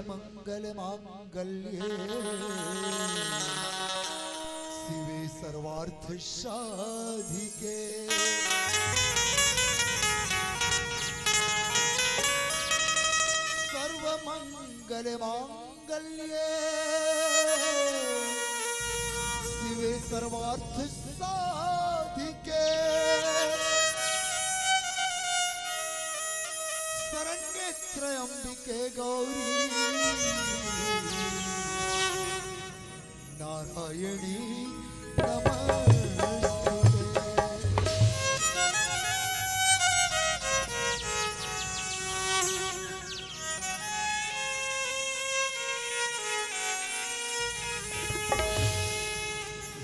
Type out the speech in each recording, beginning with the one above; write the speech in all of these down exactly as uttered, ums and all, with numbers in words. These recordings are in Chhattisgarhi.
मंगल मांगल्ये शिवे सर्वार्थ साधिके सर्व मंगल मांगल्ये शिवे सर्वार्थ साधिके शरण्ये त्र्यंबिके गौरी नारायणी नमस्तुते।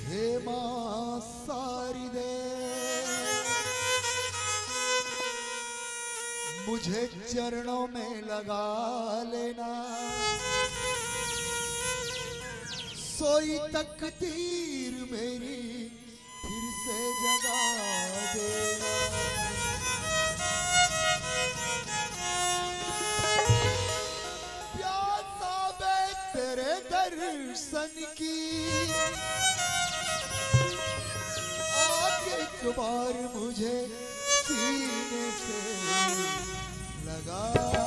हे माँ शारदे, मुझे चरणों में लगा लेना, सोई तकदीर मेरी फिर से जगा देना। प्यासा मैं तेरे दर्शन की, आके एक बार मुझे सीने से लगा दे।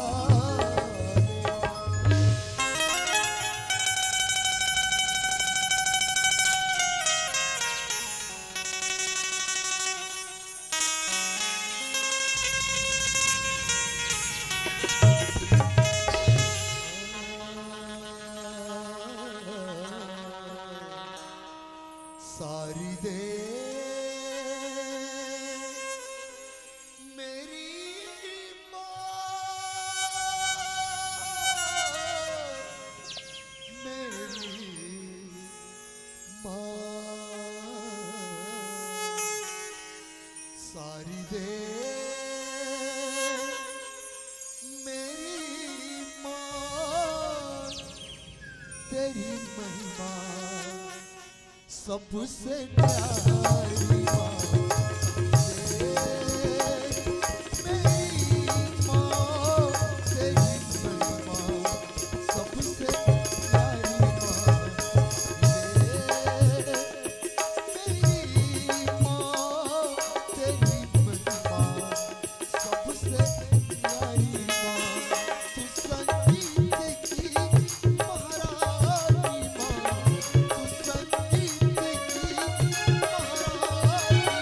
शारदे मेरी माँ, मेरी माँ, शारदे मेरी माँ, तेरी महिमा सबसे प्यारी माँ, मेरी माँ, तेरी महिमा सबसे प्यारी माँ, मेरी माँ, तेरी महिमा सबसे प्यारी माँ, तू संगीत की महारानी माँ, तू संगीत की महारानी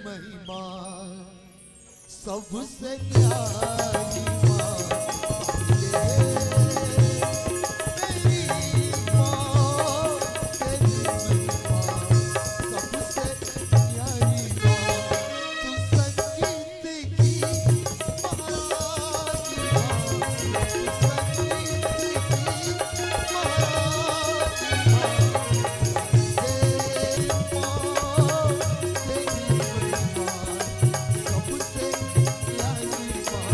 महिमा सबसे न्यारी माँ, ये मेरी माँ, तेरी महिमा सबसे न्यारी माँ। तू संगीत की महारानी माँ, तू संगीत की महारानी माँ, तेरी माँ, तेरी महिमा सबसे न्यारी माँ।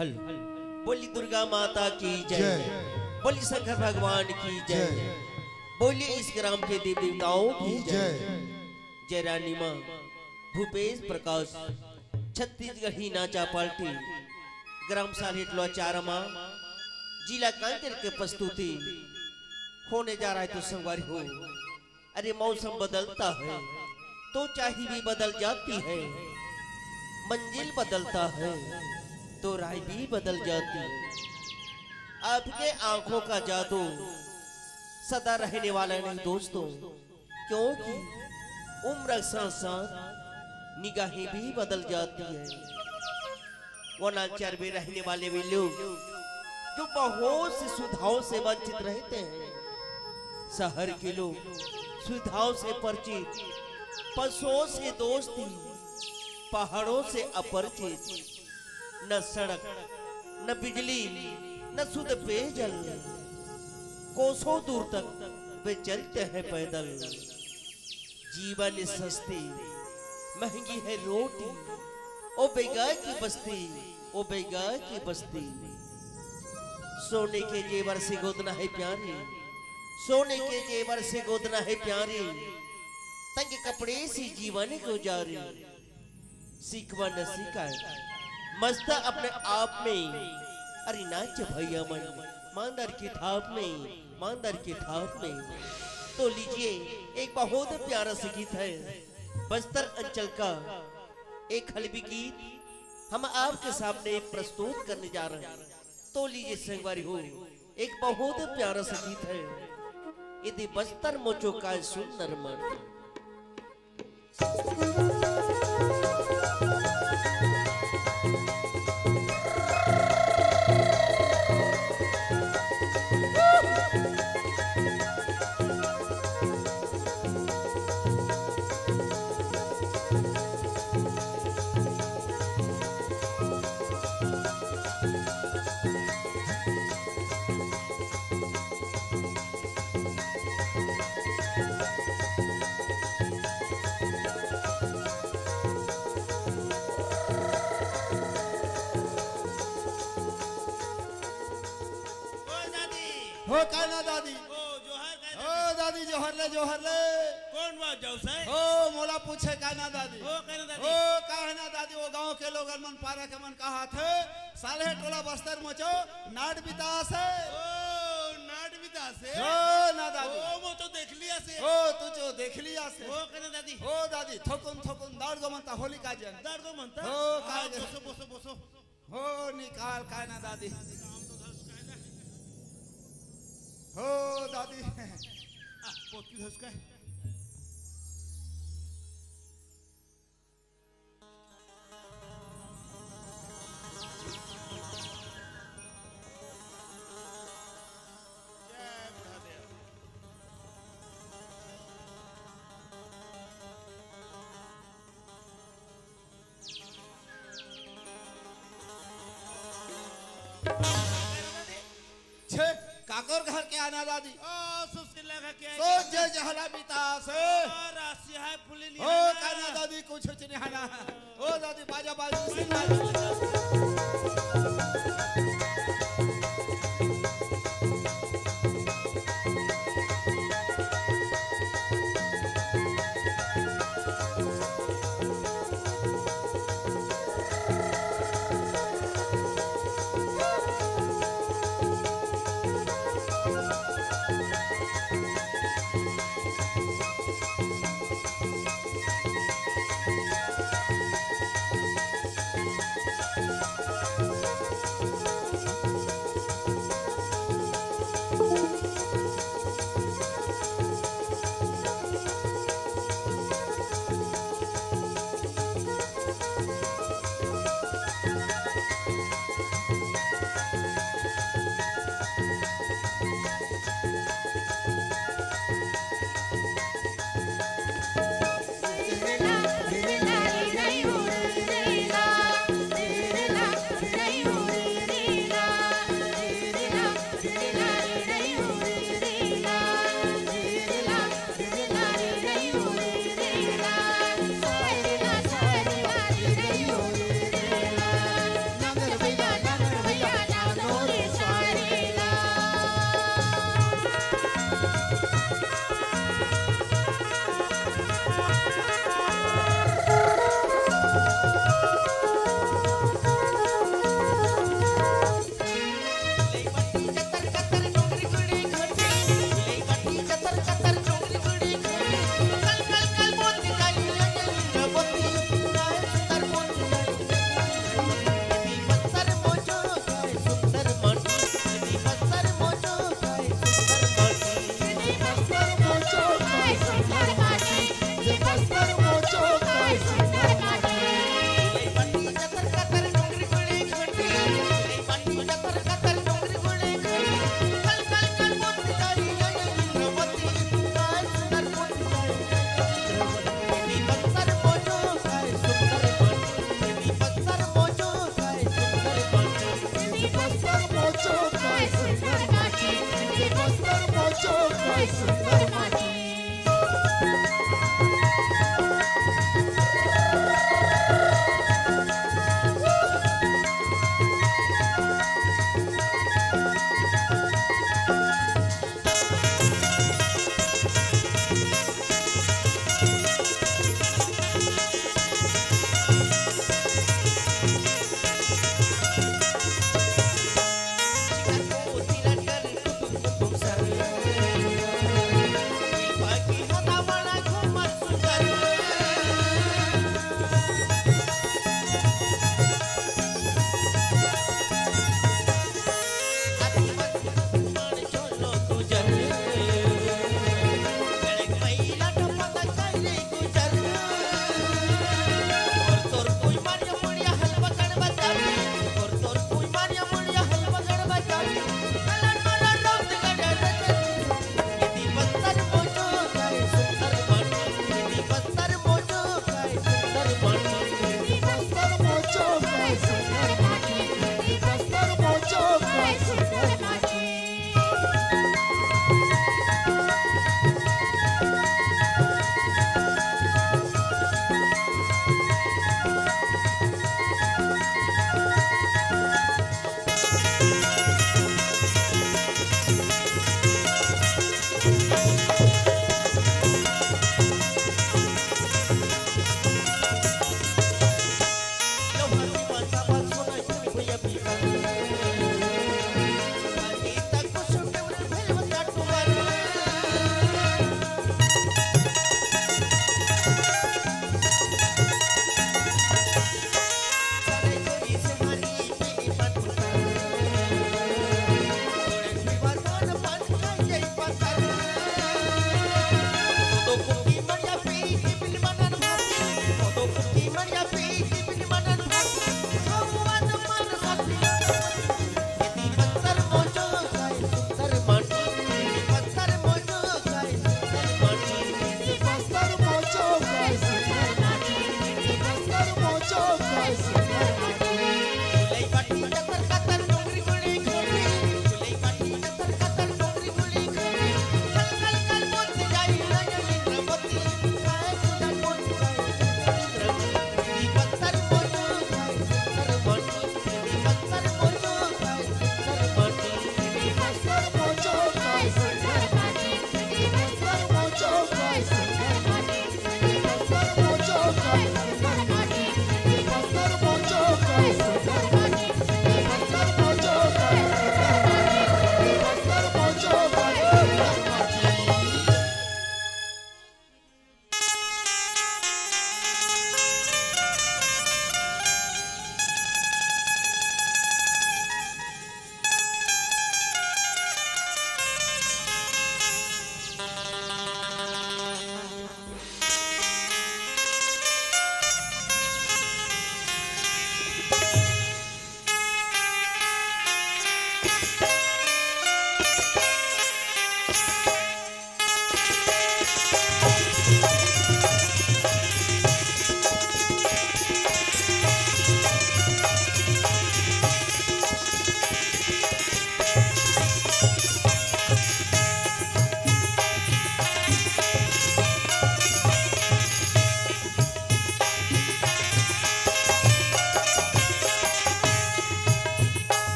हेलो। बोली दुर्गा माता की जय। जय। बोली शंकर भगवान की जय। जय। बोली इस ग्राम के देव देवताओं की जय। जय। जय रानी माँ। भूपेश प्रकाश, छत्तीसगढ़ी नाचा पार्टी, ग्राम सालेटोला चारामा, जिला कांकेर के प्रस्तुति होने जा रहा है। तो संगवारी हो, अरे मौसम बदलता है तो चाही भी बदल जाती है, मंजिल बदलता है तो राय भी बदल जाती है। आपके आंखों का जादू सदा रहने वाला नहीं दोस्तों, क्योंकि उम्र के साथ साथ निगाहें भी बदल जाती है। वनांचल में रहने वाले वे लोग जो बहुत सी सुविधाओं से वंचित रहते हैं, शहर के लोग सुविधाओं से परिचित, पशुओं से दोस्ती, पहाड़ों से अपरिचित, न सड़क, न बिजली, न शुद्ध पेयजल, कोसों दूर तक वे चलते हैं पैदल। जीवन सस्ती, महंगी है रोटी, ओ बेगार की बस्ती, ओ बेगार की बस्ती। सोने के जेवर से गोदना है प्यारी, सोने के जेवर से गोदना है प्यारी, तंग कपड़े से जीवन गुजारी। सिकवा न सिकाय, मस्त अपने आप में। अरे नाच भैया मन, मांदर की थाप में, मांदर की थाप में। तो लीजिए, एक बहुत प्यारा सा गीत है बस्तर अंचल का, एक हलबी गीत हम आपके सामने प्रस्तुत करने जा रहे हैं। तो लीजिए संगवारी हो, एक बहुत प्यारा सा गीत है, यदि बस्तर मोचो काय सुंदर मन। ओ दादी। हो का ना दादी? ओ जोहर का हो दादी? दादी, जोहर ले, जोहर ले। कौन बात जाऊ से? हो मोला पूछे का ना दादी? ओ का ना दादी? ओ का है ना दादी, वो गांव के लोगन मन पारा के मन कहा थे, सालेटोला बस्तर मोचो नाट बितासे। ओ नाट बितासे? हो ना दादी। ओ मो तो देख लिया से। ओ तू जो देख लिया से। ओ का ना दादी? ओ दादी, थोकुन थोकुन दर्द गो मनता होली का जन। दर्द गो मनता? ओ का हाँ, जन। बोसो, बोसो, बोसो। हो निकाल काय ना दादी। हो दादी। आ, पोतकी धस काय? जय बुढ़ा देव। छे, काकर घर के आना दादी? ओ, सुशील लगा के सोच जे जहला बिता से। ओ, राशि है फुली नहीं ओ, है ना। काना दादी कुछ नहीं है ना। ओ दादी, बाजा बाजू से बाजा।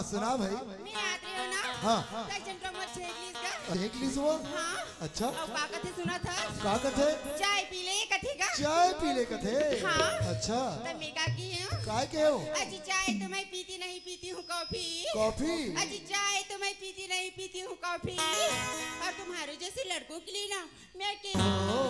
सुना भाई। मैं आत रहे हो ना? हाँ। त एक झन टोमर छेक लीस गा। छेक लीस वो? हाँ। अच्छा। अउ का कथे सुनत हस? का कथे? चाय पी ले कथे गा। चाय पी ले कथे? हाँ। अच्छा। त मैं का की हूँ? काय के हो? अजी चाय तो मैं पीती नहीं पीती हूँ कॉफी। कॉफी? अजी चाय तो मैं पीती नहीं पीती हूँ कॉफी। और तुम्हारे जैसे लड़कों के लिए ना मैं के ओ,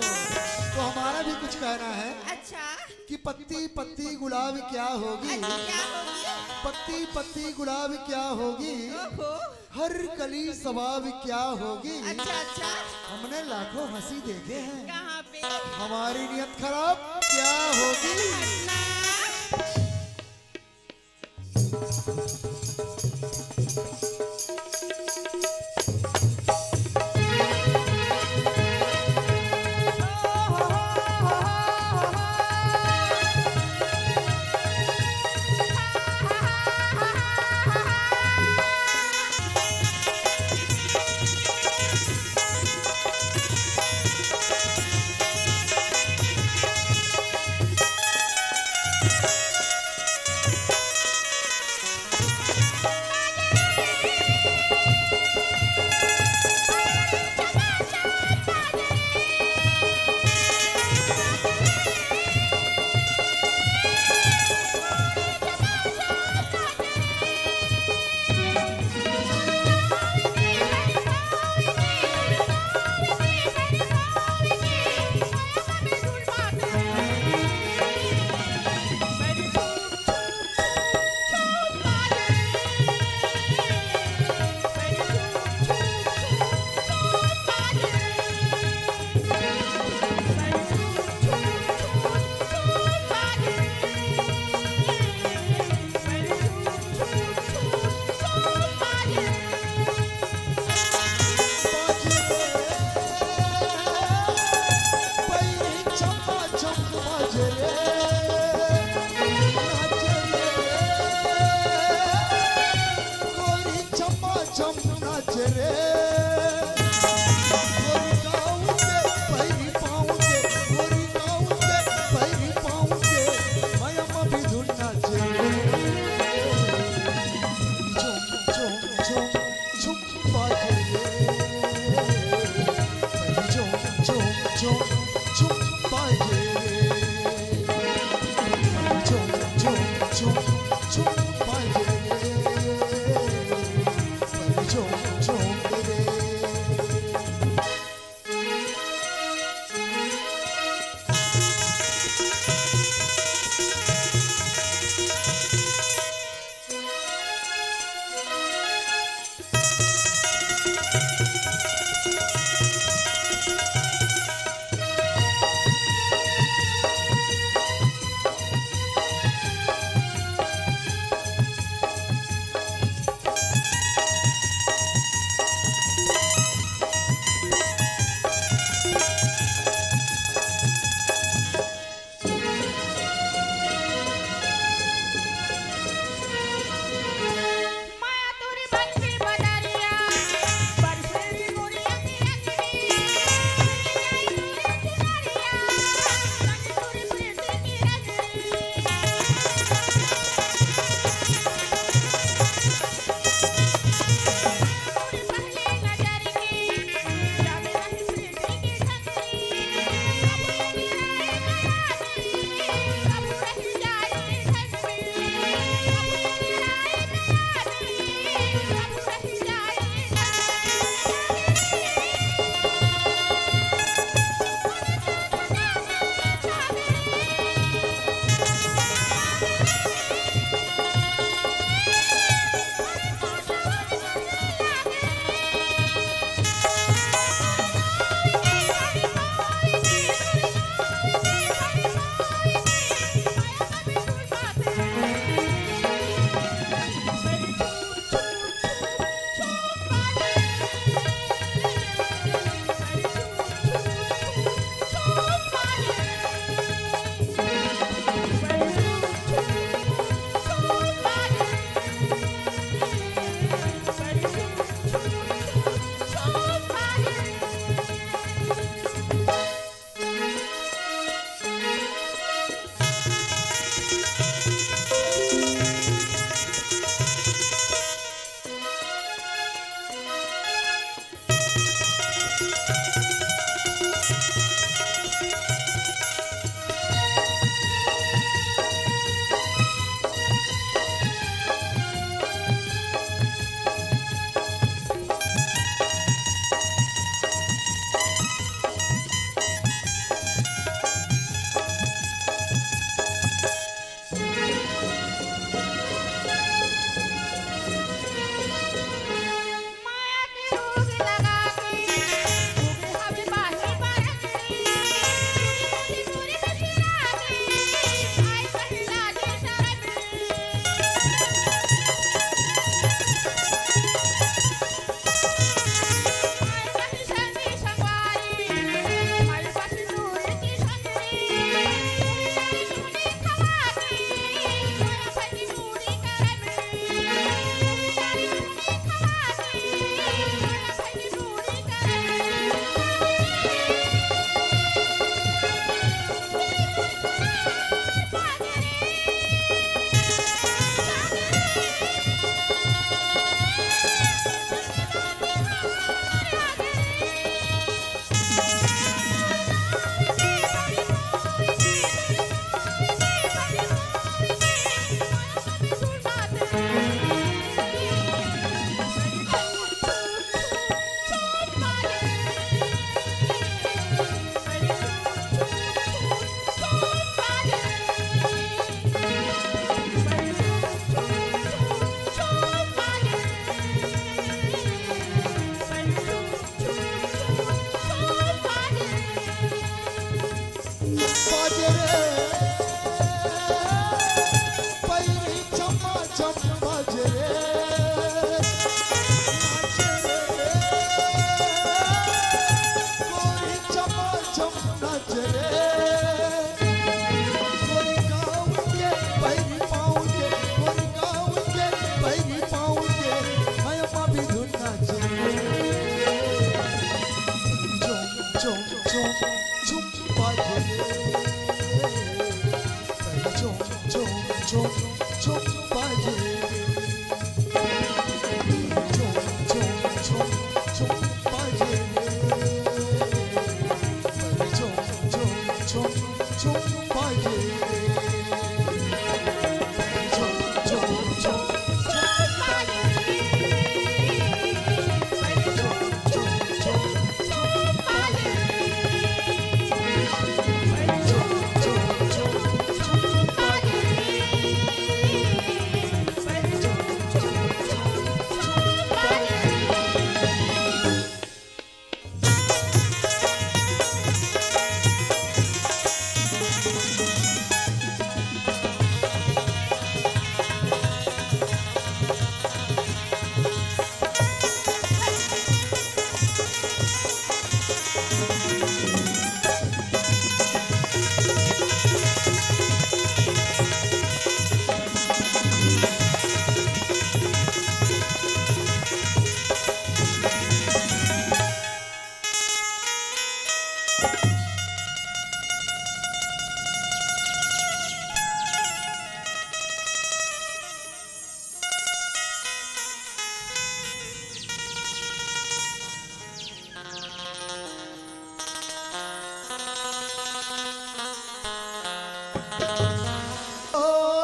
तो हमारा भी कुछ कहना है। अच्छा। कि पत्ती पत्ती गुलाब क्या होगी? अच्छा, क्या होगी? पत्ती पत्ती गुलाब क्या होगी? ओहो। हर कली सवाब क्या होगी? अच्छा, अच्छा। हमने लाखों हंसी देखे हैं। कहाँ पे? हमारी नियत खराब क्या होगी? हंसना। ओ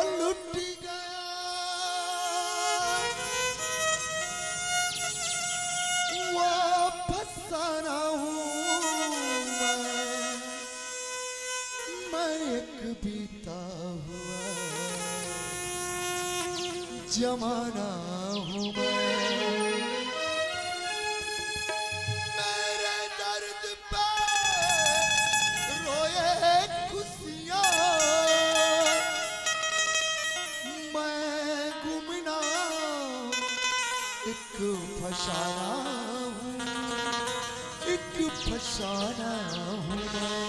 लुट गया, वापस आना हूँ मैं, मैं एक बीता हुआ जमाना हूँ मैं। मेरे दर्द पे रोए खुशियाँ, मैं गुमनाम एक फसाना हूँ, एक फसाना हूँ मैं।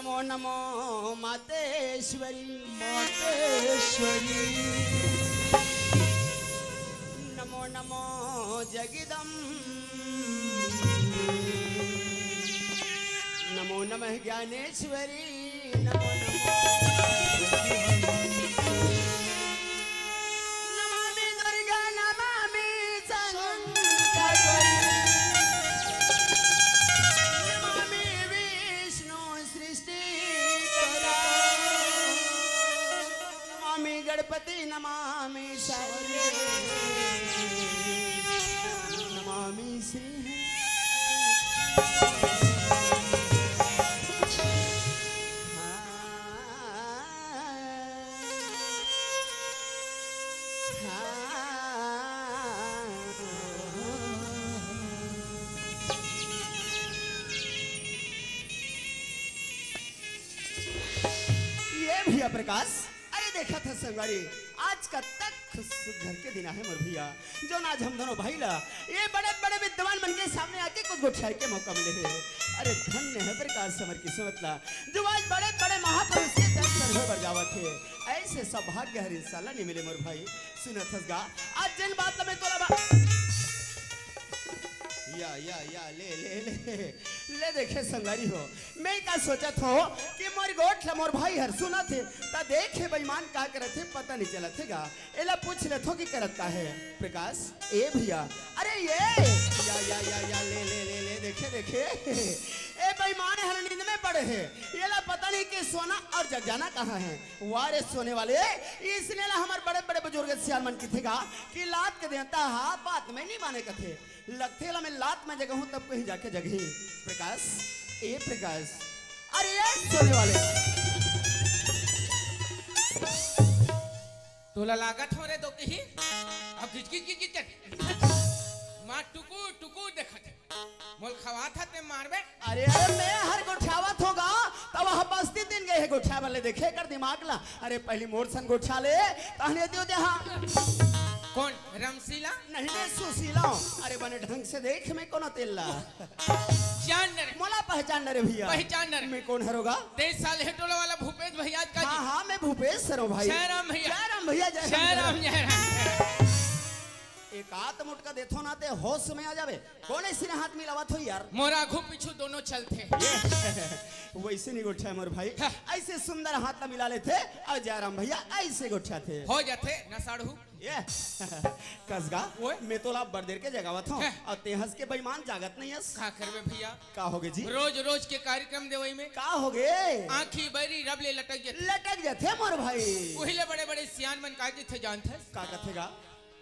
नमो मातेश्वरी। मातेश्वरी। नमो नमो जगदम। नमो नमः ज्ञानेश्वरी। नमो नमो। नमामि दुर्गा नमामि शंकरी। नमामि विष्णु सृष्टि करा। नमामि गणपति नमामि शौर्य। नमामि श्री। ये भैया प्रकाश, अरे देखा था संगवारी, आज का तक सुघर के दिन आहे मोर भैया, जो आज हम दोनों भाई ला ये बड़े बड़े विद्वान मन के सामने आके कुछ गोठियाए के मौका मिले हे। अरे धन्य है प्रकाश हमर किस्मत ला, जो आज बड़े बड़े महापुरुष के दर्शन होए बर जावत हे। ऐसे सौभाग्य हर इंसान ला नहीं मिले मोर भाई। सुनत हस गा, आज जिन बात ला मैं तोला बा-, या, या, या, ले, ले, ले, ले देखे संगवारी हो, मैं का सोचत हो कि मोर गोठ ला मोर भाई हर सुनत हे, त देखे बेईमान का करत हे, पता नहीं चलत हे गा। एला पूछ लेथो कि करत का हे। प्रकाश, ए भैया, अरे ये, या, या, या, या, ले, ले, ले, ले, देखे, देखे, ए बेईमान हर नींद में पड़े हे, एला पता नहीं कि सोना और जग जाना कहाँ है। वारे सोने वाले, इसने ला हमर बड़े बड़े बुजुर्ग सियान मन किथे गा कि लात के देंता हा बात में नहीं माने कथे। लगथे ला मैं लात में जगहूं तब कहीं जाके जगही। प्रकाश, ए प्रकाश, अरे ये सोने वाले। तोला लागत हो रे दो कही, अब घिचकिच घिचकिच कर। माँ टुकु टुकु देखत हे। मोल खवात हा ते मारबे। अरे, अरे, मैं हर गोठियावत होगा, तब वह बस्ती दिन गए हे गोठिया वाले, देखे कर दिमाग ला। अरे, पहली मोर सन गोठिया ले, तहने दियो दे, हाँ। कौन? रमशीला? नहीं, मैं सुशीला हूँ। अरे, बने ढंग से देख, मैं कौन तेल ला। जान न रे। मोला पहचान न रे भैया। पहचान न रे। मैं कौन हरोगा? तेईस साल हे टोला वाला भूपेश भैया आज का हाँ, जी। हाँ, मैं भूपेश सर हूँ भाई। जय राम भैया। जय राम भैया, जय राम, जय राम, जय राम। जय राम। एक आत मुटका देथो ना ते होश में आ जावे। कोन ऐसे ने हाथ मिलावत हो यार? मोर आघू पीछू दोनों चलथे। ये, वैसे नहीं गोठिया मोर भाई। हाँ। ऐसे सुंदर हाथ ला मिला लेथे और जयराम भैया ऐसे गोठियाथे। हो जाथे ना साढ़ू। ये, कसगा, ओए। मैं तोला बड़ देर के जगावत हूँ हाँ। और ते हंस के बेईमान जागत नहीं हस। का करबे भैया? का होगे जी? रोज रोज के कार्यक्रम देवई में। का होगे? आँखी बैरी रब ले लटक जाथे। लटक जाथे मोर भाई। वही ले बड़े बड़े सियान मन का कथे जानथस? का कथे गा?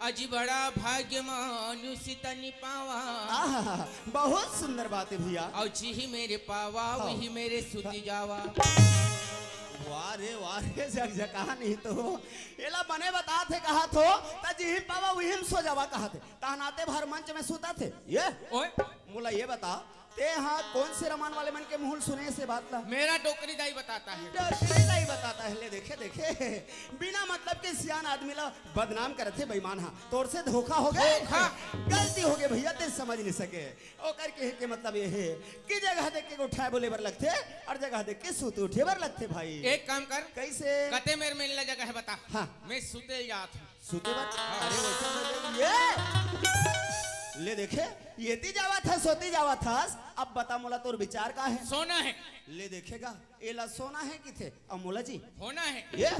अजी बड़ा भाग्य मानुष तनि पावा। आहा, बहुत सुंदर बात है भैया। और जिही मेरे पावा, हाँ। वही मेरे सुती जावा। वाह रे, वाह रे, जग जगह नहीं तो। एला बने बता थे कहा थो, त जिही पावा वही में सो जावा कहा थे। तहनाते भर मंच में सुता थे। ये? ओए। मोला ये बता, ते हा कोन से रमान वाले मन के मुँह ले सुने से बात ला? मेरा डोकरी दाई बताता है। डोकरी दाई बताता है, ले देखे, देखे। बिना मतलब के सियान आदमी ला बदनाम करत हे बेईमान हा। तोर से धोखा होगे? धोखा। गलती होगे भैया, ते समझ नहीं सके। ओकर कहे के मतलब ये है कि जगह देख के उठाए बोले बर लगथे और जगह देख के सूते उठे बर लगथे भाई। एक काम कर। कैसे? कते मेर मेला जगह है बता। हाँ। मैं सूते जात हूँ। सूते बर? हाँ। अरे वैसे बोले, ये ले देखे, येती जावत हस, सोती जावत हस। अब बता मोला तोर विचार का है? सोना है। ले देखेगा, एला सोना है किथे, अउ मोला जी? होना है। ये?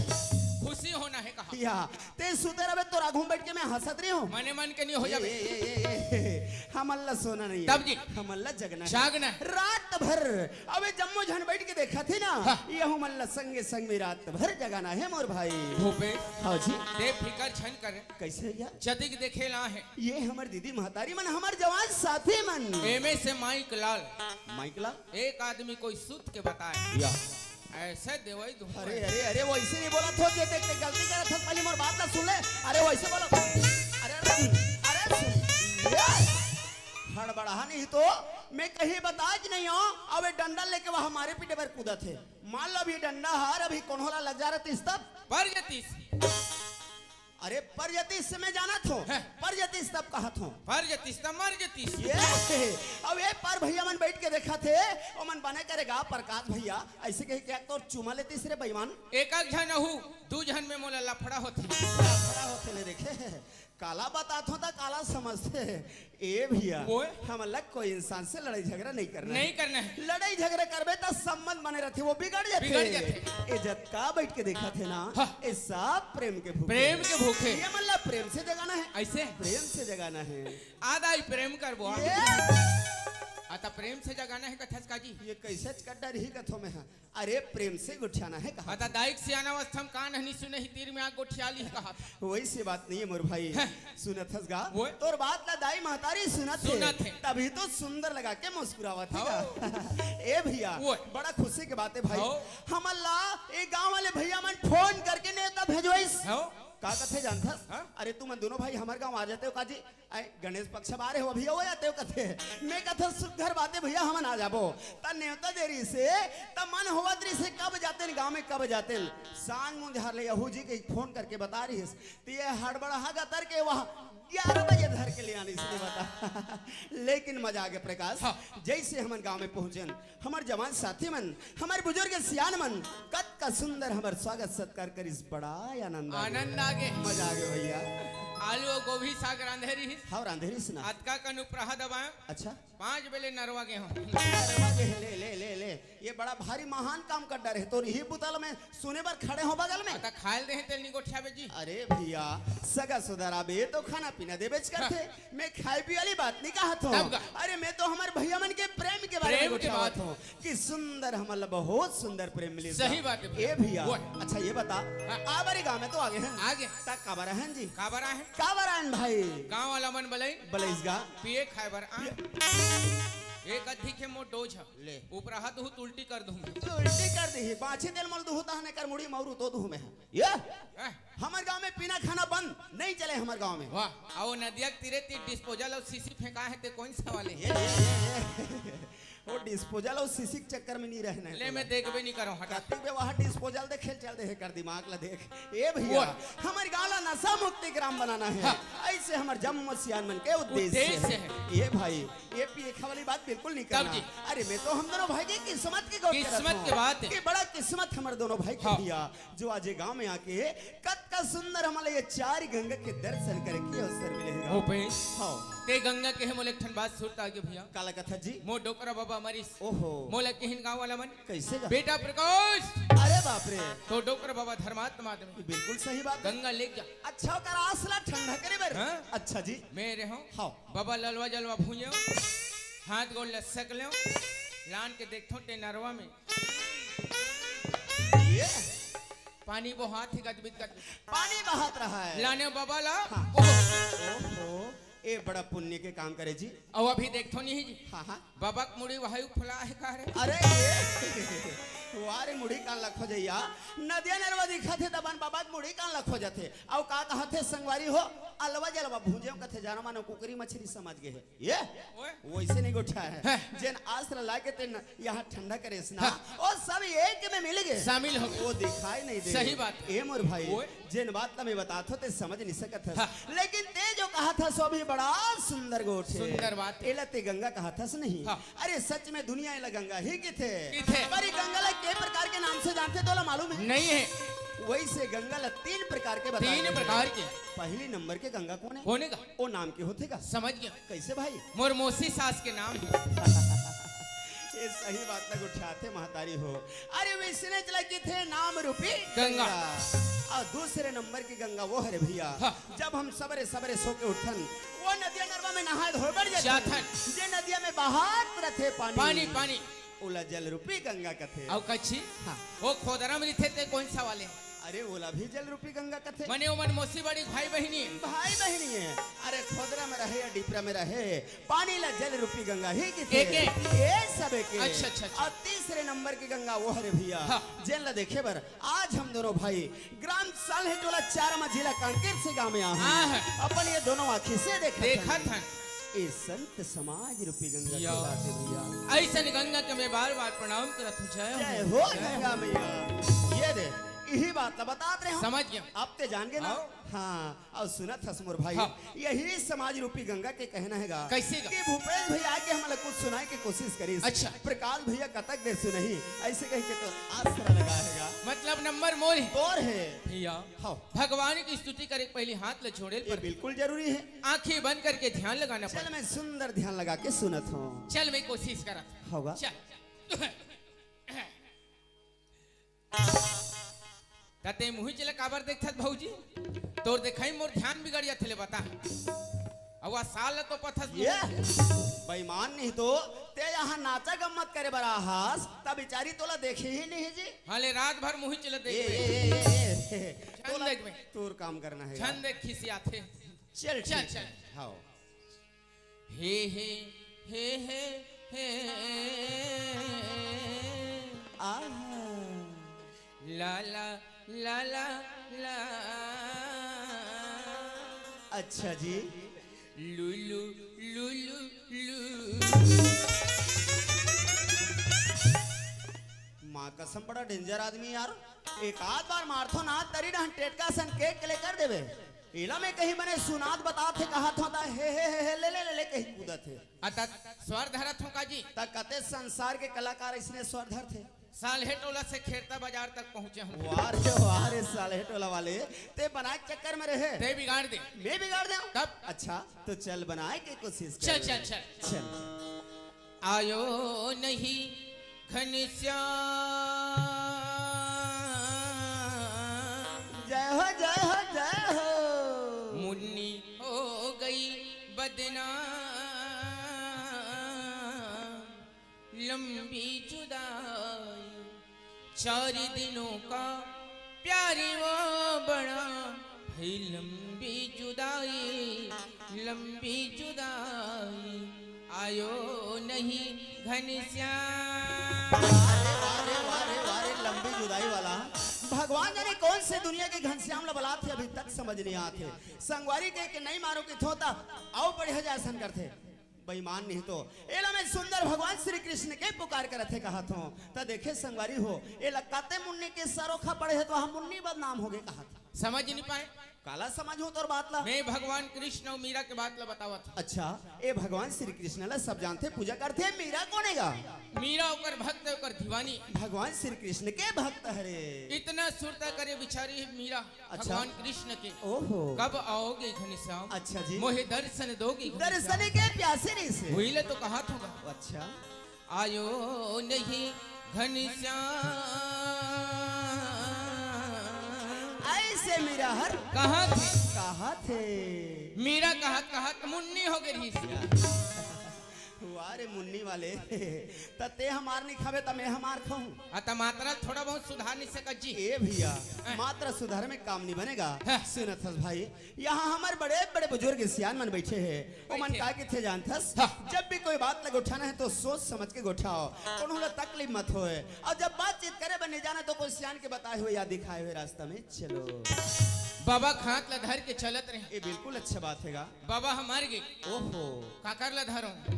खुशी होना है कहा। या, ते सूते रहे तोर आघू में बैठ के मैं हंसत रही हूँ। मने मन के नहीं हो ए, जावे। ए, ए, ए, ए, हमन ला सोना नहीं है। तब जी? हमन ला जगना है। जागना है। रात भर, अबे जम्मो झन बैठ के देखा थे ना, हाँ। ये हमन ला संगे संग में रात भर जगाना है मोर भाई। भूपेश। हाँ जी। ते फिकर झन कर। कैसे भैया? जतिक देखे ला है। ये हमर दीदी महतारी मन, हमर जवान साथी मन। एमे से माइक लाल। माइक लाल? एक आदमी कोई सुत के बताए। या। ऐसे देवई दूंगा। अरे, अरे, अरे, वो ऐसे नहीं बोला थो, जे देख के गलती करत हस, पहले मोर बात ला सुन ले। अरे, वो ऐसे बोला। अरे, अरे, अरे, सुन। ये। हड़बड़ाहा नहीं तो, मैं कहीं बताज नहीं हूँ, अब ये डंडा लेके वहाँ मारे पीटे बर कूदत हे। मान लो अभी डंडा हार, अभी कोनो ला लग जा रहा तीस तब। पर ये तीस। अरे, पर जतिस से मैं जानत हों। हैं। पर जतिस तब कहत हों। पर जतिस तब मर जतिस। ये, अब ए पर भइया मन बइठ के देखत हे, ओमन बने करे गा प्रकाश भइया, अइसे कहिके एक तोर चुमा लेतिस रे बेईमान। एक एक झन अहू, दू झन में मोला लफड़ा होथे। लफड़ा होथे ले देखे, काला बतात हों त काला समझथे। ए भइया, ओए। हमन ला कोई इंसान से लड़ाई झगड़ा नहीं करना नहीं हे। करना हे। लड़ाई झगड़ा करबे त संबंध बने रथे, वो बिगड़ जाथे। बिगड़ जाथे। ए जतका बइठ के देखत हे ना, हाँ। ए सब प्रेम के भूखे। प्रेम के भूखे। ये मन ला प्रेम से जगाना हे। अइसे? प्रेम से जगाना हे। आ दाई प्रेम करबो, आ। ये। आ त प्रेम से जगाना हे कथस का जी? ये कइसे चकड्डा रही कथों में, हाँ। अरे, प्रेम से गोठियाना हे कहा। बता, दाई के सियान अवस्था में कान हनी सुने ही, तीर में आग गोठिया ली कहा। वइसे बात नहीं हे मोर भाई। हैं। सुनत हस गा? वो? तोर बात ला दाई महतारी सुनत हे। सुनत हे। तभी तो सुंदर लगा के मुस्कुरावत हे गा। हो। ए भइया, वो? बड़ा खुशी के बात हे भाई। हो। हमन ला ए गांव वाले भइया मन फोन करके नेवता भेजवाइस। हो। का कथे जानथस? हाँ? अरे, तुमन दोनों भाई हमर गांव आ जाते हो का जी? अइ, गणेश पक्ष बारे हो, अभी हो जाते हो कथे। मैं कथों सुग्घर बात हे भइया, हमन आ जाबो। त नेवता दे रहिसे, त मन होवत रहिसे, कब जातेन गांव में, कब जातेन। सांझ मुंझार ले यहू जी के फोन करके बता रहिस, त ये हड़बड़हा गतर के वह ग्यारह बजे धर के ले आनिस, ले बता। लेकिन मजा आ गे प्रकाश, हाँ। जइसे हमन गांव में पहुंचेन, हमर जवान साथी मन, हमर बुजुर्ग सियान मन, कतका सुंदर हमर स्वागत सत्कार करिस, बड़ा आनंद आ गे। आनंद आ गे। मजा आ गे भइया। आलू अउ गोभी साग रांधे रहिस। हाँ, रांधे रहिस ना। अतका कन उपराहा दबायो। अच्छा। पाँच बजे नरवा गे हों। नरवा गे, ले, ले, ले, ले। ये बड़ा भारी महान काम कर डारे हे। तोर इही बुता ल मैं सुने बर खड़े हों बगल में। अ, त खाय ल देहे तेल नी गोठियाबे जी। अरे भइया, सगा सुदार आबे त खाना पीना देबेच करथे। हाँ। मैं खाय पिये वाली बात नहीं कहत हों। तब का? अरे, मैं तो हमर भइया मन के प्रेम के बारे में गोठियावत हों कि सुंदर, हमन ला बहुत सुंदर प्रेम मिलिस। सही बात हे भइया। ए भइया, वो। अच्छा ये बता, हाँ। आ बारी गांव में तो आ गे हन। आ गे। त काबर आए हन जी? काबर आए हन? काबर आए हन भाई? गांव वाला मन बलई। बलईस गा। पिए खाए बर आ। पिए। एक अद्धी के मोर डोज ह। ले। उपराहा दुहूं त उल्टी कर दुहूं। तू उल्टी कर दिही। बाछी तेल मल दुहूं तहन एकर मुड़ी मउरू तो दुहूं मैं। ये? हैं? हमर गांव में पीना खाना बंद, नहीं चले हमर गांव में। वाह, अउ नदिया के तीरे तीर disposal अउ सीसी फेंका हे, ते कोन सा वाले? ये, ये, ये, ये। वो disposal अउ सीसी के चक्कर में नहीं रहना हे ले, तोला। मैं देखबे नहीं करों, हटा। कतिक बे वहाँ disposal देखे ल चल दे हे कर दिमाग ला देख। ए भइया, वो हमर गांव ला नशा मुक्ति ग्राम बनाना हे। हाँ। अइसे हमर जम्मो सियान मन के उद्देश्य उद्देश्य हे। हे। ए भाई, ये पिए खा वाली बात बिल्कुल नहीं तब करना। जी। अरे, मैं तो हम दोनों भाई के किस्मत के गौर करत किस्मत हों के बात हे। कि बड़ा किस्मत हमर दोनों भाई के हाँ। भइया, जो आज ये गांव में आके कतका सुंदर हमला ये चार गंगा के दर्शन करे के अवसर मिले हे। भूपेश, हाँ। ते गंगा के हे, मोला एक ठन बात सुरता आगे भइया। काला कथा जी? मोर डोकरा बाबा मरिस। ओहो। मोला किहिन गांव वाला मन। कइसे गा? बेटा प्रकाश। अरे बाप रे। तो डोकरा बाबा धर्मात्मा आदमी। बिल्कुल सही बात हे। गंगा लेके जा। अच्छा, ओकर आस ला ठंडा करे बर। हाँ। अच्छा जी। मैं रहों। हाँ। बाबा ललवा जलवा भूंजेव, हाथ गोड़ ल सेक लेव, लान के देखथों ते नरवा में। ये? पानी बोहात हे गदबिद गदबिद। पानी बहत रहा हे। लाने बाबा ला। हाँ। ओहो। ओहो, ए बड़ा पुण्य के काम करे जी। अउ अभी देखथों नहीं जी। हाँ, हाँ। बाबा के मुड़ी वही फुला हे का रे? अरे ये, वाह रे, मुड़ी कान ला खोजइया। नदिया नरवा दिखत हे तबन बाबा के मुड़ी कान ला खोजत हे। अउ का कहत हे संगवारी हो? अलवा जलवा भूंजेव कथे, जानो मानो कुकरी मछरी समझ गे हे। ये? ओए। वइसे नहीं गोठियाय हे। हैं। जेन आस ला लाके तेन यहाँ ठंडा करेस ना, हाँ। वो सब एक में मिल गे। शामिल हो गे। वो दिखाई नहीं दे। सही बात हे। ए मोर भाई, ओए। जेन बात ला मैं बतात हों, ते समझ नहीं सकत हस। हाँ। लेकिन ते जो कहत हस, वो भी बड़ा सुंदर गोठ हे। सुंदर बात हे। एला ते गंगा कहत हस नहीं। हाँ। अरे सच में दुनिया एला गंगा ही किथे। किथे। पर ये गंगा ला के प्रकार के नाम से जानथे, तोला मालूम हे? नहीं हे। वइसे गंगा ला तीन प्रकार के बता तीन प्रकार के। पहली नंबर के गंगा कोन हे? कोन हे गा? वो नाम के होथे गा। समझ गेंव। कइसे भाई? मोर मौसी सास के नाम हे। ये सही बात ला गोठियाथे महतारी हो। अरे वइसने चला किथे नाम रूपी गंगा। गंगा। अउ दूसरे नंबर की गंगा वो हरे भइया। हाँ। जब हम सबरे सबरे सो के उठथन, वो नदिया नरवा में नहाय धोय बर जाथन। जाथन। जे नदिया में बहत रथे पानी। पानी, पानी। ओला जल रूपी गंगा कथे। अउ कच्छी? हाँ। वो खोदरा में रहिथे ते कोन सा वाले? अरे, ओला भी जल रूपी गंगा कथे। मने ओमन मौसी बड़ी भाई बहिनी हे। भाई बहिनी हे। अरे, खोदरा में रहे या डिपरा में रहे, पानी ला जल रूपी गंगा ही किथे। एके। ए सब एके। अच्छा, अच्छा, अच्छा। अउ तीसरे नंबर की गंगा वो हरे भइया, हाँ। जेन ला देखे बर आज हम दोनों भाई ग्राम साल्हेटोला चारामा जिला कांकेर से गांव में आ हन। हाँ, हाँ। अपन ये दोनों आँखी से देखत देखत हन। हन। ए संत समाज रूपी गंगा या। के बात हे भइया। अइसन गंगा के मैं बार बार प्रणाम करत हों। जय हो। जय हो जय हो। गंगा मैया। ये दे, इही बात ला बतात रहे हंव। समझ गेंव। अब ते जान गे ना? हाँ। हाँ, अउ सुनत हस मोर भाई, हाँ। यही समाज रूपी गंगा के कहना हे गा कइसे गा? कि भूपेश भैया आके हमला कुछ सुनाय के कोशिश करिस। अच्छा। प्रकाश भैया कतक देर सुनही, अइसे कहिके तो आसरा लगा हे गा। मतलब नंबर मोर हे। तोर हे। भैया, हाँ। भगवान के स्तुति करे के पहिली हाथ ला जोड़े ल ये पड़थे। बिल्कुल जरूरी हे। आंखें बंद करके ध्यान लगाना चल, पड़थे। मैं सुंदर ध्यान लगा के सुनत हंव। चल, मैं कोशिश करत हंव। होगा। चल। त ते मुहिच ला काबर देखथस भौजी? तोर देखाई मोर ध्यान बिगड़ जाथे ले बता। अउ आ साल ला तो पथस ये मुहिच। बेईमान नहीं तो, ते यहाँ नाचा गम्मत करे बर आहस, त बिचारी तोला देखे ही नहीं जी। हाँ ले रात भर मुहिच ला ए, देख ए, बे। ए, ए, ए, ए, छन तोला देख बे। तोर काम करना हे छन यार। देख खिसियाथे। चल, चल, ठीक हे। चल। हाँ। हे, हे, हे, हे, हे। आहा। ला, ला, ला, ला, ला। अच्छा जी। लू, लू, लू, लू, लू। माँ कसम, बड़ा danger आदमी यार। एक आध बार मारथों ना, तरी डहन टेटका असन केक ले कर देबे। एला मैं कहीं बने सुनात बतात हे, कहत हंव त हे, हे, हे, हे, ले, ले, ले, ले, कहीं कूदत हे। अतक स्वर धरत हंव का जी? त कते संसार के कलाकार अइसने स्वर धरथे। साल्हेटोला से खेरता बाजार तक पहुंचे हंव। वाह रे, वाह रे, साल्हेटोला वाले, ते बनाय के चक्कर में रहे। ते बिगाड़ दे। मैं बिगाड़ देंव? तब? अच्छा, तो चल बनाय के कोशिश चल, कर। चल, चल। चल। आयो नहीं घनश्याम। जय हो, जय हो, जय हो। मुन्नी हो गई बदनाम, लंबी जुदाई, चार दिनों का प्यार वो बड़ा, है लंबी जुदाई, लंबी जुदाई, आयो नहीं घनश्याम। वाह रे, वाह रे, वाह रे, वाह रे, लंबी जुदाई वाला। भगवान जाने कौन से दुनिया के घनश्याम ला बलात हे, अभी तक समझ नहीं आत हे। संगवारी कहे के नहीं मारो कि थोता, अउ बढ़िया जाय असन करथे। बेईमान नहीं तो, एला मैं सुंदर भगवान श्री कृष्ण के पुकार करत हे कहत हंव। त देखे संगवारी हो, एला कते मुन्नी के सरोखा पड़े हे त वहाँ मुन्नी बदनाम होगे कहत हे। समझ नहीं पाए। काला समझहूं तोर बात ला? मैं भगवान कृष्ण अउ मीरा के बात ला बतावत हंव। अच्छा, ए भगवान श्री कृष्ण ला सब जानथे, पूजा करथे, मीरा कोन हे गा? मीरा ओकर भक्त, ओकर दीवानी। भगवान श्री कृष्ण के भक्त हरे। इतना सुरता करे बिचारी हे मीरा। अच्छा। भगवान कृष्ण के। ओहो। कब आओगे घनश्याम? अच्छा जी। मोहे दर्शन दोगे घनश्याम? दर्शन के प्यासे रहिसे। वही ले तो कहत हंव गा। अच्छा। आयो नहीं घनश्याम। अइसे मीरा हर कहत हे। कहत हे। मीरा कहत कहत मुन्नी होगे रहिस। वाह रे मुन्नी वाले, त ते ह मार नहीं खाबे त मैं ह मार खाहूं। आ, त मात्रा थोड़ा बहुत सुधार नहीं सकत जी? ए भैया, हाँ। मात्रा सुधार में काम नहीं बनेगा। हाँ। सुनत हस भाई, यहाँ हमर बड़े-बड़े बुजुर्ग सियान मन बइठे हे, ओमन बइठे। का कहिथे जानथस? हाँ। जब भी कोई बात ला गोठाना हे तो सोच समझ के गोठाव, कोनो ला तकलीफ मत होय। अउ जब बातचीत करे बर नहीं जाना तो कोई सियान के बताए हुए या दिखाए हुए रास्ता में चलो। बाबा के हाथ ला धर के चलत रहे। ए बिल्कुल अच्छा बात हे गा। बाबा ह मर गे। ओहो। काकर ला धरों?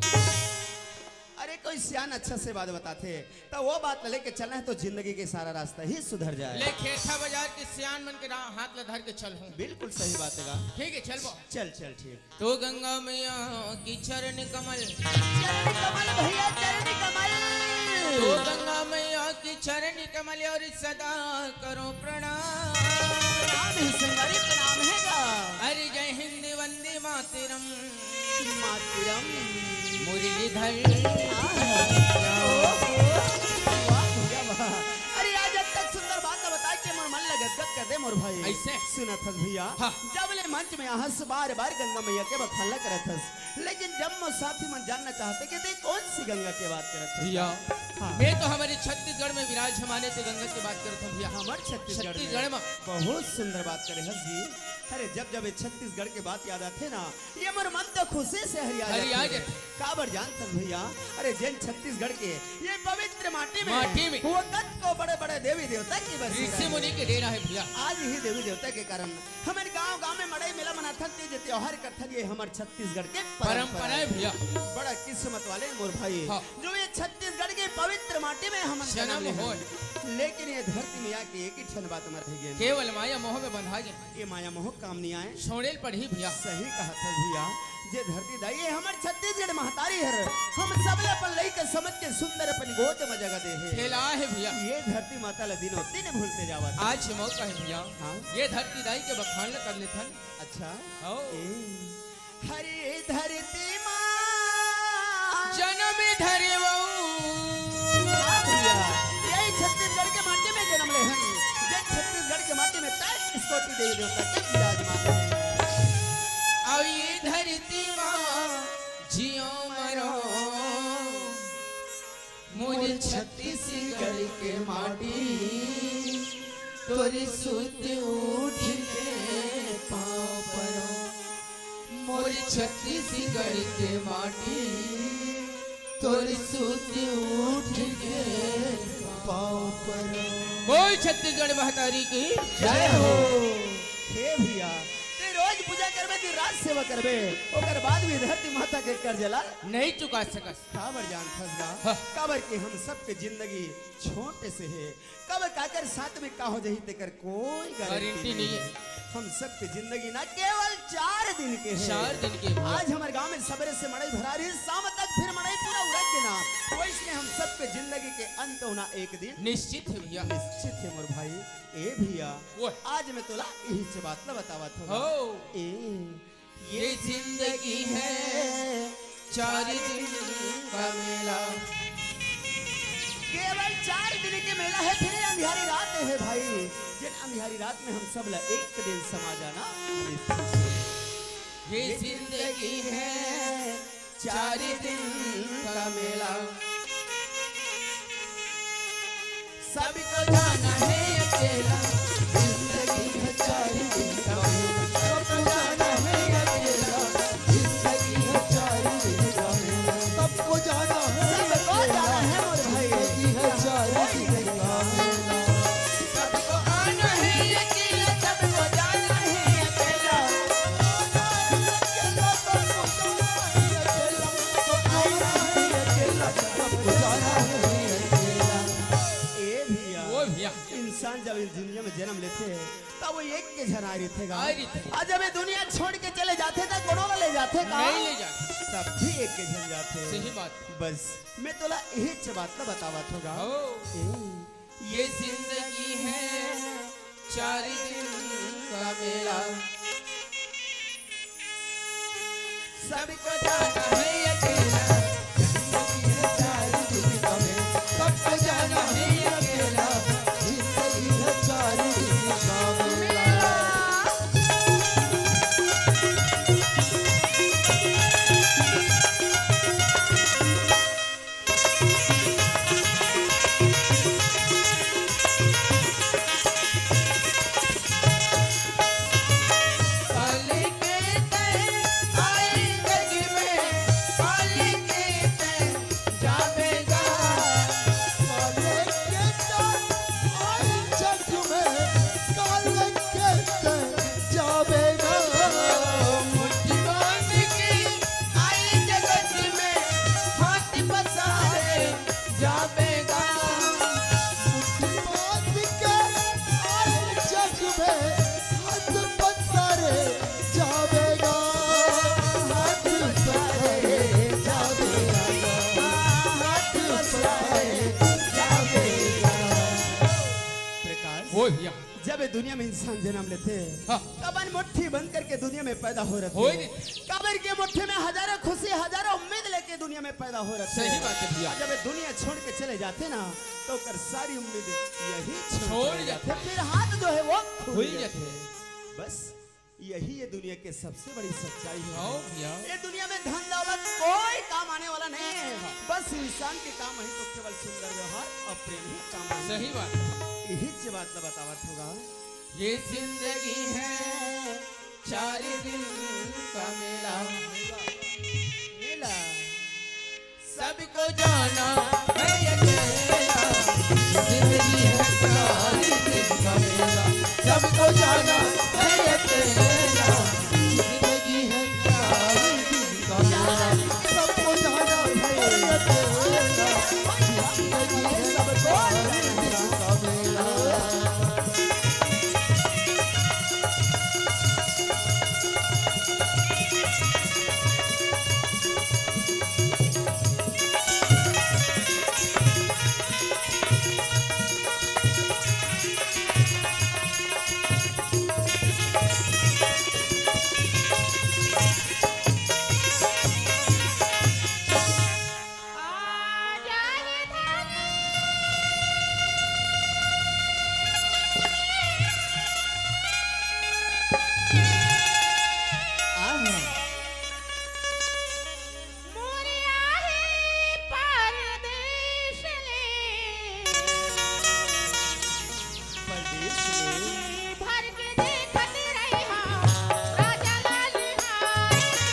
अरे, कोई सियान अच्छा से बात बताथे, त वो बात ला लेके चलना हे, तो जिंदगी के सारा रास्ता ही सुधर जाय। ले, खेरता बाजार के सियान मन के रा-, हाथ ला धर के चलहूं। बिल्कुल सही बात हे गा। ठीक हे, चलबो। चल, चल, ठीक। तो गंगा मैया की चरण कमल। चरण कमल भैया, चरण कमल। तो गंगा मैया की चरण कमल और सदा करो प्रणाम। प्रणाम हे संगवारी, प्रणाम हे गा। अरे जय हिंद, वंदे मातरम। मातरम। मुरलीधर। आहा। वाह भैया वाह। अरे आज अतक सुंदर बात ला बताय के मोर मन ला गदगद कर दे मोर भाई। अइसे? सुनत हस भैया? हाँ। जब ले मंच में आहस बार-बार गंगा मैया के बखान ला करत हस। लेकिन जब मोर साथी मन जानना चाहथे कि ते कौन सी गंगा के बात करत हस? भैया, हाँ। मैं तो हमर छत्तीसगढ़ में विराजमान हे ते गंगा के बात करत हंव भैया। हमर छत्तीसगढ़ में। छत्तीसगढ़ में। बहुत सुंदर बात करे हस जी। अरे जब जब ये छत्तीसगढ़ के बात याद आथे ना, ये मोर मन तो खुशी से हरिया हरिया जाथे। जाथे। काबर जानथस भैया? अरे जेन छत्तीसगढ़ के ये पवित्र माटी में, माटी में। वो कतको बड़े-बड़े देवी देवता के बसेरा ऋषि हे। मुनि के डेरा हे भैया। आज इही देवी देवता के कारण हमन गांव-गांव में मड़ई मेला मनाथन, तीज त्योहार करथन, ये हमर छत्तीसगढ़ के परंपरा परंपरा हे हे। भैया। बड़ा किस्मत वाले मोर भाई, हाँ। जो ये छत्तीसगढ़ के पवित्र माटी में हमन जन्म होय। लेकिन ये धरती में आके एक ही ठन बात म रह गेन। केवल माया मोह में बंधा गेन। ये माया मोह काम नहीं आए। छोड़े ल पड़ही भैया। सही कहत हस भैया। जे धरती दाई हे हमर छत्तीसगढ़ महतारी हर, हम सब ल अपन लइका समझ के सुंदर अपन गोद म जगह दे हे। खेला हे भैया। ये धरती माता ल दिनों दिन भूलते जावत हे। आज मौका हे भैया। हाँ। ये धरती दाई के बखान ल कर लेथन। अच्छा। हौ। ए, हरी धरती माँ। जनम धरे वहू। हाँ भैया, यही छत्तीसगढ़ के माटी में जनम ले हन, जे छत्तीसगढ़ के माटी में तैंतीस कोटि देवी देवता के विराजमान हे। अउ ये धरती माँ जियो मरो। मोर छत्तीसगढ़ के माटी, तोर सुत उठ के पाँव परो। मोर छत्तीसगढ़ के माटी, तोर सुत उठ के पाँव परो। बोल छत्तीसगढ़ महतारी की जय हो। हे भैया, ते रोज पूजा करबे, दिन रात सेवा करबे, ओकर बाद भी धरती माता के कर्ज ला नहीं चुका सकस। काबर जानथस गा? हाँ। काबर के हम सबके जिंदगी छोटे से हे। कब काकर साथ में का हो जाही, तेकर कोई गारंटी गारंटी नहीं नहीं हे। हे। हम सबके जिंदगी ना केवल चार दिन के हे। चार दिन के हे। आज हमर गांव में सबेरे से मड़ई भरा रही, शाम तक फिर मड़ई पूरा उड़क के ना। वइसने हम सबके जिंदगी के अंत होना एक दिन निश्चित हे भैया। निश्चित हे मोर भाई। ए भैया, वो हे। आज मैं तोला इही च बात ला बतावत हूँ। हो। ए, ये जिंदगी है चार दिन का मेला। केवल चार दिन के मेला हे, फिर ये अंधियारी रात हे भाई। जेन अंधियारी रात में हम सब ला एक दिन समा जाना। ये जिंदगी है चार दिन का मेला। सबको जाना है अकेला, जिंदगी है चार दिन का मेला। सबको जाना है अकेला, जिंदगी है चार दिन का मेला। सबको जाना है सबको जाना अकेला, है मोर भाई। जिंदगी है चार दिन का मेला। सबको आना है अकेला, सबको जाना है अकेला। सबको आना है अकेला, सबको जाना है अकेला। सबको जाना है अकेला। ए भैया, ओ भैया। इंसान जब इस दुनिया में जन्म लेथे, तब वो एक के झन आय रहिथे गा। आय रहिथे। अउ जब ये दुनिया छोड़ के चले जाथे, त कोनो ला ले जाथे का? नहीं ले जाथे। तब भी एक के झन जाथे। सही बात। बस, मैं तोला इही च बात ला बतावत हूँ गा। हो। ए। ये जिंदगी है चार दिन का मेला। सबको जाना है अकेला, जिंदगी है चार दिन का मेला। सबको जाना है अकेला, जिंदगी है चार दिन का मेला। जाबेगा। मुट्ठी बांध के आए जग में हाथ पसारे जाबेगा। हाथ पसारे जाबेगा। हाथ पसारे जाबेगा। प्रकाश, ओ भैया। जब ये दुनिया में इंसान जन्म लेथे, हाँ। तब अपन मुट्ठी बंद करके दुनिया में पैदा हो रथे। होय नहीं। काबर के मुट्ठी में हजारों खुशी, हजारों उम्मीद लेके दुनिया में पैदा हो रथे। सही बात है भैया। अउ जब ये दुनिया छोड़ के चले जाथे ना, त ओकर सारी उम्मीद यही छोड़ छोड़ चले जाथे। जाथे। फिर हाथ जो है वो खुल खुल जाथे। जाथे। बस यही ये दुनिया के सबसे बड़ी सच्चाई है। हाँ भैया। ये दुनिया में धन दौलत कोई काम आने वाला नहीं है। बस इंसान के काम आही तो केवल सुंदर व्यवहार अउ प्रेम ही काम आही। सही बात है। इही च बात ला बतावत हूँ गा। ये जिंदगी है चार दिन का मेला। मेला। सबको जाना है अकेला, जिंदगी है चार दिन का मेला। सबको जाना है अकेला, जिंदगी है चार दिन का मेला। सबको जाना है अकेला, मोरे आहे परदेस ले। परदेस ले। जी भर के देखत रहिहा, राजा ला निहार के।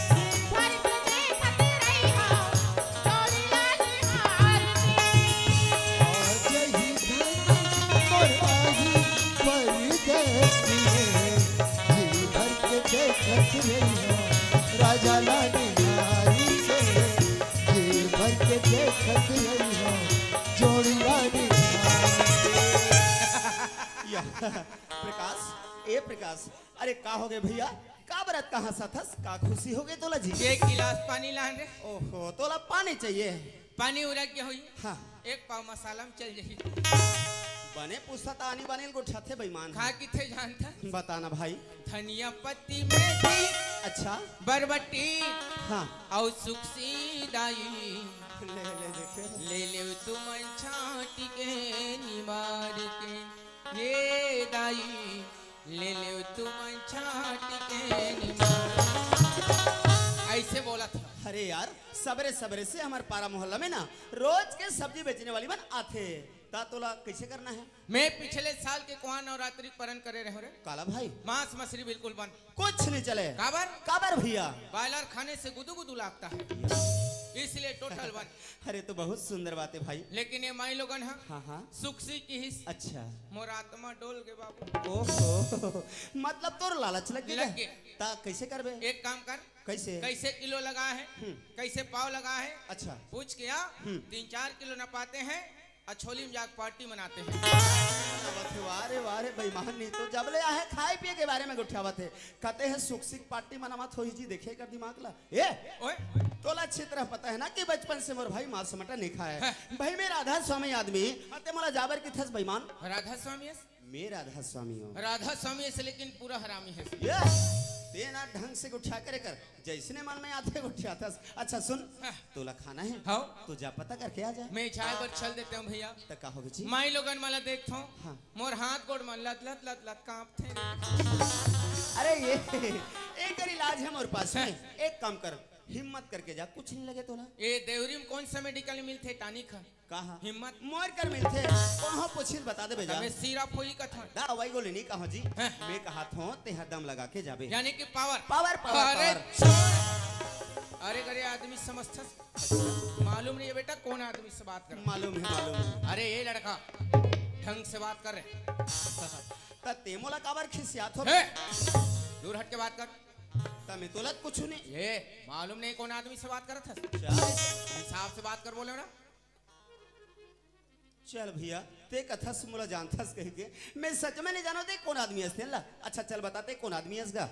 जी भर के देखत रहिहा, डोली ला निहार के। आ जही धन मोर आही परदेस ले। जी भर के देखत रहिहा, राजा ला निहारी के। जी भर के देखत रहिहा, जोड़ी ला निहारी के। या, प्रकाश, ए प्रकाश, अरे का हो गे भैया? का बरत कहाँ सथस? का खुशी हो गे तोला जी? एक गिलास पानी लान रे। ओहो, तोला पानी चाहिए? पानी उरक गे होही। हाँ। एक पाव मसाला में चल जाही। बने पूछता त आनी बानी ल गोठियाथे बेईमान। का किथे जानथा? बता ना भाई। धनिया पत्ती मेथी। अच्छा। बरबट्टी। हाँ। अउ सुकसी दाई। ले, ले, देखे। ले लेव तुमन छांटी के निमार के। ये दाई। ले लेव तुमन छांटी के निमार। अइसे बोलत ह। अरे यार, सबरे सबरे से हमर पारा मोहल्ला में ना रोज के सब्जी बेचने वाली मन आथे। त तोला कइसे करना हे? मैं पिछले साल के कुआं नवरात्रि के परन करे रहेंव रे। काला भाई? मांस मछली बिल्कुल बंद। कुछ नहीं चले। काबर? काबर भैया? बॉयलर खाने से गुदु गुदु लागता है, इसलिए टोटल बंद। अरे, तो बहुत सुंदर बात है भाई। लेकिन ये माई लोगन ह हाँ, हाँ। सुकसी किहिस। अच्छा। मोर आत्मा डोल गे बाबू। ओहो, मतलब तोर लालच लग गे? लग गे। त कइसे करबे? एक काम कर। कइसे? कइसे किलो लगा है, हम्म। कइसे पाव लगा है, अच्छा। पूछ के आ, हम्म। तीन चार किलो नपाते हैं, अछोली में जाके पार्टी मनाते हैं। वाह रे, वाह रे, बेईमान नहीं तो जब ले आहे खाए पिए के बारे में गोठियावत हे। कहते हैं सुकसी के पार्टी मनावत होही जी, देखे कर दिमाग ला। ए, ओए। तोला अच्छी तरह पता है ना कि बचपन से मोर भाई मांस मटन नहीं खाए। हाँ। भाई मैं राधा स्वामी आदमी, अते मोला जाबर किथस बेईमान। राधा स्वामी हस? मैं राधा स्वामी हूँ। राधा स्वामी हस, लेकिन पूरा हरामी हस। ये, ते ना ढंग से गोठिया करे कर। जइसने मन में आथे गोठियाथस। अच्छा सुन, हाँ। तोला खाना है? हाँ। तो जा पता करके आ जा। मैं जाए बर चल देते हूँ भैया। त का होगे जी? माई लोगन मन ला देखथों। हाँ। मोर हाथ गोड़ मन लत लत लत लत कांपथे। अरे ये, एकर इलाज है मोर पास में। हाँ। एक काम कर, हिम्मत करके जा, कुछ नहीं लगे तोला। ए देवरी में कौन सा मेडिकल मिलथे टानिक ह? कहा? हिम्मत। मोर कर मिलथे, कहाँ पूछिल बता देबे जा। मैं सिरप होई कथन। दवाई गोली नहीं कहा जी। हैं? मैं कहा थो, तेहा दम लगा के जाबे। यानी कि पावर। पावर, पावर, अरे पावर। छोड़। अरे करे आदमी समझथस। मालूम नहीं है बेटा कौन आदमी से बात कर। मालूम है, मालूम है। अरे ये लड़का, ढंग से बात कर रे। त ते मोला काबर खिसियात हो? हैं? दूर हट के बात कर। त मैं तोला कुछ नहीं। ये मालूम नहीं कौन आदमी से बात करत हस? चल। इंसाफ से बात कर बोले ना। चल भैया, ते कथस मोला जानथस कहिके, मैं सच में नहीं जानो ते कौन आदमी हस तेन ला। अच्छा चल बता ते कौन आदमी हस गा?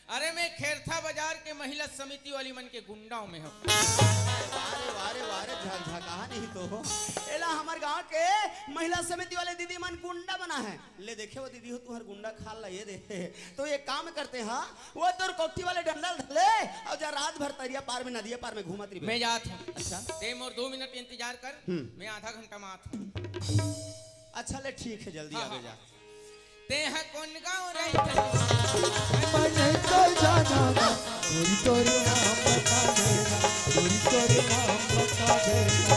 अरे मैं खेरथा बाजार के महिला समिति वाली मन के गुंडाओं में हूँ। वाह रे, वाह रे, वाह रे, झकझकाहा नहीं तो हो। एला हमर गांव के महिला समिति वाले दीदी मन गुंडा बना है। ले देखे वो दीदी हो तुहर गुंडा खाल ला ये दे। तो ये काम करते हाँ, वो तोर कोठी वाले डंडा ल धर ले अउ जा रात भर तरिया पार में नदिया पार में घूमत रहिबे। मैं जात हूँ। अच्छा। ते मोर दो मिनट इंतजार कर, हम्म। मैं आधा घंटा में आत हूँ। अच्छा ले ठीक है, जल्दी हाँ, आबे हाँ। जा। ते ह कोन गाँव रहिथे? मैं नहीं तो जाना ना, गोरी तोर नाम बता देना, गोरी तोर नाम बता देना।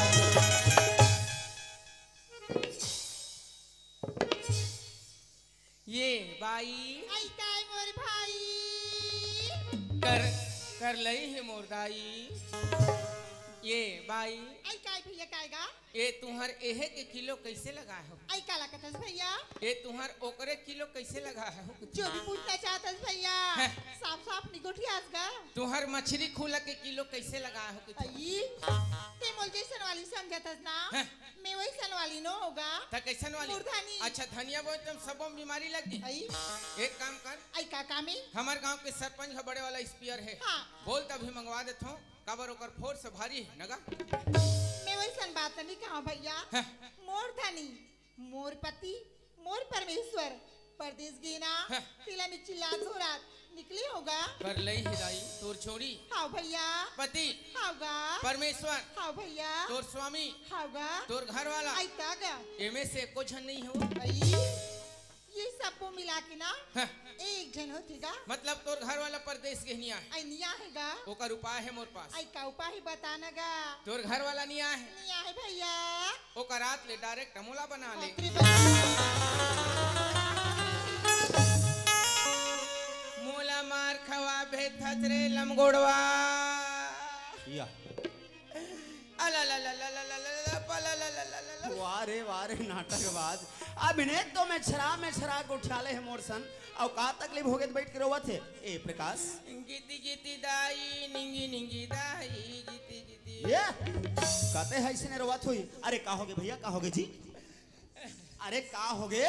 ये बाई। आई काय मोर भाई। कर, कर लई हे मोर दाई। ये बाई। आई काय भैया काय गा? ये तुहर एहे के किलो कैसे लगाए हो? आई काला कथस भैया? ये तुहर ओकरे किलो कैसे लगाए हो? जो भी पूछना चाहतस भैया। हैं? साफ साफ निगोठियास गा। तुहर मछली खुला के किलो कैसे लगाए हो? आई, ते मोल जे नो होगा। त कैसन वाली? मूर्धनी। अच्छा, धनिया बोए त सबो में बीमारी लग गई। आई। एक काम कर। आई का काम है? हमर गांव के सरपंच ह बड़े वाला स्पीयर है। हाँ। बोल त अभी मंगवा देथों, काबर ओकर फोर्स भारी है नगा। मैं वैसन बात नहीं कहा भैया। हाँ। मोर धनी, मोर पति, मोर परमेश्वर परदेस गे ना, हाँ। तेला में चिल्लात घोरात निकले होगा। कर लई हिदाई तोर छोड़ी। हाव भैया। पति। हाव गा। परमेश्वर। हाव भैया। तोर स्वामी। हाव गा। तोर घर वाला। आई का गा। एमे से एको झन नहीं हो। आई, ये सबको मिला के ना, हाँ। एक झन होथे गा। मतलब तोर घर वाला परदेस गे निया है। आई निया है गा। ओकर उपाय है मोर पास। आई का उपाय है बता ना गा। तोर घर वाला निया है। निया है भैया। ओकर रात ले डायरेक्ट मोला बना ले। बाप रे बाप। मोला मार खवा भेथत रे लमगोड़वा। या। अला ला ला ला ला ला ला ला, पला ला ला ला ला ला। वाह रे, वाह रे, नाटकबाज। अभिनेत तो में छरा, में छरा के उठा ले है मोर सन। अउ का तकलीफ होगे त बैठ के रोवत हे? ए प्रकाश। गीती गीती दाई, निंगी निंगी दाई, गीती गीती। ये? कते है इसने रोवत हुई? अरे का होगे भैया, का होगे जी? अरे का होगे?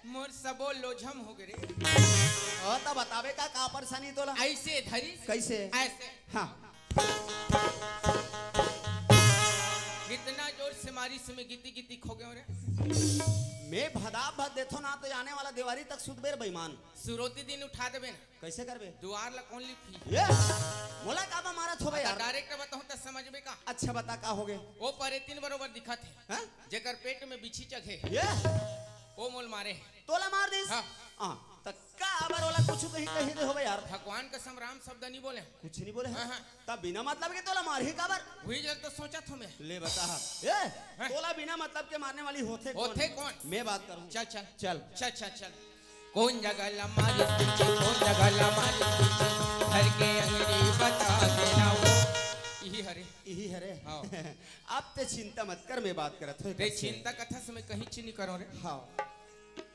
मोर सबो लोझम होगे रे। ओ त बताबे का, का परेशानी तोला? ऐसे धरी। कैसे? ऐसे। हाँ। इतना जोर से मारी से मैं गीती गीती खो गयो रे। मैं भदा भद देथो ना तो आने वाला देवारी तक सुतबे रे बेईमान। सुरोती दिन उठा देबे ना। कैसे करबे? दुआर ला कौन लिपही? ये? मोला काबर मारत होबे यार? डायरेक्ट बताहूं त समझबे का? अच्छा बता का होगे? ओ परेतिन बरोबर दिखत हे। हाँ? जेकर पेट में बिच्छी चघे हे। ये? ओ मोल मारे हे। तोला मार दिस? हाँ। हाँ, त काबर ओला कुछु कहीं कही दे होबे यार? भगवान कसम राम शब्द नहीं बोले। कुछ नहीं बोले हे? हाँ, हाँ। तब बिना मतलब के तोला मारही काबर? वही जर तो सोचत हों मैं। ले बता। ए, हाँ। तोला बिना मतलब के मारने वाली होथे कौन? होथे कौन? मैं बात करूं। चल, चल। चल। चल, चल, चल। कौन जगह ला मारी पीछे, कौन जगह ला मारी पीछे, घर के अंगड़ी बता देना वो। इही हरे। इही हरे? हाँ। अब ते चिंता मत कर, मैं बात करत हों रे, एकरा से। चिंता कथा से मैं कहीं चीनी करो रे। हाँ।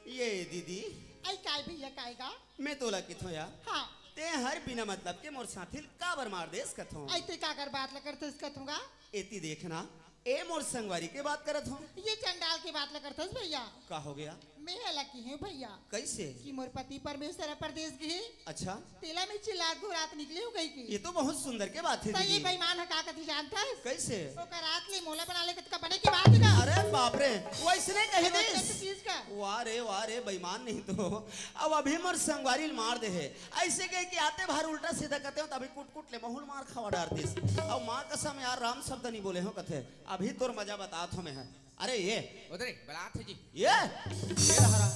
ये दीदी। आई काय भैया, काय गा? मैं तोला किथों या। हाँ। ते हर बिना मतलब के मोर साथी ल काबर मार देस कथों? आई ते काकर बात ला करथस कथों गा? एती देखना, ए मोर संगवारी के बात करत हों। ये चंडाल के बात ला करथस भैया। का होगे? मैं हला किहें भैया। कैसे? कि मोर पति परमेश्वर परदेस गे हे। अच्छा। तेला में चिल्लात घोरात निकले हों कहिके। ये तो बहुत सुंदर के बात हे त ये दीदी। बेईमान ह का कथे जानथस? कैसे? ओकर रात ले मोला बना ले कतका बने के बात हे का? अरे बाप रे, वैसने कही अरे दिस। चीज का। वाह रे, वाह रे, बेईमान नहीं तो। अब अभी मोर संगवारी ल मार दे हे। ऐसे कहे कि आते बार उल्टा सीधा कथे हों, तभी कुट कुट ले महूं ल मार खवा डारतिस। अब माँ कसम यार, राम शब्द नहीं बोले हों कथे। अभी तोर मजा बतात हों मैं ह। अरे ये। उधर ही, बलात हे जी। ये? ये रहा, रहा।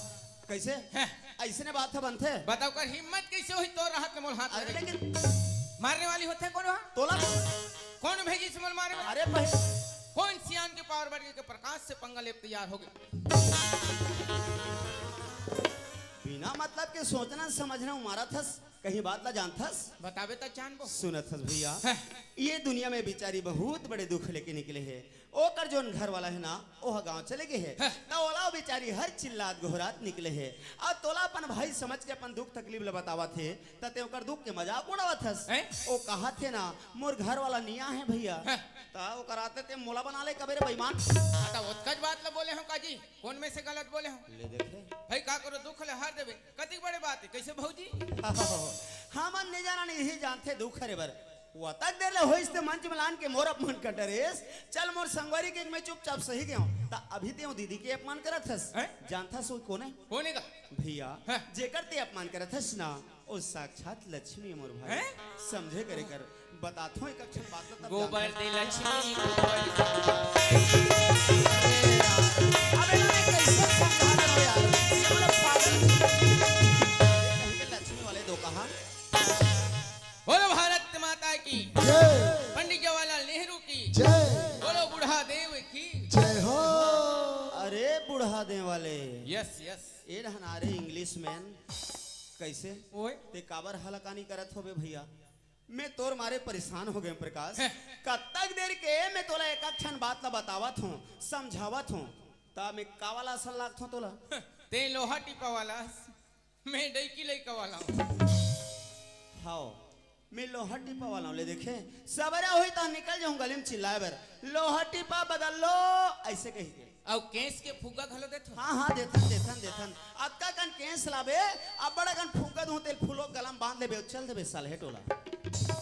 कैसे? हैं। ऐसने बात ह बनथे? बताओ कर हिम्मत कैसे होही तोर रहत ले मोल हाथ अरे लगे? लेकिन मारने वाली होथे कौन हा? तोला। कौन भेजिस मोल मारे बर? अरे भाई। कौन सियान के पावर बढ़ के प्रकाश से पंगा लेब तैयार होगे? बिना मतलब के सोचना समझना मारथस। कहीं बात ला जानथस? बताबे त जानबो। सुनत हस भैया, हैं। ये दुनिया में बिचारी बहुत बड़े दुख लेके निकले हे। ओकर जोन घर वाला हे ना, ओह गांव चले गे हे। हैं। त ओला ओ बिचारी हर चिल्लात गोहरात निकले हे। अउ तोला अपन भाई समझ के अपन दुख तकलीफ ला बतावत हे, त ते ओकर दुख के मजाक उड़ावत हस। हैं? ओ कहत हे ना, मोर घर वाला निया हे भैया। हैं। त ओकर आते ते मोला बना ले कबे रे बेईमान। आ, त ओतकच बात ला बोले हों काजी, कौन में से गलत बोले हों? ले देखे। भाई का करो, दुख ले हार देबे। कतिक बड़े बात हे, कैसे भौजी? हमन नहीं जाना, नहीं ही जानथे दुख हरे बर। वो तक देर ले होइस ते मंच में लान के मोर अपमान कर डरेस। चल मोर संगवारी के मैं चुपचाप सही गयो। त अभी ते वो दीदी के अपमान करत हस। हैं? जानथस वो कोने? कोने का? भैया, हैं? जेकर ते अपमान करत हस ना, ओ साक्षात लक्ष्मी हे मोर भाई। हैं? समझे करे कर। बताथों एक अक्षर बात ला तब गोबर जानथस। दे लक्ष्मी, गोबर। अबे ना, मैं कैसे समझा रहा हूँ यार? ये मतलब पागल। कहीं के लक्ष्मी वाले दो कहा। बोलो भारत माता की। जय। पंडित जवाहरलाल नेहरू की। जय। बोलो बूढ़ा देव की। जय हो। अरे बूढ़ा देव वाले। Yes, yes। ए रहना रे English man। कैसे? ओए। ते काबर हलाकानी करत होबे भैया? मैं तोर मारे परेशान हो गए प्रकाश। हैं। कतक देर के मैं तोला एक क्षण बात ला बतावत हों, समझावत हों, त मैं का वाला असन लागथों तोला? ते लोहा टिपा वाला, मैं डैकी लइका वाला हों। हाव, मैं लोहा टिपा वाला हों। ले देखे, सबेरा होही त निकल जाहूं गली में चिल्लाए बर, "लोहा टिपा बदल लो," ऐसे कही के। अउ केस के फुग्गा घलो देथो? हाँ, हाँ, देथन, देथन, देथन। अतका कन केस लाबे, अब्बड़ अकन फुग्गा दूँ, तेला फूलो गला म बांध लेबे, अउ चल देबे साले टोला।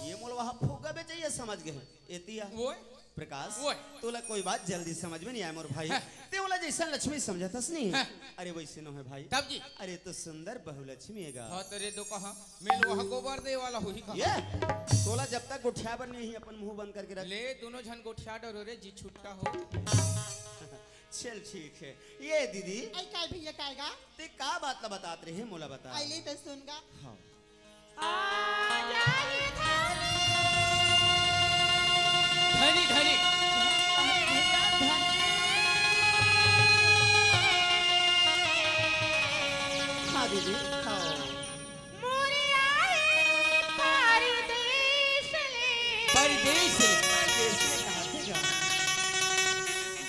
ये मोला वहाँ फुग्गा बेचइया समझ गे हे। एतिया। ओए। प्रकाश, ओए। तोला कोई बात जल्दी समझ में नहीं आय मोर भाई। हाँ। ते ओला जइसन लक्ष्मी समझथस नहीं। हाँ। अरे वइसे नो हे भाई। तब जी। अरे तो सुंदर बहुलक्ष्मी हे गा। हाँ, तो रे दो कहा, मैं लोहा गोबर दे वाला होही कहा। ये, तोला जब तक गोठिया बर नहीं, अपन मुंह बंद करके रख। ले, दोनों झन गोठिया डरो रे, जी छुट्टा हो। चल ठीक हे। ये दीदी। आई काय भैया, काय गा? ते का बात ला बतात रहे, मोला बता। आई ले तो सुन गा। हाँ। धनी, धनी। हाँ दीदी, हाँ। मोरे आए परदेस ले। परदेस ले। परदेस ले कहाँ थे गा?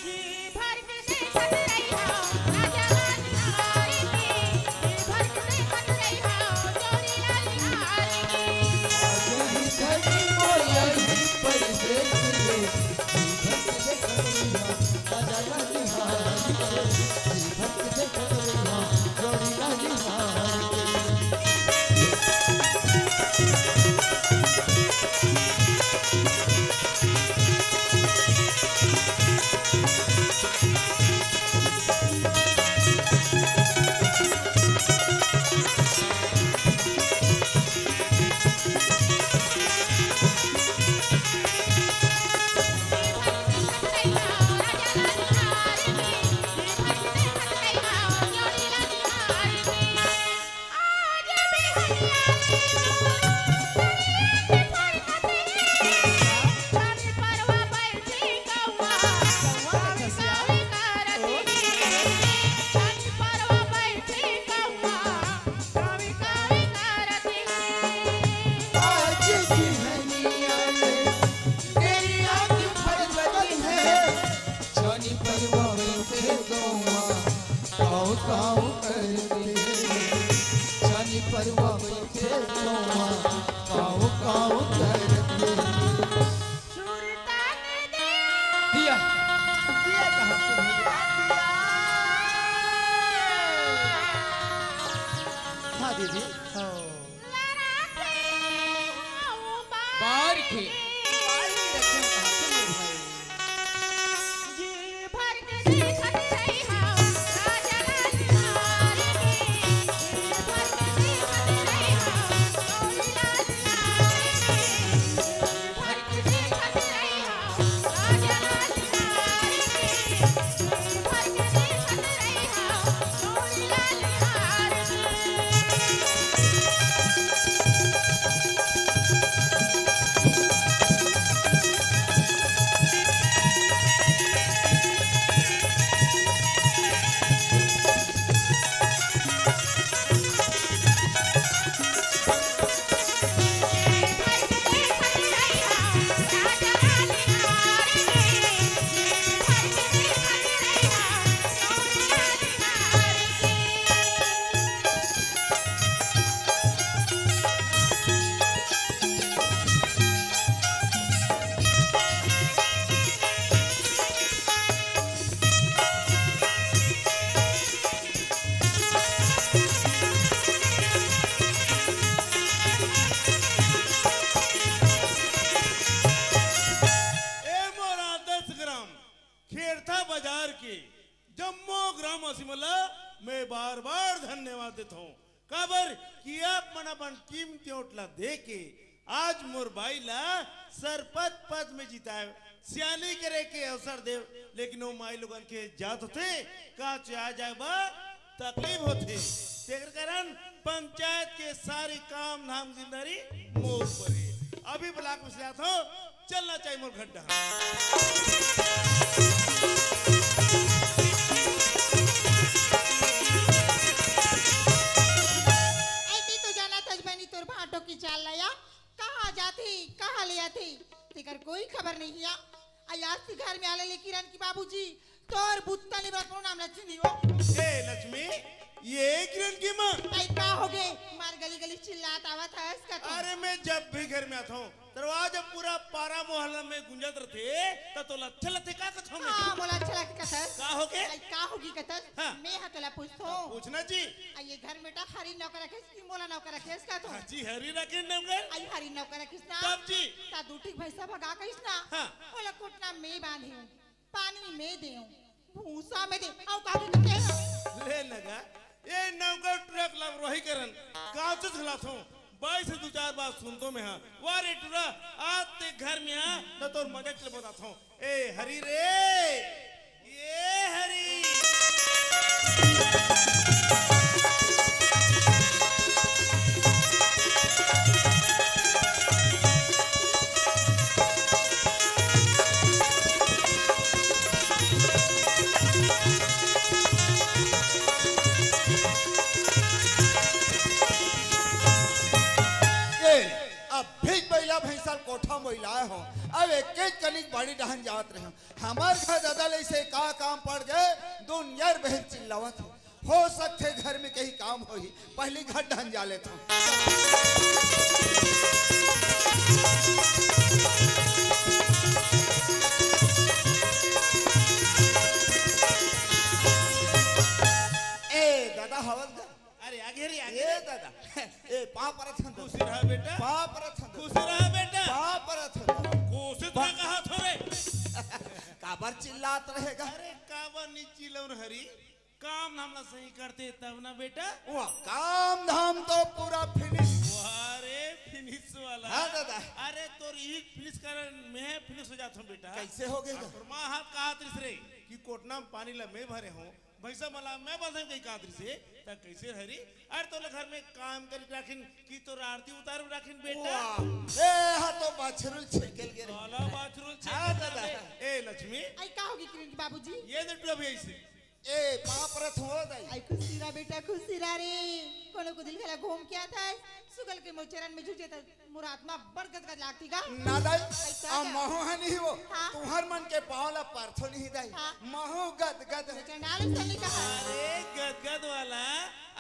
जी भर दिया। दिया कहाँ से भैया? दिया। हाँ दीदी। हाँ। बार के। ए मोर आदर्श ग्राम खेरथा बाजार के जम्मो ग्रामवासी मन ला मैं बार-बार धन्यवाद देथौं, काबर कि आप मन अपन कीमती वोट ला दे के आज मोर बाई ला सरपंच पद में जिताए, सियानी करे के अवसर देव, लेकिन वो माई लोगन के जात होथे, का चुया जाए बा तकलीफ होथे। तेकर कारण पंचायत के सारे काम धाम जिम्मेदारी मोर ऊपर हे। अभी ब्लॉक में से जात हौं, चलना चाहिए मोर घर डहर। ऐती तो जाना तजबनी तोर भांटो की चाल लाया, कहाँ जाती, कहाँ ले आती, तेकर कोई खबर नहीं है। अयास के घर में आले ले किरण की बाबूजी, तोर बुत्ता ले बड़ा कोनो नाम लक्ष्मी हो। ए लक्ष्मी, ये किरण की माँ। भाई, का होगे? मार गली गली चिल्लात आवत हस का तू? अरे, मैं जब भी घर में आता हूँ, दरवाजा पूरा पारा मोहल्ला में गूंजत रथे, त तोला अच्छा लगथे का कथों मैं? हाँ, मोला अच्छा लगथे कथस। का होगे? आई, का होगे कथस? हाँ। मैं हा तोला पूछथों। पूछना जी। आई, ये घर में बेटा हरी नौकर रखेस कि मोला नौकर रखेस का तू? हाँ जी, हरी रखे नौकर। आई, हरी नौकर रखेस ना? तब जी। त दू ठी भैंसा भगा कहिस ना? हाँ। ओला कोटना में बांधे हूँ, पानी में देव, भूसा में दे, अउ का भी करते हैं? ले लगा, ये नौकर टुरा के लापरवाही करन, गाँव से झुलाथों, बाई से दू चार बात सुनथों मैं हा। वाह रे टुरा, आज ते घर में आ, त तोर मजा के बताथों। ए हरी रे, ये हरी। ए, अब भी बइला भैंसा ल कोठा म बइलाए हो, अब एक एक कनिक बाड़ी डहन जात रहे हो। हमर घर ददा ले से का काम पड़ गए, दुनिया बहिर चिल्लावत हो। हो सकथे घर में कहीं काम होही, पहली घर डहन जा लेथों। ए, ददा हवस गा? अरे, आगे रे, आगे ए, रे। ददा। ए, पाँव परत हन ददा। खुशी रहा बेटा। पाँव परत हन ददा। खुशी रहा बेटा। पाँव परत हन ददा। कोशिश ना कहा थोरे। काबर चिल्लात रहेगा? अरे, काबर नी चिल्लाऊं हरी? काम धाम ला सही करते तब ना बेटा। वाह, काम धाम तो पूरा finish। वाह रे, finish वाला। हाँ ददा। अरे तोर इही finish कारण मैं finish हो जात हूँ बेटा। कैसे हो गए? तोर माँ हा कहात रिस रे कि कोटना में पानी ला मैं भरे हूँ, भैंसा मला मैं बंधे कहीं कहात रिस हे, त कैसे हरी? अरे तोला घर में काम कर राखिन कि तोर आरती उतार राखिन बेटा। वाह, ए हा तो बाछरुल छेके ल गे रे। वाला बाछरुल छेके हाँ ददा। ए लक्ष्मी। आई का होगे किरण के बाबूजी? ये दे टुरा भी ऐसे। ए, पाँव परत हूँ दाई। आई खुशी रहा बेटा, खुशी रहा रे। कोनो को दिल घला घूम के आता है, सुगल के मोचरन में झुझे त मोर आत्मा बड़ गदगद लागती गा। ना दाई, ऐसा अब का? महू हा नहीं हो, हाँ। तुहर मन के पाँव ला परथों नहीं दाई, हाँ। महू गदगद हो। चंडाल ऐसा नहीं कहा। अरे गदगद वाला,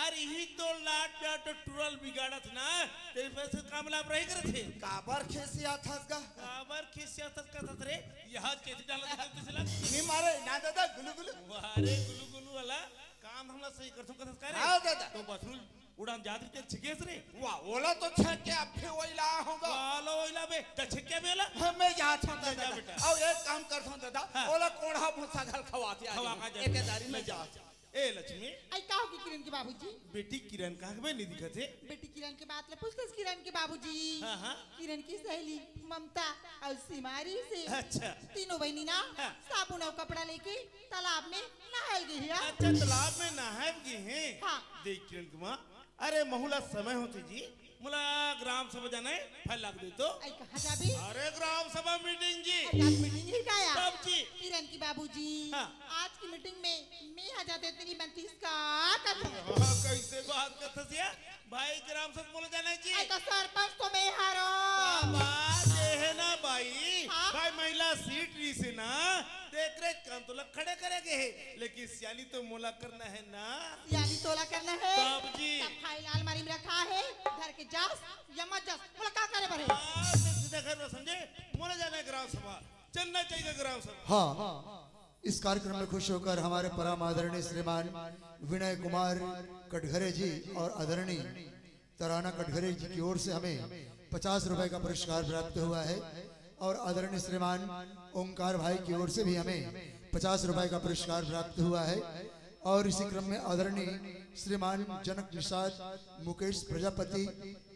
अरे ही तो लाट प्यार तो टुरल बिगाड़त ना, तेरे पैसे काम लाभ रही करत हे। काबर खिसियात हस गा? काबर खिसियात हस कथस रे? यहाँ कैसे डाला था तुझे ला? नहीं मारे, ना ददा, गुलू गुलू। वाह रे, गुलू गुलू वाला, काम धाम ला सही करथों कथस का रे? हाँ ददा। तो बसरुल उड़ान जात रही तेल छिकेस रे? वाह, ओला तो छेक के अब फिर वही ला होगा। वालो वही ला बे, जा छिक के बे ओला। हाँ, मैं जात हूँ ले जा ददा। बेटा। अब एक काम करथों ददा, हाँ। ओला कोढ़ा भूसा घल खवात आ खवा जाऊँ। खा जा एक बेटा। दारी में ले जा। जा। ए लक्ष्मी। आई का होगे किरण के बाबूजी? बेटी किरण कहाँ के बे नहीं दिखत हे? बेटी किरण के बात ले पूछतेस किरण के बाबूजी। हाँ, हाँ। किरण की सहेली ममता अउ सिमारी से अच्छा। तीनों बहिनी ना हाँ। साबुन अउ कपड़ा लेके तालाब में नहाए ल गे हे। अच्छा, तालाब में नहाए ल गे हे। हाँ। देख किरण के माँ, अरे महू ला समय होथे जी, मोला ग्राम सभा जाना हे, फल लाग दे तो। आई कहाँ जाबे? अरे ग्राम सभा meeting जी। अरे आज meeting हे का या? तब जी। किरण की बाबूजी, हाँ। आज की meeting में मैं हा जाते तेरी बनतीस का कथों। हाँ, कैसे बात कथस या? भाई ग्राम सभा मोला जाना हे जी। आई तो सरपंच तो मैं हरों। बाबा, जे हे ना भाई, हाँ? भाई महिला seat रही से ना, तेकरे काम तो लग खड़े करे गे हे, लेकिन सियानी तो मोला करना हे ना। सियानी तोला करना हे। तब जी। तब file अलमारी में रखा हे, धर के जास या मत जास, मोला का करे बर हे? आ, तो सीधा घर में समझे, मोला जाना हे ग्राम सभा, चलना चाहिए ग्राम सभा। हाँ, इस कार्यक्रम में खुश होकर हमारे परम आदरणीय श्रीमान विनय कुमार कटघरे जी और आदरणीय तराना कटघरे जी की ओर से हमें पचास रुपए का पुरस्कार प्राप्त हुआ है और आदरणीय श्रीमान ओंकार भाई की ओर से भी हमें पचास रुपए का पुरस्कार प्राप्त हुआ है। और इसी क्रम में आदरणीय श्रीमान जनक निषाद मुकेश प्रजापति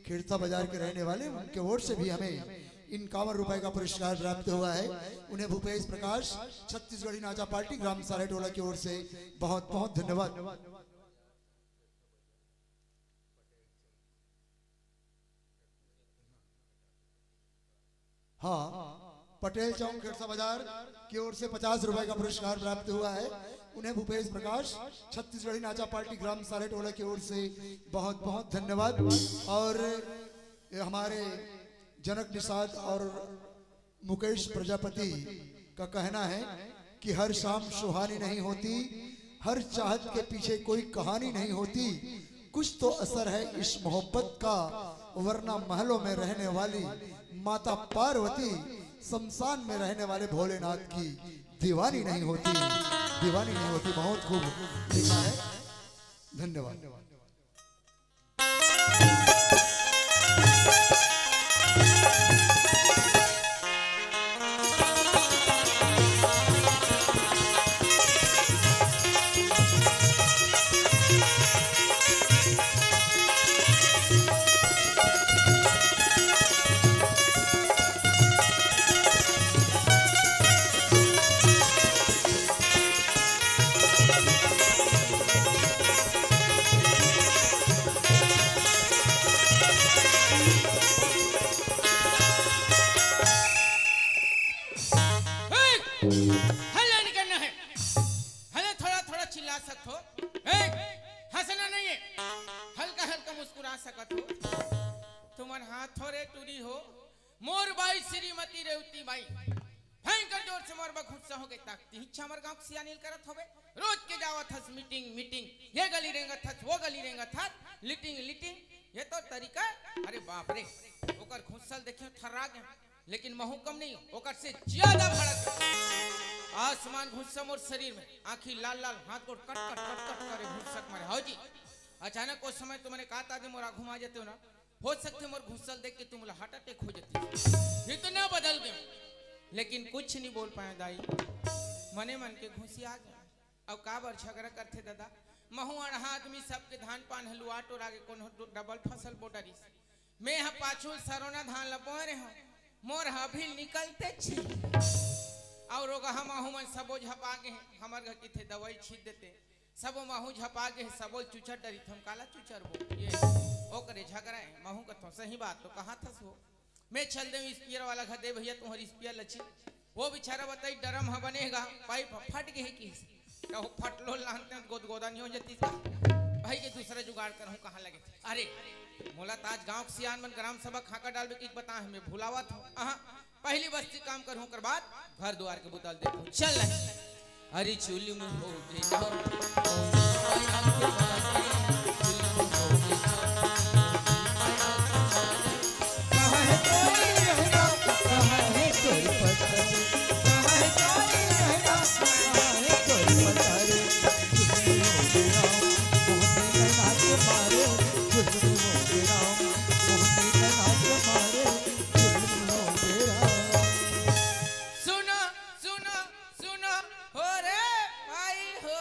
खिड़ता बाजार के रहने वाले, उनके ओर से भी हमें इक्यावन रुपए का पुरस्कार प्राप्त हुआ है। उन्हें भूपेश प्रकाश छत्तीसगढ़ी नाचा पार्टी ग्राम सारे टोला की ओर से बहुत बहुत धन्यवाद। हाँ, पटेल चौक खिड़सा बाजार की ओर से पचास रुपए का पुरस्कार प्राप्त हुआ है। उन्हें भूपेश प्रकाश छत्तीसगढ़ी नाचा पार्टी ग्राम सारे टोला की ओर से बहुत बहुत धन्यवाद। और ये हमारे जनक निषाद और मुकेश प्रजापति का कहना है कि हर शाम सुहानी नहीं होती, हर चाहत के पीछे कोई कहानी नहीं होती, कुछ तो असर है इस मोहब्बत का, वरना महलों में रहने वाली माता पार्वती शमशान में रहने वाले भोलेनाथ की दीवानी नहीं होती, दीवानी नहीं होती। बहुत खूब लिखा है, धन्यवाद। ए, हल्ला नहीं करना है। हल्ला थोड़ा थोड़ा चिल्ला सकत हो। ए, हंसना नहीं है, हल्का हल्का मुस्कुरा सकत हो। तुमन हाथ थोड़े टूरी हो। मोर बाई श्रीमती रेवती बाई भयंकर जोर से मोर बा गुस्सा हो गई। ताकती हिच्छा हमर गांव के सियानी ल करत होबे। रोज के जावत हस मीटिंग मीटिंग, ये गली रेंगत हस, वो गली रेंगत हस, लीटिंग लीटिंग। ये तो तरीका। अरे बाप रे, ओकर गुस्सा ल देखियो, थर्रा गया। लेकिन महू कम नहीं हो, ओकर से ज्यादा भड़क। आसमान गुस्सा मोर शरीर में, आंखी लाल लाल, हाथ गोड़ कट कट कट कट करे, गुस्सा के मारे। हाओ जी, अचानक ओ समय तुमने कहा था, मोर आघू में आ जाते हो ना, हो सकथे मोर गुस्सा ल देख के तुमला हार्ट अटैक हो जाती। इतना बदल गया, लेकिन कुछ नहीं बोल पाया दाई, मने मन के घुसिया गया। अब काबर झगड़ा करथे दादा? महू अड़हा आदमी, सबके धान पान ह लुआ टोरा गे, कोनो डबल फसल बो डरिस। मैं ह पाछू सरोना धान ल बोए रहे हूँ, मोर ह अभी निकलते छी। और ओगहा महू मन सबो झपा गे हे, हमर घर किथे दवाई छीट देते। सबो महू झपा गे हे, सबो चुचर डरित हम काला चुचर बो। ये ओकरे झगड़ा है, महू कथों सही बात तो कहा थस वो। मैं चल देव स्पियर वाला घर, दे भैया तुम्हारी स्पियर लची। वो बेचारा बताई डरम ह बनेगा, पाइप ह फट गे हे कि कहो फटलो लानते हैं, गोद गोदा नहीं हो जाती का। भाई के दूसरा जुगाड़ करहूँ कहाँ लगे। अरे मोला ताज गांव के सियान मन ग्राम सभा खाका डालबे की बता है, मैं भुलावत हूँ। अहाँ पहली बस्ती काम करहूँ, ओकर बाद घर दुआर के बुता ल देखहूँ। चल नहीं। अरे चुलम हो गे ना, माया के मारे, चुलम हो गे ना, माया के मारे। कहाँ है तोर रहना, कहाँ है तोर पत्थर, कहाँ है तोर रहना, कहाँ है तोर पत्थर। चुलम हो गे ना, मोहनी नैना के मारे, चुलम हो गे ना, मोहनी नैना के मारे, चुलम हो गे ना। सुनो, सुनो, सुनो हो रे भाई हो।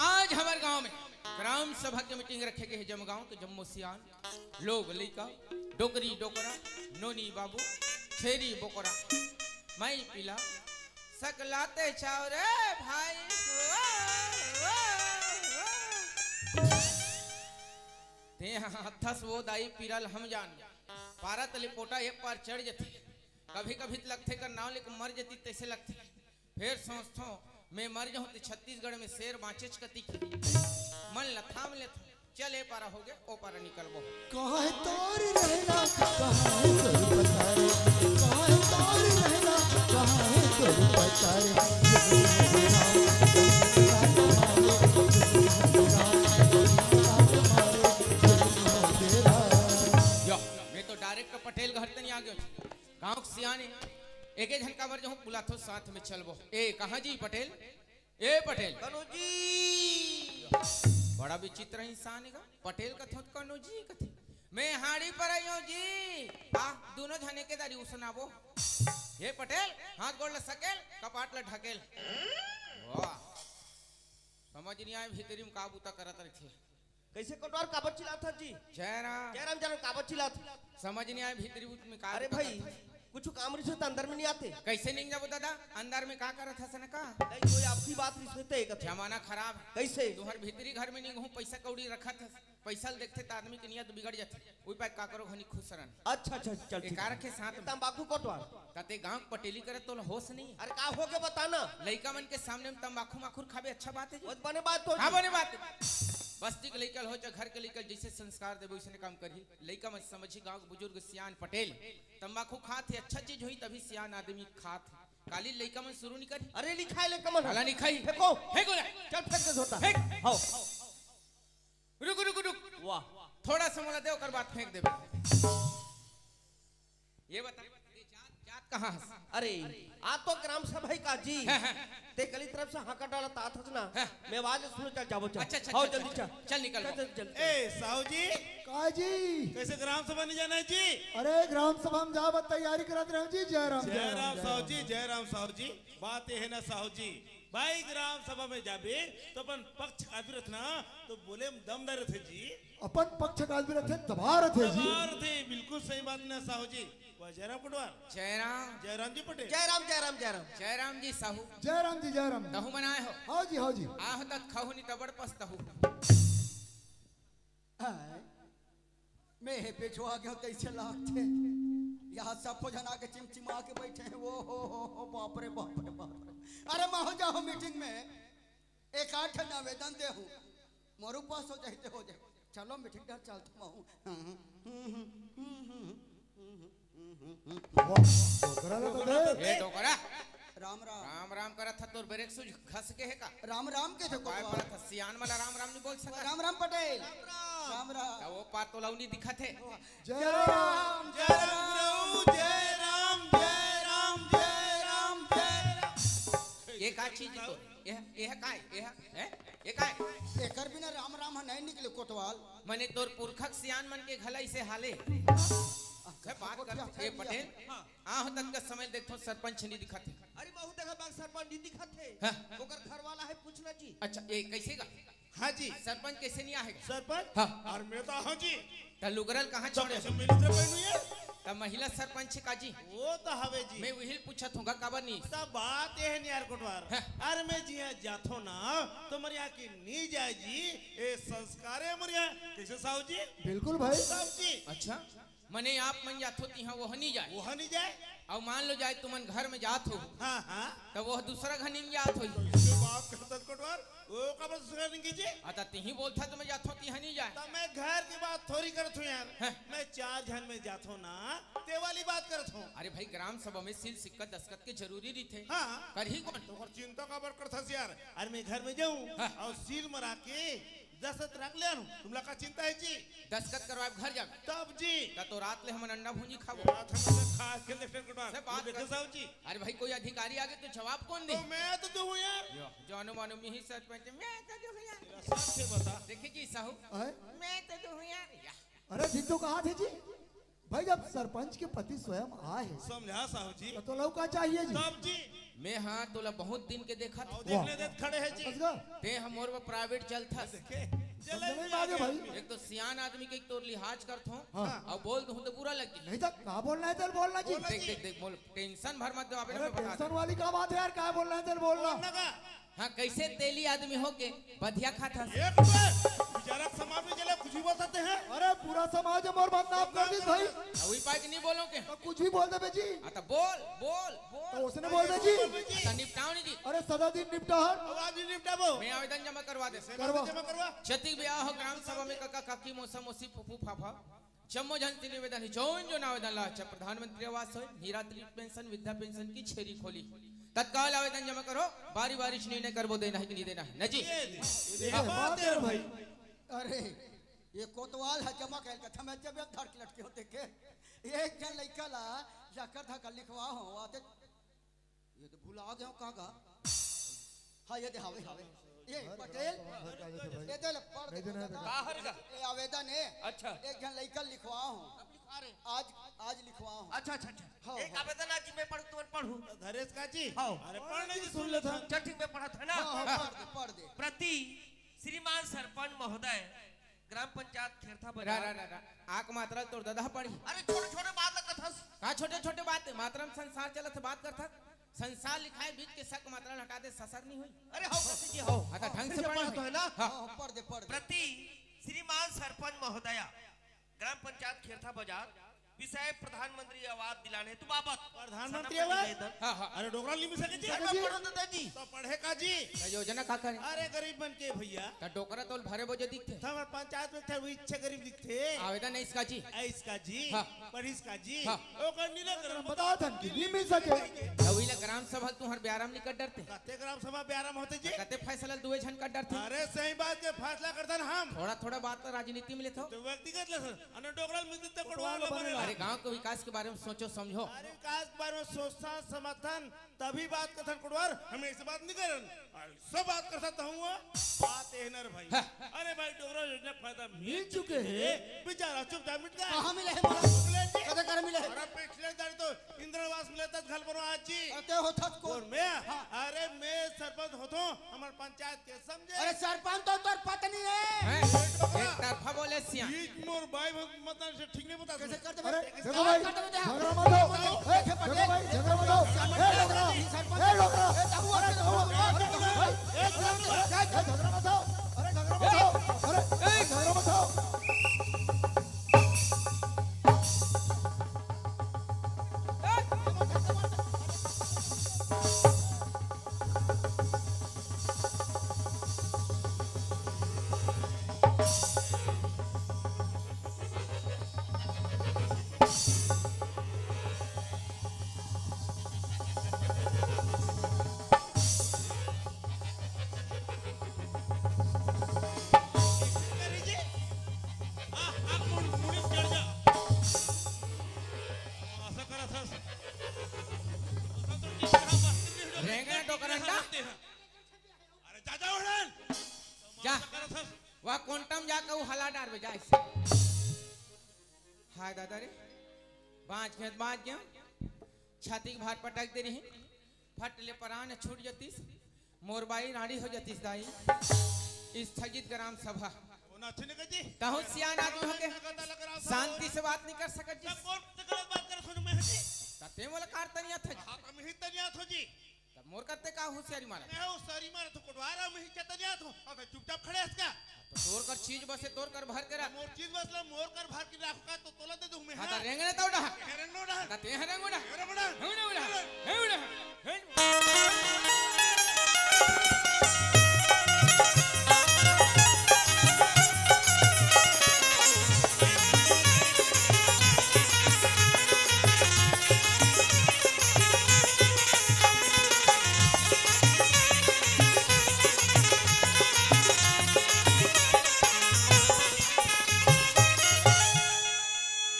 आज हमर गांव में ग्राम सभा के मीटिंग रखे गए हे। जमगांव के जम्मो सियान लोग, लइका, डोकरी डोकरा, नोनी बाबू, छेरी बोकरा, माई पीला, सकलाते चाव रे भाई हो। ते हाथस वो दाई पीरा ल हम जान, पारा तले पोटा एक पार चढ़ जथे। कभी कभी त लगथे कर नाव लेके मर जती तैसे लगथे। फेर सोचथों मैं मर जाहूं त छत्तीसगढ़ में शेर बांचेच कती के। मन ल थाम लेथों, चल ए पारा हो गे, ओ पारा निकलबो। कहाँ है तोर रहना, कहाँ है तोर पतारे, कहाँ है तोर रहना, कहाँ है तोर पतारे। यो, मैं तो डायरेक्ट पटेल घर तनी आ गयो। गांव के सियाने, एके झन काबर जहूं बुलाथो साथ में चलबो। ए, कहाँ जी पटेल? ए पटेल। कनो जी। बड़ा विचित्र इंसान हे गा। पटेल कथों त कनो जी कथे। मैं हाड़ी पर आयो जी। आ, दोनों झने के दारी उसनाबो। हे पटेल, हाथ गोड़ ल सकेल, कपाट ल ढकेल। वाह। समझ नहीं आए भीतरी में का बूता करत रहिथे। कैसे कोटवार काबर चिल्लात हस जी? जयराम। जयराम, जयराम काबर चिल्लात? समझ नहीं आए भीतरी में का अरे बूता भाई, करत हस। कुछ काम रहिसे त अंदर में नहीं आते। कैसे नहीं जाबो दादा? अंदर में का करत हस न का? नहीं, कोई आपकी बात रहिसे त एक जमाना खराब हे। कैसे? तुहर भीतरी घर में नहीं घूम, पैसा कौड़ी रखत हस। पैसा ल देखथे त आदमी के नियत बिगड़ जाथे। उही पाय काकरो घनी खुश रहन। अच्छा, अच्छा, चल ठीक एका हे। रखे साथ में। तंबाकू कोटवार। कते गांव के पटेली करे तोला होश नहीं हे। अरे का हो गे बता ना? लइका मन के सामने में तंबाकू माखुर खाबे अच्छा बात हे जी? बहुत बने बात तो का जी। बने बात हे? बस्ती के लइका ल हो चाहे घर के लइका ल, जइसे संस्कार देबे, वइसने काम करही। लइका मन समझही, गांव के बुजुर्ग, सियान, पटेल, तंबाकू खात हे, अच्छा चीज होही, तभी सियान आदमी खात हे। काली लइका मन शुरू नइ करही। अरे, लिखाय ले कमल। काला नइ खाही। फेंको। फेंको ना। चल, फेंक दे झोटा। फेंक। हव। रुक, रुक, रुक। वाह। थोड़ा सा मोला दे, ओकर बाद फेंक देबे। ये बता, ये जात, जात कहाँ हस? अरे, आज तो ग्राम सभा हे का जी। हाँ, हाँ। ते गली तरफ से हांका डालत आत हस ना। हाँ। मैं आवाज सुन, चल जाबो, चल। अच्छा, अच्छा, आओ अच्छा, जल्दी अच्छा। चल। चल निकल। चल, चल, चल। ए, साहू जी। का जी? कइसे ग्राम सभा नइ जाना हे जी? अरे, ग्राम सभा में जाबे तैयारी करत रहेंव जी। जय राम, जय राम, साहू जी, जय राम, साहू जी। बात ये हे ना साहू जी, भाई, ग्राम सभा में जाबे, त अपन पक्ष के आदमी रथे ना, त बोले में दम धरे रथे जी। अपन पक्ष के आदमी रथे, दबा रथे जी। दबा रथे, बिल्कुल सही बात ना साहू जी। वाह, जयराम कोटवार। जयराम। जयराम जी पटेल। जयराम, जयराम, जयराम। जयराम जी साहू। जयराम जी, जयराम। तहू मन आए हो? हव जी, हव जी। आहो तत खाहू नी तबड़ पस तहू। हाय। मैं हे पेछवा गेंव तइसे लागथे। यहाँ सबो झन आके चिमचिमा के बइठे हे। ओ हो हो हो, बाप रे, बाप रे, बाप रे। अरे महूँ जाहूँ मीटिंग में, एक आध ठन आवेदन देहूँ, मोर पास हो जाही ते हो जाही। चलो मीटिंग डहर चलथों महूँ। वाह, डोकरा ला तो दे। ए डोकरा। राम राम। राम राम करत ह, तोर ब्रेक शूज घस गे हे का? राम राम कथे काय कोतवाल। बोलत ह? सियान मन ला राम राम नइ बोल सकत? राम राम पटेल। राम राम। राम राम। त ओ पार तोला नइ दिखत हे। जय राम, जय राम गुरु, जय राम, जय राम, जय राम, जय राम। ये का चीज हे तोर? ये, ये काय? ये, हैं? ये काय? एकर बिना राम राम ह नइ निकले कोतवाल। मने तोर पुरखा के सियान मन के घला अइसे हाले। से बात कर, ए पटेल। हाँ। आहो ततका समय देखथों, सरपंच नइ दिखत हे। अरे महूँ देखत हँव सरपंच नइ दिखत हे। हाँ। ओकर घर वाला हे, पूछ ला जी। अच्छा, ए कइसे गा? हाँ जी। सरपंच कइसे नइ आहे गा? सरपंच? हाँ। अउ मैं तो हँव जी। त लुगरा ल कहाँ छोड़े? कइसे मैं लुगरा पहिनहूँ यार? त महिला सरपंच का जी? ओ तो हवे जी। मैं उही ल पूछत हँव गा, काबर नइ? त बात ये हे न यार कोटवार। हाँ। अरे मैं जिहाँ जाथों ना, त मोर यहाँ के नइ जाय जी। ए संस्कार हे मोर यहाँ। कइसे साहू जी? बिल्कुल भाई। साहू जी। अच्छा। मने आप मन जाथो तिहाँ ओह नइ जाय। ओह नइ जाय। अउ मान लो जाय तुमन घर में जाथो। हाँ, हाँ। त ओह दूसरा घर नइ जात होही। कइसे बात करत हस कोटवार? ओ काबर दूसरा नइ गे जी? अ त तिही बोलथस त मैं जाथों तिहाँ नइ जाय। त मैं घर के बात थोड़ी करत हँव यार। हाँ। मैं चार झन में जाथों ना, ते वाली बात करत हँव। अरे भाई, ग्राम सभा में सील सिक्का दस्तखत के जरूरी रहिथे। हाँ। करही कोन? त ओकर चिंता काबर करत हस यार? अरे मैं घर में जाहूँ हाँ। अउ सील मरा के दस्तखत रख ले आनहूँ, तुमला का चिंता हे जी? दस्तखत करवाय घर जाबे। तब जी। त तो रात ले हमन अंडा भुंजी खाबो। रात हमन खा के लेटे कुटा। से बात कर। साहू जी। अरे भाई, कोई अधिकारी आगे तो जवाब कोन दे? त मैं तो दूहूँ यार। यो, जानो मानो मिही सरपंच, मैं तो दूहूँ यार। तेरा साथ से बता। देखे जी साहू। आय? मैं तो दूहूँ यार। या। अरे जी, तो कहा थे जी? भाई, जब सरपंच के पति स्वयं आय हे, समझा साहू जी। त तोला अउ का चाहिए जी? तब जी। मैं हाँ तोला बहुत दिन के देखत हँव। अउ देखने देत खड़े हे जी। समझ गा? ते ह मोर बर private चलथस। देखे? समझ में आ गया भाई। एक तो सियान आदमी के एक तोर लिहाज करथों, हाँ। अउ बोल दूहूँ त बुरा लग जाही। नहीं त का बोलना हे तेला बोल ना जी। बोल ना देख, जी। देख, देख, बोल, tension भर मत दे, अबे अरे मैं बता tension वाली का बात हे यार, का बोलना हे तेला बोल ना। बोल ना का? हाँ, कइसे तेली आदमी होके बधिया खाथस? एक बार बेचारा समाज में जेला कुछ भी बोल सकते हैं। अरे, पूरा समाज में मोर बदनाम कर दिस भाई। अ, उही पाय के नइ बोलों के? त कुछ भी बोल देबे जी। हाँ, त बोल, बोल, बोल। त ओसने बोल दे जी। बोल दे जी। त निपटाओ नहीं जी। अरे, सदा दिन निपटा हर। अउ आज ही निपटाबो। मैं आवेदन जमा करवा देथों। करवा। जमा करवा। जतिक भी आए हो ग्राम सभा में, कका, काकी, मौसा, मौसी, फूफू, फाफा, जम्मो झन से निवेदन हे, जौन जौन आवेदन ला, चाहे प्रधानमंत्री आवास होय, निराश्रित पेंशन, वृद्धा पेंशन की छेरी खोली, तत्काल आवेदन जमा करो, बारी बारी से निर्णय करबो, देना हे कि नइ देना हे, न जी? ये, ये हाँ। बात हे भाई। अरे, ये कोतवाल ह जमा कइल कथा में जब एक धड़ के लटके होते के, एक झन लइका ला जाकर धक्का लिखवा हो, आते ये तो भुला गेंव का गा? हाँ, ये दे, हवे, हवे। ये पटेल, ये दे ले, पढ़ दे, नहीं देना है। का हर गा? ये आवेदन हे। अच्छा। एक झन लइका लिखवा हो। कब लिखवा रहे? आज, आज लिखवा हो। अच्छा, अच्छा, अच्छा। हाँ, एक हाँ। आवेदन आज मैं पढ़ूँ, तुमन पढ़ू। धरेस का जी? हाँ। अरे पढ़ नहीं जी, सुन लेथन। चल ठीक, मैं पढ़त हँव ना। हाँ, हाँ, पढ़ दे, पढ़ दे। प्रति श्रीमान सरपंच महोदय, ग्राम पंचायत खेरथा रा, बाजार। रा, रा, रा। आँख मातरा तोर ददा पढ़ही। अरे छोटे-छोटे बात ला कथस। का छोटे-छोटे बात? मातरा में संसार चलत हे, बात करथस। संसार लिखाय बीच के सक मातरा ल हटा दे, ससर नइ होही। अरे हव, कथस जी, हव। हाँ, त ढंग से पढ़ भाई। ना। हाँ। हाँ, पढ़ दे, पढ़ दे। प्रति श्रीमान सरपंच महोदया, ग्राम पंचायत खेरथा बाजार, विषय प्रधानमंत्री आवास दिलाने हेतु बाबत। प्रधानमंत्री आवास? हाँ, हाँ। अरे, डोकरा ल नइ मिल सके जी। अरे, मैं पढ़ो दादाजी। त पढ़े का जी? त योजना का करे? अरे, गरीब मन के भैया। त डोकरा तोल भरे बोझे दिखथे। त हमर पंचायत में थे, वो इच्छा गरीब दिखथे। आवेदन है इसका जी? ऐ इसका जी? हाँ। पढ़िस का जी? हाँ। ओकर निराकरण बताओ धन की, नइ मिल सके। त वही ला ग्राम सभा तुहर ब्याराम नइ कर डरते? कते ग्राम सभा ब्याराम होथे जी? कते फैसला दुए झन कर डरथे? अरे, सही बात के फैसला करथन हम। थोड़ा-थोड़ा बात ला राजनीति में लेथो। त व्यक्तिगत ले सर, अने डोकरा ल मिलथे त कोटवार ला बने ला। अरे, गांव के विकास के बारे में सोचो समझो। अरे, विकास के बारे में सोचथन समझथन, तभी बात करथन कोटवार, हम ऐसे बात नइ करन। अरे, सब बात करथन त हूँ, बात एहनर भाई। हाँ। अरे भाई, डोकरा योजना फायदा मिल चुके हे। बेचारा चुपचाप मिट गे। कहाँ मिले हे मोला? बोले जी। कते कर मिले हे? अरे, पिछले दारी तो इंदिरा आवास मिले त घर बनवा आज जी। कते होथस कोन? कोन मैं? हाँ। अरे, मैं सरपंच होथों, हमर पंचायत के समझे। अरे, सरपंच तो तोर पत्नी हे। हैं? एक तरफा बोले सिया। ई मोर भाई, मतलब से ठीक नइ बता। कैसे करते अरे, बे? देखो भाई, झगड़ा मत हो। ए, देखो भाई, झगड़ा मत हो। ए, डोकरा, ए, डोकरा। ए, ताऊ, अरे, ताऊ, अरे, ताऊ, ए, झगड़ा मत हो। अरे, झगड़ा मत हो। अरे, ए, झगड़ा मत हो। रेंगना डोकरंडा। अरे जा, जा उड़न। जा। वाह, कोंटम जाके वो हला डारबे, जा इससे। हाय दादा रे, बाँच गया, बाँच गया। छाती के भार पटक दे रही, फट ले परान छूट जतिस, मोर बाई राड़ी हो जतिस दाई। स्थगित ग्राम सभा। वो ना अच्छे नहीं कहती। तहु सियान आदमी होके शांति से बात नहीं कर सकत जी। तब कौन से गलत बात करे सोच में है जी? तते मोला कार तनिया था जी। हाँ, हम ही तनिया थो जी। तब मोर करते का होशियारी मारा? मैं होशियारी मारा तो कोटवार, हम ही चतनिया थो। अब चुपचाप खड़े हस का? तो तोर कर चीज बसे, तोर कर भर के रख। मोर चीज बस ला, मोर कर भर के रख का, तो तोला दे दूं मैं, हाँ, तो हाँ? रेंगने तो उड़ा। हे रेंगनो उड़ा। हाँ, तो ते हरेंग उड़ा। हे रेंगनो उड़ा। हे उड़ा। हे उड़ा। हे उड़ा।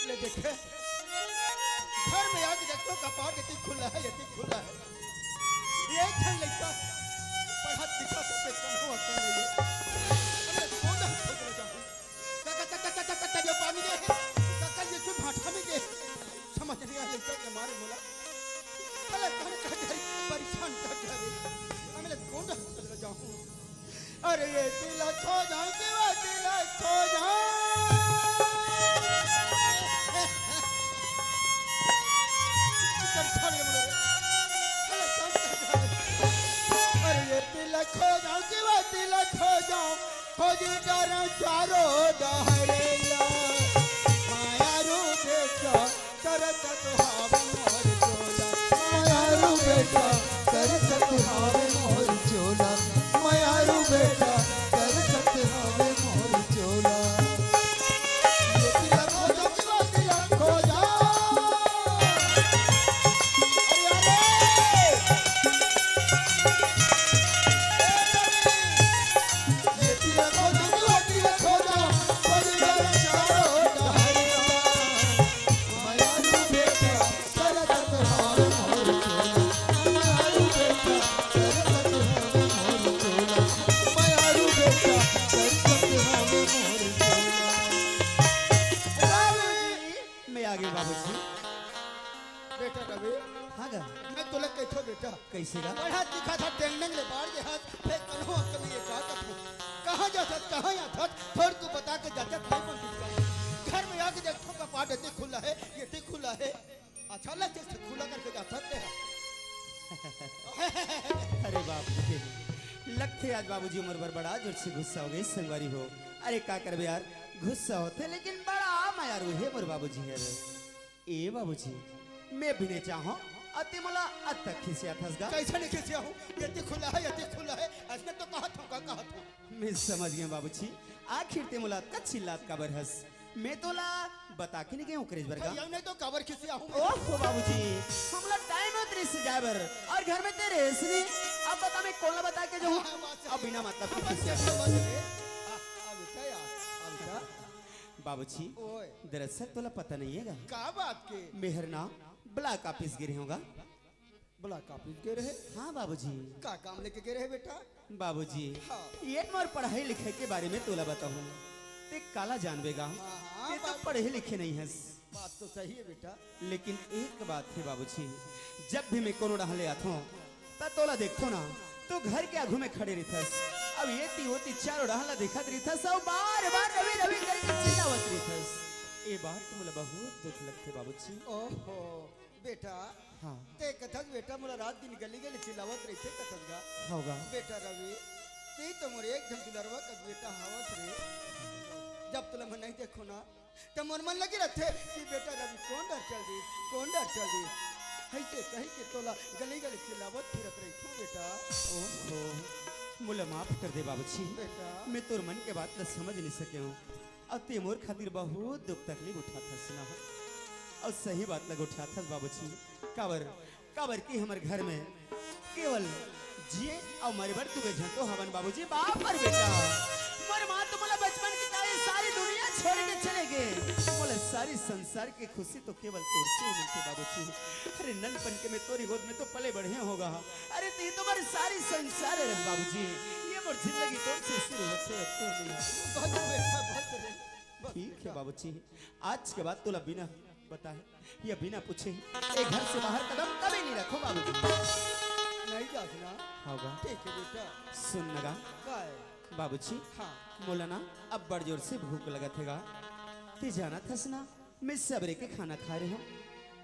ले देखे, घर में आके देखथों, कपाट एती खुला है, एती खुला है। ये एक ठन लइका पढ़त लिखत हे, कोनो अकल नइ हे। अरे, कोन ला हम खोज ले जाहूं? काका, काका, काका, काका, ये पानी दे। काका, ये क्यों भाटा में दे? समझ नइ आय लइका के मारे मोला। अरे, कौन कर जाई? परेशान कर जाई। अब मैं कोन ला खोज ले जाहूं? अरे ये तिलक हो जाऊं कि वो तिलक हो जाऊं। अरे ये तिलक हो जाऊं कि वो तिलक हो जाऊं, खोजी डरन चारों डहरे ला। माया रूप देखा, सरसत हावे मोर चोला। मायारू बेटा, सरसत हावे मोर चोला। मायारू बेटा, सरसत हावे मोर चोला। ये तिलक हो जाऊं कि वो तिलक हो जाऊं। अरे, अरे। ये तिलक हो जाऊं कि वो तिलक हो जाऊं। बलिदान चारों डहरिया। मायारू बेटा, मैं आ गया बाबूजी। बेटा रवि। हाँ गा। मैं तोला कहिथों बेटा। कइसे गा? पढ़त लिखत हस, डेंग डेंग ले बाढ़ गे हस, फेर कन्हो अकल नइ हे का कथों। कहाँ जाथस, कहाँ आथस, थोर तो बता के जाथस, नहीं बनतिस का। घर में आके देखथों कपाट एती खुला हे, एती खुला हे। अच्छा लगथे खुला करके जाथस तेहा। अरे बाप रे, लगथे आज बाबूजी मोर बर बड़ा जोर से गुस्सा हो गे संगवारी हो। अरे का करबे यार, गुस्सा होथे लेकिन बड़ा मायारू हे मोर बाबूजी हे रे। ए बाबूजी, मैं भी नहीं चाहूँ, अति मोला अतक खिसियाथस गा। कैसे नहीं खिसियाहूँ? ये तो खुला है, ये तो खुला है। अइसने तो कहत हूँ, का कहत हूँ? मैं समझ गया बाबूजी, आखिर ते मोला अतका चिल्लात काबर हस? मैं तोला बता के नहीं गया ओकरे बर गा। भाई, नहीं तो काबर खिसियाहूँ मैं? ओहो बाबूजी, हमला टाइम होत रहिस जाए बर, और घर में ते रहिस नहीं। अब बता मैं कोन ला बता के जाहूँ? हाँ, बात सही। अब बिना मतलब के बात खिसिया। सही, बात सही। आ, आ बेटा यार, आ बेटा। बाबूजी, ओए। दरअसल तोला पता नहीं है गा। का बात के? मेहर ना ब्लॉक ऑफिस गे रहेंव गा। ब्लॉक ऑफिस गे रहे? हाँ बाबूजी। का काम लेके गे रहे बेटा? बाबूजी, हाँ। ये मोर पढ़ाई लिखाई के बारे में तोला बताहूँ। ते काला जानबे गा? हाँ, हाँ, ते तो बात पढ़े लिखे नहीं हस। बात तो सही है बेटा। लेकिन एक बात है बाबूजी, जब भी मैं कोनो डहर ले आथों, त तोला देखथों ना, तो घर के आगू में खड़े रहिथस। अब ये ती वो ती चारों डहर ला देखत रहिथस, अउ बार बार रवि रवि करके चिल्लावत रहिथस। ए बात तो मोला बहुत दुख लगथे बाबूजी। ओहो, बेटा, हाँ। ते कथस बेटा मोला रात दिन गली गली चिल्लावत रहिथे कथस गा। हव गा। बेटा रवि, ते तो मोर एकदम दुलरवा कस बेटा हवस रे। जब तोला मैं नहीं देखों ना, त मोर मन लगे रहिथे कि बेटा रवि कोन डहर चल दिस, कोन डहर चल दिस। अइसे कहि के तोला गली गली चिल्लावत फिरत रहिथों बेटा। ओहो, मोला माफ कर दे बाबूजी। बेटा। मैं तोर मन के बात ला समझ नहीं सके हूँ। अउ ते मोर खातिर बहुत दुख तकलीफ उठाथस ना। अउ सही बात ला उठाथस बाबूजी। काबर, काबर कि हमर घर में केवल जिए अउ मरे बर दुए झन तो हवन बाबूजी, बाप अउ बेटा। मोर माँ तो मोला बचपन के काले सारी दुनिया छोड़ के चले गे। मोला सारी संसार के खुशी तो केवल तोर से ही मिलथे बाबूजी। अरे ननपन के मैं तोरी गोद में तो पले बढ़े हों गा। अरे ते तो मोर सारी संसार हे बाबूजी। ये मोर जिंदगी तोर से शुरू होथे, तोर नहीं। बस बेटा, बस रे, बस ठीक है बेटा। बाबूजी, आज के बाद तोला बिना बताए या बिना पूछे ये घर से बाहर कदम कभी नहीं रखों बाबूजी। नहीं जास ना? हव गा। ठीक है बेटा। सुन ना गा। काय? बाबूजी, हाँ। मोला ना अब्बड़ जोर से भूख लगत हे गा। ते जानत हस ना, मैं सबेरे के खाना खाए रहेंव।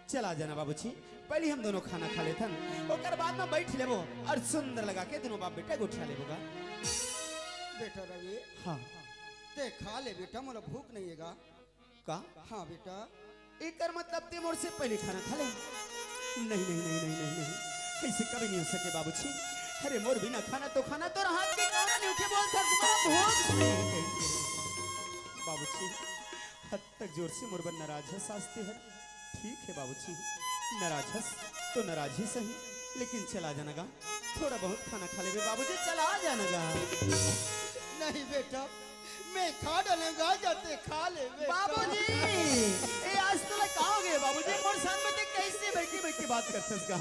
चला जाना बाबूजी, पहली हम दोनों खाना खा लेथन, ओकर बाद में बैठ लेबो अउ सुंदर लगा के दोनों बाप बेटा गोठिया लेबो गा। बेटा रवि, हाँ। ते खा ले बेटा, मोला भूख नहीं हे गा। का? हाँ बेटा। एकर मतलब ते मोर से पहली खाना खा ले? नहीं, नहीं, नहीं, नहीं, नहीं, नहीं। अइसे कभी नहीं हो सके बाबूजी। अरे मोर बिना खाना तो खाना तोर हाथ के कौन नहीं उठे बोलथस, मोला भूख नहीं हे। बाबूजी, अतक जोर से मोर बर नाराज हस आज ते हर। ठीक है बाबूजी, नाराज हस तो नाराज ही सही, लेकिन चला जाना गा, थोड़ा बहुत खाना खा लेबे बाबूजी, चला जाना गा। नहीं बेटा, मैं खा डालेंव गा, जा ते खा ले बेटा। बाबूजी, ए आज तोला का हो गे बाबूजी? मोर संग में ते कइसे बइठ बइठ के बात करथस गा?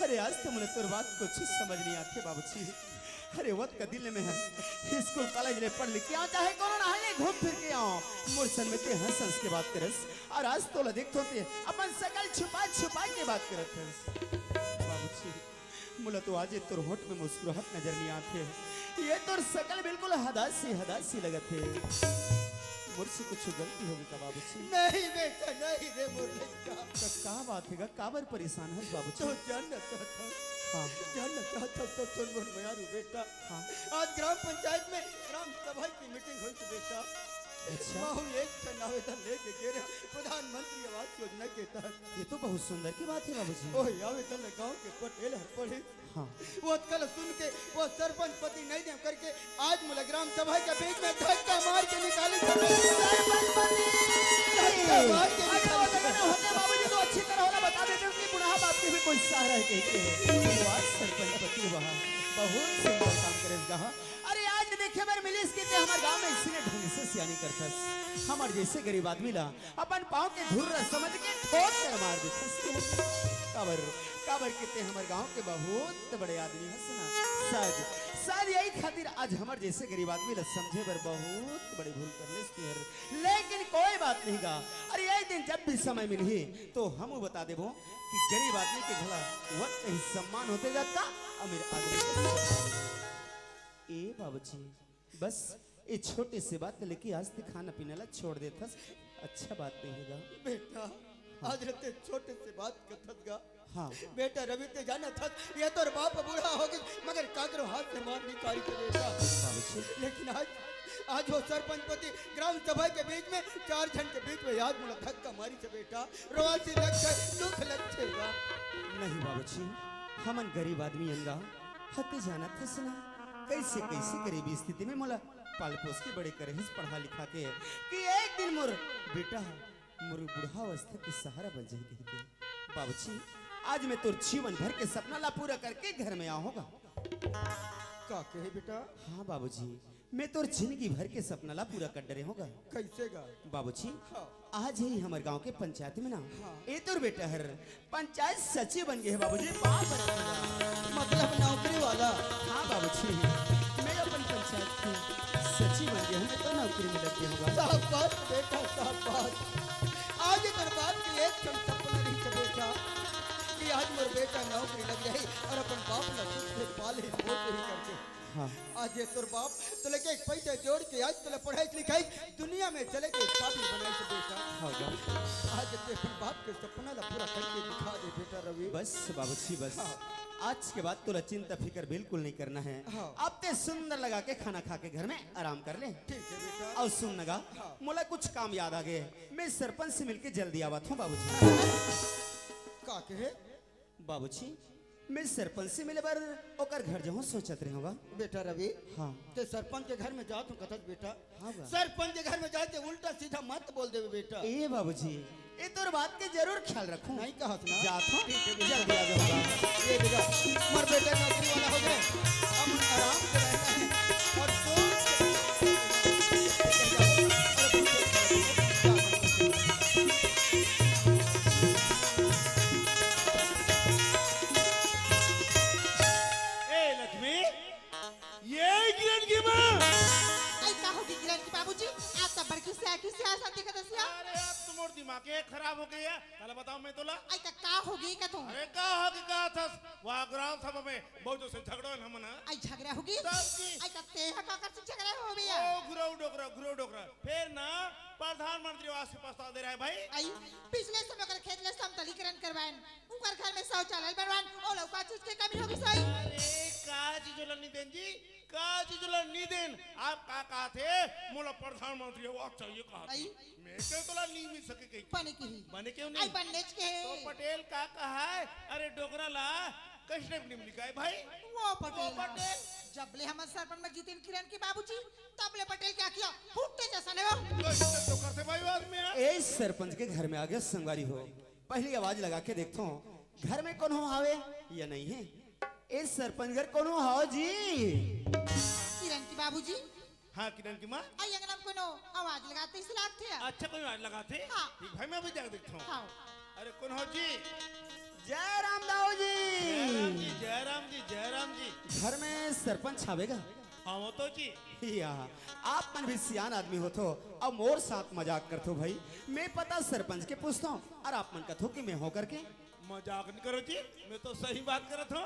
अरे आज तो मोला तोर बात कुछ समझ नहीं आथे बाबूजी। अरे वत का दिन ले मैं ह स्कूल कॉलेज ले पढ़ लिख के आंव, चाहे कोनो डहर ले घूम फिर के आंव, मोर संग में ते हंस हंस के बात करस, अउ आज तोला देखथों ते अपन सकल छुपा छुपा के बात करत हस। बाबूजी, मोला तो आज तोर होंठ में मुस्कुराहट नजर नहीं आथे। ये तोर सकल बिल्कुल हदासी हदासी लगत हे। मोर से कुछ गलती होगे का बाबूजी? नहीं बेटा, नहीं रे मोर लइका। त का बात हे गा, काबर परेशान हस बाबूजी? तो जानना चाहत हस? हाँ। जानना चाहत हस तो सुन मोर मयारू बेटा। हाँ। आज ग्राम पंचायत में ग्राम सभा की मीटिंग होइस बेटा। अच्छा। महूँ एक ठन आवेदन लेके गे रहेंव प्रधानमंत्री आवास योजना के तहत। ये तो बहुत सुंदर की बात हे बाबूजी। ओही आवेदन ल गांव के पटेल हर पढ़िस। हाँ। वो अतका ल सुन के वो सरपंच पति नहीं देंव करके आज मोला ग्राम सभा के बीच में धक्का मार के निकालिस। सरपंच पति! धक्का मार के अरे वो निकालिस। जगह ना होते बाबूजी तो अच्छी तरह ओला बता देतेंव कि बुढ़ा बाप के भी कोई सहारा हे कहिके। वो आज सरपंच पति हुआ, बहुत सुंदर काम करेस गा। अरे आज देखे बर मिलिस कि ते हमर गांव में अइसने ढंग से सियानी करथस। हमर जइसे गरीब आदमी ला अपन पाँव के धूर ल समझ के ठोक कर मार देथस। काबर, काबर कि ते हमर गांव के बहुत बड़े आदमी हस ना। शायद, शायद यही खातिर आज हमर जइसे गरीब आदमी ल समझे बर बहुत बड़े भूल कर लेस ते हर। लेकिन कोई बात नहीं गा। अरे एक दिन जब भी समय मिलही तो हमू बता देबो कि गरीब आदमी के घला वत ही सम्मान होथे जतका अमीर आदमी के सम्मान होथे। ए बाबूजी, बस ये छोटे से बात लेके आज ते खाना पीना ला छोड़ देथस, अच्छा बात नहीं हे गा। बेटा, हाँ। आज रते छोटे से बात कथस गा। हाँ। बेटा रवि, ते जानत हस, ये तोर बाप बूढ़ा हो गे, मगर काकरो हाथ से मार नहीं पारी थे बेटा। बाबूजी। लेकिन आज, आज जो सरपंच पति ग्राम सभा के बीच में चार झन के बीच में आज मोला धक्का मारिस बेटा, रोवासी लग गए, दुख लग छेगा। नहीं बाबूजी, हमन गरीब आदमी अन गा, हते जानत हस ना, कैसे कैसे गरीबी स्थिति में मोला पाल पोस के बड़े करे हस, पढ़ा लिखा के, कि एक दिन मोर बेटा मोर बुढ़ावस्था के सहारा बन जाही कहिके। बाबूजी, आज मैं तोर जीवन भर के सपना ला पूरा करके घर में आहों गा। का कहे बेटा? हाँ बाबूजी, मैं तोर जिंदगी भर के सपना ला पूरा कर डरे हों गा। कैसे गा? बाबूजी, हाँ। आज ही हमर गांव के पंचायत में ना, हाँ। ए तोर बेटा हर पंचायत सचिव बन गए हे बाबूजी, बाप रे। मतलब नौकरी वाला? हाँ बाबूजी, मैं अपन पंचायत के सचिव बन गए हूँ, मैं तो नौकरी में लग गया हूँ। शाबाश बेटा, शाबाश। आज एकर बाप के एक क्षण सपना नहीं था बेटा कि आज मोर बेटा नौकरी लग जाए और अपन बाप ला सुख से पाले पोसे ही करके। हाँ। आज ये तोर बाप तो लेके एक पैसा जोड़ के आज तोला पढ़ाई लिखाई दुनिया में चले के काबिल बनाई से बेटा। हाँ बाबू। आज ते अपन बाप के सपना ला पूरा करके दिखा दे बेटा रवि। बस बाबूजी बस। हाँ। आज के बाद तोला चिंता फिकर बिल्कुल नहीं करना है। हाँ। अब ते सुंदर लगा के खाना खा के घर में आराम कर ले। ठीक है बेटा। और सुन नगा, हाँ। मोला कुछ काम याद आ गए, मैं सरपंच से मिलके जल्दी आवत हूँ बाबूजी। का कहे? बाबूजी, मैं सरपंच से मिले बर ओकर घर जाहूं सोचत रहे हों गा। बेटा रवि, हाँ। ते सरपंच के घर में जात हूँ कथस बेटा। हाँ बा। सरपंच के घर में जाते उल्टा सीधा मत बोल देवे बेटा। ए बाबूजी, ए तोर बात के जरूर ख्याल रखूं। नहीं कहत ना। जात हूँ, ठीक है बेटा। जल्दी आ जाऊंगा। ये बेटा, मोर बेटा नौकरी वाला हो जाए, अब आराम से रहना है। और दो ए लक्ष्मी, ये किरण की माँ। आई का होगे किरण की बाबूजी? आप तो बड़की से आके से आसान दिखत हसिया। अरे अब तो मोर दिमाग ही खराब हो गया। चला बताओ मैं तोला। आई का, का होगे का तू? अरे का होगे का थस? वहाँ ग्राम सभा में बहुत जोर से झगड़ा होना मना। आई झगड़ा होगे? तब की? आई का ते हा का कर से झगड़ा हो भैया? ओ घुराऊ डोकरा, घुराऊ डोकरा। फिर ना प्रधानमंत्री आवास के प्रस्ताव दे रहा है भाई। आई पिछले समय ओकर खेत ले समतलीकरण करवाएन। उनकर घर में शौचालय बनवान, ओला का चीज के कमी होगी सोई? अरे, का चीज ओला नी देन जी? का चीज ओला नी देन? आप का कहत हे? मोला प्रधानमंत्री आवास चाहिए कहत हे। आई। मैं कहे तोला नी मिल सके कहीं। बने के ही। बने क्यों आई नहीं? बनने के। तो पटेल का कहा है? अरे, डोकरा ला, कैसे नहीं निकाय भाई? वो पटेल। वो पटेल। जब ले हमर सरपंच में जीतिन किरण की बाबूजी, तब ले पटेल क्या किया? फुट्टे जैसा नहीं हो। तो इज्जत तो करते भाई आदमी है। ए सरपंच के घर में आ गया संगवारी हो। पहली आवाज लगा के देखथों, घर में कोनो हावे या नहीं है? ए सरपंच घर कोनो हाव जी? किरण की बाबूजी। हाँ, किरण की माँ। आई अंगना में कोनो आवाज लगाते इस लागथे। अच्छा, कोई आवाज लगाथे? हाँ। ठीक भाई, मैं अभी जाके देखता हूँ। हाँ। अरे, कौन हो जी? जय राम दाऊ जी। जय राम जी, जय राम जी, जय राम जी। घर में सरपंच आवेगा? हाँ, वो तो जी। या, आप मन भी सियान आदमी हो तो, अब मोर साथ मजाक करथो भाई। मैं पता सरपंच के पूछता हूँ और आप मन कथो कि मैं हो करके। मजाक नहीं करो जी, मैं तो सही बात करत हूँ।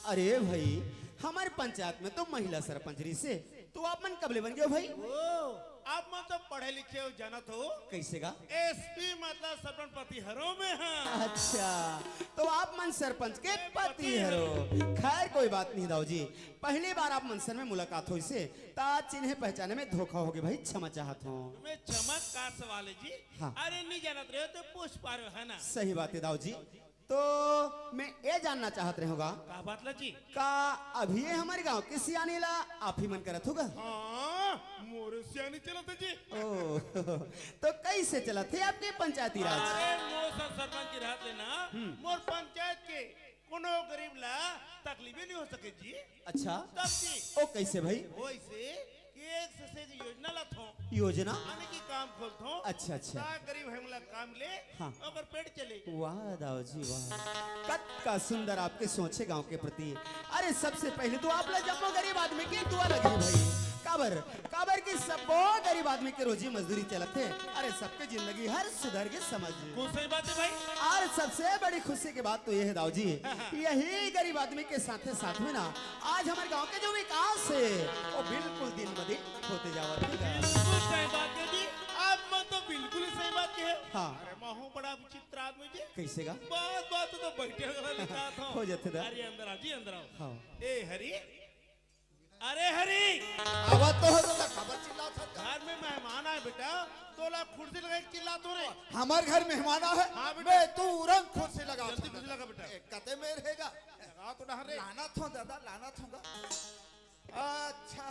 अरे भाई, हमारे पंचायत में तो महिला सरपंच रही से, तो आप मन कब ले बन गए हो भाई? ओ, आप मन तो पढ़े लिखे हो, जानत हो। कैसे का? एसपी मतलब सरपंच पति हरो में है। अच्छा, तो आप मन सरपंच के पति पति हरो। हरो। खैर, कोई बात नहीं दाऊ जी, पहली बार आप मन से में मुलाकात होइसे, ता चिन्हे पहचाने में धोखा होगे भाई, क्षमा चाहत हूँ। मैं क्षमा का सवाल है जी? हाँ। अरे नहीं जानत रहे हो तो पूछ पा रहे हो, है ना? सही बात है दाऊ जी। तो मैं ये जानना चाहत रहे होगा का बात ला जी? का अभी ये हमारे गांव के सियानी ला आप ही मन करत होगा? हाँ, मोर सियानी चलत है जी। ओ, तो कैसे चलत है आपके पंचायती राज? अरे मोर सा सरपंच की राज लेना, हम्म। मोर पंचायत के कोनो गरीब ला तकलीफ ही नहीं हो सके जी। अच्छा। तब जी। ओ कैसे भाई? वैसे कि एक से एक योजना लाथों। योजना? आने की काम खोलथों। अच्छा, अच्छा। ता गरीब है मुला काम ले, हाँ। ओकर पेट चले। वाह दाऊ जी, वाह। कत का सुंदर आपके सोचे गांव के प्रति। अरे सबसे पहले तो आप ला जम्मो गरीब आदमी की दुआ लगी भाई। काबर, काबर की सबो गरीब आदमी के रोजी मजदूरी चलत है। अरे सबके जिंदगी हर सुधर के समझ। बहुत सही बात है भाई। और सबसे बड़ी खुशी की बात तो ये है दाऊ जी, यही गरीब आदमी के साथे साथ में ना आज हमारे गांव के जो विकास है, वो बिल्कुल दिन ब दिन होते जावत है। बिल्कुल सही बात है जी, आप मन तो बिल्कुल ही सही बात कहे। हाँ। अरे महू बड़ा विचित्र आदमी जी। कैसे का? बात बात तो बैठे हुए लिखा था। हो जाते दा। अरे अंदर आओ जी, अंदर आओ। हाँ। ए हरी, अरे हरी, आवत तो हो, तो काबर चिल्लात हस? घर में मेहमान आए बेटा, तोला कुर्सी लगा के चिल्लात हो रे। हमर घर मेहमान आए? हाँ बेटा। मैं तुरंत कुर्सी लगा जल्दी कुर्सी लगा बेटा। ए, कते में रहेगा? लगा तो ना रे। लाना थो दादा, लाना थोगा। अच्छा,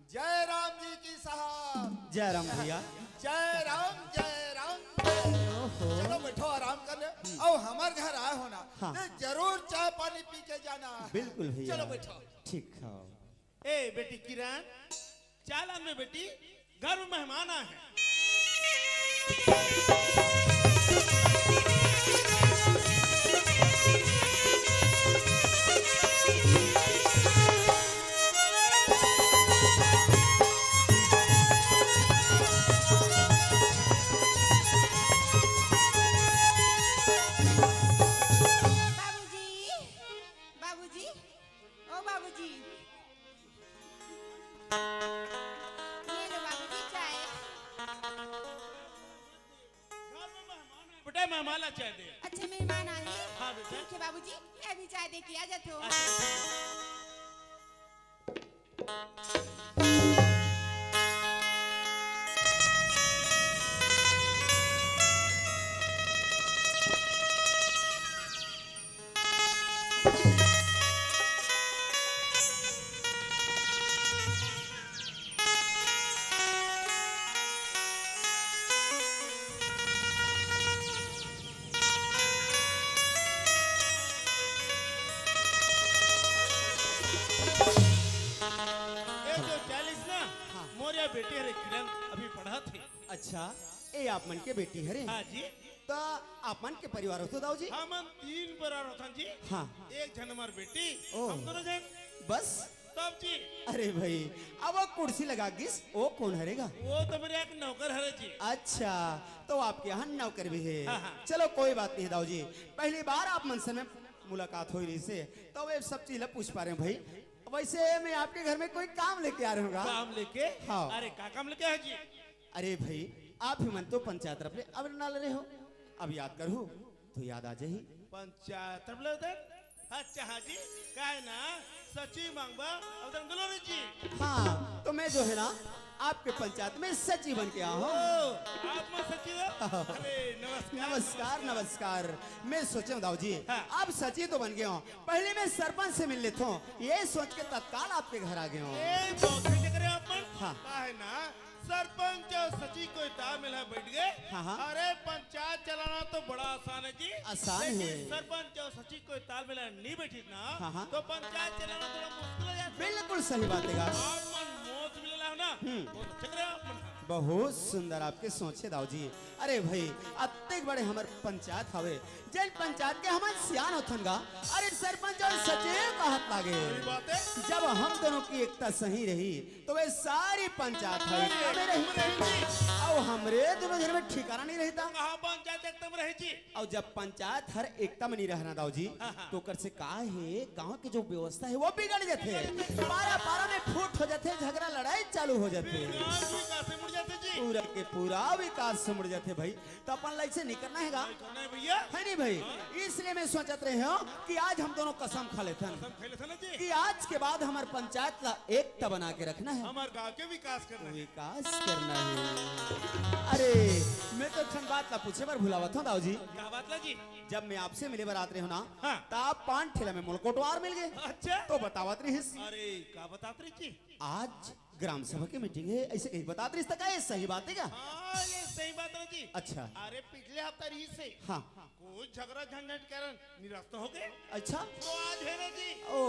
जय राम जी की साहब। जय राम भैया। जय राम, जय राम। ओहो। चलो बैठो, आराम कर ले। अब हमर घर आए हो ना, हाँ। तो जरूर चाय पानी पी के जाना। बिल्कुल भैया। चलो बैठो। ठीक है। ए बेटी किरण, चाय लान में बेटी, घर में मेहमान आए हैं। बाबूजी, बाबूजी, ओ बाबूजी, ये लो बाबूजी चाय। घर में मेहमान आए, बेटा, मेहमान ला चाय दे। अच्छा, मेहमान आए? हाँ, बेटा। ठीक है बाबूजी, मैं अभी चाय दे के आ जाती हूँ। अच्छा, ठीक है। ये जो चालीस ना, हाँ। मोर या बेटी हरे किरण अभी पढ़त हे। अच्छा, ए आप मन के बेटी हरे? हाँ जी। त आप मन के परिवार होथो दाऊ जी? हमन तीन परिवार होथन जी। हाँ। एक झन हमर बेटी, ओ। हम दोनों झन। बस? तब जी। अरे भाई, अब वो कुर्सी लगा गिस, वो कौन हरेगा? वो तो मेरे एक नौकर हरे जी। अच्छा, तो आपके यहाँ नौकर भी है। हाँ, हाँ। चलो कोई बात नहीं दाऊ जी, पहली बार आप मन से मैं मुलाकात हो रही से, तो वे सब चीज ला पूछ पा रहे हैं भाई। वैसे मैं आपके घर में कोई काम लेके आ रहे हूँ। काम लेके? हाँ। अरे का काम लेके आए जी? अरे भाई, आप ही मन तो पंचायत तरफ ले अब ना ले रहे हो, अब याद करू तो याद आ जाही। पंचायत तरफ ले उधर? अच्छा हाँ जी, का है ना, सची मांगबा, अब उधर गलो रे जी। हाँ, तो मैं जो है ना, आपके पंचायत में सची बन के आया हूँ। ओ, आप मन सची हो? अरे, नमस्कार, नमस्कार, नमस्कार। मैं सोचे हूँ दाऊ जी, हाँ। आप सची तो बन गए हो, पहले मैं सरपंच से मिल लेता हूँ, ये सोच के तत्काल आपके घर आ गया हूँ। ए, बहुत सही जगह रहे आप मन। हाँ। का है ना, सरपंच और सची कोई तालमेल है बैठ गए। हाँ, हाँ। अरे, पंचायत चलाना तो बड़ा आसान है जी। आसान लेकिन है। सरपंच और सची कोई तालमेल है नहीं बैठी ना, हाँ, हाँ। तो पंचायत चलाना थोड़ा मुश्किल हो जाता है। बिल्कुल सही बात है। आप मन मौज मिलना है ना, हम्म। बहुत अच्छा करे आप मन। बहुत सुंदर आपके सोचे दाऊ जी। अरे भाई, अतेक बड़े हमर पंचायत हवे, जेन पंचायत के हमन सियान होथन गा, अरे सरपंच और सचिव कहत लागे। सही बात है। जब हम दोनों की एकता सही रही, तो वे सारी पंचायत हवे, अरे, एकता में रही। हम रही जी। अउ हमरे दोनों झन में ठिकाना नहीं रहता। कहाँ पंचायत एकता में रही जी? अउ जब पंचायत हर एकता में नहीं रहना दाऊ जी, हाँ, हाँ। तो ओकर से का है, गांव के जो व्यवस्था है, वो बिगड़ जाथे। पारा पारा में फूट हो जाथे, झगड़ा लड़ाई चालू हो जाथे। विकास, विकास से मुड़ जाथे जी। पूरा के पूरा विकास से मुड़ जाथे भाई। तो अपन ला ऐसे नहीं करना है गा। नहीं करना है भैया। है नहीं भाई? हाँ। इसलिए मैं सोचत रहे हूँ कि आज हम दोनों कसम खा लेथन कसम खा लेथन ना जी। कि आज के बाद हमर पंचायत ला एकता बना के रखना है। हमर गांव के विकास करना है। विकास करना है। अरे, मैं तो एक ठन बात ला पूछे बर भुलावत हूँ दाऊ जी। का बात ला जी? जब मैं आपसे मिले बर आत रहे हूँ ना, हाँ। त आप पान ठेला में मोला कोटवार मिल गए। अच्छा। तो बतावत रहिस। अरे, का बतात रहिस जी? आज ग्राम सभा के मीटिंग है, ऐसे कहीं बतात रहिस त का ये सही बात है क्या? हाँ, ये सही बात है जी। अच्छा। अरे, पिछले हफ्ता रहिस हे। हाँ। कुछ झगड़ा झंझट कारण निरस्त हो गए। अच्छा। तो आज है ना जी। ओ,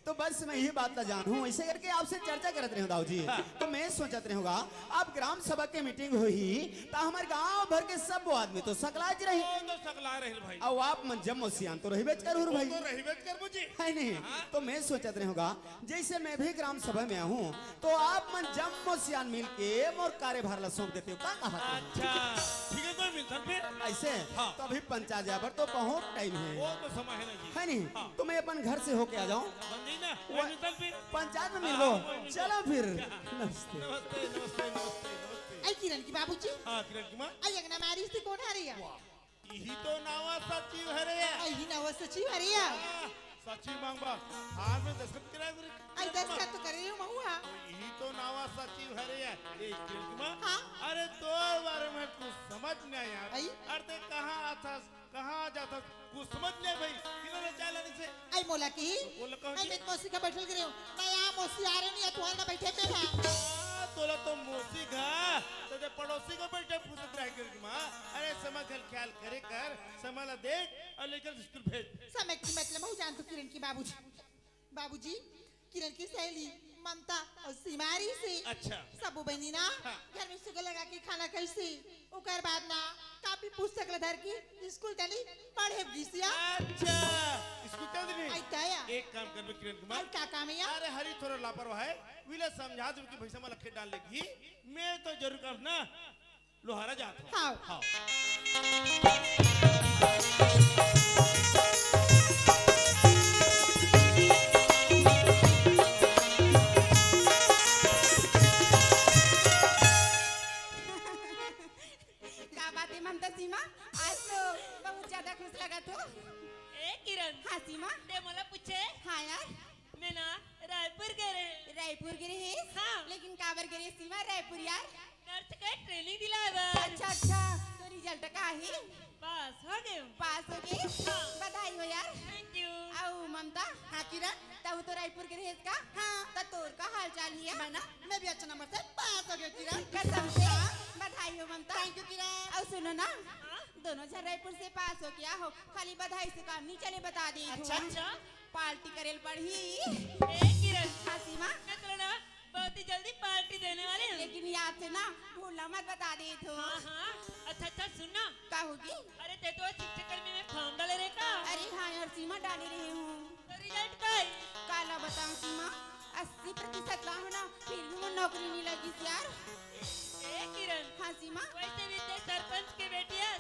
तो बस मैं यही बात ला जानहूँ, ऐसे करके आपसे चर्चा करत रहे हूँ दाऊ जी। हाँ। तो मैं सोचत रहे हूँ गा, आप ग्राम सभा के मीटिंग होही, त हमर गांव भर के सब आदमी तो सकलाच रही। वो तो सकला रहे भाई। अब आप मन जम्मो सियान तो रहिबेच करहू भाई। वो तो रहिबेच करबो जी। है नहीं? हाँ। तो मैं सोचत रहे हूँ गा, जैसे मैं भी ग्राम सभा में आहूँ, तो आप मन जम्मो सियान मिल के मोर कार्यभार ला सौंप देते हो, का कहा तुम? अच्छा, ठीक है, तो मिलथन फिर। ऐसे? हाँ। तो अभी पंचायत जाए बर तो बहुत टाइम है। वो तो समय है ना जी। है नहीं? हाँ। तो मैं अपन घर से होके आ जाऊँ? बन जाई ना, वो वही मिलथन फिर। पंचायत में हाँ, मिलबो। वही मिलथन। चलो फिर। हाँ। नमस्ते। नमस्ते, नमस्ते, नमस्ते, नमस्ते। ऐ किरण की बाबूजी। हाँ, किरण की माँ। ऐ अंगना में आ रही थी, कौन आ रही है? वाह। इही तो नवा सचिव हरे। आ, इही नवा सचिव हरे या। हाँ, चिट्ठी मांगबा, फार्म में दस्तखत करा दे रे। आई दस्तखत तो करे हूँ महुआ। यही तो नावा सचिव हरे यार। ए, किरण की माँ। हाँ। अरे तोर बारे में कुछ समझ नहीं आया यार। आई? अरे ते कहाँ आथस, कहाँ जाथस, कुछ समझ नहीं भाई। किरण ने चाय लाने से। आई मोला की? बोल कहो आई जी। मैं मौसी का बैठल करे हूँ। मैं यहाँ मौसी आ रही नहीं है, तुम्हारे ना बैठे पे है। हाँ, तोला तो मौसी का, तो ते पड़ोसी का बैठे फुसत रहा किरण की माँ। अरे समय का ख्याल करे कर, समय ला देख और लेकर स्कूल भेज। समय की मतलब हूँ जान तो किरण की बाबूजी। बाबूजी, किरण की सहेली ममता और सीमा रहिसे। अच्छा। सबो बहिनी ना हाँ। घर में सुगल लगा के खाना खाइसे। ओकर बाद ना कापी पुस्तक ला धर के स्कूल तनी पढ़े गिसिया। अच्छा, स्कूल चल दी। आई तया। एक काम करबे किरण कुमार। आई का काम है या? अरे हरी थोड़ा लापरवाह है, विला समझा दू कि भैसा मला खेत डाल लेगी। मैं तो जरूर काम ना लोहारा जात हूँ। हाँ। हाँ। का बात है ममता सीमा, आज तो बहुत ज्यादा खुश लगा तू। ए किरण। हाँ सीमा। ते मोला पूछे? हाँ यार। मैं ना रायपुर गे रहे। रायपुर गे रहे? हाँ। लेकिन काबर गे रहे सीमा रायपुर यार? नर्स के ट्रेनिंग दिलाए बर। अच्छा अच्छा, तो रिजल्ट का है? पास हो गए। पास हो गए? हाँ। बधाई हो यार। Thank you. आओ ममता। हाँ किरण। तू तो रायपुर गे रहेस का? हाँ। तो तोर का हाल चाल है? मैं ना, मैं भी अच्छा नंबर से पास हो गई किरण। कसम से? हाँ। बधाई हो ममता। थैंक यू किरण। आओ सुनो ना। हाँ। दोनों झन रायपुर से पास हो गया हो, खाली बधाई से काम नहीं चले, बता दे अच्छा। अच्छा। पार्टी करेल पड़ही। ए किरण। हाँ सीमा। मैं तो ना बहुत ही जल्दी पार्टी देने वाली हूँ। लेकिन याद से ना भूलना मत, बता दे तो। हाँ हाँ। अच्छा अच्छा सुन ना। का होगी? अरे ते तो शिक्षक कर्मी में फॉर्म डाले रहे का? अरे हाँ यार सीमा, डाले रहे हूँ। तो रिजल्ट का है? काला बताऊँ सीमा, अस्सी प्रतिशत ला हूँ ना, फिर भी वो नौकरी नहीं लगी यार। ए किरण। हाँ सीमा। वैसे भी ते सरपंच के बेटी है,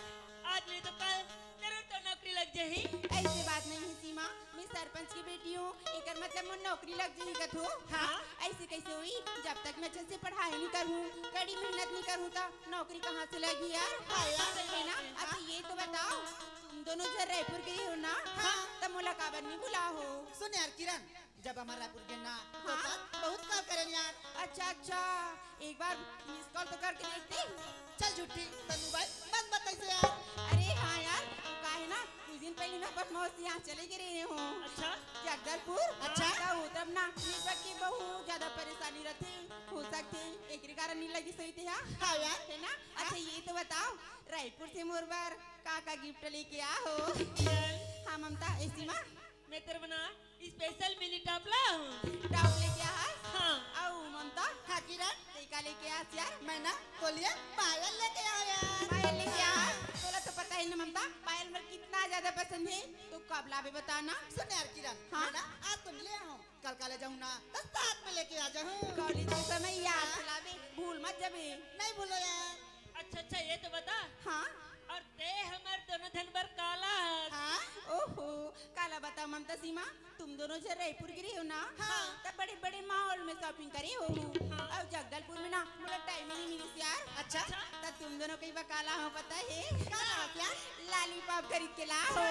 आज नहीं तो कल जरूर तो नौकरी लग जाही। ऐसे बात नहीं है सीमा, मैं सरपंच की बेटी हूँ, एकर मतलब मोर नौकरी लग जाही कथो। हाँ। ऐसे कैसे हुई? जब तक मैं अच्छे से पढ़ाई नहीं करूँ, कड़ी मेहनत नहीं करूँ तो नौकरी कहाँ से लगी यार? हाँ यार। है ना? अच्छा ये तो बताओ, तुम दोनों जब रायपुर गई हो ना, हाँ। तब मोला काबर नहीं बुला हो? सुन यार किरण, जब हमार रायपुर गे ना, तो हाँ। तब बहुत कॉल करेन यार। अच्छा अच्छा, एक बार मिस कॉल तो करके देखते। चल झूठी, तन्नू भाई, बंद बताइसे यार। अरे हाँ यार, वो का है ना, कुछ दिन पहले मैं अपन मौसी यहाँ चले गए रहे हूँ। अच्छा। जगदलपुर। अच्छा। तो उतरब ना, नेटवर्क की बहुत ज्यादा परेशानी रहती, हो सकती एकरे कारण नहीं लगी सही थे हाँ। हाँ यार। है ना? अच्छा हाँ। ये तो बताओ, रायपुर से मोर बर का का गिफ्ट लेके आ हो? हाँ ममता, ऐसी माँ। मैं तेरे बना स्पेशल मिनी टॉप ला हूँ। टॉप लेके आ है? हाँ। आओ ममता। हाँ किरण। ते का लेके आ यार? मैं ना तो लिए पायल लेके आया यार। पायल लेके आ है? तोला तो पता है ना ममता, पायल मोर कितना ज्यादा पसंद है। तो कब लाबे बताना। सुन यार किरण, हाँ? मैं ना आज तो ले आऊँ, कल का ले जाऊँ ना, तो साथ में लेके आ जाऊँ। कॉलेज के समय याद हाँ? दिलाबे, भूल मत जाबे। नहीं भूलो यार। अच्छा अच्छा, ये तो बता। हाँ? और ते हमर दोनों झन बर काला हस? हाँ? ओहो, काला बता ममता सीमा, तुम दोनों जब रायपुर गे रहे हो ना, हाँ। तब बड़े बड़े मॉल में शॉपिंग करे हो। हाँ। और जगदलपुर में ना मोला टाइम ही नहीं मिलिस यार। अच्छा। तब तुम दोनों कहीं बा काला हो पता है? काला हो क्या? लॉलीपॉप खरीद के ला हो।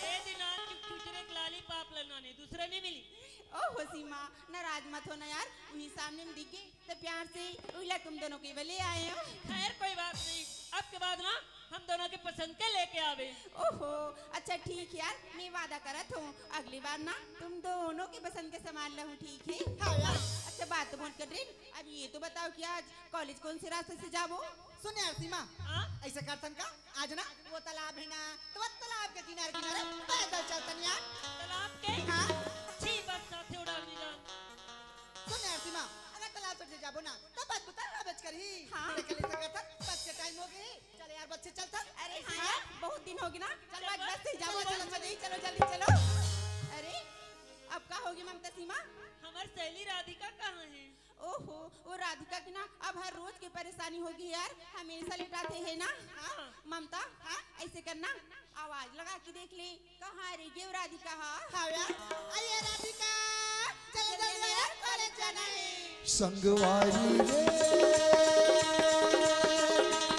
ए दिनान की फ्यूचर एक लॉलीपॉप लेना नहीं, दूसरा नहीं मिली। ओहो सीमा, नाराज मत हो ना यार, उन्हीं सामने में दिख गए। तो प्यार से उइला तुम दोनों के बले आए हो। खैर कोई बात नहीं, अब के बाद ना हम दोनों के पसंद के लेके आवे। ओहो, अच्छा ठीक है यार, मैं वादा करत हूँ, अगली बार ना तुम दोनों के पसंद के सामान लाऊँ, ठीक है? हाँ यार। अच्छा बात तो बहुत कर रही, अब ये तो बताओ कि आज कॉलेज कौन से रास्ते से जाबो? सुन यार सीमा, हाँ? ऐसा करतन का आज ना वो तालाब है ना, तो वो तालाब के किनारे किनारे पैदल चलतन यार। तालाब के? हाँ। छी बस साथे उड़ाल मिला। सुन यार सीमा, अगर तालाब से जाबो ना, तो बस बुता ना बच कर ही। हाँ। लेकिन ऐसा करतन, बस के टाइम हो गई। चल यार, बस से चलतन। अरे हाँ यार, बहुत दिन हो गए ना। चल चल बस, बस। बस से जाबो, चलो, चलो, चलो, चलो। चलो, जल्दी चलो। अरे, अब का होगी ममता सीमा? हमार सहेली राधिका कहाँ है? ओहो, वो राधिका की ना अब हर रोज की परेशानी होगी यार, हमेशा लेटाते है ना। हाँ। ममता, हाँ? ऐसे करना, आवाज लगा के देख ले, कहाँ रह गई वो राधिका? हाँ। हाँ यार, आइए राधिका, चलो जल्दी यार, कॉलेज जाना है। संगवारी रे,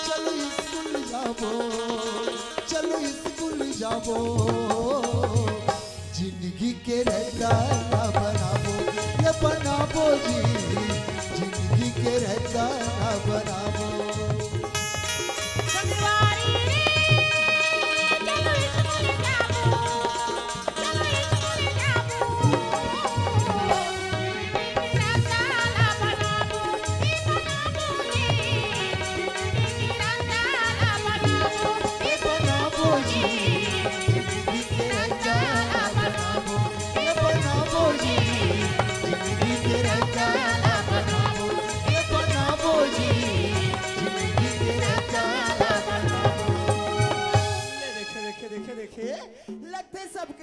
चलो स्कूल जाबो, चलो स्कूल जाबो।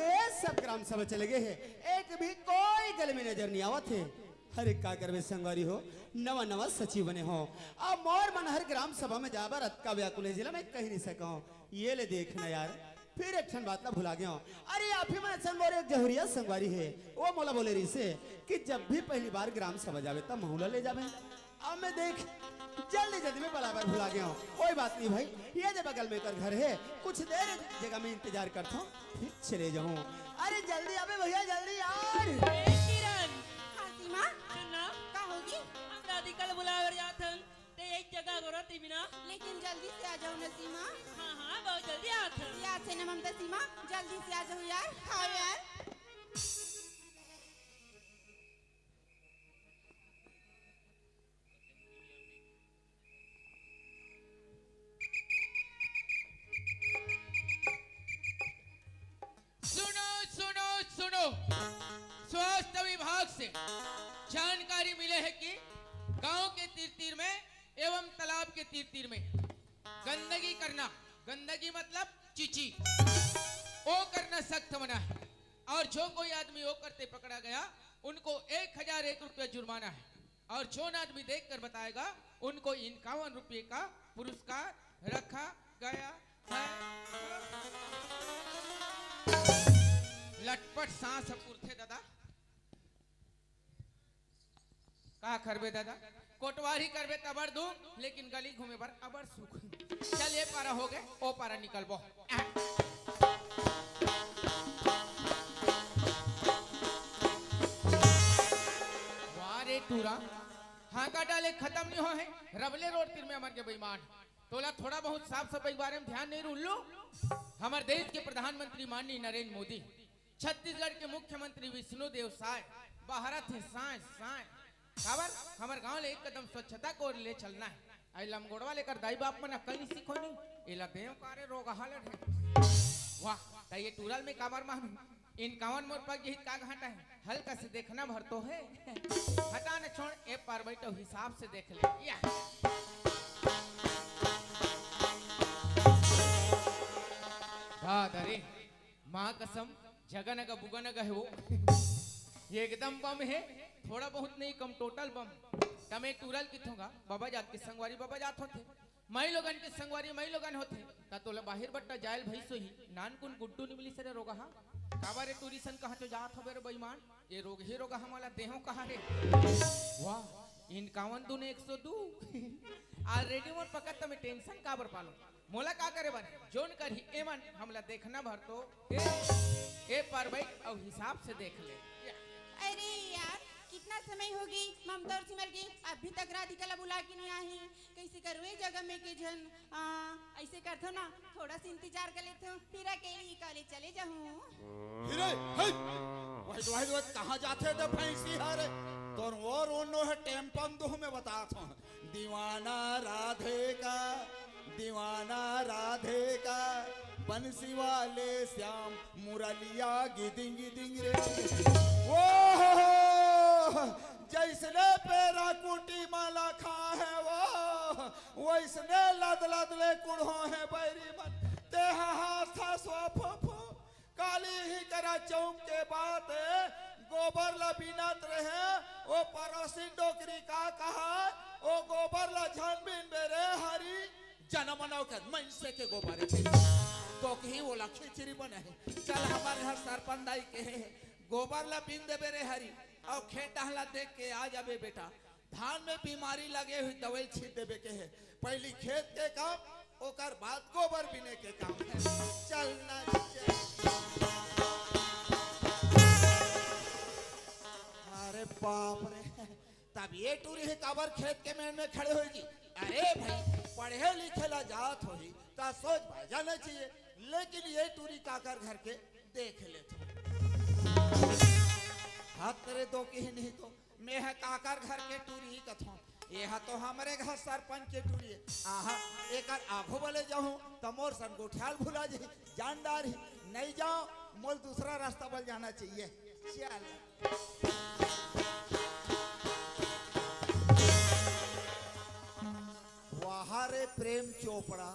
ए, सब ग्राम सभा चले गे हे, एक भी कोई गली में नजर नहीं आवत हे। अरे का करबे संगवारी हो, नवा नवा सचिव बने हो, अब मोर मन हर ग्राम सभा में जाए बर अतका व्याकुल हे, जेला मैं कहि नहीं सकंव। ये ले देख ना यार, फिर एक ठन बात ला भुला गेंव। अरे आप ही मन असन मोर एक जहुरिया संगवारी हे, वो मोला बोले रहिसे कि जब भी पहली बार ग्राम सभा जाबे त महू ला ले जाबे। अब मैं देख जल्दी जल्दी में बलाए बर भुला गेंव। कोई बात नहीं भाई, ये दे बगल में एकर घर हे, कुछ देर जगह में इंतजार करथंव, फिर चले जाहूं। अरे जल्दी आबे भैया, जल्दी यार। ए किरण, हाँ सीमा। सुन ना, का होगे? हम राधिका ला बुलाए बर जात हन, ते एक जगह गोरा ती बिना। लेकिन जल्दी से आ जाओ ना सीमा। हाँ हाँ, बहुत जल्दी आत हन। याद से ना ममता सीमा, जल्दी से आ जाओ यार। हाँ यार। सुनो, सुनो, सुनो। स्वास्थ्य विभाग से जानकारी मिले हे कि गांव के तीर तीर में एवं तालाब के तीर तीर में गंदगी करना, गंदगी मतलब चीची, वो करना सख्त मना है। और जो कोई आदमी वो करते पकड़ा गया, उनको एक हजार एक रुपया जुर्माना है। और जोन आदमी देख कर बताएगा, उनको इक्यावन रुपये का पुरस्कार रखा गया है। लटपट सांस अब उठथे दादा। का करबे दादा, कोटवारी करबे तबर दुख, लेकिन गली घूमे बर अबर सुख। चल, ये पारा हो गे, ओ पारा निकलबो। वाह रे टूरा, हांका डाले खत्म नहीं हो हे, रबले रोड तीर में अमर के बेईमान। तोला थोड़ा बहुत साफ सफाई के बारे में ध्यान नहीं, उल्लू। हमर देश के प्रधानमंत्री माननीय नरेंद्र मोदी, छत्तीसगढ़ के मुख्यमंत्री विष्णु देव साय बहारत हे साय साय। काबर? हमर गांव ले एक कदम स्वच्छता को ले चलना है। आई लमगोड़वा लेकर दाई बाप मन अकल नहीं सीखो नहीं। एला देव कारे रोगहा ले ढे। वाह, त ये टूरा ल मैं काबर मानू? इक्यावन मोर पग जही त का घाटा है? हल्का से देखना भर तो है। हटा न छोड़, ए पार बैठो, हिसाब से देख ले। या। दादा रे, माँ कसम, जगनग बुगनग हे वो। ये एकदम बम हे, थोड़ा बहुत नहीं, कम टोटल बम। त मैं टूरा ल किथों गा, बबा जात के संगवारी बबा जात होथे। माई लोगन के संगवारी माई लोगन होथे, त तोला बाहिर बट्टा जायल भई सोही, नानकुन गुड्डू निमली से रे रोगहा। काबर रे टूरी सन कहाँ तो जात हबे रे बेईमान? ये रोगही रोगहा मोला देहो कहा रे। वाह, इक्यावन दूने एक सौ दू। Already मोर पकड़ त मैं tension काबर पालो? मोला का करे बर? जोन करही एमन, हमला देखना भर तो। ए, ए पार बैठ अउ हिसाब से देख ले। अरे यार, कितना समय होगे, ममता अउ सिमर के अभी तक राधिका ला बुला के नहीं आही। कैसे करूँ, ए जगह में के झन, आ, ऐसे करथो ना, थोड़ा सा इंतजार कर लेथो, फिर अकेली ही कॉलेज चले जाहूँ। हिरे, हे! वही, वही, वही, कहाँ जाथे त भैंसी हरे? तोर और ओनो हे टेम्पन दुह में बतात हूँ। दीवाना राधे का, दीवाना राधे का, बंसी वाले श्याम मुरलिया गिदिंग गिदिंग रे। वो जैसने पेरा कुटी माला खा है वो, वैसने लद लद ले कुढ़ो है बैरी मन। ते हा हा था सो फो फो। काली ही करा चौक के बात, गोबर ला बीनत रहे, ओ पड़ोसी डोकरी का कहा, ओ गोबर ला झन बीनबे रे हरी, जनमनव के मनसे के गोबर हे। तो कहीं ओला खिचड़ी बने हे। चल हमारे घर सरपंच दाई के हे, गोबर ला बीन देबे रे हरी, अउ खेत डहला देख के आ जाबे बेटा। धान में बीमारी लगे हुई दवाई छीट देबे के हे। पहली खेत के काम, ओकर बाद गोबर बीने के काम हे। चल ना चल। अरे बाप रे, तब ये टूरी हे काबर खेत के मेड़ में खड़े होगी? अरे भाई, पढ़े लिखे ला जात होही, त सोच भाई जाना चाहिए, लेकिन ये टूरी काकर घर के देख ले तो। हाथ तेरे दो के ही नहीं तो। मैं ह काकर घर के टूरी कथों, ये ह तो हमरे घर सरपंच के टूरी हे। आहा, एकर आघू बले जाहूं त मोर सन गोठियाल भुला जाही, जान डारही। नहीं जाओ, मोल दूसरा रास्ता बल जाना चाहिए। चल। वाह रे प्रेम चोपड़ा,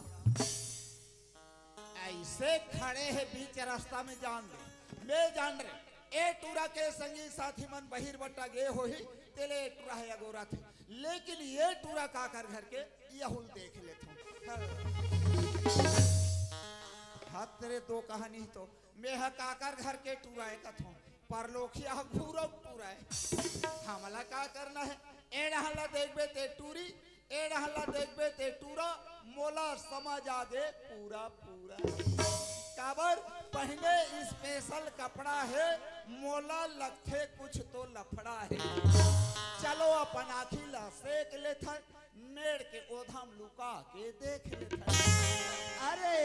ऐसे खड़े हे बीच रास्ता में, जान दे। ए टूरा के संगी साथी मन बहिर बट्टा गे होही, तेले ए टूरा हे अगोरा थे। लेकिन ये टूरा काकर घर के, यहू ल देख लेथों। हाँ। हाथ तेरे दो कहानी तो, मैं ह काकर घर के टूरा हे कथों, परलोकिया ह घूरो टूरा हे। हमला का करना हे? ए डहर ला देखबे ते टूरी, ए डहर ला देखबे ते टूरा, मोला समझ आ गे पूरा पूरा। काबर? पहिने special कपड़ा हे, मोला लगथे कुछ तो लफड़ा हे। चलो अपन आँखी ला सेक लेथन, मेड़ के ओधा म लुका के देख लेथन। अरे,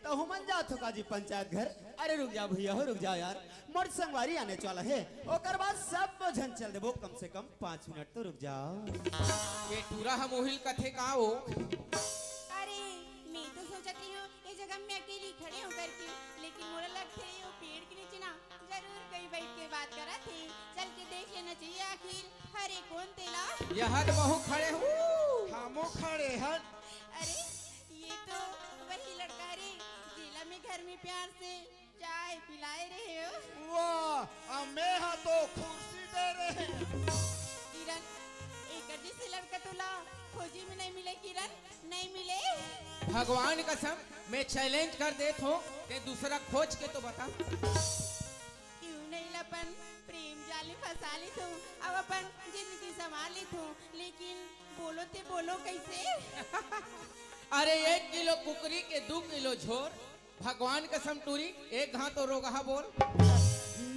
त हुमन जाथो का जी पंचायत घर? अरे रुक जा भैया हो, रुक जा यार, मोर संगवारी आने वाला हे, ओकर बाद सब झन चल देबो, कम से कम पाँच मिनट तो रुक जाओ। ये टूरा हम उहिल कथे का हो? अरे, मैं तो सोचत रही हूँ, ये जगह में अकेली खड़े होकर के, लेकिन मोला लगथे, ये पेड़ के नीचे ना जरूर कोई बैठ के बात करत हे। चल के देख लेना चाहिए आखिर हरे कोन तेला। यहर महू खड़े हूँ। हमो खड़े हन। अरे, ये तो वही लड़का रे, जेला मैं घर में प्यार से चाय पिलाए रहे हो। वाह, अउ मैं हा तो खुर्सी दे रहे। किरण, एकर जैसे लड़का तोला खोजी में नहीं मिले किरण, नहीं मिले। भगवान कसम, मैं challenge कर देत हों, ते दूसरा खोज के तो बता। क्यों नहीं अपन प्रेम जाल में फंसा लेत हों, अब अपन जिंदगी संभाल लेत हों, लेकिन बोलो ते बोलो कैसे? अरे एक किलो कुकरी के दू किलो झोर, भगवान कसम टूरी, एक घांव तो रोगहा बोल।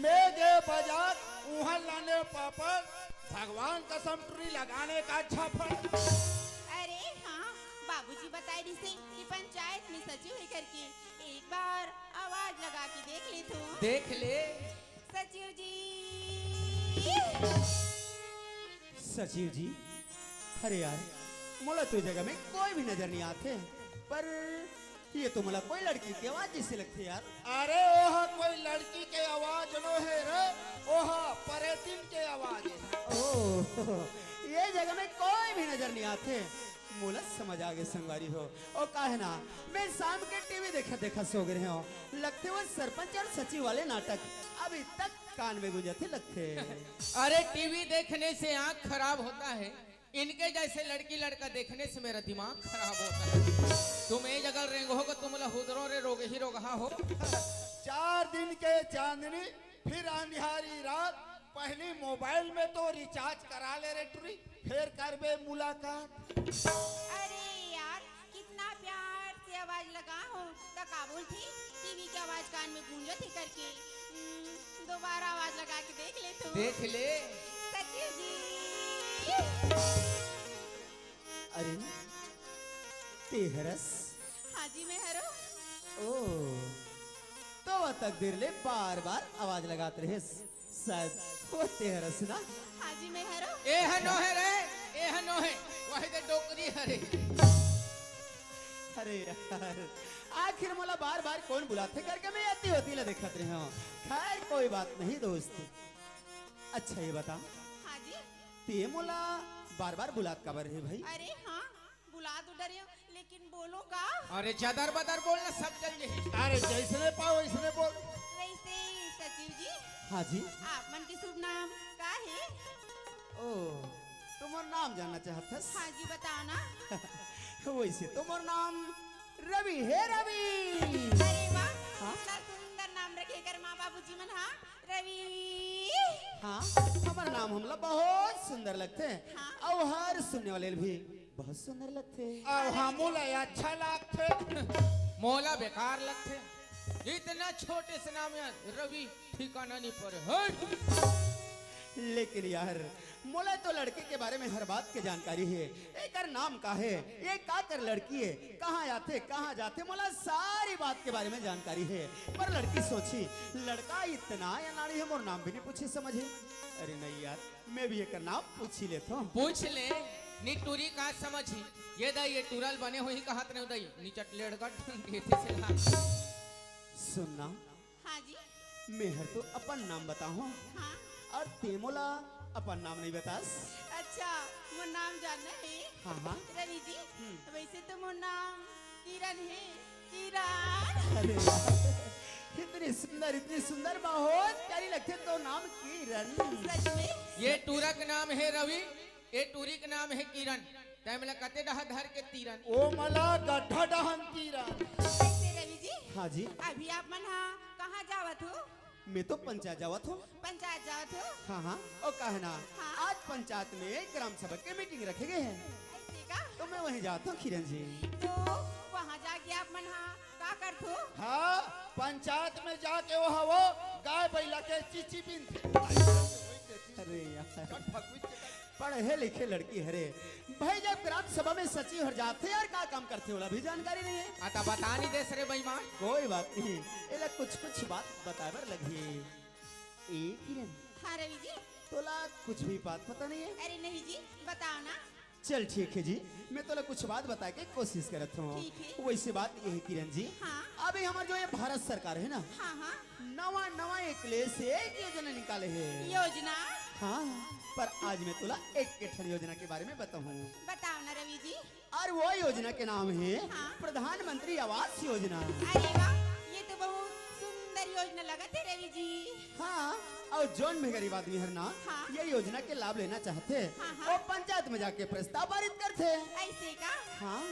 मैं गे बजार, उहाँ लाने पापड़, भगवान कसम टूरी लगाने का झापड़। अरे हाँ, बाबूजी बताए रिहिसे कि पंचायत में सचिव हे करके, एक बार आवाज लगा के देख ले तू। देख ले। सचिव जी। सचिव जी, अरे यार, मोला तो जगह में कोई भी नजर नहीं आथे, पर ये तो मोला कोई लड़की के आवाज जैसे लगथे यार। अरे ओह कोई लड़की के आवाज नो हे रे, ओह परेतिन के आवाज हे। ओह, ये जगह में कोई भी नजर नहीं आथे। मोला समझ आ गे संगवारी हो। ओ काहे ना, मैं शाम के टीवी देखत देखत सो गे रहेंव। लगथे वो सरपंच अउ सचिव वाले नाटक अभी तक कान में गूंजथे लगथे। अरे टीवी देखने से आंख खराब होता है, इनके जैसे लड़की लड़का देखने से मेरा दिमाग खराब होता है। तुम ए जगह रेंगो हो, तुम ला हुदरो रे रोगही रोगहा हो। चार दिन के चांदनी, फिर अंधियारी रात, पहली मोबाइल में तो रिचार्ज करा ले रे टुरी, फिर करबे मुलाकात। अरे यार, कितना प्यार से आवाज लगा हो, त का बोलथे? टीवी के आवाज कान में गूंजत हे करके। हम्म, दोबारा आवाज लगा के देख ले तू। देख ले। सचिव जी। अरे, ते हरस? हाँ जी, मैं हरों। ओ, तो वो तकदीर ले बार-बार आवाज लगात रहेस। शायद वो ते हरस ना? हाँ जी, मैं हरों। ए ह नो हे रे, ए ह नो हे, वही दे डोकरी हरे। अरे यार, आखिर मोला बार-बार कोन बुलाथे करके मैं अति वती ला देखत रहेंव। खैर, कोई बात नहीं दोस्त। अच्छा, ये बता, हाँ जी। ते मोला बार-बार बुलात काबर रहे भाई? अरे हाँ, बुला तो डरे हो, लेकिन बोलो का? अरे जदर बदर बोलना, सब जल जाही। अरे जैसने पाओ वैसने बोल। वैसे सचिव जी, हाँ जी। आप मन के शुभ नाम का हे? ओ, तो मोर नाम जानना चाहत हस? हाँ जी, बताओ ना। वैसे तो मोर नाम रवि हे, रवि। अरे वाह, हाँ? इतना सुंदर नाम रखे कर माँ बाबूजी मन, हाँ? रवि। हाँ, हमर नाम हमला बहुत सुंदर लगथे। हाँ। अउ हर सुनने वाले ल भी बहुत सुंदर लगथे। अउ हमू ला अच्छा लागथे। मोला बेकार लगथे। इतना छोटे से नाम यार, रवि ठिकाना नहीं पड़े। हट। लेकिन यार, मोला तो लड़की के बारे में हर बात के जानकारी हे। एकर नाम का हे, ये काकर लड़की हे, कहाँ आथे, कहाँ जाथे, मोला सारी बात के बारे में जानकारी हे। पर लड़की सोचही, लड़का इतना अनाड़ी हे, मोर नाम भी नहीं पूछे समझे। अरे नहीं यार, मैं भी एकर नाम पूछ ही लेथों। पूछ ले, नी टूरी का समझही। ये दाई, ये टूरा ल बने होही कहत नहीं दाई, निचट लेड़गट देथे से ला। सुनना, हाँ जी। मैं हर तो अपन नाम बताहूँ। हाँ। अउ ते मोला अपन नाम नहीं बतास। अच्छा, मोर नाम जानना हे? हाँ, हाँ। रवि जी, हम्म। वैसे तो मोर नाम किरण हे, किरण। अरे यार, इतनी सुंदर, इतनी सुंदर, बहुत प्यारी लगथे तोर नाम किरण। सच में? ये टूरा के नाम हे रवि, ये टूरी के नाम हे किरण। तैं मोला कते डहा धर के तीरन। ओ मला गड्ढा डहन तीरन। कैसे रवि जी? हाँ जी। अभी आप मन हा कहाँ जावत हो? मैं तो पंचायत जावत हूँ। पंचायत जावत हो? हाँ, हाँ। ओ कहे ना, हाँ। आज पंचायत में ग्राम सभा के मीटिंग रखे गए हैं। ऐसे का? तो मैं वहीं जाता हूँ किरण जी। तो वहाँ जाके आप मन हा का करथो? हाँ, पंचायत में जाके वो हा वो गाय बैला के चीची बीनथे। अरे यार। पढ़े लिखे लड़की हरे भाई, जब ग्राम सभा में सचिव हर जाथे यार, का काम करथे, ओला भी जानकारी नहीं है। आ, त बता नहीं देस रे बेईमान। कोई बात नहीं, एला कुछ कुछ बात बताए बर लगही। ए किरण, हाँ रवि जी। तोला कुछ भी बात पता नहीं है? अरे नहीं जी, बताओ ना। चल ठीक है जी, मैं तोला कुछ बात बताए के कोशिश करत हूँ। ठीक है। वैसे बात ये है किरण जी, हाँ। अभी हमार जो ये भारत सरकार है ना, हाँ, हाँ। नवा नवा एक ले से एक योजना निकाले है। योजना? हाँ, पर आज मैं तोला एक के ठन योजना के बारे में बताऊँ। बताओ ना रवि जी। और वो योजना के नाम है हाँ। प्रधानमंत्री आवास योजना। अरे वाह, ये तो बहुत सुंदर योजना लगत है रवि जी। हाँ, और जौन भी गरीब आदमी हर ना हाँ। ये योजना के लाभ लेना चाहथे, हाँ, हाँ। वो पंचायत में जाके प्रस्ताव पारित करथे। ऐसे का? हाँ,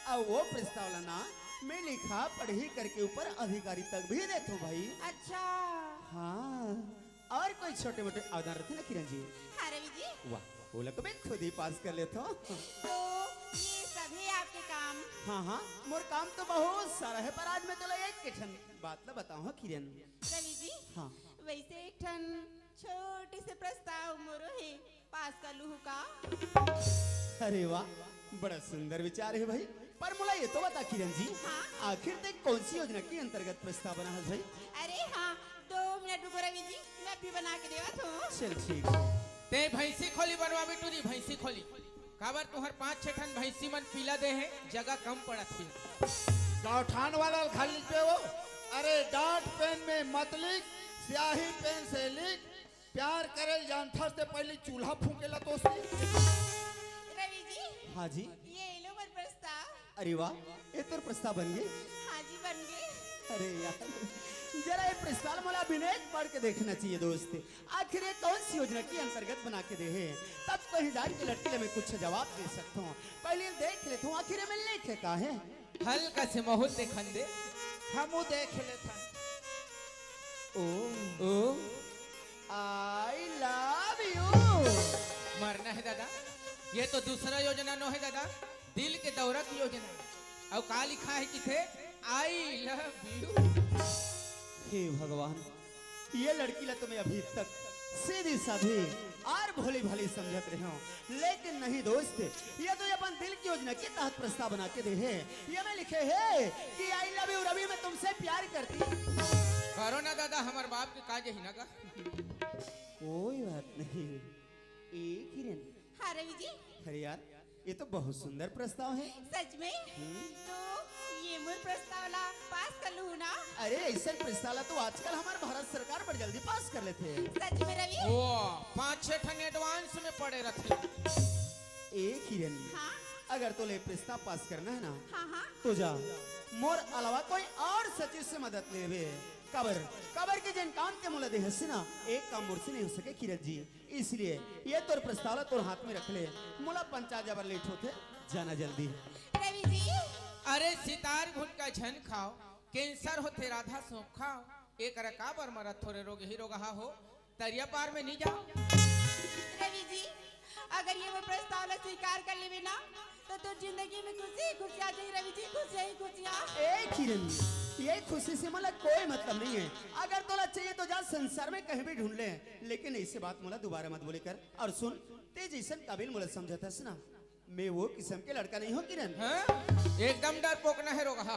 और वो प्रस्ताव ला ना मैं लिखा पढ़ी करके ऊपर अधिकारी तक भी देथो भाई। अच्छा। हाँ, और कोई छोटे मोटे आवेदन रथे ना किरण जी? हाँ रवि जी। वाह, ओला तो मैं खुद ही पास कर लेथो। तो ये सब है आपके काम? हाँ, हाँ, मोर काम तो बहुत सारा है, पर आज मैं तोला एक के ठन बात ला बताऊँ, हाँ, किरण। रवि जी, हाँ। वैसे एक ठन छोटे से प्रस्ताव मोरो है, पास कर लूहू का? अरे वाह, बड़ा सुंदर विचार है भाई। पर मोला ये तो बता किरण जी, हाँ। आखिर तैं कौन सी योजना के अंतर्गत प्रस्ताव बना हस भाई? अरे हाँ, दो मिनट रुको रवि जी, मैं अभी बना के देवत हूँ। चल ठीक है। तैं भैंसी खोली बनवा बिट्टू जी, भैंसी खोली। काबर तुहर पांच छह ठन भैंसी मन पीला दे हैं, जगह कम पड़त हे। गौठान वाला घर लिख पे वो। अरे डार्ट पेन में मत लिख, स्याही पेन से लिख। प्यार करे ल जानथस ते पहली चूल्हा फूंके ला तो सी। रवि जी। हाँ जी। ये लो मोर प्रस्ताव। अरे वाह, ये तोर प्रस्ताव बन गए? हाँ जी, बन गए। अरे यार, जरा ये प्रस्ताव मोला अभी नहीं पढ़ के देखना चाहिए दोस्त। आखिर ये कौन सी योजना के अंतर्गत बना के दे है? तब कहीं जाके लड़की ले मैं कुछ जवाब दे सकता हूँ। पहले देख लेता हूँ आखिर ये में लिखे का है। हल्का से माहौल देखन दे। हमू देख लेथन। ओ, ओ, I love you। मरना है दादा, ये तो दूसरा योजना नो है दादा, दिल के दौरा की योजना। अउ का लिखा है किथे? I love you। हे भगवान, ये लड़की ला तो मैं अभी तक सीधी साधी और भोली भाली समझत रहे हूँ, लेकिन नहीं दोस्त, ये तो अपन दिल की योजना के तहत प्रस्ताव बना के दे है। ये में लिखे है कि I love you रवि, मैं तुमसे प्यार करती। करो ना दादा, हमारे बाप के काज ही ना का। कोई बात नहीं। ए किरण। हाँ रवि जी। अरे यार, ये तो बहुत सुंदर प्रस्ताव है। सच में? हम्म। तो ये मोर प्रस्ताव ला पास कर लूँ ना? अरे ऐसा प्रस्ताव ला तो आजकल हमार भारत सरकार बड़ जल्दी पास कर लेथे। सच में रवि? वो पाँच छह ठन advance में पड़े रहते। ए किरण, हाँ? अगर तोला ये प्रस्ताव पास करना है ना, हाँ, हाँ। तो जा, मोर अलावा कोई और सचिव से मदद लेबे। काबर, काबर के जेन काम ते मोला दे हस ना, एक काम मोर से नहीं हो सके किरण जी। इसलिए ये तोर प्रस्ताव ला तोर हाथ में रख ले। मोला पंचायत जाबर लेट होथे, जाना जल्दी। रवि जी। अरे सितार घुटका झन खाओ, cancer होथे राधा सौंफ खाओ। एकरा काबर मरत हो रे रोगही रोगहा हो, तरिया पार में नहीं जाओ। रवि जी, अगर ये मोर प्रस्ताव ला स्वीकार कर लेबे ना, तो तोर जिंदगी में खुशी ही खुशी आ जाही रवि जी, खुशियाँ ही खुशियाँ। ए किरण, ये खुशी से मोला कोई मतलब नहीं है। अगर तोला चाहिए तो जा संसार में कहीं भी ढूंढ ले, लेकिन ऐसे बात मोला दोबारा मत बोले कर। और सुन, ते जैसन काबिल मोला समझत हस ना, मैं वो किस्म के लड़का नहीं हूँ किरण। हाँ? एकदम डरपोक ना है रोगहा।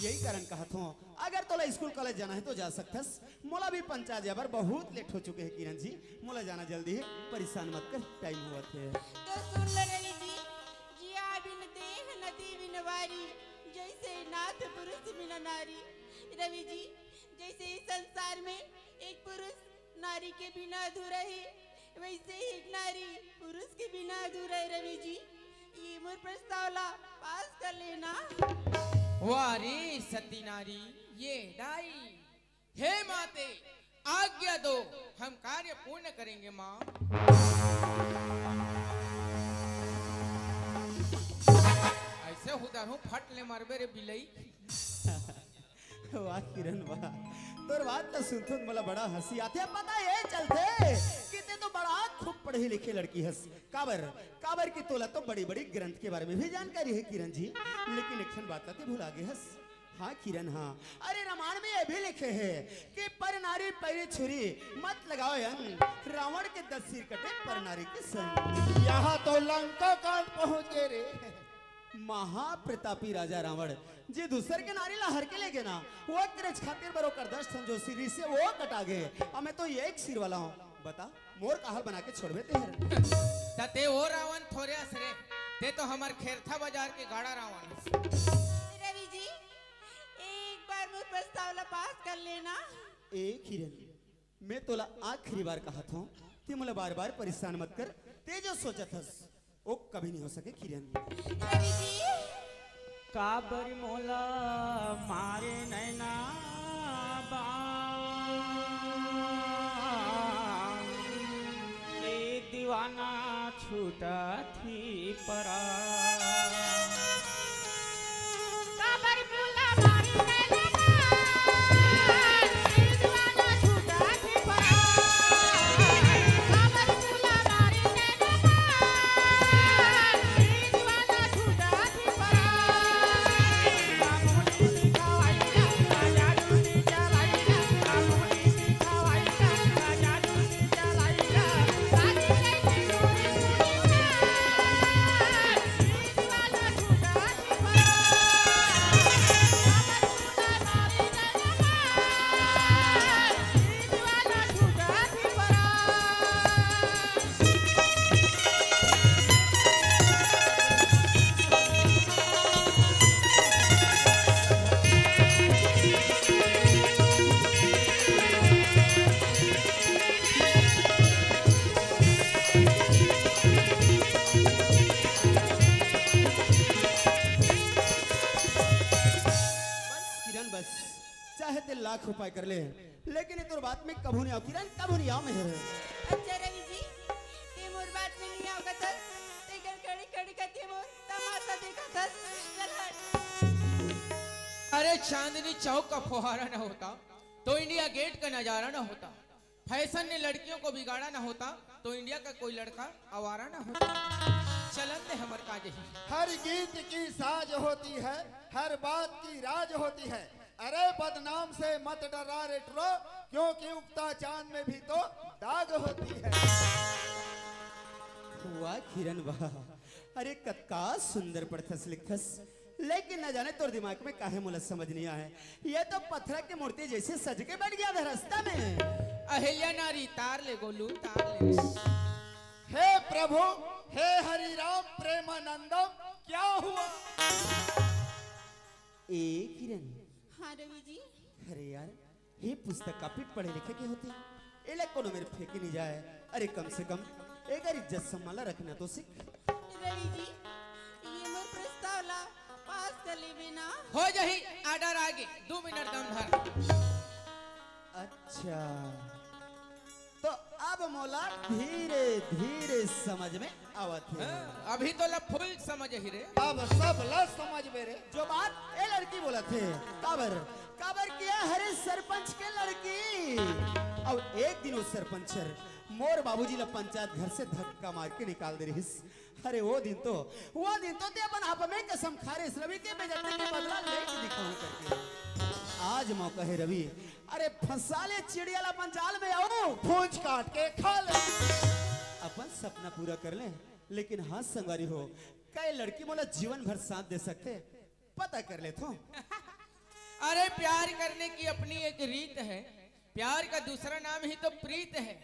यही कारण कहत हूँ, अगर तोला स्कूल कॉलेज जाना है तो जा सकथस। मोला भी पंचायत जाबर बहुत लेट हो चुके है किरण जी, मोला जाना जल्दी है, परेशान मत कर, टाइम होवत है। तो सुन ले रवि जी, जिया बिन देह नदी बिन वारी, जैसे नाथ पुरुष बिना नारी। रवि जी, जैसे इस संसार में एक पुरुष नारी के बिना अधूरा है, वैसे ही एक नारी पुरुष के बिना अधूरा है रवि जी। ये मोर प्रस्ताव ला पास कर लेना। वाह रे सती नारी, ये दाई। हे माते, आज्ञा दो, हम कार्य पूर्ण करेंगे माँ। ऐसे हुदर हूँ, फट ले मरबे रे बिलई। वाह किरण वाह, तोर बात तो सुनथों त मोला बड़ा हंसी आथे। पता ये चलथे कि ते तो बड़ा खूब पढ़े लिखे लड़की हस। काबर, काबर कि तोला तो बड़ी बड़ी ग्रंथ के बारे में भी जानकारी है किरण जी, लेकिन एक ठन बात ला ते भुला गे हस। हाँ किरण हाँ, अरे रामायण में ये भी लिखे है कि पर नारी परी छुरी, मत लगाओ अंग, रावण के दस सिर कटे पर नारी के संग। यहाँ तो लंका कांड पहुंच गए रे। महाप्रतापी राजा रावण जे दूसर के नारी ला हर के ले गे ना, वो एक रच खातिर बरो कर दस ठन जो सिर से वो कटा गे। अब मैं तो ये एक सिर वाला हूँ, बता मोर काहल बना के छोड़बे ते हर। त ते ओ रावण थोरे अस रे, ते तो हमर खेरथा बाजार के गाड़ा रावण हस। रवि जी, एक बार मोर प्रस्ताव ला पास कर लेना। ए किरण, मैं तोला आखिरी बार कहत हूँ, ते मोला बार बार परेशान मत कर। ते जो सोचत हस, वो कभी नहीं हो सके किरण। रवि जी, काबर मोला मारे नैना बान, ए दीवाना छूटत ही परान। काबर मोला मारे नैना बान, ए दीवाना छूटत ही परान। काबर मोला मारे नैना बान, ए दीवाना छूटत ही परान। किरण बस, चाहे ते लाख उपाय कर ले, लेकिन ये तोर बात में कभू नहीं आओ किरण, कभू नहीं आओ मेहर। अच्छा रवि जी, ते मोर बात में नहीं आओ कथस, ते कर कड़ी कड़ी कथी मोर तमाशा देखा थस। चल हट। अरे चांदनी चौक का फुहारा ना होता तो इंडिया गेट का नजारा ना होता। फैशन ने लड़कियों को बिगाड़ा ना होता तो इंडिया का कोई लड़का आवारा ना होता। चलन दे हमर काज ही। हर गीत की साज होती है, हर बात की राज होती है। अरे बदनाम से मत डरा रे टुरो, क्योंकि उगता चांद में भी तो दाग होती है। वाह किरण वाह, अरे कतका सुंदर पढ़थस लिखथस, लेकिन न जाने तोर दिमाग में काहे मोला समझ नहीं आए। ये तो पत्थर के मूर्ति जैसे सज के बैठ गया था रास्ता में। अहिल्या नारी तार ले गोलू तार ले। हे प्रभु, हे हरि राम प्रेमानंदम, क्या हुआ? ए किरण, हाँ रवि जी, अरे यार, ये पुस्तक कापी पढ़े लिखे के होथे, एला कोनो मेर फेंके नहीं जाए। अरे कम से कम एकर इज्जत सम्मान ला रखना तो सीख। रवि जी, ये मोर प्रस्ताव ला पास कर लेबे ना। हो जही, आर्डर आगे, दू मिनट दम धर। अच्छा, तो अब मोला धीरे धीरे समझ में आवत हे। हाँ, अभी तो ला फुल समझ ही रे। अब सब ला समझ में रे। जो बात ए लड़की बोलत हे, काबर, काबर किया हरे सरपंच के लड़की। अब एक दिन वो सरपंच हर मोर बाबूजी ला पंचायत घर से धक्का मार के निकाल दे रहिस। अरे वो दिन तो, वो दिन तो ते अपन आप में कसम खा रहे रवि के बेइज्जती के बदला लेके दिखाऊं करके। आज मौका है रवि, अरे फंसा ले चिड़िया ला अपन जाल में आऊ। पूंछ काट के खा ले। अपन सपना पूरा कर ले, लेकिन हाँ संगवारी हो, कई लड़की मोला जीवन भर साथ दे सकथे, पता कर लेथों। अरे प्यार करने की अपनी एक रीत है, प्यार का दूसरा नाम ही तो प्रीत है,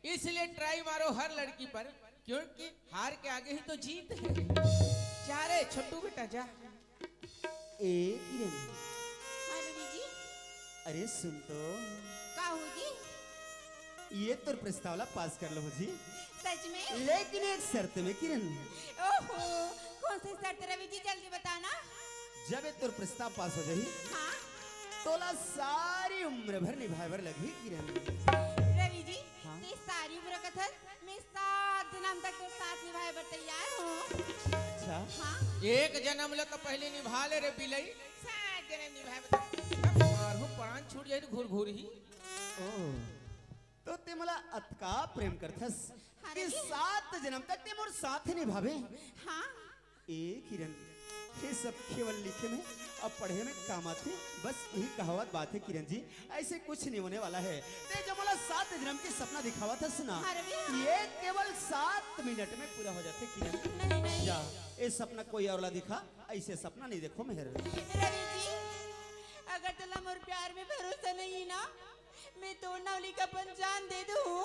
इसलिए ट्राई मारो हर लड़की पर, क्योंकि हार के आगे ही तो जीत है। जा रे छोटू बेटा जा। ए किरण, हाँ रवि जी, अरे सुन तो, का हो जी? ये तोर प्रस्ताव ला पास कर लो जी, सच में? लेकिन एक शर्त में किरण। ओहो, कौन सी शर्त रवि जी, जल्दी बताना। जब ये तोर प्रस्ताव पास हो जाही, हाँ, तोला सारी उम्र भर निभाए बर लगही किरण। रवि जी, हाँ? ते सारी उम्र कथस, मैं सात जन्म तक तोर साथ निभाए बर तैयार हूँ। अच्छा। हाँ। एक जन्म ल तो पहले निभा ले रे बिलई, सात जन्म निभाए बर तो मारहूँ, प्राण छूट जाए तो घुर घुर ही। ओ, तो ते मोला अतका प्रेम करथस हाँ कि रवि। सात जन्म तक ते मोर साथ निभाबे? हाँ। ए किरण, ये सब केवल लिखे में अउ पढ़े में काम आथे, बस यही कहावत बात हे किरण जी, ऐसे कुछ नहीं होने वाला है। ते जो मोला सात जन्म के सपना दिखावत हस ना, हाँ रवि। ये केवल सात मिनट में पूरा हो जाथे किरण। नहीं, नहीं। जा, ये सपना कोई और ला दिखा, ऐसे सपना नहीं देखो मेहर। रवि जी, अगर तोला मोर प्यार में भरोसा नहीं ना, मैं तोर नाम लिख अपन जान दे दूँ।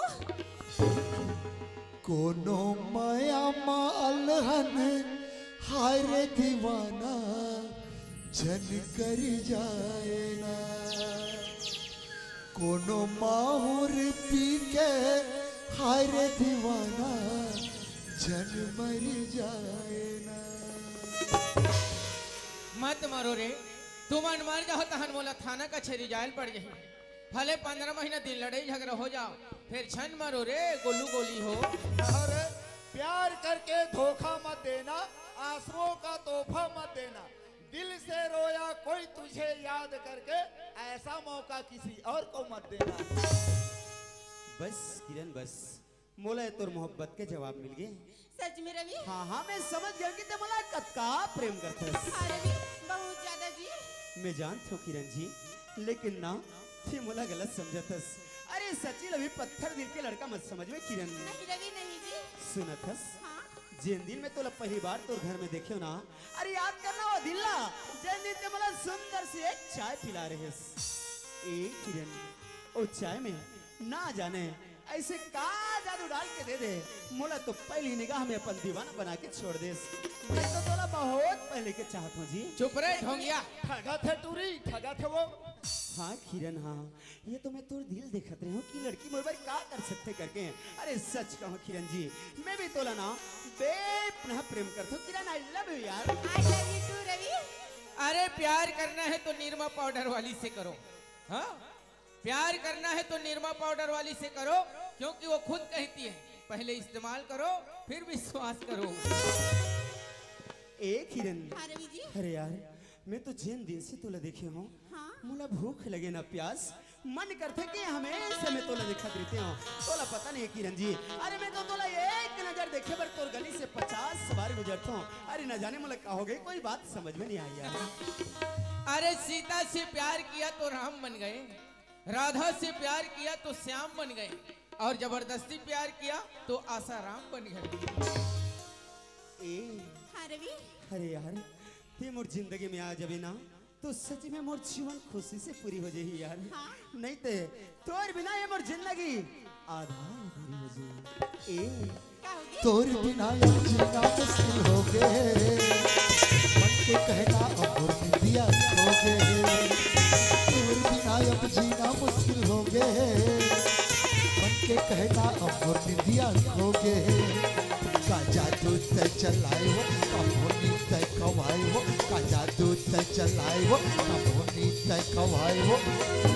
कोनो मया मा अलहन हाय रे दीवाना, झन कर जाए ना। कोनो माहुर पी के हाय रे दीवाना, झन मर जाए ना। मत मरो रे, तुमन मर जाओ तहन मोला थाना कचहरी जायल पड़ जाही। भले पंद्रह महीना दिन लड़ाई झगड़ा हो जाओ, फिर झन मरो रे गोलू गोली हो। अरे, प्यार करके धोखा मत देना, आंसुओं का तोहफा मत देना, दिल से रोया कोई तुझे याद करके, ऐसा मौका किसी और को मत देना। बस किरण, बस। मोला ए तोर मोहब्बत के जवाब मिल गे। सच में रवि? हाँ, हाँ, मैं समझ गेंव कि ते मोला कतका प्रेम करथस। हाँ रवि, बहुत ज्यादा जी। मैं जानत हूँ किरण जी, लेकिन ना, ते मोला गलत समझत हस। अरे सचिन अभी पत्थर दिल के लड़का मत समझ में किरण। नहीं रवि, नहीं जी। सुनत हस? हाँ। जेन दिन मैं तोला पहली बार तोर घर में देखेंव ना, अरे याद करना वो दिन ला, जेन दिन ते मोला सुंदर सी एक चाय पिला रहेस। ए किरण, ओ चाय में ना जाने ऐसे का जादू डाल के दे दे, मोला तो पहली निगाह में अपन दीवाना बना के छोड़ देस। मैं तो तोला बहुत पहले के चाहत हूँ जी। चुप रे ढोंगिया। ठगथे टूरी, ठगथे वो। हाँ किरण, हाँ, ये तो मैं तोर दिल देखत रहे हूँ कि लड़की मोर बर का कर सकथे करके। अरे सच कहूँ किरण जी, मैं भी तोला ना बेपनाह प्रेम करत हूँ किरण, I love you यार। I love you too रवि। अरे प्यार करना है तो निरमा पाउडर वाली से करो। हाँ, प्यार करना है तो निरमा पाउडर वाली से करो, क्योंकि वो खुद कहती है, पहले इस्तेमाल करो, फिर विश्वास करो। ए किरण। हाँ रवि जी। अरे यार, मैं तो जेन दिन से तोला देखे हूँ, हाँ। मोला भूख लगे ना प्यास, मन करथे कि हमेशा मैं तोला देखत रहितेंव। तोला पता नहीं है किरण जी, अरे मैं तो तोला एक नजर देखे बर तोर गली से पचास बार गुजरत हूँ। अरे ना जाने मोला का हो गे, कोई बात समझ में नहीं आई यार। अरे सीता से प्यार किया तो राम बन गए, राधा से प्यार किया तो श्याम बन गए, और जबरदस्ती प्यार किया तो आसाराम बन गए। ए, हाँ रवि। अरे यार, ते मोर जिंदगी में आ जाबे ना, तो सच में मोर जीवन खुशी से पूरी हो जाही यार। हाँ। नहीं ते तोर बिना ये मोर जिंदगी आधा अधूरी हो जाही। ए, का हो गे? तोर बिना अब जीना मुश्किल हो गे, मन के कहना अब मोर निंदिया खो गे। तोर बिना अब जीना मुश्किल हो गे, मन के कहना अब मोर निंदिया खो गे। का जादू तैं चलाए वो, का मोहनी तैं खवाए वो, का जादू तैं चलाए वो, का मोहनी तैं खवाए वो।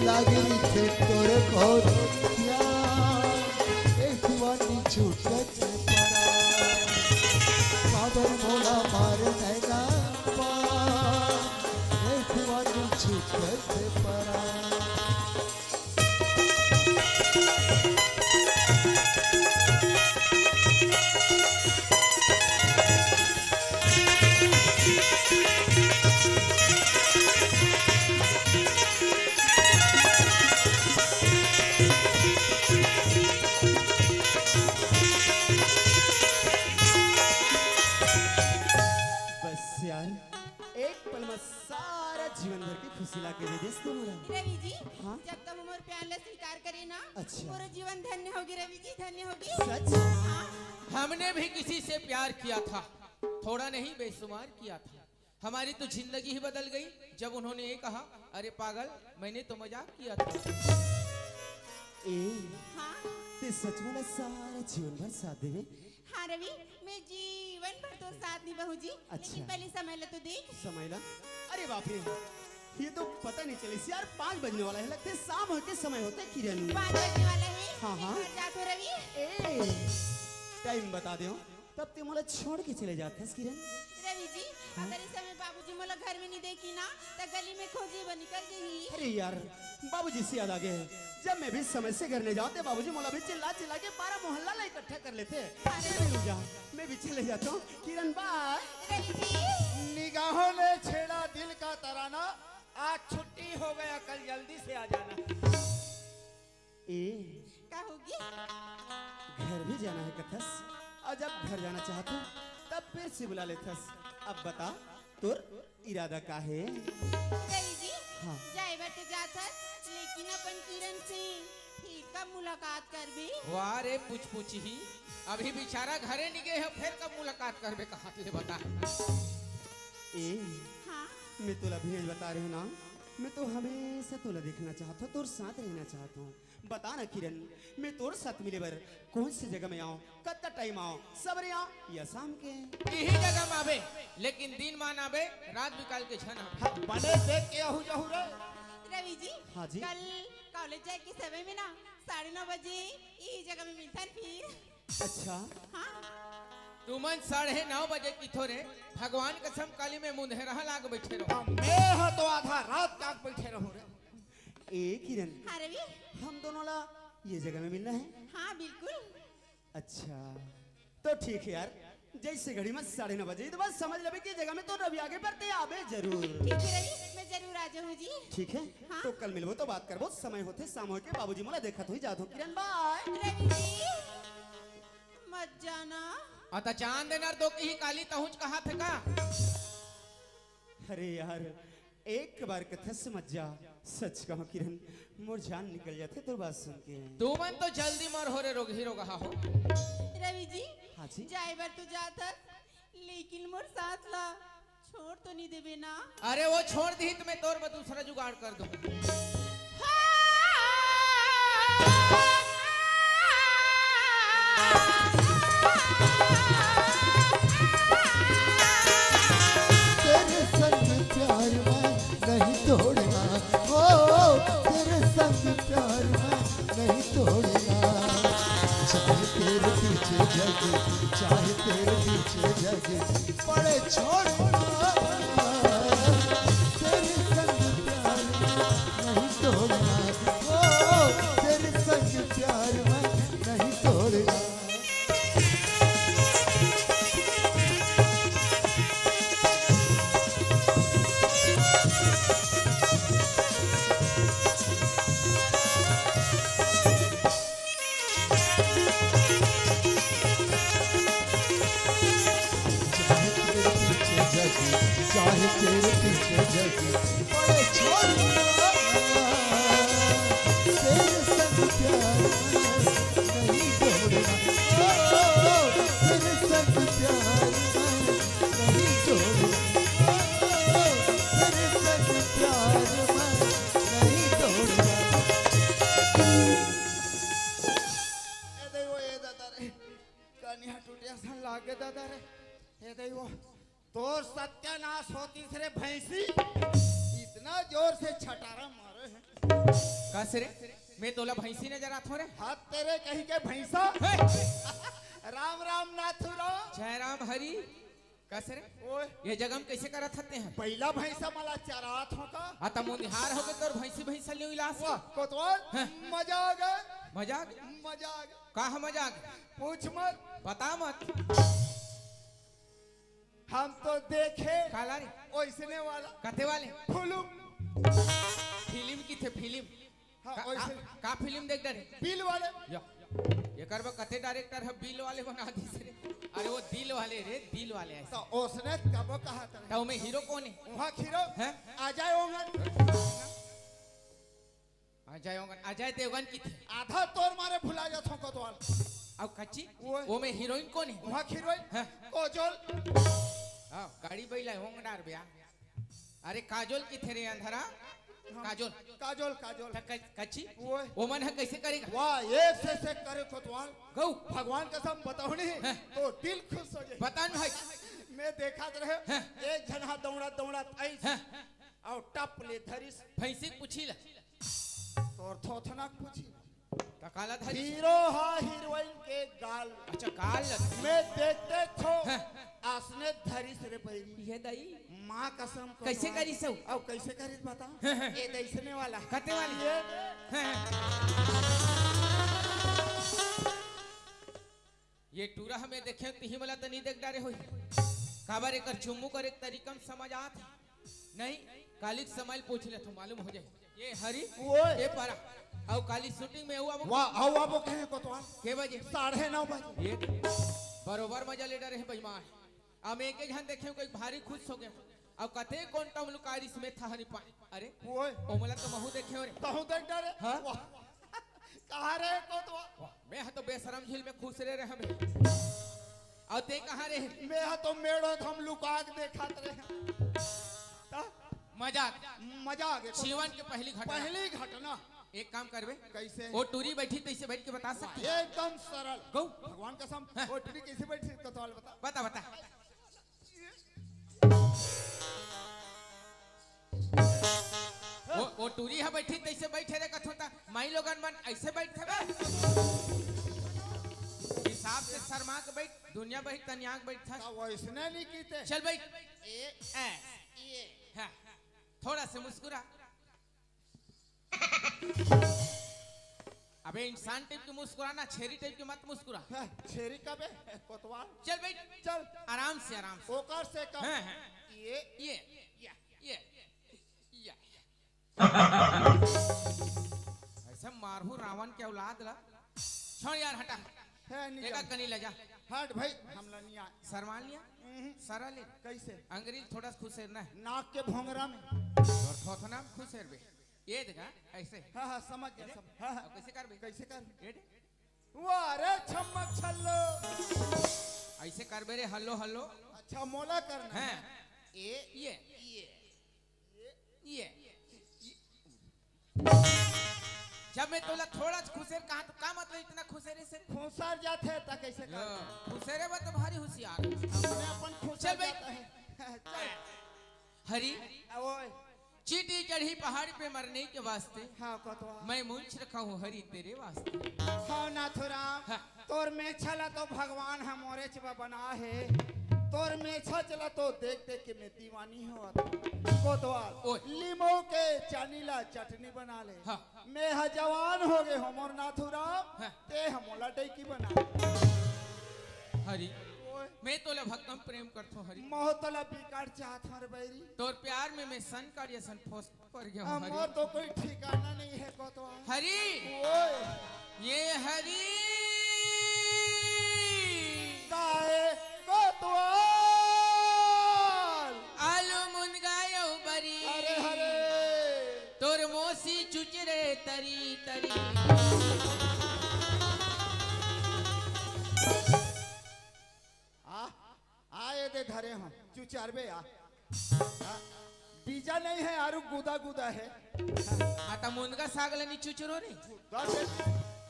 लागे रहिथे तोर घोर धियान, ए दीवानी छूटत परान। काबर मोला मारे नैना बान, ए दीवानी छूटत परान। बस यार, एक पल में सारा जीवन भर की खुशी ला के दे देस तू मोला। रवि जी, हाँ? जब तुम मोर प्यार ला स्वीकार करे ना, अच्छा। पूरा जीवन धन्य होगे रवि जी, धन्य होगे। सच? हाँ। हमने भी किसी से प्यार किया था, थोड़ा नहीं बेशुमार किया था। हमारी तो जिंदगी ही बदल गई जब उन्होंने ये कहा, "अरे पागल, मैंने तो मजाक किया था।" ए, हाँ। ते सच में सारा जीवन भर साथ देवे? हाँ रवि, मैं जीवन भर तोर साथ निभाहूँ जी। अच्छा। लेकिन पहले समय ला तो देख। समय ला? अरे बाप रे, ये तो पता नहीं चलिस यार, पाँच बजने वाला हे, लगथे शाम होय के समय होथे किरण। पाँच बजने वाला हे। हाँ, हाँ। घर जात हो रवि। ए, टाइम बता देव, तब ते मोला छोड़ के चले जाथस किरण। रवि जी, हाँ? अगर इस समय बाबूजी मोला घर में नहीं देखी ना, त गली में खोजे बर निकल जाही। अरे यार, बाबूजी से याद आ गे, जब मैं भी समय से घर नहीं जावं, त बाबूजी मोला भी चिल्ला चिल्ला के पारा मोहल्ला ला इकट्ठा कर लेथे। अरे। चले जा, मैं भी चले जाथंव। किरण, बाय। रवि जी। निगाहों ने छेड़ा दिल का तराना, आज छुट्टी हो गया, कल जल्दी से आ जाना। ए, का होगे? घर भी जाना हे कथस, अउ जब घर जाना चाहत हस, तब फिर से बुला लेथस। अब बता, तोर इरादा का हे? रवि जी, हाँ। जाए बर तो जात हस, लेकिन अपन किरण से फिर कब मुलाकात करबे? वाह रे पुचपुची, अभी बिचारा घरे नी गे हे, फेर कब मुलाकात करबे, कहात ले बता। ए, हाँ? मैं तोला अभी बता रहे हंव ना, मैं तो हमेशा तोला देखना चाहत हंव, तोर साथ रहना चाहत हंव। बता ना किरण, मैं तोर साथ मिले बर कौन सी जगह में आऊं, कतका टाइम आऊं, सबेरे आऊं या शाम के? इही जगह में आबे, लेकिन दिन मान आबे, रात बिकाल के झन आबे। हाँ, बने देख के आहू जाहू रे। रवि जी, हाँ जी। कल कॉलेज जाए के समय में ना साढ़े नौ बजे इही जगह में मिलथन फिर। अच्छा। हाँ। तुमन साढ़े नौ बजे किथो रे, भगवान कसम काली में मुंधेरहा लाग बैठे रहो। हाँ, मैं हा तो आधा रात जाग बैठे रहूं रे। ए किरण, हाँ रवि। हम दोनों ला ये जगह में मिलना हे? हाँ, बिल्कुल। अच्छा, तो ठीक हे यार, जैसे घड़ी में साढ़े नौ बजे, त बस समझ लेबे कि ये जगह में तो रवि आगे, पर ते आबे जरूर। ठीक हे रवि, मैं जरूर आ जाहूं जी। ठीक हे, हाँ। तो कल मिलबो तो बात करबो, समय होथे शाम होय के, बाबूजी मोला देखत होही जात हों। किरण, बाय। रवि जी, मत जाना। अ त चांद नर दो की ही काली तहुंच कहाथे का? अरे यार, एक बार कथस मत जा। सच कहूं किरण, मोर जान निकल जाथे तोर बात सुन के। तुमन तो जल्दी मरहू रे रोगही रोगहा हो। रवि जी, हाँ जी। जाए बर तो जात हस, लेकिन मोर साथ ला छोड़ तो नहीं देबे ना? अरे वो छोड़ दिही त मैं तोर बर दूसरा जुगाड़ कर दूं। तेरे संग प्यार मैं नहीं तोड़ना, ओ, तेरे संग प्यार मैं नहीं तोड़ना। चाहे तेरे पीछे जग, चाहे तेरे पीछे जग, पड़े छोड़ना। तेरे संग प्यार मैं नहीं तोड़ना, ओ, तेरे संग प्यार मैं नहीं तोड़ना। चाहे तेरे पीछे जग, चाहे तेरे पीछे जग, पड़े छोड़ना। तेरे संग प्यार मैं नहीं तोड़ना। ओ, तेरे संग प्यार मैं नहीं तोड़ना। ओ, तेरे संग प्यार मैं नहीं तोड़ना। ए दे वो, ए दादा रे, कनिहा टूटे असन लागे दादा रे। ए दे वो, तोर सत्यानाश होतिस रे भैंसी, इतना जोर से छटारा मारे हे। कस रे, मैं तोला भैंसी नजर आथों रे? हाथ तेरे कहीं के भैंसा। हे! राम राम नाथू राम। जय राम हरि। कस रे? ओए। ये जगह में कैसे करत हते हैं? पहिला भैंसा मला चरात हो का? हाँ, त मुनिहार हो के तोर भैंसी भैंसा लियो इलास। वाह, कोतवाल, हाँ। मजा आ गया। मजा आ गया? मजा आ गया। का है मजा आ गया? पूछ मत। बता मत। हम तो देखे काला रे? ओइसने वाला। कते वाले? फुलुम। फिल्म किथे फिल्म? हाँ, का, ओइसे। का, का फिल्म देख डरे? बिल वाले। या, एकर बर कते डायरेक्टर ह बिल वाले बना दिस रे। अरे वो दिल वाले रे, दिल वाले ऐसे। तो ओसने कबो कहा था। तो ओमे हीरो कौन है? वहाँ हीरो। हैं? अजय ओंगन। अजय ओंगन, अजय देवगन किथे? आधा तोर मारे भुला जात हो कोतवाल। अब कच्ची? वो है। ओमे हीरोइन कौन है? वहाँ हीरोइन। हैं? काजोल। हाँ, गाड़ी बैला है, ओंग डार बे। अरे काजोल किथे रे अंधरा? हम काजोल। काजोल, काजोल। त क-, कच्ची? वो है। ओमन ह कैसे करेगा? वाह, एक से, से करे कोतवाल। गौ। भगवान कसम बताओ नहीं, हैं? तो दिल खुश हो जाए। बता न भाई। मैं देखत रहे, हैं? एक झन हा दौड़ा, दौड़ा आइस। हैं? अउ टप ले धरिस। भैंसी के पूछी ला। तोर थोथना के पूछी। त काला धरिस? हीरो हा हीरोइन के गाल। अच्छा, गाल ल। मैं देख देख थो। हाँ। आसने धरिस रे बैरी। ये दई। माँ कसम को कैसे माँ। करिस हो? अउ कैसे करिस बता? हाँ, हाँ। ये दइसने वाला। कते वाली? ये दे। हाँ, हाँ। ये टूरा हमें देखे तिही मला त नहीं देख डारे होई। काबर एकर चुम्मू कर एक तरीका म समझ आत। नहीं, काली के समय पूछ ले तो मालूम हो जाए। ये हरी, ओए। ये पारा। अउ काली shooting में हुआ वो। वाह, अउ अब वो कहे कोतवाल। के बजे? साढ़े नौ बजे। ये बरोबर मजा ले डरे है बेईमान। अब एक एक झन देखे कोई भारी खुश हो गया। अब कथे कोन टमलुकारी इसमें था हरी पाए। अरे, ओए। ओमला तो महू देखे हो रे। तहु देख डरे। हाँ? वाह। कहाँ रहे कोतवाल? वाह, मैं हा तो बेशरम झील में खुश रहे रहे हमें। अउ ते कहाँ रहे? मैं हा तो मेड़ो हम लुका के देखत रहे। ता? मजाक। मजाक है। जीवन के पहली घटना। पहली घटना। एक काम करबे। कैसे? वो टूरी बैठी तैसे बैठ के बता सकती। एकदम सरल। गौ। भगवान कसम। हाँ। वो टूरी कैसे बैठी कोतवाल बता। बता, बता। वो, वो टूरी हा बैठी तैसे बैठे रे कथों ता। माई लोगन मन ऐसे बैठे बे। हिसाब से शर्मा के बैठ, दुनिया बैठ, तनिया के बैठ था। तो वैसने नहीं कीते। चल बैठ। ए, ए। ये। हाँ। थोड़ा से मुस्कुरा। अबे इंसान type के मुस्कुरा ना, छेरी type के मत मुस्कुरा। हाँ, छेरी का बे? कोतवाल। चल बैठ। चल। आराम से, आराम से। ओकर से कम। हाँ, हाँ। ये। ये। या। ये। या। ऐसे मारहू रावण के औलाद ला। छोड़ यार, हटा। है, नहीं एका जान। कनी ले जा। हट भाई, हमला नहीं आ। शर्मा लिया? हम्म। सरा ले। कैसे? अंगरी ल थोड़ा सा खुसेर ना। नाक के भोंगरा में। और थोथना में खुसेर बे। ये देखा, ऐसे। हाँ, हाँ, समझ गया, समझ। हाँ, हाँ। अब कैसे करबे? कैसे कर? ये दे। वाह रे छम्मक छल्लो। ऐसे करबे रे, हल्लो, हल्लो। अच्छा, मोला करना है। हाँ। ये, ये। ये। ये। जब मैं तोला थोड़ा सा खुसेर कहा, तो का मतलब इतना खुसेरे से? खुसर जात है, ता कैसे कर? हाँ, खुसेरे बा तो भारी होशियार। अपने अपन खुसर चल बे। जाता है। चल। हरी। आ, ओए। चींटी चढ़ी पहाड़ पे मरने के वास्ते। हाँ, कोतवाल। मैं मूंछ रखा हूँ हरी तेरे वास्ते। हाँ, नाथुराम। हाँ। तोर मेछा ला तो भगवान ह मोरेच बर बना हे। तोर मेछा ला तो देख देख के मैं दीवानी होवत हूँ। कोतवाल, ओए। लीमो के चानी ला चटनी बना ले। हाँ। मैं ह जवान हो गे हो मोर नाथुराम, हाँ। ते ह मोला डैकी बना। हरी, ओए। मैं तोला भक्कम प्रेम करथो हरी। मोह तोला बिकट चाहत हूँ रे बैरी। तोर प्यार में मैं सन काढ़ असन फोस पर गया हूँ, अब हरी। मोर तो कोई ठिकाना नहीं है कोतवाल। हरी। ओए। ये हरी। काहे कोतवाल? आलू मुनगा अउ बरी। अरे हरे। तोर मौसी चुचरे तरी तरी। आ, आ, ये दे धरे हूँ, चुचारबे आ। आ, बीजा नहीं है, आरु गुदा गुदा है। आ, त मुनगा साग ल नी चुचरो रे। गुदा दे,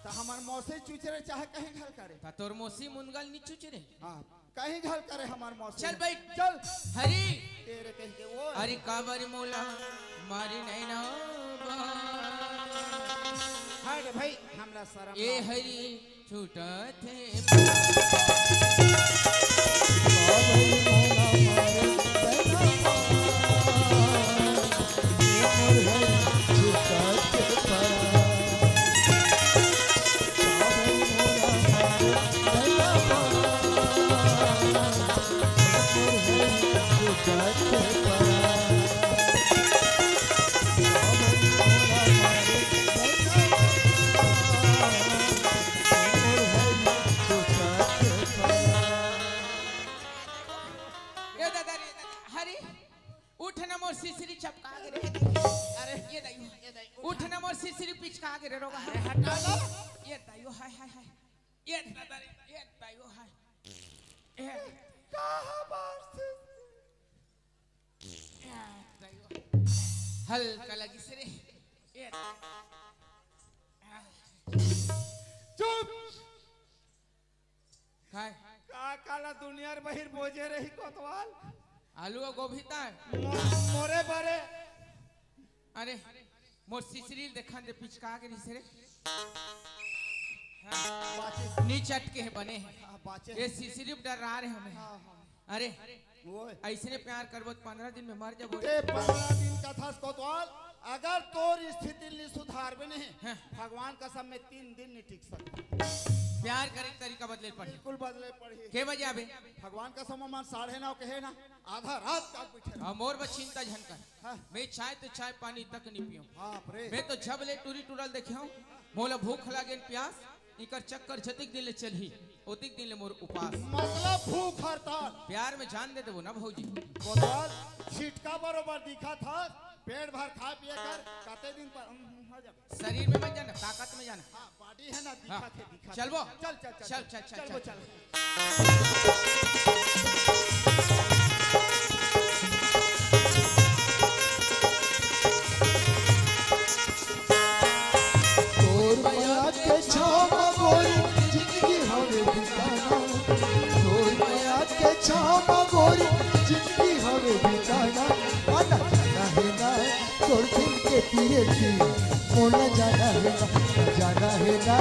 त हमर मौसी चुचरे चाहे कहीं घर करे। त तोर मौसी मुनगा ल नी चुचरे। हाँ, कहीं घर करे हमर मौसी। चल बैठ। चल। हरी। तेरे कहीं के वो। अरे काबर मोला मारी नैना बा। हट भाई, हमला शरम ए लागे। हरी। छूटत हे। ए दादा रे, हरी, उठ न मोर सिसरी चपका गे रे। अरे, ये दाई, ये दाई, उठ। उठ न मोर सिसरी पिचका गे रे रोगा। अरे, हटा लो। ये दाई, हाय, हाय, हाय। ये दादा रे, ये दाई, हाय। ए। कहाँ मार सिसरी? हल्का लगिस रे। ए। चुप। काय? का काला दुनिया रे बहिर बोजे रही कोतवाल? आलू अउ गोभी ताय? मो-, मोरे बरे। अरे, मोर सिसरी ल देखन दे, पिचका के रिहिस रे। हाँ, बाचे। नी चटके हे, बने हे। हाँ, बाचे। ये सिसरी डरा रहे हमें। हाँ, हाँ। अरे, ओए। अइसने प्यार करबो त पंद्रह दिन में मर जाबो। ते पंद्रह दिन कथस कोतवाल, अगर तोर स्थिति नी सुधारबे नहीं, हाँ। भगवान कसम मैं तीन दिन नी टिक सकता। प्यार करे के तरीका बदले पड़ही। बिल्कुल बदले पड़ही। के बजे आबे? भगवान कसम, मन साढ़े नौ के हे ना, आधा रात तक बैठे रहो। हाँ, मोर बर चिंता झन कर। हाँ। मैं चाय तो चाय पानी तक नी पीऊँ। बाप रे। मैं तो जब ले टूरी टूरा ल देखे हूँ, मोला भूख लागे न प्यास, इकर चक्कर जतिक दिन ले चलही, ओतिक दिन ले मोर उपास। मतलब भूख हड़ताल। प्यार में जान दे देबो ना भौजी। कोतवाल, छिटका बरोबर दिखा था, पेट भर खा पिए कर, कते दिन पर, हम्म, हम्म, हो जा। शरीर में मत जाना, ताकत में जाना। हाँ, body है ना, हाँ। दिखा थे, दिखा चल थे। वो। चल, चल, चल, चल, चल। चल, चल, चल, चल। चल। तोर मया के छाँव म गोरी जिंदगी हवे बिताना। तोर मया के छाँव म गोरी जिंदगी हवे बिताना। आना जाना हे ना तोर दिल के तीरे तीर, मोला जाना हे ना, जाना हे ना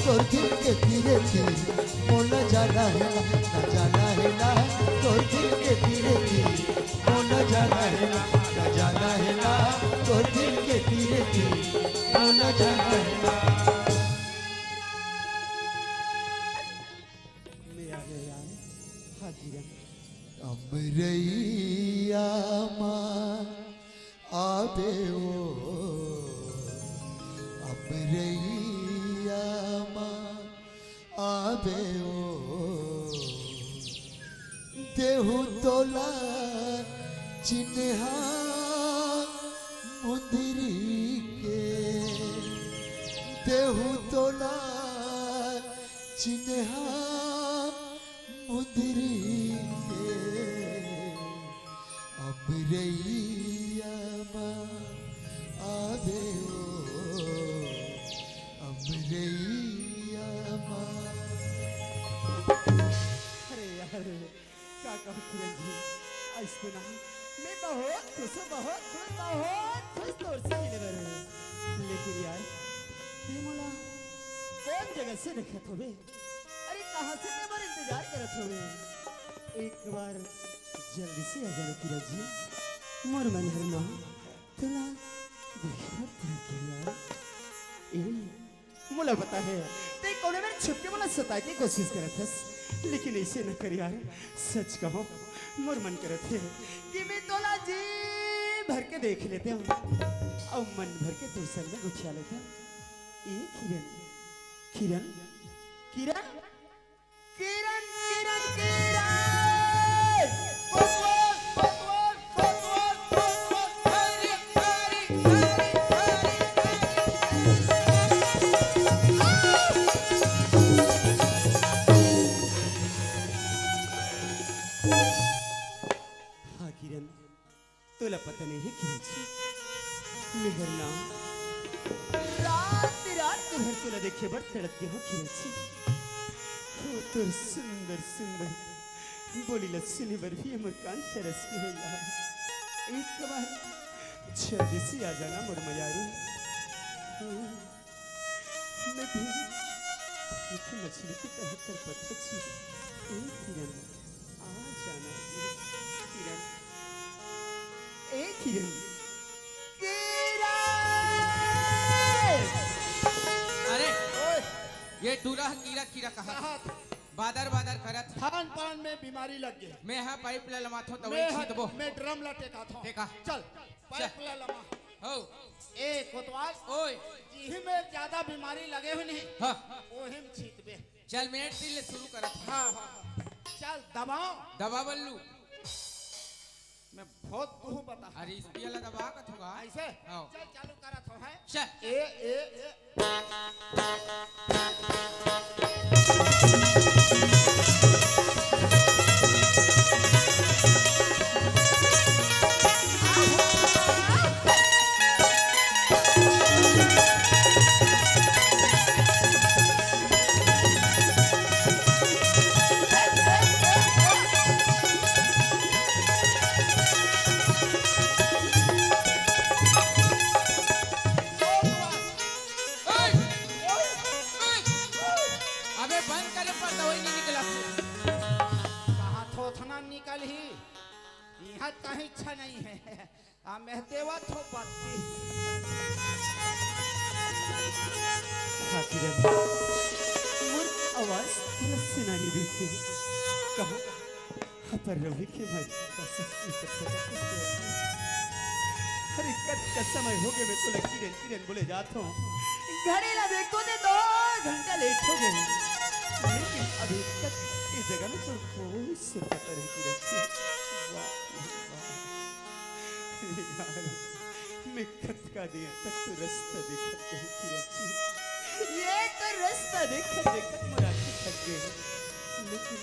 तोर दिल के तीरे तीर, मोला जाना हे ना, जाना हे ना तोर दिल के तीरे तीर, मोला जाना हे ना, जाना हे ना तोर दिल के तीरे तीर, मोला जाना हे ना। मैं आ गया यार, हाँ किरण। अमरैया मा आबे ओ, अमरैया मा आबे ओ, देहू तोला चिन्हा मुंदरी के, देहू तोला चिन्हा मुंदरी के। अमरैया मा आबे ओ, अमरैया मा। अरे यार, का कहूँ किरण जी, अइसने ना, मैं बहुत खुश हूँ, बहुत खुश, बहुत खुश तोर से मिले बर। लेकिन यार, ये मोला कौन जगह से देखत होबे? अरे, कहाँ से ते मोर इंतजार करत होबे? एक बार जल्दी से आ जाना किरण जी, मोर मन हर ना तोला देखे बर तरस गे यार। ए, मोला पता हे, ते कोनो मेर छुप के मोला सताए के कोशिश करत हस, लेकिन अइसे न कर यार। सच कहूँ, मोर मन करत हे कि मैं तोला जी भर के देख लेतेंव, अउ मन भर के तोर संग में गोठिया लेतेंव। ए किरण, किरण, किरण, किरण, किरण, किरण। कोतवाल, कोतवाल, कोतवाल, कोतवाल। हरी, हरी, हरी, हरी, हरी। हाँ किरण, तोला पता नहीं हे किरण जी, मेहर ना रात रात भर तोला देखे बर तड़प गे हों किरण जी। ओ तोर सुंदर सुंदर बोली ला सुने बर भी हमर कान तरस गे हे यार। एक बार जल्दी से आ जाना मोर मयारू। मैं भी एक मछली की तरह तड़पत हूँ जी। ए किरण, आ जाना, ए किरण, ए किरण, किरण। अरे, ओए। ये टूरा ह कीरा कीरा कहा। कहा था। बादर बादर करत। खान पान में बीमारी लग गई। मैं हा पाइप ला लमाथो त मैं वही हा, छीतबो। मैं ड्रम ला टेकाथो। टेका। चल, पाइप चल। ला लमा। हो। ए कोतवाल। ओए। जिही में ज्यादा बीमारी लगे हुई नहीं। हाँ। ओही में छीतबे। चल, मेड़ तीर ले शुरू करत हन। हाँ, हाँ, हाँ। चल, दबाओ। दबा बल्लू। मैं बहुत दूह बता। अरे, इस पिया ला दबा कथों गा। ऐसे? हाँ। चल, चालू करत हों, हैं? चल। ए, ए, ए। बंद करे, पर्दा वही नहीं निकला। कहा थोथना निकल ही, यहाँ कहीं इच्छा नहीं है। आ, मैं देवा थो बाती। हाँ, किरण, मोर आवाज थोड़ा सुनाई नहीं देते। कहो, हाँ, पर रवि के भाई का सच नहीं कर सकता। अरे, कब का समय हो गया, मैं तो लगी रहती रहन बोले जात हूँ। घड़ी ला देखो ते दो घंटा लेट हो गए, लेकिन अभी तक ये जगह में तो कोई सुरता नहीं की रहती। वाह, वाह। यार, मैं कतका देर तक तो रास्ता देखत रही किरण जी। ये तो रास्ता देखत देखत मोर आँखी थक गए, लेकिन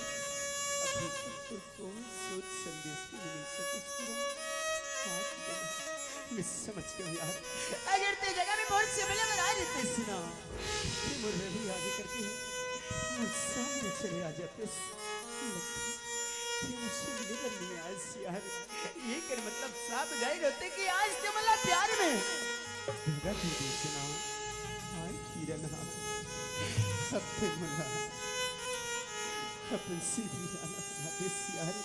अभी तक तो कोई सोच संदेश भी नहीं मिल सके किरण। हाँ किरण, मैं समझ गया हूँ यार। अगर ते जगह में मोर सिमला में आ रहते सुना, ते मोर रवि आगे करके मोर सामने चले आ जाते। लेकिन ते मुझसे मिले बर नहीं आए यार। ये कर मतलब साफ जाहिर होते कि आज ते मोला प्यार में धोखा दे दे सुना। हाय किरण, हाँ। अब ते मोला अपन सीधी जाना बना दे यार।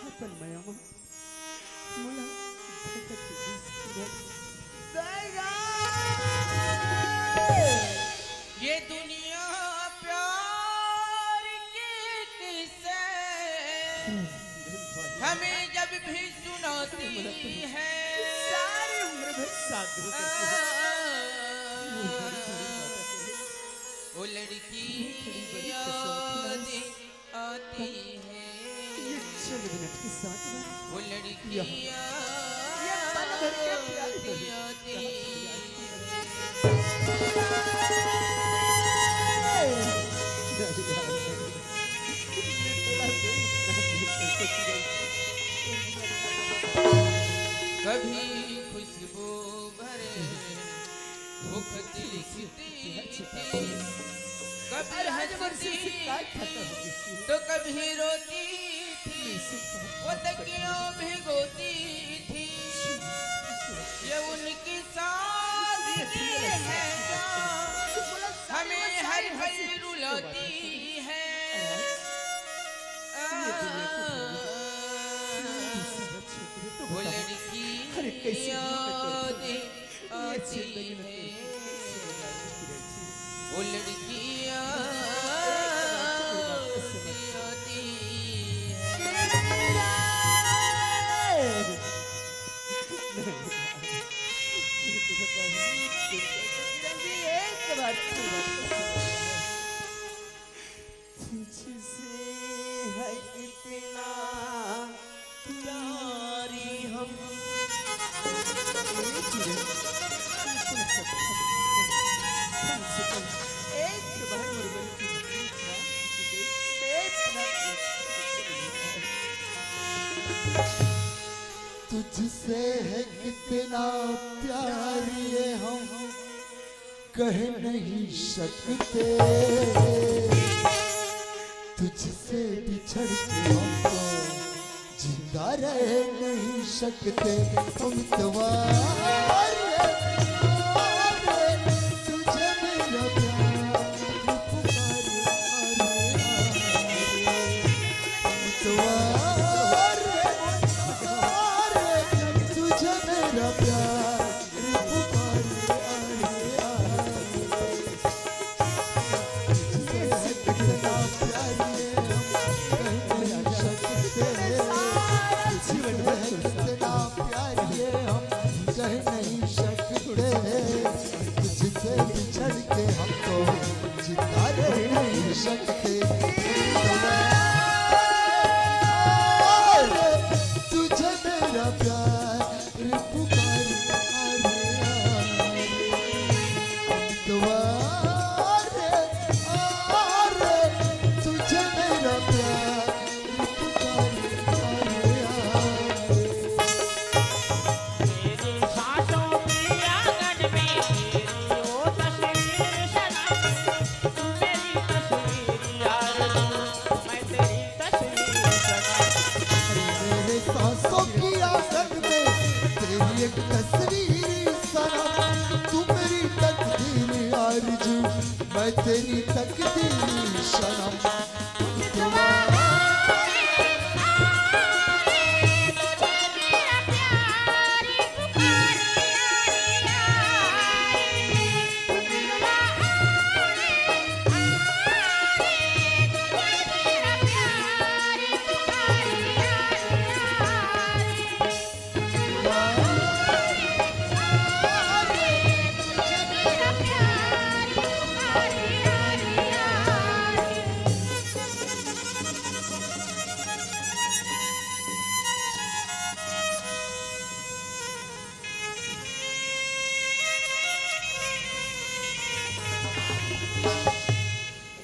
अपन मया मा मोला धोखा दे दे यार। ये दुनिया प्यार की किस्से हमें जब भी सुनाती है, सारी उम्र भर साथ धोखा दे दे। वो लड़की याद आती है। ये चंद मिनट के साथ में वो लड़की ये पल भर के प्यार भर आती है। कभी खुशबू भरे मुख खिलती थी, कभी हंसती तो कभी रोती थी, वो तकियों भिगोती थी। ये उनकी सादगी है, हमें हर पल रुलाती है। वो लड़की याद आती है, वो लड़कियाँ आती है। तुझसे है कितना प्यारी हम। एक बार और बोल दीजिए, मैं इतना तुझसे है कितना प्यार ये हम कह नहीं सकते, तुझसे बिछड़ के हम तो जिंदा रह नहीं सकते। हम तो तुझे मेरा प्यार पुकारे, अरे, अरे, हम तो तुझे मेरा प्यार तुझे मेरा प्यार पुकारे, अरे, अरे, हम तो आ रे, आ रे, तुझे मेरा प्यार पुकारे, अरे, आ रे। तेरी सांसों की आंगन में तेरी वो तस्वीर सनम, तू मेरी तस्वीर तेरी तकदीर सनम।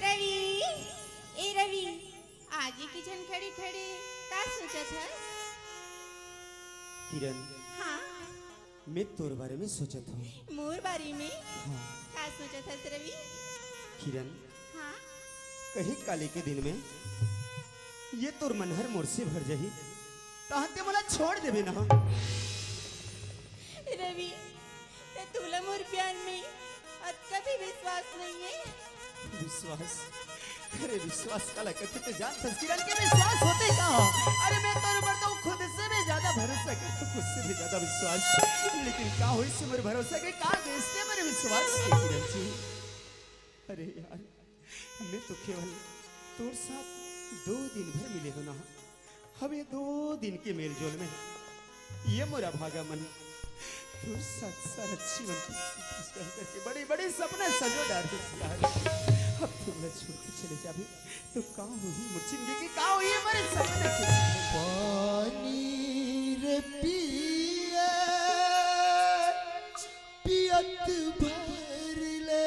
रवि, ए रवि, आज ये किचन खड़े खड़े का सोचत हस? किरण, हाँ। मैं तोर बारे में सोचत हूँ। मोर बारे में? हाँ। का सोचत हस रवि? किरण, हाँ। कहीं काली के दिन में ये तोर मन हर मोर से भर जाही, तहाँ ते मोला छोड़ देबे ना। रवि, ते तुला मोर प्यार में अतका भी विश्वास नहीं है। विश्वास? अरे विश्वास काला कथे ते जानथस किरण के विश्वास होथे का? अरे मैं तोर ऊपर तो खुद से भी ज्यादा भरोसा करथों, खुद से भी ज्यादा विश्वास। लेकिन का होइस मोर भरोसा के, का देस ते मोर विश्वास के किरण जी? अरे यार, मैं तो केवल तोर साथ दो दिन भर मिले हों ना। अब ये दो दिन के मेलजोल में ये मोर अभागा मन तोर साथ सारा जीवन खुशी खुशी रह करके बड़े बड़े सपना सजो डारे यार। अब तू मोला छोड़ के चले जाबे तो का होही मोर जिंदगी के, का होही मोर सपना के? पानी रे पिए पियत भर ले।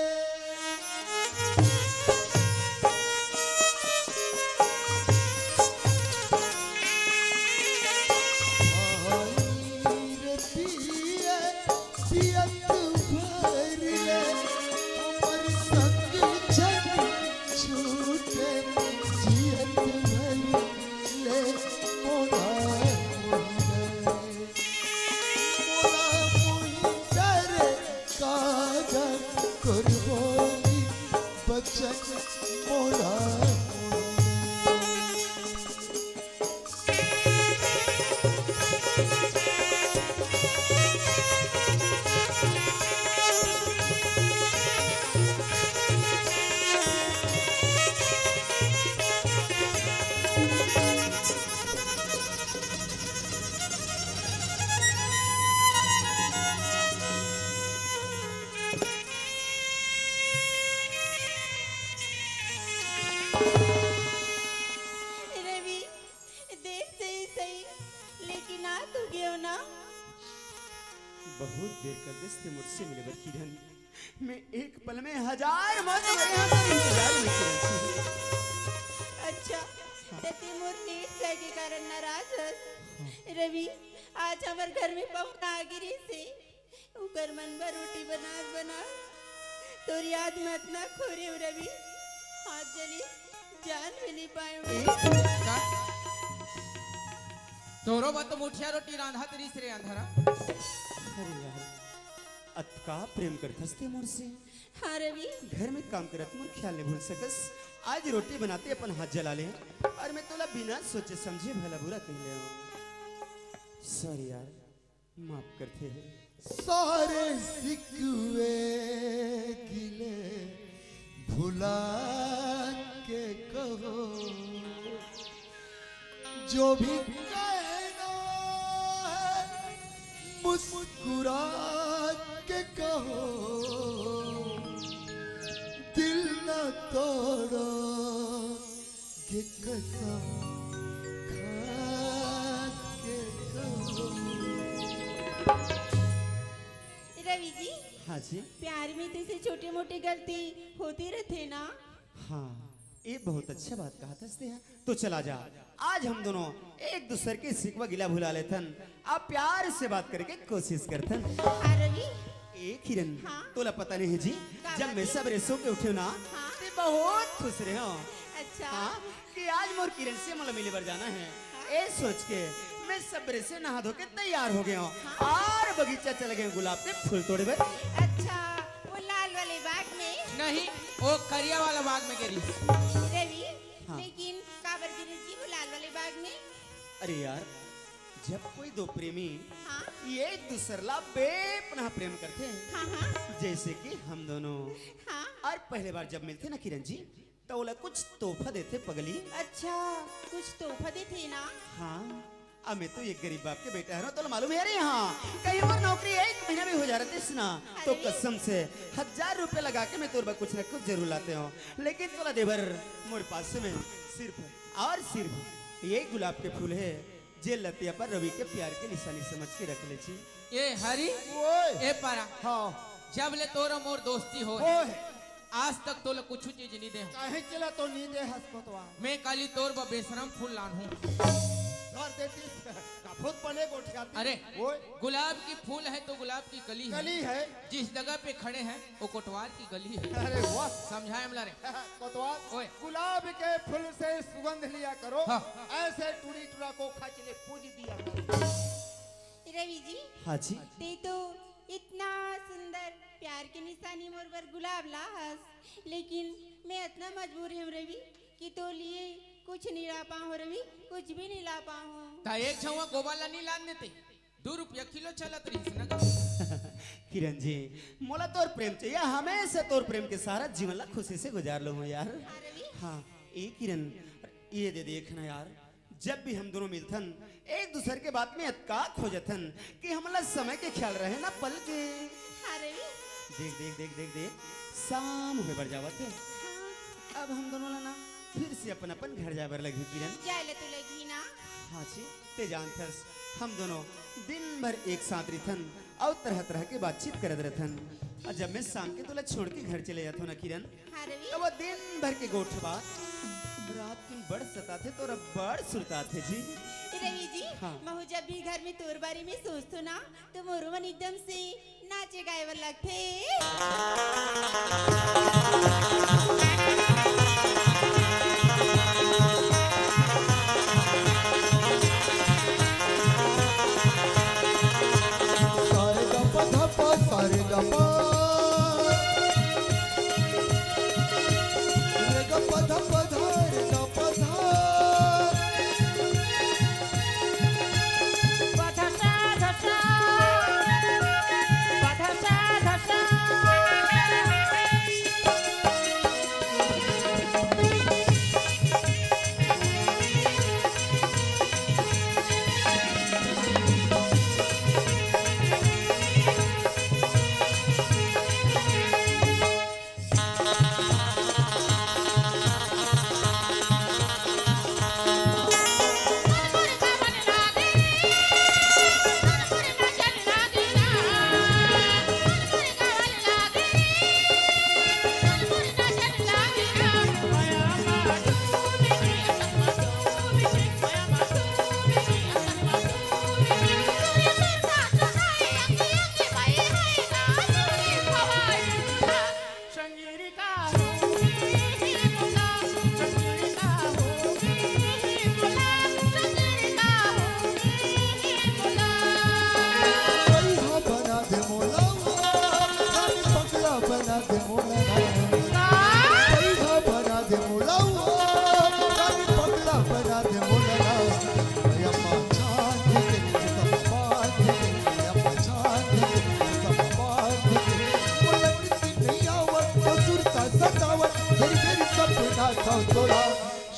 पानी रे पिए पियत भर ले, हमर संग झन छूटे, जियत भर ले मोला मोहि रे। मोला मोहि रे, कागन कुरबानी बचन मोला मोहि रे। रवि, देर से ही सही, लेकिन आ तो गयो ना। बहुत देर कर देस ते मोर से मिले बर किरण। मैं एक पल में हजार मौत मेरे यहाँ पर इंतजार में किरण जी। अच्छा, हाँ। ते मोर लेट जाए के कारण नाराज हस। हाँ। रवि, आज हमर घर में पहुना आ गिरी से। उकर मन बर रोटी बनात बनात तोर याद में अतना खोरे हंव रवि, हाथ जली, जान भी नहीं पाए। ए, का? तोरो बर तो मुठिया रोटी रांधत रिहिस रे अंधरा। अरे यार, अतका प्रेम करथस ते मोर से। हाँ रवि। घर में काम करत मोर ख्याल नहीं भूल सकस। आज रोटी बनाते अपन हाथ जला ले, और मैं तोला बिना सोचे समझे भला बुरा कह ले। सॉरी यार, माफ करथे। सारे सिकवे गिले भुला के कहो, जो भी कहना है मुस्कुरा के कहो, दिल ना तोड़ो ये कसम खा के कहो। रवि जी, हाँ जी। प्यार में तो ऐसे छोटे मोटे गलती होती रहते ना। हाँ, ये बहुत अच्छा बात कहा था स्नेहा। तो चला जा, आज हम दोनों एक दूसर के सिकवा गिला भुला लेथन, अब प्यार से बात करे के कोशिश करथन। आ रवि। ए किरण, हाँ? तोला पता नहीं है जी, का जब मैं बात? सबरे सो के उठे ना, हाँ? ते बहुत खुश रहे हो। अच्छा। हाँ, कि आज मोर किरण से मोला मिले बर जाना है। हाँ? ए सोच के मैं सबरे से नहा धो के तैयार हो गए हूँ हाँ? और बगीचा चले गए गुलाब के फूल तोड़े बर। अच्छा, वो लाल वाले बाग में? नहीं, वो करिया वाला बाग में गे रहिस। रवि, हाँ। लेकिन काबर गे रहिस जी वो लाल वाले बाग में? अरे यार, जब कोई दो प्रेमी हाँ। एक दूसर ला बेपनाह प्रेम करथे, हाँ, हाँ। जैसे कि हम दोनों हाँ। और पहले बार जब मिलथे ना किरण जी, त ओला कुछ तोहफा देथे पगली। अच्छा, कुछ तोहफा देथे ना? हाँ, अब मैं तो एक गरीब बाप के बेटा हरंव, तोला मालूम हे रे। हाँ, कहीं मोर नौकरी एक महीना भी हो जा रहितिस ना, तो अरे। कसम से हजार रुपया लगा के मैं तोर बर कुछ न कुछ जरूर लातेंव, लेकिन तोला देबर मोर पास में सिर्फ और सिर्फ ये गुलाब के फूल हे, जे ल तैं अपन रवि के प्यार के निशानी समझ के रख ले जी। ए हरी, ओए। ए पारा, हाँ। जब ले तोर मोर दोस्ती होय, ओए। आज तक तोला कुछु चीज नी दे हंव। काहे चला तो नी दे हस कोतवाल? मैं काली तोर बर बेशरम फूल लानहूं। धर देतिस, का फूल बने गोठियातिस। अरे, ओए। गुलाब की फूल है तो गुलाब की कली है। कली है। जिस जगह पे खड़े हैं, वो कोटवार की गली है। अरे वाह। समझाए हमला रे। कोतवाल, ओए। गुलाब के फूल से सुगंध लिया करो, हाँ। ऐसे टूरी टूरा को खच ले पूज दिया करो। रवि जी, हाँ जी। तैं तो इतना सुंदर प्यार के निशानी मोर बर गुलाब ला हस, लेकिन मैं इतना मजबूर हंव रवि कि तोर लिए कुछ नी ला पाहूं रवि, कुछ भी नी ला पाहूं। त एक झउहा गोबर ला नी लान देते, दू रुपया किलो चलत रहिस न गा। किरण जी, मोला तोर प्रेम चाहिए, हमेशा तोर प्रेम के सहारा जीवन ला खुशी से गुजार लूं यार। हाँ रवि। हाँ, ए किरण, ये दे देख ना यार, जब भी हम दोनों मिलथन, एक दूसर के बात में अतका खो जथन कि हमला समय के ख्याल रहे ना पल के। हाँ रवि। देख, देख, देख, देख, देख, शाम होय बर जावत हे। हाँ। अब हम दोनों ला ना फिर से अपन, अपन घर जाय बर लगही किरण। जाय ले तो लगही ना। हाँ जी, तैं जानथस, हम दोनों दिन भर एक साथ रहिथन अउ तरह-तरह के बातचीत करत रहिथन। अउ जब मैं शाम के तोला छोड़ के घर चले जाथंव ना किरण, हाँ रवि। त वो दिन भर के गोठ बात रात दिन बड़ सताथे, तोर बड़ सुरताथे जी। रवि जी, हाँ। महूं जब भी घर में तोर बारे में सोचथंव ना, त मोरो मन एकदम से नाचे गाए बर लगथे। सारे गा पा धा पा, सारे गा पा। रे गा पा धा पा धा, रे गा पा धा।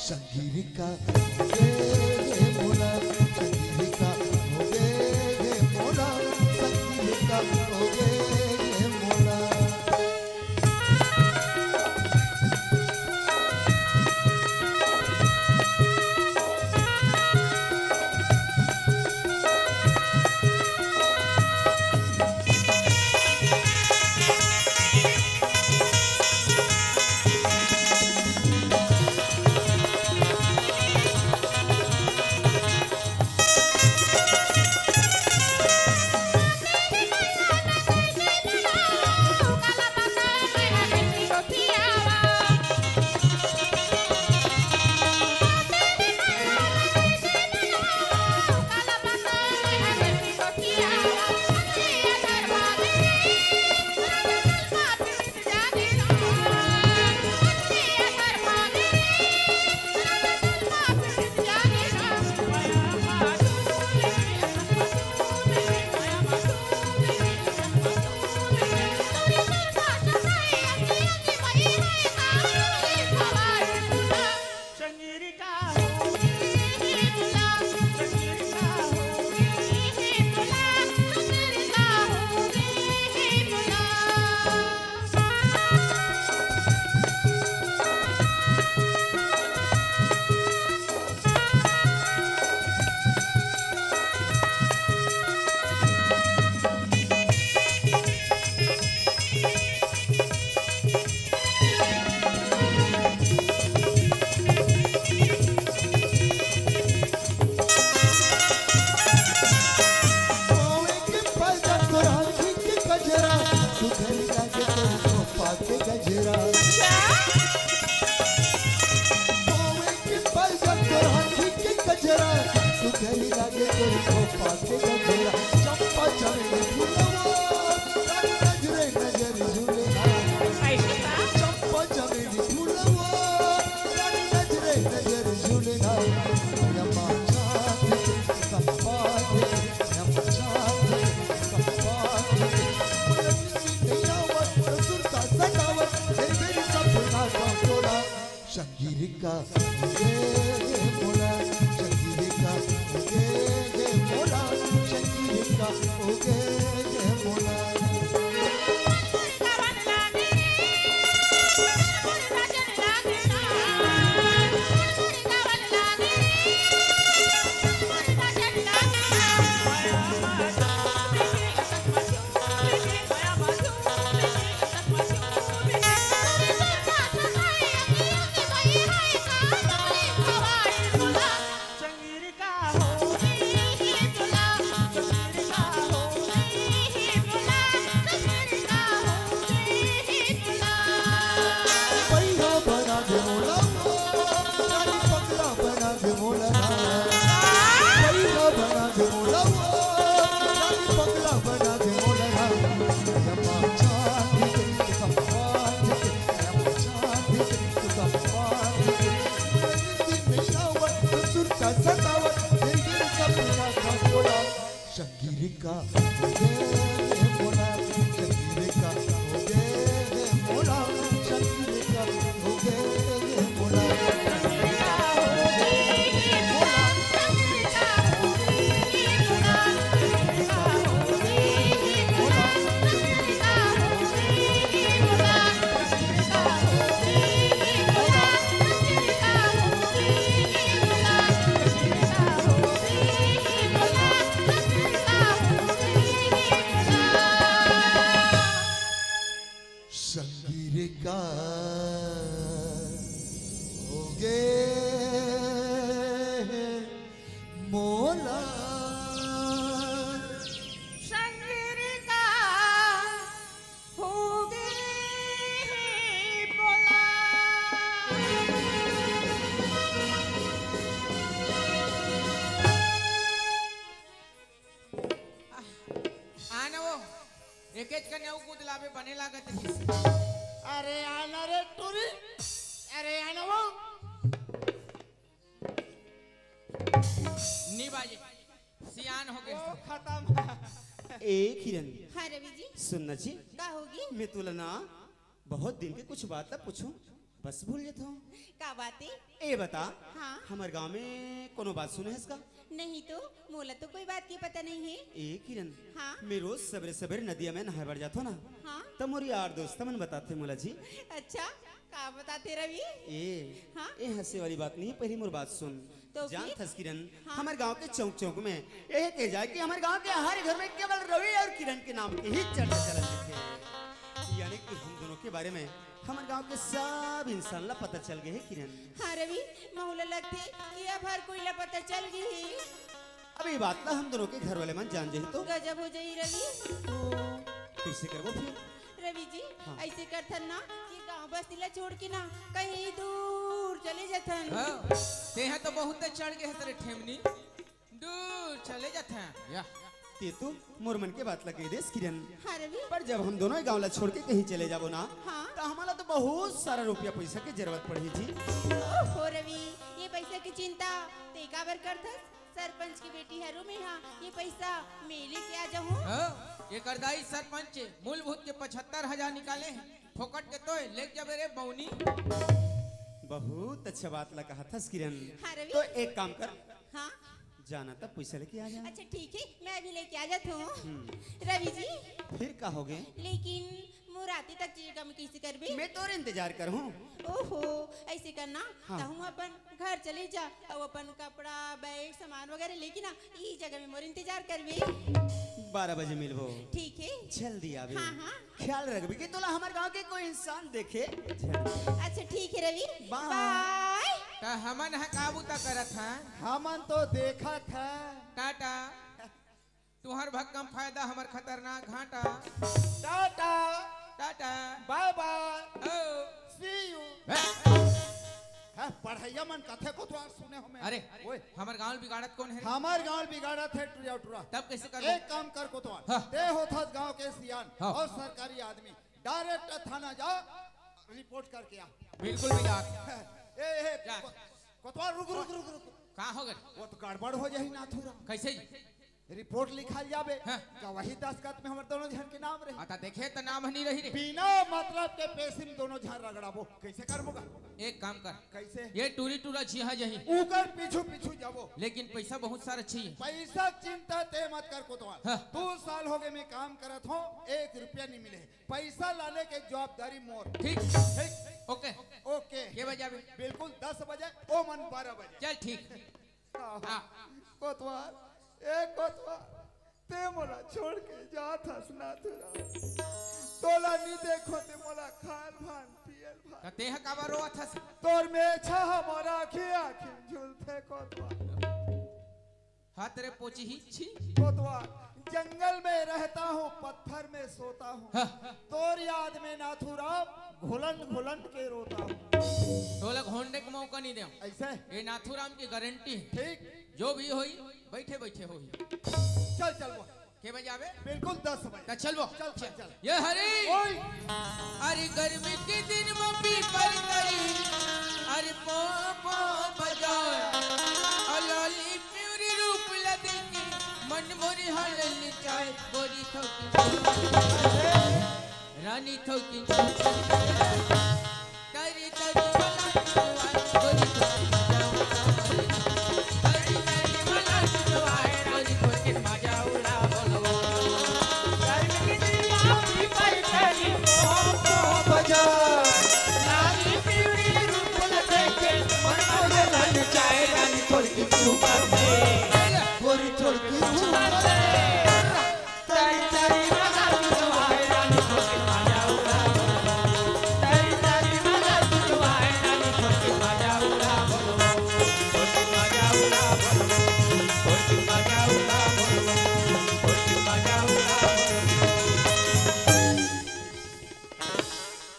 संगीरिका हो गे रे मोला, संगीरिका हो गे रे मोला, संगीरिका हो गे रे मोला। ये तोरी खोपा के गजरा, चंपा चमेली फूलवा, रानी नजरे नजर झूले ना। ऐसे का? चंपा चमेली फूलवा, रानी नजरे नजर झूले ना। यमा चांद के संपा के, यमा चांद के संपा के। नैयावत, सुरता सजावत, तेरी मेरी सपना का तोला। संगीरिका, ओगे मोला, संगीरिका, ओगे मोला, संगीरिका, ओगे मोला। पैरा बना दे मोला, रानी पगला बना दे मोला ना। पैरा बना दे मोला, रानी पगला बना दे मोला ना। यमा चांद के संपा के, यमा चांद के संपा के। दिन नहीं आवत, सुरता सतावत, तेरी मेरी सपना का तोला। संगीरिका, ओगे मोला, संगीरिका, ओगे मोला, संगीरिका, ओगे मोला। संगीरिका, ओगे मोला। संगीरिका, ओगे मोला। आना वो, एकेच कन्या उ कूद लाबे बने लागत रहिस। अरे आना रे टूरी, अरे आना वो। नी बाजे, सियान हो गए। ओ खत्म। ए किरण, हाँ रवि जी। सुन ना जी, का होगे? मैं तुला ना बहुत दिन के कुछ बात ला पूछूं, बस भूल जाता हूँ। का बात है? ए बता, हाँ? हमर गांव में कोनो बात सुने हस का? नहीं तो, मोला तो कोई बात के पता नहीं है। ए किरण, हाँ? मैं रोज सबेरे सबेरे नदिया में नहाए बर जाथो ना, हाँ? त मोर यार दोस्त मन बताथे मोला जी। अच्छा, का बताथे रवि? ए, हाँ? ए हंसे वाली बात नहीं, पहली मोर बात सुन। तो जान फिर? थस किरण, हाँ। हमर गांव के चौक चौक में यही कहे जाए कि हमर गांव के हर घर में केवल रवि और किरण के नाम के ही चर्चा चलत हे। यानी कि हम दोनों के बारे में हमर गांव के सब इंसान ला पता चल गए हे किरण। हाँ रवि, महू ला लगथे कि अब हर कोई ला पता चल गए हे। अब ये बात ला हम दोनों के घर वाले मन जान जाही तो? गजब हो जाही रवि। तो कैसे करबो फिर? रवि जी, हाँ। ऐसे करथन ना कि गांव बस्ती ला छोड़ के ना कहीं दूर चले जाथन। हाँ, तेहा तो बहुत चढ़ गए हस रे ठेमनी। दूर चले जाथन। या। ते तो मोर मन के बात ला कह देस किरण। हाँ रवि। पर जब हम दोनों गांव ला छोड़ के कहीं चले जाबो ना, हाँ। तो हमला तो बहुत सारा रुपया पैसा के जरूरत पड़ही जी। ओहो रवि, ये पैसा की चिंता ते काबर करथस? सरपंच की बेटी हरू में हाँ, ये पैसा मैं लेके आ जाऊँ। हाँ, एकर दाई सरपंच मूलभूत के पचहत्तर हजार निकाले हैं, फोकट के तोय लेके जाबे रे बौनी। बहुत अच्छा बात ला कहा थस किरण। हाँ रवि। तो एक काम कर, हाँ। जाना तब पैसा लेके आ जा। अच्छा ठीक है, मैं अभी लेके आ जाता हूँ। हम्म। रवि जी। फिर का हो गए? लेकिन मोर आते तक चीज कम कैसे करबे? मैं तोर इंतजार कर हूँ। ओहो, ऐसे करना, हाँ। तहूँ अपन घर चले जा और अपन कपड़ा, बैग, सामान वगैरह लेके ना, ई जगह में मोर इंतजार करबे। बारह बजे मिलबो। ठीक है। जल्दी आबे। हाँ, हाँ। ख्याल रखबे कि तोला हमर गांव के कोई इंसान देखे। अच्छा ठीक है रवि। बाय। बाय। त हमन ह का बूता करत हन? हमन तो देखत हन। टाटा। तुहर भक्कम फायदा, हमर खतरनाक घाटा। टाटा। टाटा। बाय बाय। ओ। See you। हे। पढ़इया मन कथे कोतवाल सुने हो मैं। अरे, ओए। हमर गांव ल बिगाड़त कोन हे रे? हमर गांव ल बिगाड़त हे टुरा टुरा। तब कइसे करबो? एक काम कर कोतवाल, हाँ। ते होथस गांव के सियान हाँ। अउ सरकारी आदमी, direct थाना जा, रिपोर्ट करके आ। बिल्कुल भी जा। ए, ए, जा। को-, कोतवाल रुक, रुक, रुक, रुक। का हो गे? वो तो गड़बड़ हो जाही नाथूराम। कइसे जी? रिपोर्ट लिखल जाबे, हाँ। गवाही दस्तखत में हमर दोनों झन के नाम रही। हाँ, त देखे त नाम ह नहीं रही रे। बिना मतलब के पेशी में दोनों झन रगड़ाबो, कइसे करबो गा? एक काम कर। कइसे? ये टूरी टूरा झिहा जही। ओकर पीछू पीछू जाबो। लेकिन पइसा बहुत सारा चाहिए। पइसा के चिंता ते मत कर कोतवाल। हाँ। दू साल हो गे मैं काम करत हों, एक रुपया नहीं मिले हे। पइसा लाने के जवाबदारी मोर। ठीक। ठीक। ओके। ओके। के बजे आबे? बिल्कुल दस बजे, ओमन बारह बजे। चल ठीक। हाँ। कोतवाल, ए कोतवाल, ते मोला छोड़ के जात हस नाथूराम। तोला नी देखों ते मोला खान भान पियल भान। त तेंह काबर रोवत हस? तोर मेछा ह मोर आँखी आँखी झूलथे कोतवाल। हाथ रे पोची ही छी। कोतवाल, जंगल में रहता हूँ, पत्थर में सोता हूँ। हाँ। तोर याद में नाथूराम घुलन घुलन के रोता हूँ। तोला घोंडे के मौका नहीं देव। अइसे? ये नाथूराम की गारंटी हे। ठीक। जो भी होही, बइठे बइठे होही। चल, चल, बोल। के बजे आबे? बिल्कुल दस बजे। त चल वो। चल, चल, चल। ये हरी। ओए। अरे गर्मी के दिन में पीपर तरी, अरे पो पो बजाए, अलाली पिवरी रूप ला देखे, मन मोरी हलल चाहे, गोरी थोकी रानी थोकी।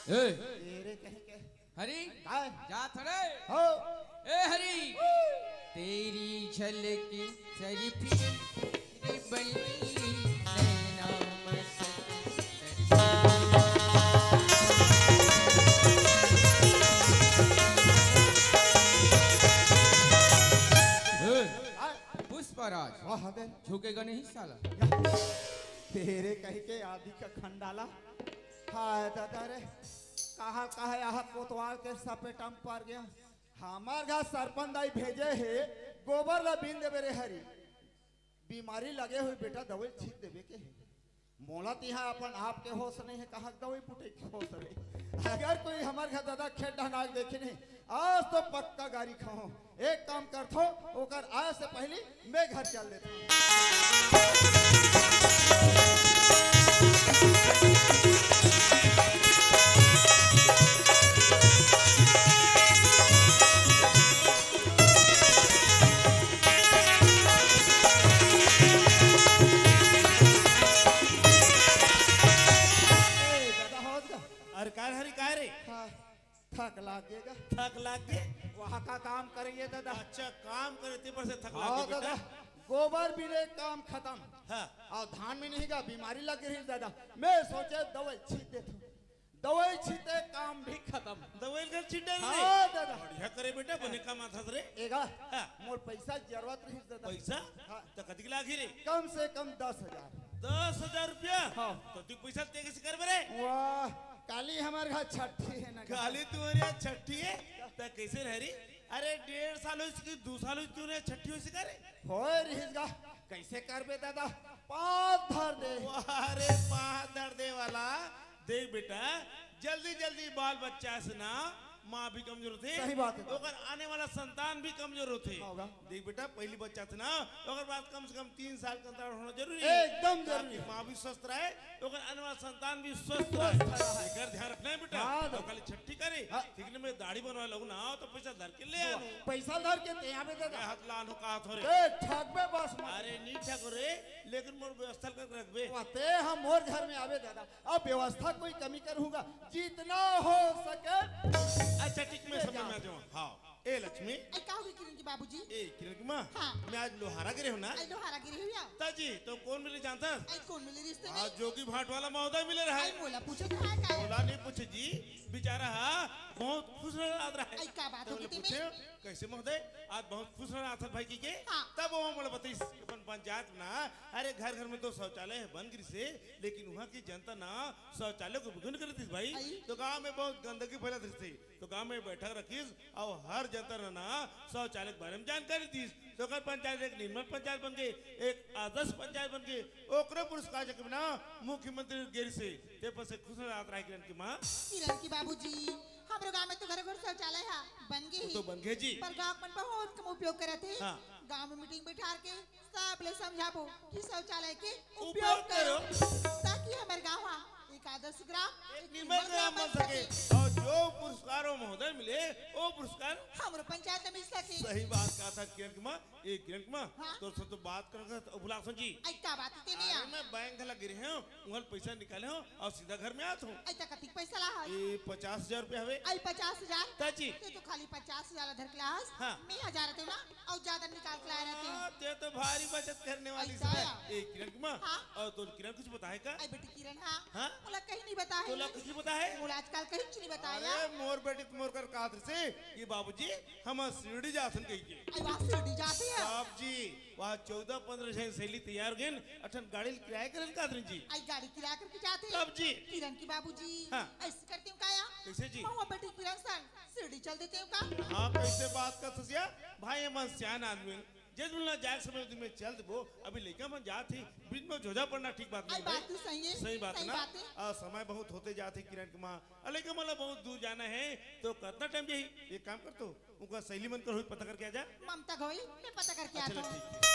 ए, तेरे कहीं के। हरी, काय? जात हरे। हो। ए हरी, तेरी झलक सरफी रे बली नैना मस्त। ए, काय? पुष्पराज, वाह बे। झुकेगा नहीं साला। तेरे कहीं के आदि का खंडाला। हाय दादा रे, कहाँ कहाँ यहाँ कोतवाल के सपेटा में पड़ गया। हमर घर सरपंच दाई भेजे हे, गोबर ला बीन देबे रे हरी। बीमारी लगे होही बेटा, दवाई छींट देबे के हे। मोला तिहा अपन आप के होश नहीं हे, कहाँ के दवाई बूटी के होश रही। अगर कोई हमर घर दादा खेत डहना के देखे नहीं, आज तो पक्का गारी खाहूं। एक काम करथो, ओकर आए से पहली मैं घर चल देथो। ए, दादा, होत का? अरे, काय हरी, काय रे? हाँ, थक लाग गे गा। थक लाग गे? वहाँ का काम करेंगे, दादा। अच्छा, काम करे, ते पर से थक लाग हाँ, गे, बेटा। दादा, गोबर बीने काम खतम। हाँ। अउ धान में नहीं गा, बीमारी लग रही, दादा। मैं सोचे, दवाई छींट देथो। दवाई छींटे, काम भी खतम। दवाई घर छींटे रे। हाँ, दादा। बढ़िया करे बेटा, बने काम आथस रे। एगा, हाँ। मोर पैसा जरूरत रही, दादा। पैसा? हाँ। त कतिक लागही रे? कम से कम दस हजार। दस हजार रुपया? हाँ। त तू पैसा ते कइसे करबे रे? वाह, काली हमर घर छट्ठी हे ना। काली तुम्हारे यहाँ छट्ठी हे? त कइसे रही? अरे, डेढ़ साल होइस कि दू साल होइस, तू रे छट्ठी होइस का रे? होय रहिस गा, कइसे करबे दादा? पाँच धर दे। वाह रे, पाँच धर दे वाला। देख बेटा, जल्दी जल्दी बाल बच्चा से ना माँ भी कमजोर होथे। सही बात हे। ओकर आने वाला संतान भी कमजोर होथे। हाँ गा। देख बेटा, पहली बच्चा से ना, ओकर बाद कम से कम तीन साल के अंतराल होना जरूरी हे। एकदम जरूरी। ताकि माँ भी स्वस्थ रहे, ओकर आने वाला संतान भी स्वस्थ रहे। स्वस्थ रहे। एकर ध्यान रखना हे बेटा। हाँ, तो खाली छट्ठी करे, हाँ। ठीक ने, मैं दाढ़ी बनवाए लगहूँ ना, तो पैसा धर के ले आनहूँ। पैसा धर के ते आबे दादा। मैं हाथ लानहूँ कहाथों रे। ए, ठगबे बस मत। अरे, नी ठगहूँ रे, लेकिन मोर व्यवस्था करके रखबे। वाह, ते ह मोर घर में आबे दादा। अब व्यवस्था कोई कमी करहूँ गा, जितना हो सके। अच्छा, ठीक, मैं ले समझ जा। में आ जाऊँ। हाँ। ए लक्ष्मी। आई का होगे किरण के बाबूजी? ए किरण के माँ। हाँ। मैं आज लोहारा गे रहेंव ना। आई लोहारा गे रहेंव या? ता जी, तो कोन मिले जानथस? आई कोन मिले रिहिस ते आज में? जोगी भाट वाला महोदय मिले रहे। आई मोला पूछे तो है का? मोला नहीं पूछे जी, बेचारा हा बहुत खुश नजर आत रहे। आई का बात तो होगे बोले, ते में? पूछे, "कैसे महोदय, आज बहुत खुश नजर आत हस भाई?" कहिके। हाँ। तब वो मोला बताइस, अपन पंचायत ना, अरे घर घर में तो शौचालय बन गे रिहिसे, लेकिन उहाँ के जनता ना शौचालय के उपयोग नइ करत रिहिस भाई। आई। तो गाँव में बहुत गंदगी फैलत रिहिसे। तो गांव में बैठक रखिस अउ हर जनता ल ना शौचालय के बारे में जानकारी दिस। तो ओकर पंचायत एक निर्मल पंचायत बन गे, एक आदर्श पंचायत बन गे। ओकरे पुरस्कार जेकर बिना मुख्यमंत्री गे रिहिसे, ते पर से खुश नजर आत रहे किरण के माँ। किरण के बाबूजी, हमरो गांव में तो घर घर शौचालय हा बन गे वो हे। तो बन गे जी। पर गांव के मन बहुत कम उपयोग करत हे। हाँ। गांव में मीटिंग बैठार के सब ले समझाबो कि शौचालय के उपयोग उपयोग करो, करो। ताकि हमर गांव हा एक आदर्श ग्राम, एक एक निर्मल निर्मल ग्राम ग्राम बन बन सके। सके। अउ जो पुरस्कार वो महोदय मिले, वो पुरस्कार हमरो पंचायत में मिल सके। सही बात कहा था किरण के माँ। ए किरण के माँ, हाँ? तोर से तो बात करके तो भुला सोची। आई का बात हे ते में अरे या? मैं बैंक ला गे रहेंव, उहाँ ले पैसा निकाले हंव अउ सीधा घर में आत हंव। आई ता कतिक पैसा ला हस? ए पचास हजार रुपया हवे। आई पचास हजार? ता जी। ते तो खाली पचास हजार ला धर के ला हस। हाँ। मैं हजार रहतेंव ना, अउ ज्यादा निकाल के लाए रहतेंव। हाँ, ते तो भारी बचत करने वाली ऐसा से। या। ए, किरण की माँ, हाँ? अउ तोर किरण कुछ बताए का? आई बेटी किरण, हाँ। हाँ? मोला कहीं नहीं बताए। तोला कुछ नहीं बताए? मोला आजकल कहीं कुछ नहीं बताया। अरे, मोर बेटी तो मोर कर कहत रहिसे कि बाबूजी, हम शिरडी जाथन कहिके। आई वहाँ शिरडी जाथे? बाप जी, वहाँ चौदह पंद्रह झन सहेली तैयार हो गेन, अठन गाड़ी ल किराया करन कहत रहिन जी। आई गाड़ी किराया करके जाथे? तब जी। किरण की बाबूजी, हाँ। ऐसे करतेंव का या? कैसे जी? महुआ बेटी किरण संग शिरडी चल देतेंव का? हाँ, कैसे बात करत हस या? भाई, हमन सियान आदमी, जब बोलना जाए समय दिन में चल देबो, अभी लइका मन जात ही, बीच में झोझा पड़ना ठीक बात आई नहीं बात भाई। तो सही है, सही बात सही ना? बात है। आ, समय बहुत होते जात ही किरण के माँ, आ, लइका मन ला बहुत दूर जाना है, तो कितना टाइम जाही? एक काम कर तो, उनका सहेली मन कर होई पता करके आ जा। ममता घोई, मैं पता करके अच्छा, आता हूँ। ठीक है।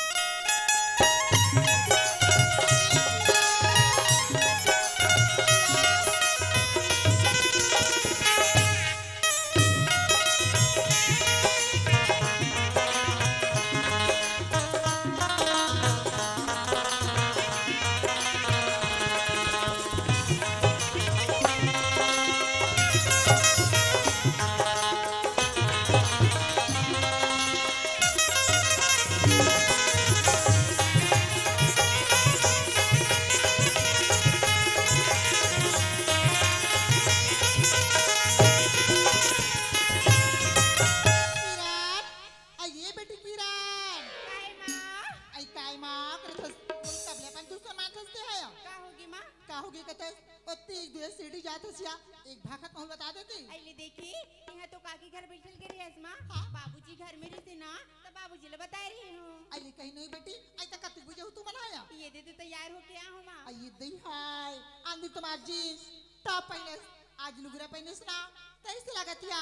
किरण, अई ये बेटी किरण। काय माँ? अई काय माँ, करत हस, तबले अपन दूसर माँ थसते है। का होगे माँ? का होगे कथस? ओत्ती एक दूसर शिरडी जात हस या, एक भाखा कहूँ बता देते। अई ले देखी, इहाँ तो काकी घर बैठल के रहस माँ। हाँ। बाबूजी घर में रहिसे ना, त बाबूजी ले बताए रहे हूँ। अई ले कहीं नहीं बेटी, अई तक कतक बजे हो तू मन आया? ये दे तो तैयार होके आ हूँ माँ। अई ये दई हाय, आंधी तुम्हार जींस, टॉप पहने, आज लुगरा पहने सुना, तैसे लागत या,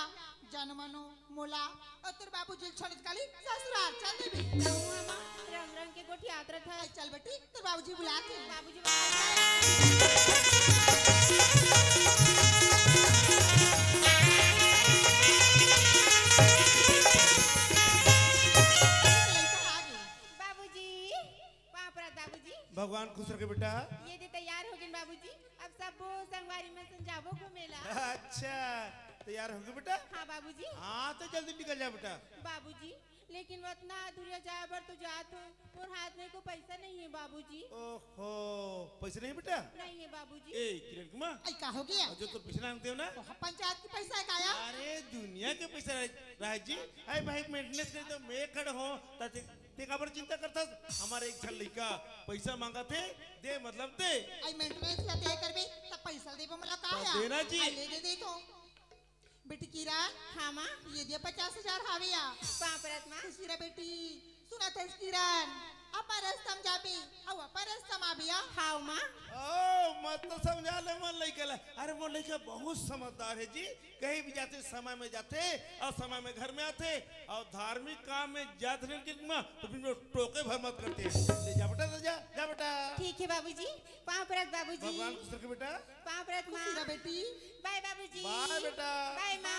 जन मनो, मोला, अउ तोर बाबूजी ल छोड़े काली ससुराल चल देबे। कहूँ हमा रंग रंग के गोठियात रथस। आई चल बेटी, तोर बाबूजी बुलात हे। बाबूजी बुलात हे। लइका आ गे। बाबूजी, पाँव परत बाबूजी। भगवान खुश रखे बेटा। ये दे तैयार हो गेन बाबूजी, अब सबो संगवारी मन संग जाबो घूमे ला। अच्छा, तैयार होगे बेटा? हाँ बाबूजी। हाँ, तो जल्दी निकल जा बेटा। बाबूजी, लेकिन वतना दूरिया जाए बर तो जात हो, मोर हाथ में को पैसा नहीं है बाबूजी। ओहो, पैसा नहीं बेटा? नहीं है बाबूजी। ए, किरण कुमार। आई का होगे? अजो तो पैसा ना देव ना। तो पंचायत की पैसा है का या? अरे, दुनिया के पैसा रहे, रहे जी। अरे भाई, मेंटेनेंस करे तो मैं खड़ा हूँ, ताते ते काबर चिंता करथस? हमर एक झन लइका पैसा मांगत हे, दे मतलब दे। आई मेंटेनेंस ला दे करबे, त पैसा देबो मोला का त या? देना जी। आई ले दे दे तो। बेटी किरण। हाँ माँ। ये दिया पचास हजार हावे या। पाँव परत माँ। खुशी रह बेटी। सुनत हस किरण, अपन रस्ता म जाबे, अउ अपन रस्ता म आबे या। हाँ माँ। ओ, मत तो समझा ले मोर लइका ला। अरे मोर लइका बहुत समझदार है जी। कहीं भी जाथे समय में जाथे अउ समय में घर में आथे अउ धार्मिक काम में जात रहे कि माँ तो फिर वो टोके भर मत करते। ले जा बेटा, ले जा, जा बेटा। ठीक है बाबूजी, पाँव परत बाबूजी। भगवान खुश रखे बेटा। पाँव परत माँ। खुशी रह बेटी। बाय बाबूजी। बाय बेटा। बाय माँ।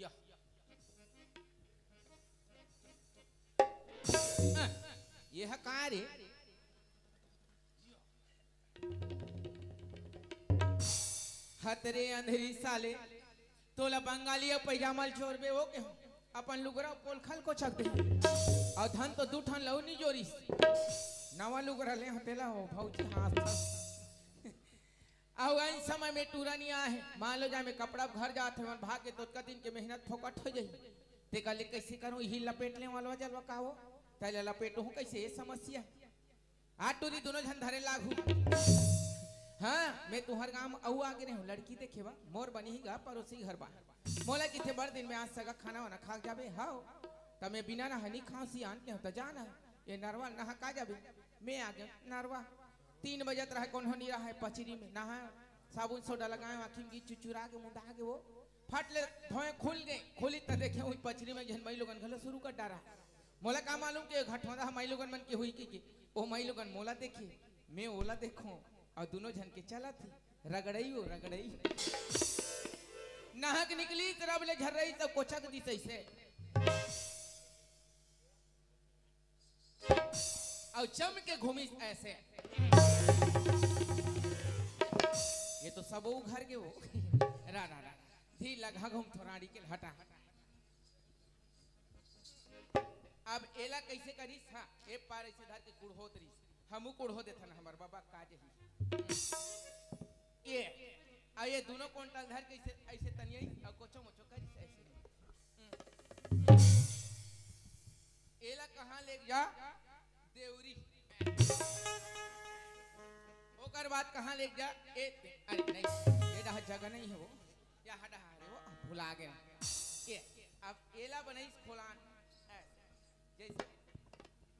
या। ये ह का रे? हतरे अंधरी साले, तोला बंगाली अउ पैजामा ल चोरबे हो के, अपन लुगरा पोलखा ल कोचक दे। अउ धन तो दू ठन लउ नी जोरिस। नवा लुगरा ले हटेला हो भौजी, हाँ। अउ अइन समय में टूरा नी आए हे। मान लो जा मैं कपड़ा घर जात हे, मन भाग के तो ओतका दिन के मेहनत फोकट हो जाही। ते कहले, "कइसे करूँ, इही लपेट ले वाला जलवा का हो?" तैले लपेटहूँ कइसे, ये समस्या। आ टूरी दुनों झन धरे लागू। हाँ, मैं तुंहर गाँव अउ आगे रहेंव, लड़की देखे बर, मोर बनी ही गा पड़ोसी घर बा। मोला किथे बड़ दिन में आज सगा खाना वाना खा के जाबे, हव। त मैं बिना नहाए नी खांव, सियान के हंव त जाना हे। ये नरवा नहा का जाबे, मैं आ गेंव नरवा। तीन बजत रहे, कोनो नी रहे, पचरी में नहाए, साबुन सोडा लगाए, आँखी में चुचुरा के मुंदा के वो फट ले धोए खुल गे। खुली त देखे हुई पचरी में झन माई लोगन घलो शुरू कर डारा। मोला का मालूम के घटोंदा ह माई लोगन मन के हुई कि, कि ओ माई लोगन मोला देखे, मैं ओला देखों, अउ दुनों झन के चलत ही रगड़ई ओ रगड़ई। नहा के निकली त रब ले झर्रई त कोचक दिस अइसे। अउ चम के घूमिस अइसे। ये तो सब ओ घर के वो। रा, रा, रा। धी लगा घूम थोराड़ी के हटा। अब एला कइसे करिस? हाँ, ए पार अइसे धर के कुड़हो तरिस। हमू कुड़हो देथन, हमर बाबा का जही। ये, आ ये दुनों कोंटल धर के अइसे, अइसे तनियाइस, अउ कोचो मोचो करिस अइसे। हम्म। एला कहाँ लेग जा? देवरी। ओकर बाद कहाँ लेग जा? ए, अरे नहीं, ये डहा जगह नहीं हे वो। या हटा हरे वो, भुला गेंव। ये, अब एला बनइस खोलान। ऐसे, जइसे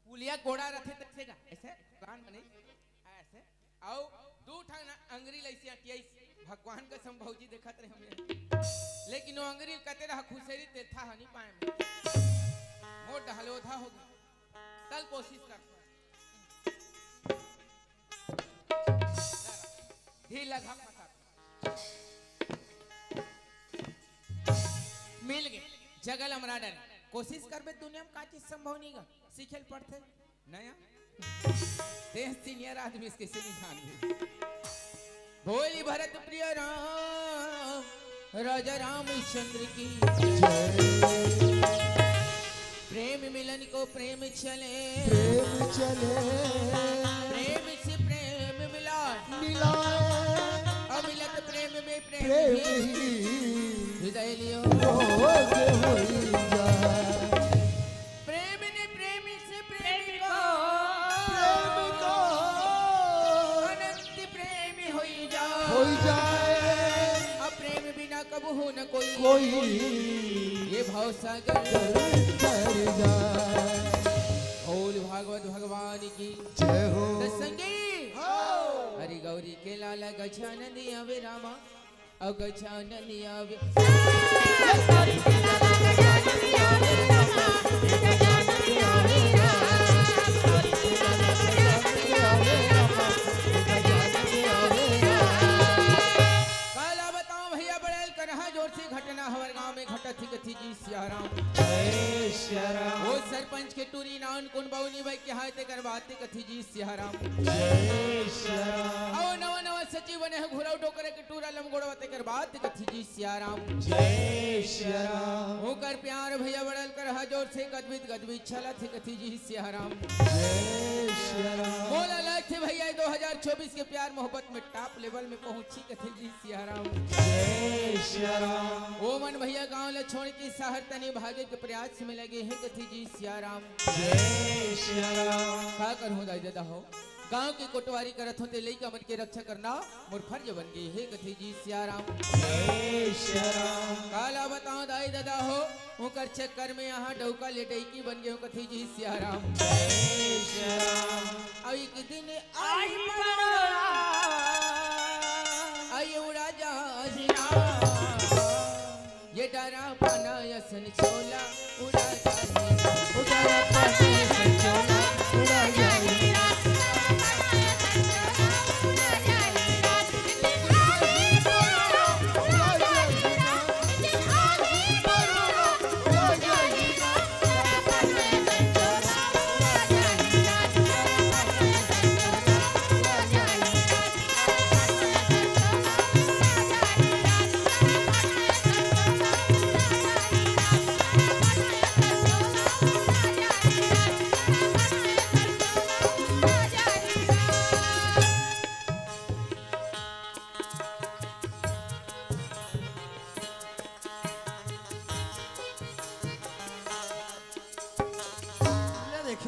पुलिया गोड़ा रथे तइसे गा, अइसे खोलान बनइस, अइसे। अउ दू ठन अंगरी ल अइसे अंटियाइस, भगवान कसम भौजी देखत रहे हमें। लेकिन ओ अंगरी ल कते रहा खुसेरी तेल था नी पाए में। मोर डहा ले ओधा हो गे। तल कोशिश कर। ढील लगा फंसा। मिल गे। जगह ल अमरा डरे। कोशिश करबे दुनिया में का चीज संभव नहीं गा। सीखे ल पड़थे। नया। तें senior आदमी अस कइसे नहीं जानबे। बोली भरत प्रिय राम, राजा रामचंद्र की जय। प्रेम मिलन को प्रेम चले। प्रेम चले। प्रेम से प्रेम मिला। मिलाए। अमिलत प्रेम में प्रेम प्रेम ही। ही। हृदय लियो। रोज होई जाए। प्रेम ने प्रेमी से प्रेमी को। प्रेम को। अनंत प्रेमी होई जाए। होई जाए। अब प्रेम बिना कबहू न कोई। कोई। ये भव सागर। तर, तर जाए। बोल भागवत भगवान की। जय हो। त संगी। हो। हरि गौरी के लाला गजानन आवे रामा। अउ गजानन आवे। काला बताओ भैया, बड़े करहा जोर से घटना हमर गांव में घटत ही कथी जी सियाराम। जय सियाराम। वो सरपंच के टूरी नान कोन बाऊ नी भाई के हाय ते कर बात कथी जी सियाराम। जय सियाराम। अउ नवा नवा सचिव बने हे घुराव डोकरे के टूरा लमगोड़वा तेकर बाद कथी जी सियाराम। जय सियाराम। ओकर प्यार भैया बड़ल करहा जोर से गदबिद गदबिद चलत हे कथी जी सियाराम। जय सियाराम। मोला लगथे भैया दो हज़ार चउबीस के प्यार मोहब्बत में top level में पहुंची कथी जी सियाराम। जय सियाराम। ओमन भैया गांव ल छोड़ के शहर तनी भागे के प्रयास में लगे हे कथी जी सियाराम। जय सियाराम। का करहूं दाई ददा हो, गांव के कोटवारी करत हों ते लइका मन के रक्षा करना मोर फर्ज बन गे हे कथे जी सियाराम। जय सियाराम। काला बताओ दाई ददा हो, ओकर चक्कर में यहां डौका ले डैकी बन गे हों कथे जी सियाराम। जय सियाराम। अउ एक दिन आई परोरा, आई उड़ा जहाज ना। ये डरा पाना असन चोला उड़ा जाही। उड़ा पाना असन चोला उड़ा जाही।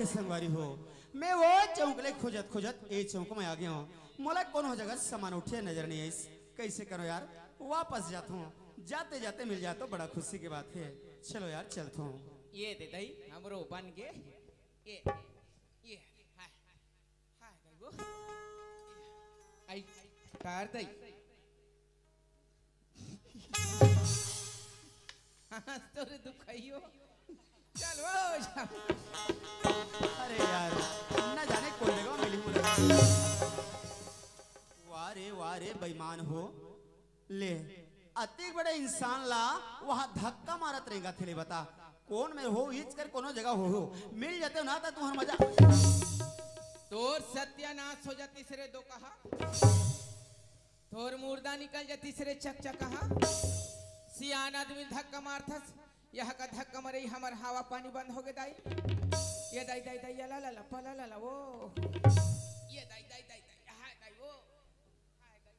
संगवारी हो, मैं वो चौक ले खोजत खोजत ए चौक में आ गया हूँ। मोला कोनो जगह सामान उठे नजर नहीं आइस। कैसे करो यार, वापस जात हूँ। जाते जाते मिल जात तो बड़ा खुशी की बात है। चलो यार, चलत हूँ। ये दे दई, हमरो बन के। ये, ये, हाय, हाय, गई वो। आई, कार दई। हाँ, तोरे दुखाइयो। चल वो जा। अरे यार, न जाने कौन जगह मिली हूँ। वाह रे, वाह रे, बेईमान हो। ले, अतिक बड़े इंसान ला वहाँ धक्का मारत रहेगा थे, ले बता। कौन में हो, इच कर कोनो जगह हो, हो। मिल जाते हो ना, तो तुम्हारा मजा। तोर सत्यानाश हो जाती सरे दो कहा। तोर मुर्दा निकल जाती सरे चकचकाहा। सियान आदमी धक्का मारथस, यह का धक्का मरे हमर हवा पानी बंद हो गे दाई। ये दाई, दाई, दाई, ला, ला, ला, पला, ला, ला, वो। ये दाई, दाई, दाई, दाई, हाय दाई, वो। हाय दाई।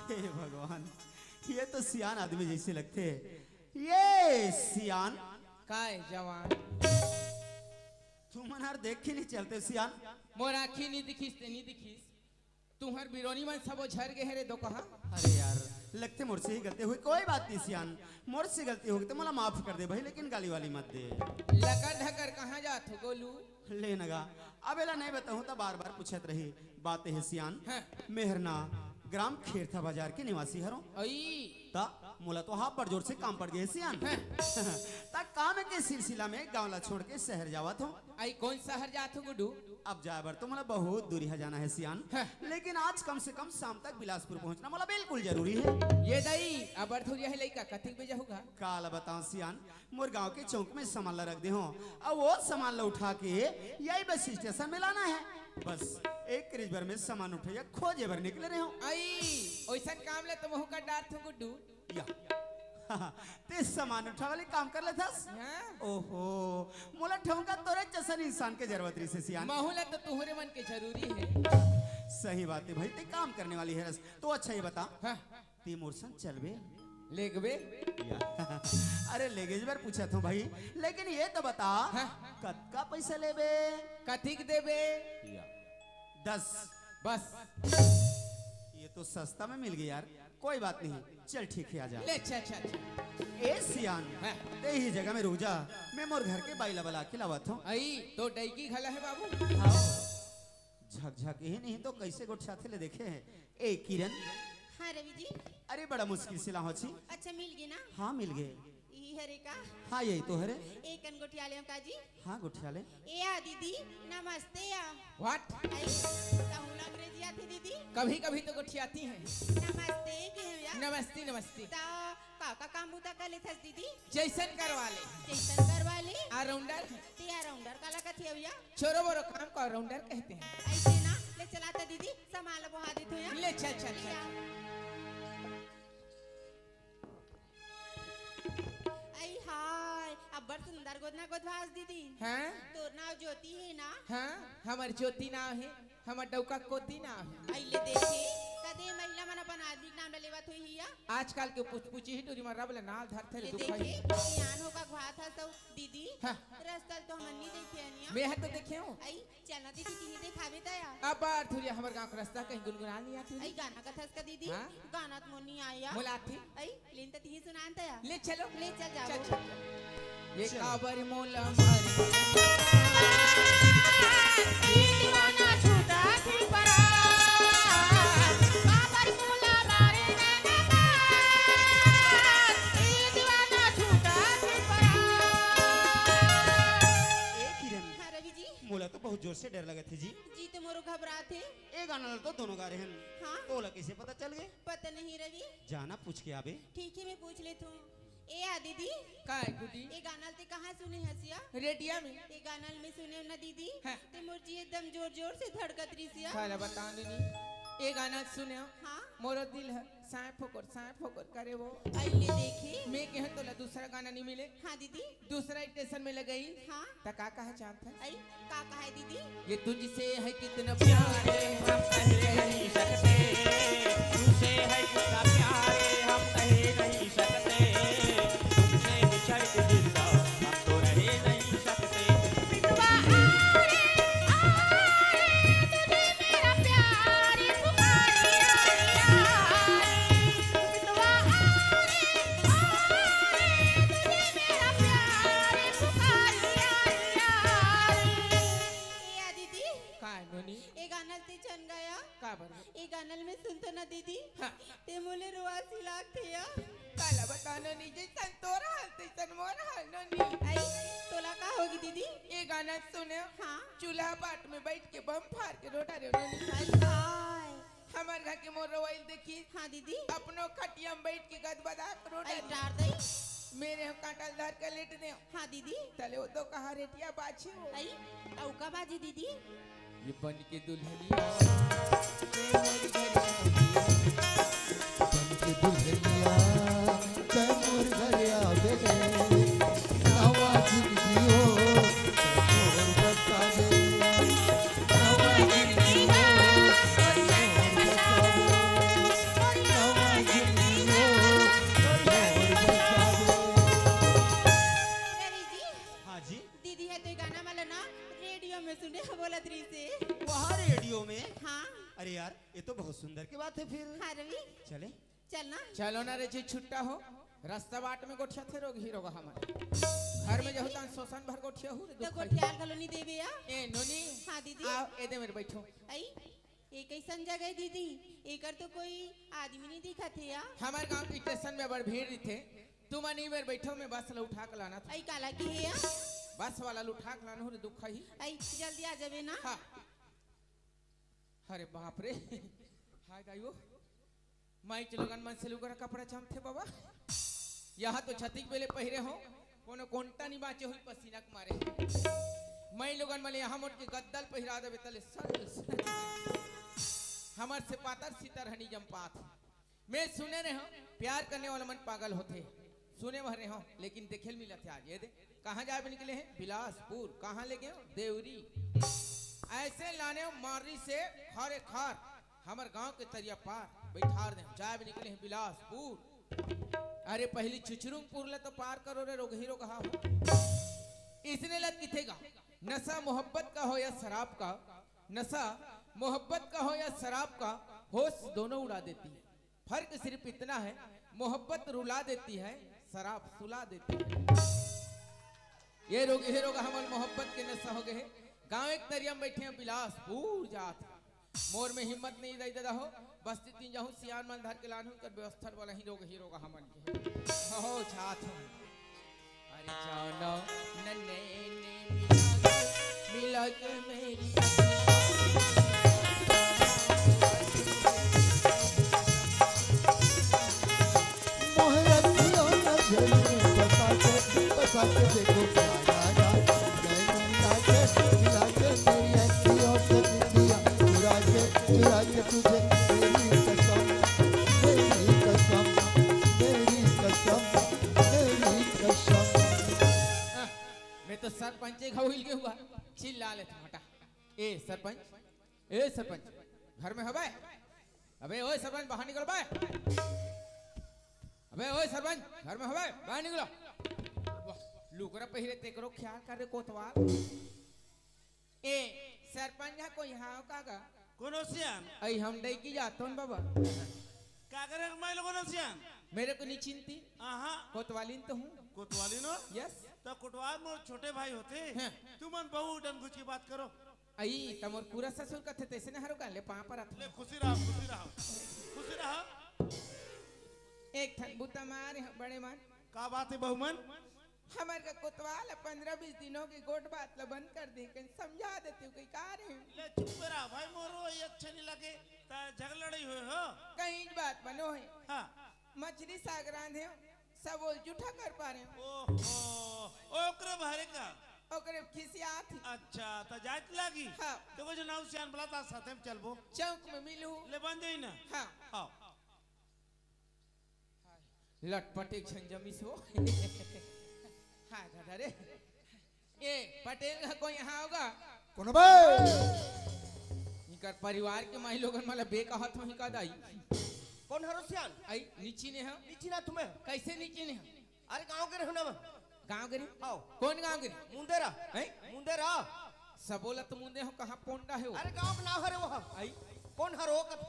हे भगवान, ये तो सियान आदमी जैसे लगते हैं। ये सियान। काय जवान? तुमन हर देख के नहीं चलते सियान। मोर आँखी नहीं दिखिस ते नहीं दिखिस। तुहर बिरोनी मन सबो झर गे हे रे दो कहा। अरे यार, लगते मोर से ही गलती हुई, कोई बात नहीं सियान, मोर से गलती होगी तो मोला माफ कर दे भाई, लेकिन गाली वाली मत दे। लकर धकर कहाँ जात हो गोलू? ले नगा, अब एला नहीं बताहूँ तो बार बार पूछत रही। बात है सियान, हाँ। मेहरना ग्राम खेरथा बाजार के निवासी हरों। अई। त मोला तो हाफ बड़ जोर से काम पड़ गए सियान। हैं। त काम के सिलसिला में गांव ला छोड़ के शहर जावत हो। आई कौन शहर जात हो गुड्डू? अब जाए बर तो मोला बहुत दूरी ह जाना है सियान। हैं। लेकिन आज कम से कम शाम तक बिलासपुर पहुंचना मोला बिल्कुल जरूरी है। ये दाई, अबर थोड़ी है लइका, कतिक बजे होगा? काला बताओ सियान, मोर गांव के चौक में सामान ला रख दे हो, और वो सामान ला उठा के यही बस स्टेशन में लाना है। बस एक रिज भर में सामान उठे या खोजे बर निकले रहे हो। आई, ओइसन काम ला तो महू कर डारथों गुड्डू। या। ते सामान उठा वाले काम कर लेथस? हाँ। ओहो, मोला ठौका तोरे जैसन इंसान के जरूरत रही से सियान। महू ला तो तुहरे मन के जरूरी है। सही बात है भाई, ते काम करने वाली है रस। तो अच्छा ये बता, हाँ। ते मोर संग चलबे? लेगबे? या। अरे लेगेज बर पूछत हो भाई, लेकिन ये तो बता, हाँ। कतका पैसा लेबे? कतिक देबे? या। दस। बस। ये तो सस्ता में मिल गया यार, कोई बात नहीं, चल ठीक है, आजा। ले, अच्छा, अच्छा, अच्छा। ए सियान, हाँ। ते ही जगह में रुक जा, मैं मोर घर के बाई ला बला के लावत हूँ। आई, तो डैकी घला है बाबू। हाँ। झकझक ही नहीं तो कैसे गोठियाथे ले देखे हैं। ए किरण। हाँ रवि जी। अरे बड़ा मुश्किल से लाहो छी। अच्छा मिल गई ना? हाँ मिल गए। ई हरे का? हाँ यही तो हरे। एक कन गोठिया ले का जी? हाँ गोठिया ले। ए या दीदी नमस्ते या। What? आई कहूँ ना अंग्रेजी आती दीदी। कभी कभी तो गोठियाती हैं। नमस्ते के हम या। नमस्ते नमस्ते। ता का का काम बुता कर लेथस दीदी? जैसन करवा ले। जैसन करवा ले। All rounder। ते all rounder काला कथे भैया? छोरो बोरो काम को all rounder कहते हैं। ऐसे ना, ले चला त दीदी, सामान ला बोहा देत हो या। ले चल, चल, ले चल। आ। आई हाय, अब्बड़ सुंदर गोदना गोदवास दीदी। हाँ? तोर नाव ज्योति है ना? हाँ, हमर ज्योति नाव है, हमर डौका कोती नाव है। आई ले देखे, कदे महिला मन अपन आदमी के नाम ला लेवत होही या? आजकल के पुचपुची ही टूरी में रब ले नाल धरथे रे ले दुख देखे, है। सियान होगा घुआत हस तो दीदी, हाँ। रस्ता तो हमन नहीं देखे हन या। मैं ह तो देखे हूँ। आई चलना दीदी, तिही देखावे दया। अब बार थोड़ी हमर गांव के रास्ता कहीं गुनगुना नहीं आती। आई गाना कथस का दीदी? हाँ? गाना तो मोर नहीं आया। मोला आती। आई लेन त तिही सुनान दया। ले चलो। ले चल जाओ। चल, चल, चल। ये चलो। काबर मोला मारे। दीवाना छूटा थी परार। काबर मोला मारे नैना पार। दीवाना छूटा थी परार। ए किरण। हाँ रवि जी। मोला तो बहुत जोर से डर लगत हे जी। जी तो मोरो घबरात हे। ए गाना ल तो दोनों गा रहे हन। हाँ। तोला कैसे पता चल गए? पता नहीं रवि। जाना पूछ के आबे। ठीक है, मैं पूछ लेत हूँ। ए या दीदी। काय गुड्डी? ए गाना ल ते कहाँ सुने हस या? रेडिया में। ए गाना ल मैं सुने हूँ ना दीदी। हाँ। ते मोर जी एकदम जोर जोर से धड़कत रहिस या। काला बताओ दीदी। ए गाना ल सुने हो? हाँ। मोरो दिल है। साय फोकर, साय फोकर करे वो। आई ले देखे। मैं कहे तोला दूसरा गाना नहीं मिले। हाँ दीदी। दूसरा स्टेशन में लगई। हाँ। त का कहा चाहत है? आई, का कहा है दीदी? ये तुझसे है कितना प्यार है, हम कह नहीं सकते। तुझसे है कितना प्यार है, हम कह नहीं सकते। तुमसे बिछड़ के जिंदा हम तो रह नहीं सकते। सुन तो ना दीदी, हाँ। ते मोले रोवासी लागथे या। काला बता नोनी, जैसन तोर हाल तैसन मोर हाल नोनी। आई, तोला का होगे दीदी? ये गाना सुने, हाँ। चूल्हा पाट में बैठ के बम फार के रो डारे नोनी। आई हाय। हमर घर के मोर रोवाई ल देखिस। हाँ दीदी। अपनो खटिया में बैठ के गदबदा के रो आई डारे। डार दई। मेरे हम कांटा ल धर के लेट दे। हाँ दीदी। तले वो तो कहाँ रेटिया बाछे हो। आई, अउ का बाजी दीदी? ये बन के दुल्हनिया, बन के दुल्हनिया, तै मोर घर आवे, नवा जिंदगी हो, तै मोर बसावे, नवा जिंदगी हो, तै मोर बसावे, नवा जिंदगी हो, तै मोर बसावे। रवि जी, हाँ जी। दीदी ह तो ये गाना वाला ना रेडियो में सुने ह बोलत रहिसे। वहाँ रेडियो में? हाँ। अरे यार, ये तो बहुत सुंदर की बात है फिर। हाँ रवि। चले? चल ना। चलो ना रे जी, छुट्टा हो। रास्ता बाट में गोठियाथे रोगही रोगहा मन। घर में जहू तहां शोषण भर गोठियाहू रे, तो दुख गोठियाल घलो नी देबे या? ए नोनी। हाँ दीदी। आओ, एदे मेर बैठो। आई, ये कैसन जगह है दीदी? एकर तो कोई आदमी नी दिखत हे या। हमर गांव के स्टेशन में बड़ भीड़ रहिथे। तुमन ई मेर बैठो, मैं बस ला उठा के लानत हंव। आई काला कहे या? बस वाला ला उठा के लानहूं रे दुखही। आई जल्दी आ जाबे ना। हाँ। अरे बाप रे, हाय दाई वो, माई के लोगन मन से लुगरा कपड़ा चमथे बाबा। यहाँ तो छतिक बेले पहिरे हो, कोनो कोंटा नी बांचे होही पसीना के मारे। माई लोगन मन यहाँ मोट के गद्दा ल पहिरा देबे तले सल, सल। हमर से पातर सितर हनी जम पात। मैं सुने रहे हंव, प्यार करने वाला मन पागल होथे। सुने बर रहे हंव, लेकिन देखे ल मिलत हे आज। ये दे, कहाँ जाए बर निकले हे? बिलासपुर। कहाँ ले गए हो? देवरी। ऐसे लाने हंव मारी से खारे खार, हमर गांव के तरिया पार, बैठार दे हंव। जाए बर निकले हे बिलासपुर। अरे पहली चुचरुंगपुर ले तो पार करो रे, रोगही रोगहा हो। इसने लत किथे गा, नशा मोहब्बत का हो या शराब का, नशा मोहब्बत का हो या शराब का, होश दोनों उड़ा देती है। फर्क सिर्फ इतना है, मोहब्बत रुला देती है, शराब सुला देती है। ये रोगही रोगहा मन मोहब्बत के नशा हो गए हे। गांव एक तरिया में बैठे हंव, बिलासपुर जात हंव। मोर में हिम्मत नहीं दई ददा हो, बस्ती तीन जाहूं, सियान मन धर के लानहूं, कर व्यवस्था वाला ही रोगही रोगहा मन के। हो जात हंव। अरे जाना न नैने मिला के, मिला के मेरी मोहरा दिया ना झड़ी में बसा के, बसा के देखो प्यारा राज। नैने मिला के, मिला के मेरी अखियों से निंदिया चुरा के, चुरा के तुझे मेरी कसम, मेरी कसम, मेरी कसम, मेरी कसम। मैं तो सरपंच के घाव हिल के हुआ, चिल्ला ले था, हटा। ए सरपंच, ए सरपंच, घर में हवे? अबे ओए सरपंच, बाहर निकल बे। अबे ओए सरपंच, घर में हवे? बाहर निकलो। वाह, लुगरा पहिरे तेकरो ख्याल कर रे कोतवाल। ए सरपंच हा कोई हाव का गा? कोनो सियान? अई हम डैकी जातोन बाबा। का करे मैं लोगों ने सियान? मेरे को नहीं चिंती। आहा। कोतवालिन तो हूँ। कोतवालिन हो? यस। तो कोतवाल मोर छोटे भाई होते। हाँ। तुमन बहु डन घुच की बात करो। अई त मोर पूरा ससुर कथे तैसे न हरो का ले पाँव परत ले हूँ। खुशी रहा, खुशी रहा। खुशी रहा। एक ठन बुता मारे ह बड़े मन। का बात है बहुमन? हमर का कोतवाल ह पंद्रह बीस दिन हो गे गोठ बात ल बंद कर दे, कहीं समझा देते हो, कहीं का रे? ले चुप रहा भाई, मोरो ये अच्छे नहीं लगे। ता झगड़ा लड़ाई हुए हो? कहीं बात बनो है। हाँ। मछली साग रांधे हो, सब बोल जूठा कर पा रहे हो। ओहो, ओकरे भरे का? ओकरे खिसियात ही। अच्छा, त जात लागी? हाँ। तो कुछ नाव सियान बुला ता साथे में चलबो। चौक में मिलू। ले बन जाई ना? हाँ। आओ। लटपट एक झन जमिस हो। हाय दादा रे। ए, पटेल का कोई यहाँ होगा? कोनो बे? इनकर परिवार के माई लोगन मला बे कहत होही का दाई? कोन हरो सियान? आई, नीची ने हा? नीची ना तुम्हें? कैसे नीची ने हा? अरे गांव के रहना में। गांव के रहे? आओ। कोन गांव के रहे? मुंदेरा। हैं? मुंदेरा। सबोला तो मुंदे हो, कहाँ पोंडा है वो? अरे गांव के नाव हरे वो। आई? कोन हरो कत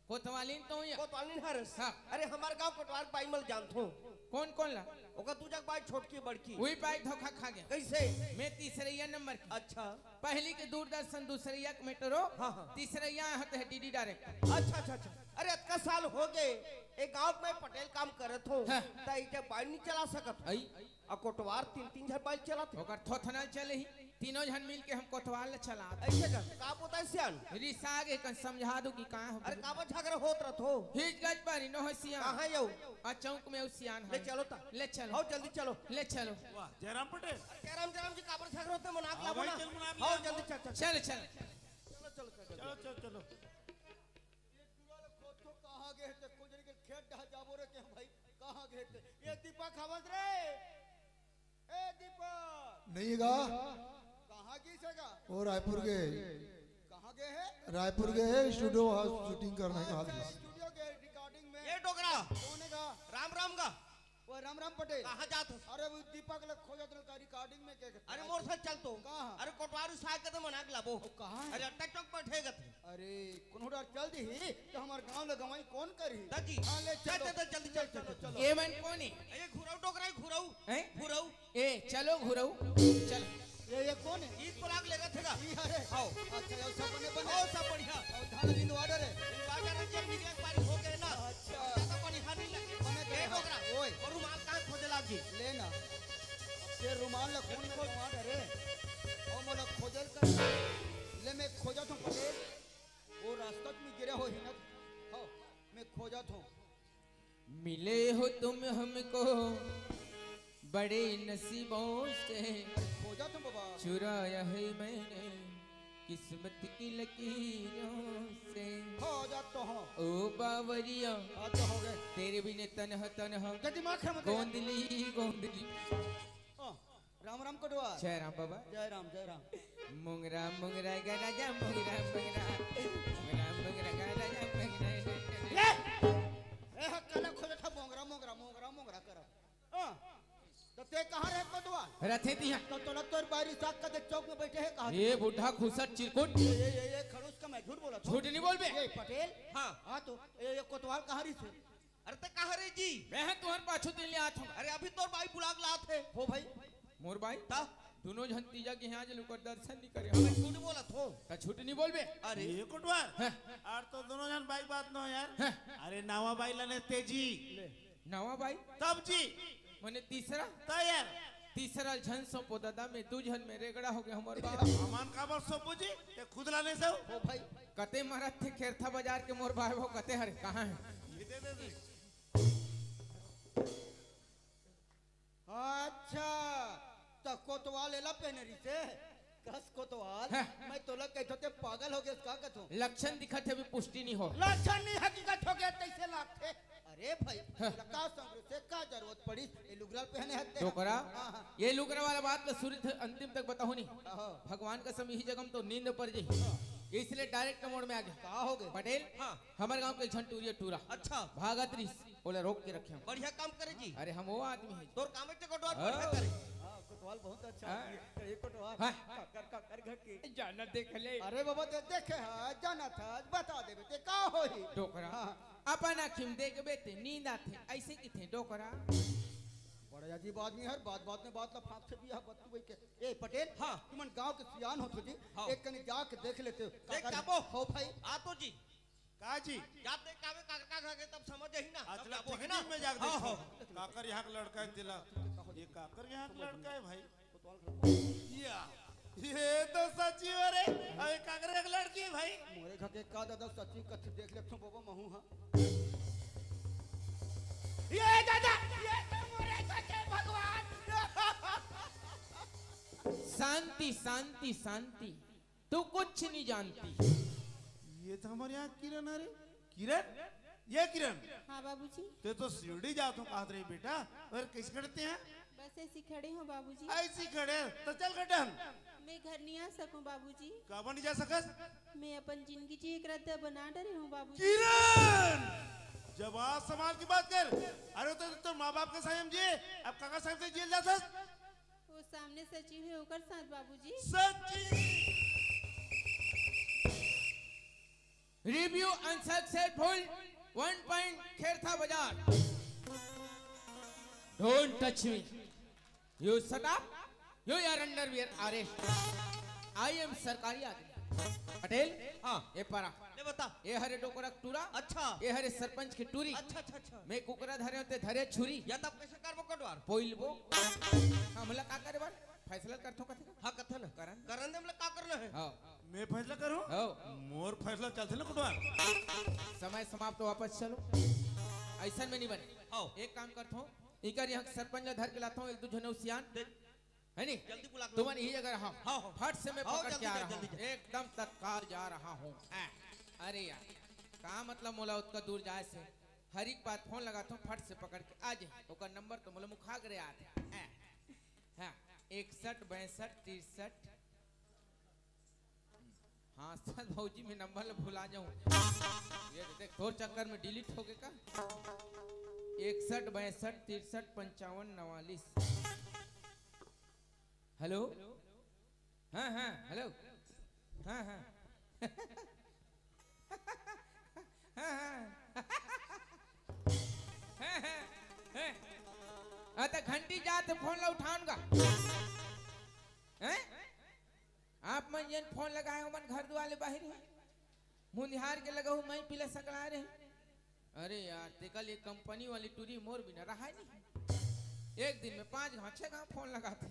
कोतवालिन तो या? कोतवालिन हरस? हाँ। अरे, हमर गांव कोटवार के बाई मन ल जानथों। कोन कोन ला? ओकर दू जग बाई, छोटकी बड़की। वही बाई धोखा खा गया। कैसे? मैं तीसरैया नंबर की। अच्छा। पहली के दूरदर्शन, दूसरैया के मेट्रो, हाँ, हाँ। तीसरैया होते है डीडी डायरेक्ट। अच्छा, अच्छा, अच्छा। अरे, अतका साल हो गए, ए गांव में पटेल काम करत हो, हाँ। त इके बाई नहीं चला सकत? आई। अउ कोटवार तीन तीन झन बाई चलाथे। ओकर थोथना चले ही, तीनों झन मिल के हम कोटवार ल चलात। ऐसे कर, का बोलता है सियान? रिसा गे कन समझा दो कि का हो। अरे काबर झगड़ा होत रथ हो? हिच गज पर इनो हो सियान। कहाँ यौ? आ चौक में उ सियान ले है। चलो ता। ले चलो। हो जल्दी चलो। ले चलो। वाह, जयराम पटेल। अरे जयराम, जयराम जी काबर झगड़ा होते, मनाक हाँ लाबो भाई, ना। चल, मनाक हो लाबो। जल्दी चल, चल। चल, चल। चलो, चलो, चलो, चलो। चलो, चलो, चलो। ये टूरा ले खोद तो कहाँ गए थे? कोजरी के खेत डहा जाबो रे के भाई, कहाँ गए थे? ये दीपक हवस रे। ए दीपक। नहीं गा। कहाँ गिस हे गा? वो रायपुर गए। कहाँ गए है? रायपुर गए है, स्टूडियो वहाँ शूटिंग करने का हाल है। स्टूडियो के रिकॉर्डिंग में। ये डोकरा। कौन है गा? राम राम गा। वो राम राम पटेल। कहाँ जात हस? अरे वो दीपक ले खोजत रहल का रिकॉर्डिंग में के? अरे मोर साथ चल तो। कहाँ? अरे कोटवार रिसा गे त मनाक लाबो। वो कहाँ है? अरे अड्डा चौक बैठे गथे। अरे कोनो डर चल दी ही तो हमार गांव ले गवाई कौन करी? दादी, हाँ, ले चल, चलो। चल, चल, जल्दी चल, चलो, चलो। चलो। ये मन कौन है? ये घुराऊ डोकरा है, घुराऊ। हैं? घुराऊ। ए, चलो घुराऊ, चल। ये, ये कौन है? ईद पराग लेगा थे गा। ई अरे। आओ। अच्छा, ये सब बने, बने। आओ, सब बढ़िया। और धान लिंदवा डरे। लिंदवा डरे, जब निकले एक बार हो गए ना। अच्छा। ज्यादा पानी हानि लगे। बने ए, गए। डोकरा। ओए। और रुमाल कहाँ खोजे लाग जी? ले ना। ये रुमाल ला कौन खोज मार डरे? और मोला खोजल कर। ले मैं खोजत हूँ पटेल। वो रास्ता में गिरे हो ही ना। हो, मैं खोजत हूँ। मिले हो तुम हमको बड़े नसीबों से, खोजा तुम बाबा। चुराया है मैंने किस्मत की लकीरों से। खोजा तो हो। ओ बावरिया, आ तो हो गए। तेरे बिने तनहा तनहा, जल्दी मार खा मत। गोंदली गोंदली। हाँ। राम राम कोटवार। जय राम बाबा। जय राम, जय राम। मोंगरा मोंगरा गा राजा, मोंगरा मोंगरा। मोंगरा मोंगरा गा राजा, मोंगरा। ए! ए, हा, काला खोजत हा, मोंगरा मोंगरा, मोंगरा मोंगरा करत। हाँ। तो ते कहाँ रहे कोटवार? रथे तिहा। तो तोला तोर बाई रिसा गे ते चौक में बैठे है कहाँ? ये बुढ़ा खुसट चिरकुट। ये, ये, ये, ये खड़ूस का मैं झूठ बोला था। झूठ नहीं बोलबे। ये पटेल? हाँ। हाँ तो, ये, ये कोटवार कहाँ रहिस हे? अरे ते कहाँ रे जी? मैं ह तुहर पाछू दिन ले आत हूँ। अरे अभी तोर बाई बुला के लात हे। हो भाई। मोर बाई? ता? दोनों झन तीजा के यहाँ जे ओकर दर्शन नहीं करे। अबे झूठ बोलत हो। ता झूठ नहीं बोलबे। अरे। ये कोटवार। हैं? अरे तो दोनों झन बाई बात न हो यार। हैं? अरे नावा बाई लाने तेजी। ले। नावा बाई? तब जी। मने तीसरा? ता यार। तीसरा झन सौंपो दादा, मैं दू झन में रेगड़ा हो गया हमर बाप। हमन काबर सौंपो जी? ते खुद लाने से हो? हो भाई। कते मरत थे खेरथा बाजार के मोर भाई, वो कते हरे, कहाँ है? ये दे दे दे। अच्छा, त कोतवाल एला पहने रहिसे? कस कोतवाल, हैं। मैं तोला कहथों ते पागल हो गेस का कथों? लक्षण दिखत हे, अभी पुष्टि नहीं हो। लक्षण नहीं, हकीकत हो गया, तैसे लागथे। अरे भाई, हैं। तोला का संग से का जरूरत पड़ी ये लुगरा पहने हते? डोकरा, हाँ, हाँ। ये लुगरा वाला बात ल सुरित अंतिम तक बताहूँ नहीं। हाँ। भगवान कसम यही जगह में तो नींद पर जाही। हाँ। इसलिए डायरेक्ट मोड़ में आ गया। का हो गए? पटेल, हाँ। हमर गांव के झन टूरिया टूरा। अच्छा। भागत रहिस। ओला रोक के रखे हम। बढ़िया काम करे जी। अरे हम वो आदमी है। तोर काम है कोटवाल हाँ। बढ़िया करे। हाँ, कोटवाल बहुत अच्छा हाँ। आदमी है। ये कोटवाल हाँ। काकर, काकर घर के। जाना देख ले। अरे बाबा, ते देखे है, जाना था, बता देबे, ते का होही? डोकरा। हाँ। अपन आँखी में देखबे ते नींद आथे, ऐसे किथे डोकरा। बड़ा अजीब आदमी है, बात बात में बात ला फांक से दिया, बत्तू भाई के। ए पटेल, हाँ। तुमन गांव के सियान हो तो जी, हाँ। एक कनी जाके देख लेते हो। देख काकर जाबो। हो भाई। आ तो जी। का जी? जात देख कावे काकर का घर के तब समझ जाही ना, तब अच्छा, जाबो, ठीक है ना? में जाके हाँ, देखो। हाँ। काकर यहाँ का लड़का है तेला। ये काकर यहाँ का लड़का है भाई? या, ये तो सच्ची हो रे। अबे काकर एक लड़की है भाई। मोरे घर के का दादा सच्ची कच्ची देख ले तो बाबा महू हाँ। ये दादा, ये तो मोरे घर के भगवान। शांति, शांति, शांति। तू कुछ नहीं जानती। ये तो हमारे यहाँ किरण है रे। किरण, ये किरण। हाँ बाबूजी। ते तो शिरडी जात हो कहत रही बेटा, और कैसे खड़ते हैं? बस ऐसी खड़े हो बाबूजी। ऐसी खड़े, तो चल गटन। मैं घर नहीं आ सकूं बाबूजी। काबर नहीं जा सकस? मैं अपन जिंदगी जी एक रद्दा बना डरे हूँ बाबूजी। किरण, जबान संभाल के बात कर। अरे तो, तो माँ बाप के सामने हम जी, अब काका साहब से जेल जात हस? वो सामने सची हुई ओकर साथ बाबूजी। सची। Review unsuccessful, one point Khertha बाजार। Don't touch me। You shut up। You are under arrest। I am सरकारी आदमी। पटेल। हाँ। ये परा। ले बता। ये हरे डोकरा के टूरा। अच्छा। ये हरे सरपंच के टूरी। अच्छा, अच्छा, अच्छा। मैं कुकरा धरे हों ते धरे छुरी। या तब कैसे करबो कोटवार? पोइलबो। हमला का करे बर? फैसला करथों कथे का? हाँ, कथे ना। करन। करन दे हमला का करना है? हाँ। मैं फैसला करूँ? हाँ। मोर फैसला चलथे ना कोटवार। समय समाप्त, वापस चलो। ऐसन में नहीं बने। हाँ। एक काम करथों, इकर यहाँ सरपंच ला धर के लाथों, एक दू झन सियान। देख। है नी? जल्दी बुला के तुमन ला। यही जगह रहा। हाँ, हाँ। फट से मैं हाँ, पकड़ जल्दी के आ जा, रहा हूँ। जल्दी जा। एकदम तत्काल जा रहा हूँ। आ, अरे यार, का मतलब मोला उतका दूर जाए से? हरी के पास फोन लगाथों, फट से पकड़ के आ जाए। ओकर नंबर तो मोला मुखा करे आत हे। आ, हाँ, इकसठ, बासठ, तिरसठ। हाँ, सर भौजी, मैं नंबर ल भुला जाऊँ। ये देख, तोर चक्कर में delete हो गए का? इकसठ, बासठ, तिरसठ, पंचावन, नवालीस। हेलो। हाँ, हाँ, हेलो। हाँ, हाँ। हाँ, हाँ। हाँ, हाँ। हाँ। आ, त घंटी जात फोन ला उठान गा। हैं? आप मन जेन फोन लगाए हो, मन घर दुआर ले बाहिर हे। मुंधियार के लगहू, मैं पीला सकला रहे। अरे यार, तेकर ले कंपनी वाली टूरी मोर बिना रहा नहीं। एक दिन में पांच घाव, छह घाव फोन लगाथे।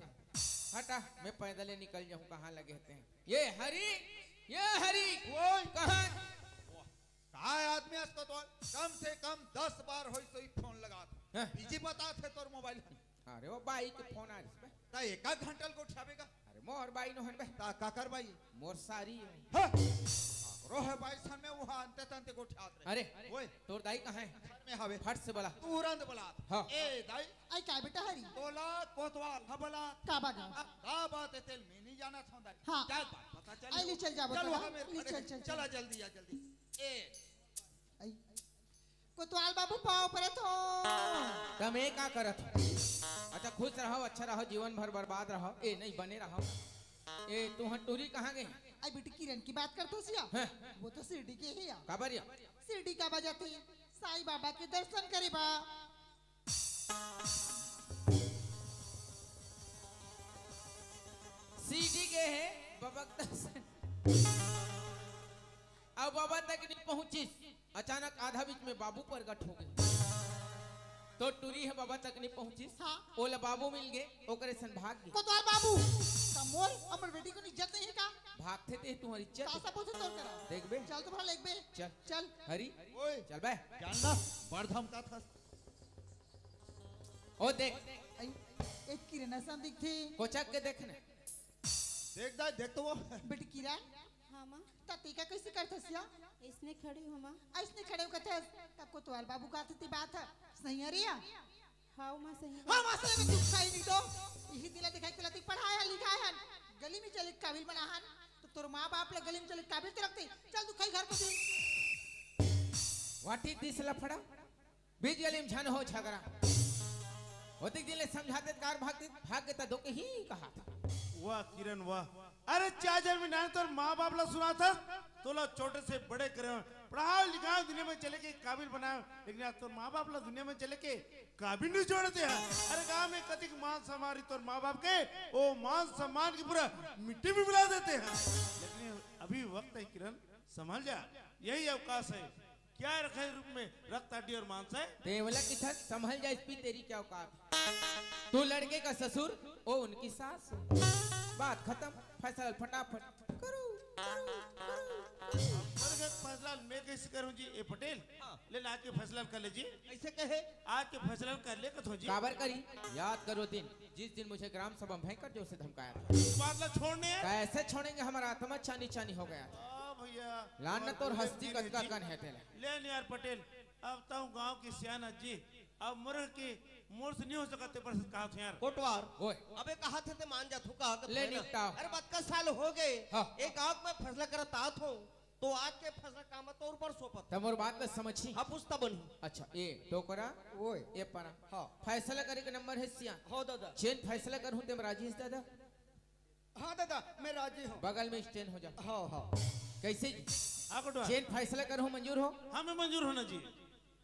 हटा, मैं पैदल ही निकल जाऊं, कहाँ लगे हते हैं। ये हरी, ये हरी, ओए! कहाँ? वाह, काय आदमी हस कोतवाल? कम से कम दस बार होइस होही फोन लगात। हाँ। Busy बताथे तोर मोबाइल। अरे वो बाई के फोन आ रहिस बे। त एका घंटा ल गोठियाबे का? अरे मोर बाई नोहन बे। त काकर बाई? मोर सारी हे। हाँ। रो हे बाई सन में उहाँ अंते तंते गोठियात रहे। अरे, ओए। तोर दाई कहाँ हे? घर में हवे। फट से बला। तुरंत बला। हाँ। ए दाई। आई का बेटा हरी? तोला कोतवाल ह बला। का बात हे? का बात हे तेल में नहीं जाना था दाई। हाँ। क्या बात पता चल। आई ले चल जाबो चल तो वहाँ ना। में ले खड़े चल, हैं। चल, चल। चला जल्दी आ, जल्दी। ए। आई। कोतवाल बाबू पाँव परत हों। त मैं का करत हों? अच्छा, खुश रहो, अच्छा रहो, जीवन भर बर्बाद रहो। ए, नहीं, बने रहो। ए, तुँहर टूरी कहाँ गे? आई बेटी किरण की बात करत हों सिया। हाँ। वो तो शिरडी गे हे या। काबर या? शिरडी काबर जाथे? साईं बाबा के दर्शन करे बर। शिरडी गे हे, बाबा के दर्शन। अउ बाबा तक नहीं पहुंचिस, अचानक आधा बीच में बाबू प्रगट हो गे। तोर टूरी ह बाबा तक नहीं पहुंचिस, हाँ। ओला बाबू मिल गे, ओकरे सन भाग गे। कोतवाल बाबू, त मोर अउ मोर बेटी के इज्जत नहीं हे का? भागथे ते तुँहर इज्जत। का सब होथे तोर करा? देखबे। चल तो भला देखबे। चल। चल। हरी। ओए। चल बे। जान ला, बड़ धमकाथस। ओ देख। आई, एक किरण असन दिखथे। कोचक के देख ना। देख दाई, देख तो वो। बेटी किरण। हाँ, माँ। त तेका कैसे करथस या? इसने खड़े हो, माँ। अइसने खड़े हो कथस, त कोतवाल बाबू का थी बात हे। सही हे रे या? हाँ, माँ, सही हे। हाँ, माँ, सही हे, तू सही नहीं तो। यही दिला दिखाई तेला ती पढ़ाए हन, लिखाए हन। गली में चले काबिल बना हन। त तोर माँ बाप ला गली में चले काबिल तो रखते। चल तू खाई घर को दे। What is this लफड़ा? बीच गली में झन हो झगड़ा। ओतिक दिन ले समझाते कार भाग, भाग के त दो के ही कहा। वाह किरण वाह। अरे चार जन्म में नान तोर माँ बाप ला सुनाथस, तोला छोटे से बड़े करे, पढ़ाओ लिखाओ दुनिया में चले के काबिल बनाओ, लेकिन आज तोर माँ बाप ला दुनिया में चले के काबिल नहीं छोड़ते हैं। अरे गाँव में कतिक मान सम्मान रही तोर माँ बाप के, वो मान सम्मान की पूरा मिट्टी में मिला देते हैं। लेकिन अभी वक्त हे किरण, संभल जा, यही अवकाश हे। क्या रखे रूप में रक्त हड्डी और मांस हे? देवला की थस, संभल जा, इस पी तेरी क्या औकात। तू लड़के का ससुर, वो उनकी सास। बात खत्म, फैसला फटाफट करो, करो, करो। मर गए फैसला मैं कैसे करूँ जी? ए पटेल, हाँ। ले ना आज के फैसला कर ले जी। कैसे कहे? आज के फैसला कर ले कथो जी। काबर करी? याद करो दिन, जिस दिन मुझे ग्राम सभा में भयंकर जोर से धमकाया था। बात ला छोड़ने हैं। कैसे छोड़ेंगे? हमारा आत्मा चानी चानी हो गया था। हाँ भैया। लानत और हस्ती कतका कन हे तेला। ले न यार पटेल, अब तो गांव की सियाना जी, अब मुर्ख की मोर से नहीं हो सकते पर कहा थे यार। कोटवार। ओए। अबे कहा थे ते मान जा तू कहा ले निपटाओ। अरे बतका साल हो गए। हाँ। एक गांव में फैसला करत आत हों, तो आज के फैसला का मत और पर सोपत। तब मोर बात में समझी। हाँ, पूछता बनी। अच्छा, ए टोकरा। ओए। ए परा। हाँ। फैसला करे के नंबर हे सिया। हाँ दादा। जेन फैसला करहूँ तेम राजी हस दादा। हाँ दादा, मैं राजी हूँ। बगल में stand हो जा। हाँ, हाँ। कैसे जी? हाँ कोटवार। जेन फैसला करहूँ मंजूर हो? हाँ, मैं मंजूर होना जी।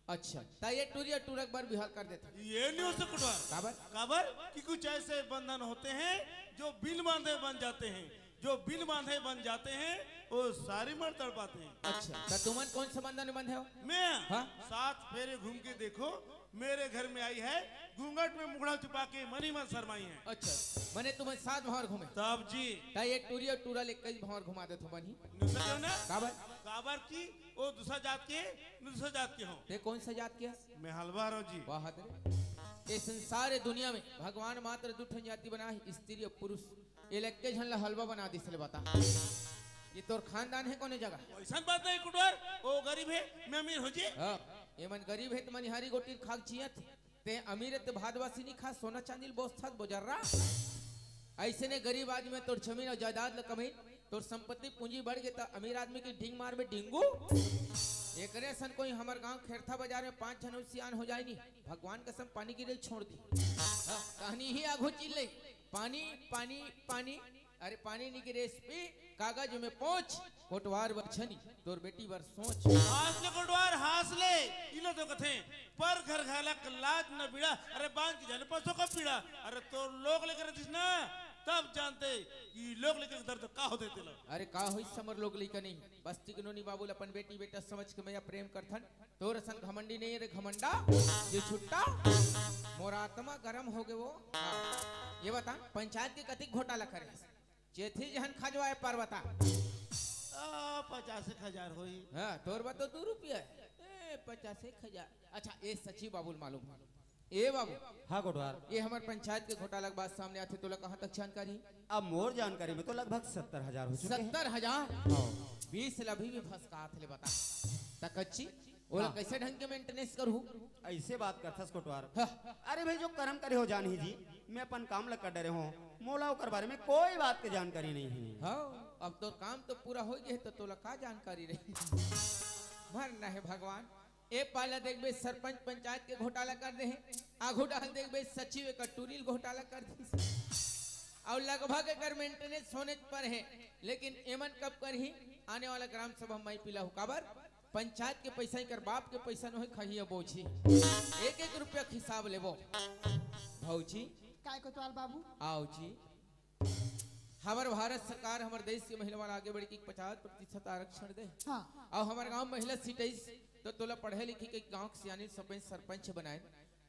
अच्छा, त ये टूरी अउ टूरा के बर बिहाव कर देथन। ये नहीं हो सकता कोटवार। काबर? काबर कि कुछ ऐसे बंधन होते हैं जो बिन बांधे बन जाते हैं, जो बिन बांधे बन जाते हैं, वो सारी मर तड़पाते हैं। अच्छा, त तुमन कौन से बंधन में बंधे हो? मैं हाँ? सात फेरे घूम के देखो, मेरे घर में आई है, घूंघट में मुखड़ा छुपा के मन ही मन शर्माई है। अच्छा, मने तुमन सात भंवर घूमे? तब जी। त ये टूरी अउ टूरा ले कई भंवर घुमा देथो बनी। दूसरा क्यों ना? काबर? काबर की वो दूसरा जात के, दूसरा जात के हो। ते कौन सा जात के हस? मैं हलवार हूँ जी। वाह रे। ये संसार दुनिया में भगवान मात्र दू ठन जाति बनाए हे, स्त्री अउ पुरुष। ये लक्के झन ला हलवा बना दिस ले बता। ये तोर खानदान है कोने जगह? ऐसा बात नहीं कोटवार, वो गरीब है, मैं अमीर हूँ जी। हाँ, ये मन गरीब है त मनिहारी गोटी खाक जियत। ते अमीर ते भादवासी नहीं खा, सोना चांदी ल बोसथस बोजर्रा। ऐसे ने गरीब आदमी तोर जमीन अउ जायदाद ल कमई, तोर संपत्ति पूंजी बढ़ गे त अमीर आदमी की ढींग मार में ढींगू। एकरे असन कोई हमर गांव खेरथा बाजार में पांच झन सियान हो जाए नी, भगवान कसम पानी गिरे छोड़ दी। हाँ, कहानी ही आघो चिल्ले, पानी, पानी, पानी। अरे पानी नी गिरे एसपी, कागज में पोंछ, कोटवार बर छनी, तोर बेटी बर सोच। हास ले कोटवार, हास ले। इला तो कथे, पर घर घाला क लाज न बीड़ा। अरे बांध के जाने पसो का पीड़ा। अरे तोर लोग लेकर रहिस ना, तब जानते कि लोग लेकर दर्द का होथे तेला। अरे का होइस हमर लोग लइका नहीं, बस्ती के नोनी बाबू ल अपन बेटी बेटा समझ के मया प्रेम करथन। तोर असन घमंडी नहीं रे घमंडा, ये छुट्टा। मोर आत्मा गरम हो गे वो। हाँ। ये बता, पंचायत के कतिक घोटाला करे? चेथी जहन खजवाए पार बता। आ, पचास एक हजार होई। हाँ, तोर बा तो दू रुपया है। ए, पचास एक हजार। अच्छा, ये सचिव बाबू ल मालूम है। ए बाबू, हाँ कोटवार। ये हमर पंचायत के घोटाला के बात सामने आथे, तोला कहाँ तक जानकारी? अब मोर जानकारी में तो लगभग सत्तर हजार हो चुके हैं। सत्तर हजार? हाँ। बीस ल अभी भी फंसकात ले बता। त कच्ची, ओला हाँ। कैसे ढंग के मेंटेनेंस करहू? ऐसे बात करथस कोटवार। हाँ। अरे भाई, जो करम करे हो जान ही जी, मैं अपन काम ल कर डरे हूँ, मोला ओकर बारे में कोई बात के जानकारी नहीं है। हाँ, अब तोर काम तो पूरा हो गए, तो तोला का जानकारी रही? मरना है भगवान। ए पाला देखबे सरपंच पंचायत के घोटाला कर दे हे, आघू डाल देखबे सचिव एक टूरी ल घोटाला कर दे, और लगभग एकर मेंटेनेंस होने पर है, लेकिन एमन कब करही? आने वाला ग्राम सभा में मैं पिला हूँ। काबर? पंचायत के पैसा एकर बाप के पैसा नोहे, खहिया बोझी। एक एक रुपया के हिसाब लेबो। भौजी। काय कोतवाल बाबू? आओ जी। हमर भारत सरकार हमर देश के महिला मन आगे बढ़ के पचास प्रतिशत आरक्षण दे। हाँ। अउ हमर गांव महिला सीट आइस, तो तोला पढ़े लिखे के गांव के सियानी सपे सरपंच बनाए,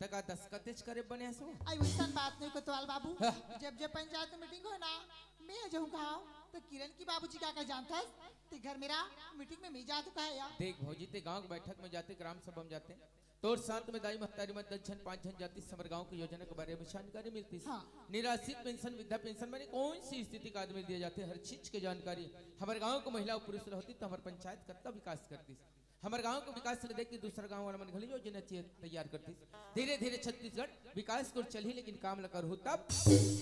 त का दस्खतेच करे बने हसो? आई वैसन बात नहीं कोतवाल बाबू। हाँ। जब जब पंचायत मीटिंग हो ना, मैं जाऊँ कहा, तो किरण की बाबूजी का का जानथस? ते घर मेरा मीटिंग में मैं जात कहा या? देख भौजी, ते गांव के बैठक में जाते, ग्राम सभा में जाते, तोर साथ में दाई महतारी मन दस झन, पांच झन जातिस, हमर गांव के योजना के बारे में जानकारी मिलतिस। हाँ। निराश्रित पेंशन, वृद्धा पेंशन, माने कौन सी स्थिति का आदमी दिया जाते, हर चीज के जानकारी हमर गांव के महिला अउ पुरुष ल होती, तो हमर पंचायत कतका विकास करतिस। हमर गांव के विकास ल देख के दूसरा गांव वाला मन घलो योजना चे-, तैयार करतिस। धीरे धीरे छत्तीसगढ़ विकास को चलही, लेकिन काम ल करहू तब।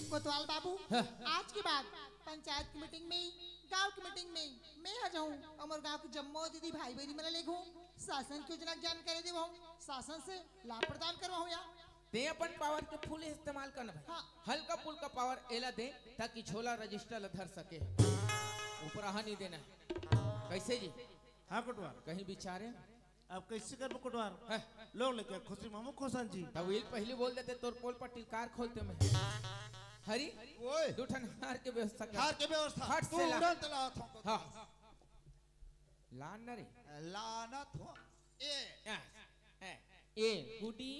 कोतवाल बाबू, हाँ। आज के बाद पंचायत की मीटिंग में, गांव की मीटिंग में मैं आ जाऊं, हमर गांव के जम्मो दीदी भाई बहनी मन ले घूम शासन की योजना के जानकारी देवो, शासन से लाभ प्रदान करवाओ या। ते अपन पावर के फुल इस्तेमाल करना भाई। हाँ। हल्का फुल्का पावर एला दे, ताकि झोला रजिस्टर ला धर सके। ऊपर आहा नहीं देना है। कैसे जी? हाँ कोटवार। कहीं विचारे? अब कैसे करबो कोटवार? हाँ। लोग लेके खुशी मामू खुशन जी। तब इल पहली बोल देते, तोर पोल पर टिलकार खोलते मैं। हरी, ओए। दू ठन हार के व्यवस्था कर। हार के व्यवस्था। फट तू से ला। उड़न तला था। हाँ। लान न रे। लानत हो। ए। आ, ए, ए, गुडी,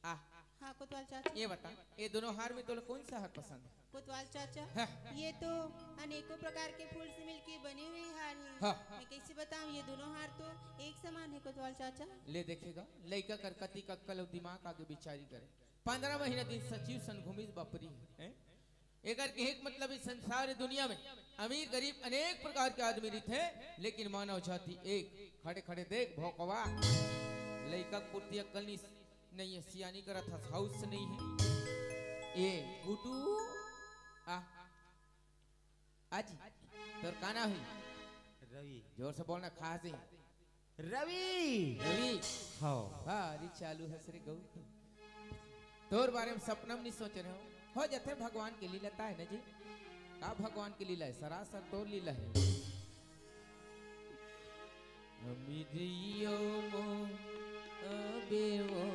आ। हाँ, कोतवाल चाचा। ये बता, ये दोनों हार में तोला कौन सा हार पसंद है? कोतवाल चाचा, हाँ। ये तो अनेकों प्रकार के फूल से मिलके बने हुए हार हैं। हाँ। मैं कैसे बताऊं, ये दोनों हार तो एक समान है, कोतवाल चाचा। ले देखेगा, लइका कर कतिक अक्कल अउ दिमाग आगे विचारी करे। पंद्रह महीना दिन सचिव सन घूमिस बपरी, हैं? एकर कहे के मतलब, इस संसार दुनिया में अमीर गरीब अनेक प्रकार के आदमी रहिथे, लेकिन मानव जाति एक। खड़े खड़े देख भौकवा, लइका के पुरती अक्कल नहीं, नहीं है, सियानी करत हस, हाउस नहीं है। ए गुडू, आ, आज तोर का नाम है? रवि। जोर से बोलना, खास है। रवि। रवि। हाँ। हाँ, अरे चालू है सरे गऊ। तोर बारे में सपना में नहीं सोचे रहे हो। हो जाते भगवान की लीला है ना जी। का भगवान की लीला है? सरासर तोर लीला है। अमिरिया मा आबे वो,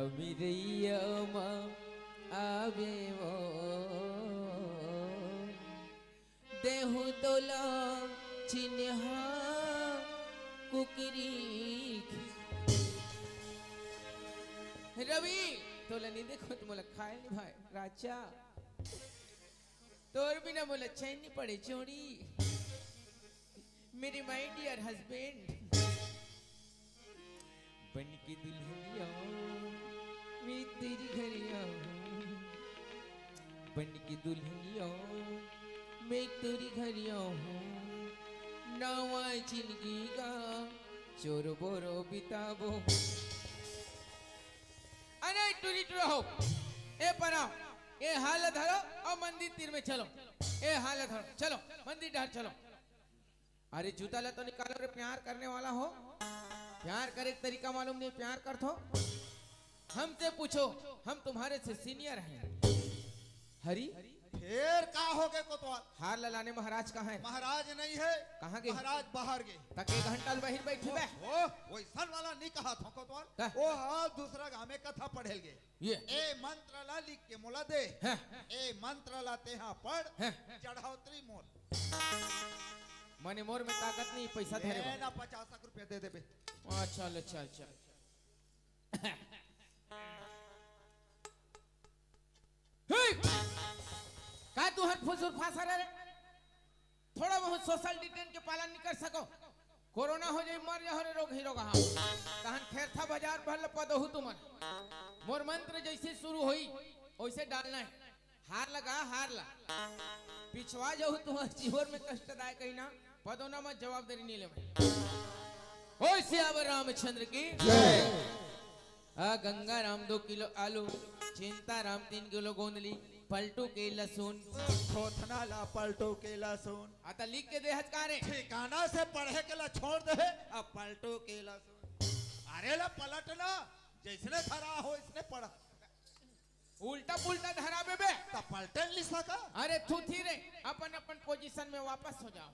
अमिरिया मा आबे वो, देहूं तोला चिन्हा कुकरी। रवि, तोला नहीं देखो तो मोला खाए नहीं भाई राजा। तोर बिना मोला चैन नहीं पड़े चोरी। मेरे my dear husband, बन के दुल्हनिया मैं तेरी घर आऊं, बन के दुल्हनिया मैं तेरी घर आऊं, नवा जिंदगी का चोर बोरो बिताबो। अरे टुरी टुरा हो, ए परा, ए हार ला धरो अउ मंदिर तीर में चलो। ए हार ला धरो, चलो मंदिर डहर चलो। अरे जूता ला तो निकालो रे, प्यार करने वाला हो, प्यार करे के तरीका मालूम नहीं, प्यार करथो। हमसे पूछो, हम तुम्हारे से senior हैं। हरी, फेर का हो गे कोतवाल? हार ला लाने महाराज कहाँ है? महाराज नहीं है। कहाँ गे? महाराज बाहर गे। तक एक घंटा ले बहिर बैठी बे। ओ, वैसन वाला नहीं कहा था कोतवाल। का? वो हाल दूसरा गाँव में कथा पढ़ेल गे। ये। ए मंत्र ला लिख के मोला दे। हाँ। ए मंत्र ला तेहा पढ़। हाँ। चढ़ौतरी मोर। मने मोर में ताकत नहीं, पैसा धरे ए बा। ना, पचास लाख रुपया दे देबे। अच्छा, अच्छा, अच्छा। हे! का तू हर फुसुर फासर रे? थोड़ा बहुत social distance के पालन नहीं कर सको? कोरोना हो जाई, मर जाओ रे रोगही रोगहा। तहन खेरथा बाजार भर ल पदहू तुमन। मोर मंत्र जैसे शुरू होई, वैसे डालना है। हार लगा, हार ला। पिछवा जाऊ तुम्हार जीवन में कष्टदायक कहीं ना, पदोना मत जवाबदारी नहीं लेवे। ओ सियावर रामचंद्र की जय। आ गंगा राम दो किलो आलू, चिंता राम तीन किलो गोंदली, पलटू के लहसुन। थोथना ला पलटू के लहसुन। आ त लिख के देहत का रे? ठिकाना से पढ़े के ला छोड़ दे, अब पलटू के लहसुन। अरे ला पलटना, जैसने धरा हो, इसने पढ़ा। उल्टा पुल्टा धराबे बे। त पलटन लिसा का? अरे थूथी रे, अपन अपन position में वापस हो जाओ।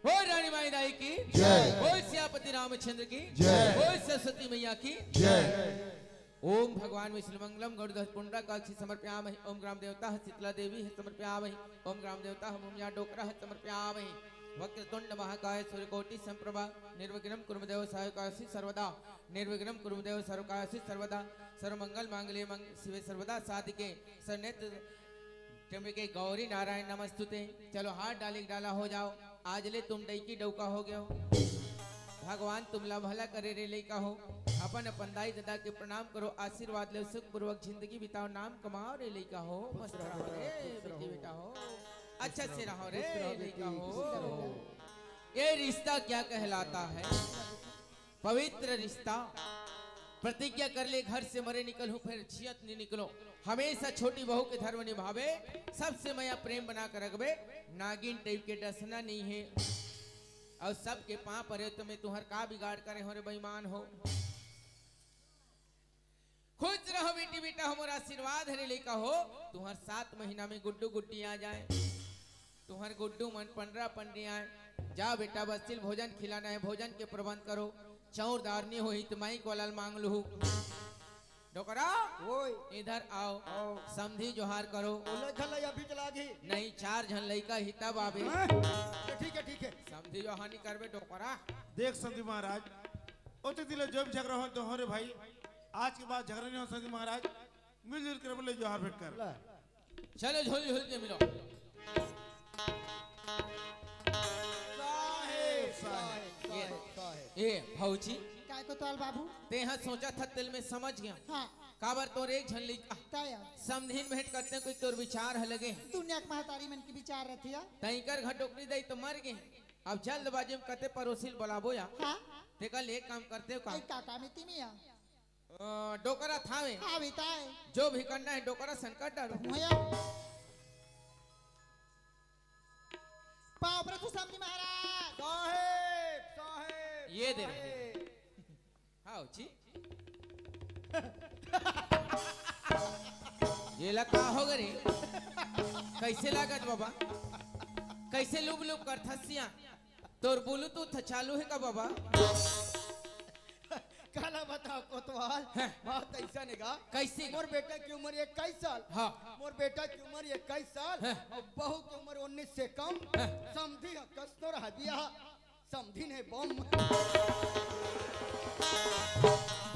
हो रानी माई दाई की जय। हो सियापति रामचंद्र की जय। हो सरस्वती मैया की जय। ओम भगवान विष्णु मंगलम गरुड़ पुंडा काक्षी समर्पयामहि। ओम ग्राम देवता शीतला देवी समर्पयामहि। ओम ग्राम देवता भूमिया डोकरा समर्पयामहि। वक्रतुंड महाकाय सूर्यकोटि संप्रभा निर्विघ्नं कुरु देव सर्वकार्येषु सर्वदा। निर्विघ्नं कुरु देव सर्वकार्येषु सर्वदा। सर्वमंगल मांगल्ये मंग-, शिवे सर्वदा साधिके। सर्वनेत्र त्र्यंबके गौरी नारायण नमस्तुते। चलो हाथ डाले डाला हो जाओ। आज ले तुम डैकी डौका हो गयो। भगवान तुमला भला करे रे लइका हो। अपन अपन दाई ददा के प्रणाम करो, आशीर्वाद लो, सुखपूर्वक जिंदगी बिताओ, नाम कमाओ रे लइका हो। मस्त रहो रे बेटी बेटा हो, अच्छा से रहो रे लइका हो। ये रिश्ता क्या कहलाता है? पवित्र रिश्ता। प्रतिज्ञा कर ले, घर से मरे निकलहूं, फेर जियत नहीं निकलो। हमेशा छोटी बहू के धर्म निभावे, सबसे मया प्रेम बना कर रखबे। नागिन type के डसना नहीं है। अउ सबके पांव परे तो मैं तुहर का बिगाड़ करे हो रे बेईमान हो। खुश रहो बेटी बेटा, हमर आशीर्वाद हरे लइका हो। तुहर सात महीना में गुड्डू गुड्डी आ जाए, तुहर गुड्डू मन पंडरा पंडी आए। जा बेटा, बस्तिल भोजन खिलाना है, भोजन के प्रबंध करो। चौर दार नहीं होही त माई कोला ल मांग लूहू। डोकरा, ओए। इधर आओ। आओ। समधी जोहार करो। ओला झन ला अभी चला गई। नहीं, चार झन लइका ही तब आबे। हाँ? ठीक है, ठीक है। समधी जोहार नहीं करबे डोकरा। देख समधी महाराज, ओते दिले जो भी झगड़ा हो तो हो रे भाई, आज के बाद झगड़ा नहीं हो समधी महाराज, मिलजुल कर बोले जोहार भेंट कर। ला। चलो झुल झुल के मिलो। साहेब, साहेब, ये, साहेब। ए भौजी, काय कोतवाल बाबू? तेहा सोचा था तेला मैं समझ गया। हाँ। काबर तोर एक झन लइका तय। समधिन भेंट करते कोई तोर विचार ह लगे। दुनिया के महतारी मन के विचार रहती है। तैकर घर डोकरी दई तो मर गए। अब जल्दबाजी में कते पड़ोसी ल बुलाबो या। हाँ। तेकर ले एक काम करते हो का? एक का काम इतनी मिया? अ, डोकरा थावे। हाँ, बेटा है। जो भी करना है, डोकरा सन कर डालो। भैया। पाँव परत हूँ समधी महाराज। साहेब, साहेब, ये दे रहे। साहेब। हाँ, जी। एला का हो गे रे? कइसे लागत बाबा? कइसे लुब लुब करथस सियान? तोर ब्लूटूथ चालू हे का बाबा? काला बताओ कोतवाल, हैं। बात अइसन हे गा। कइसे गा? मोर बेटा के उमर इक्कीस साल। हाँ। मोर बेटा के उमर इक्कीस साल, हैं। अउ बहू के उमर उन्नीस से कम। हैं। समधी ह कस तो रहा बिया, समधी नहीं बम।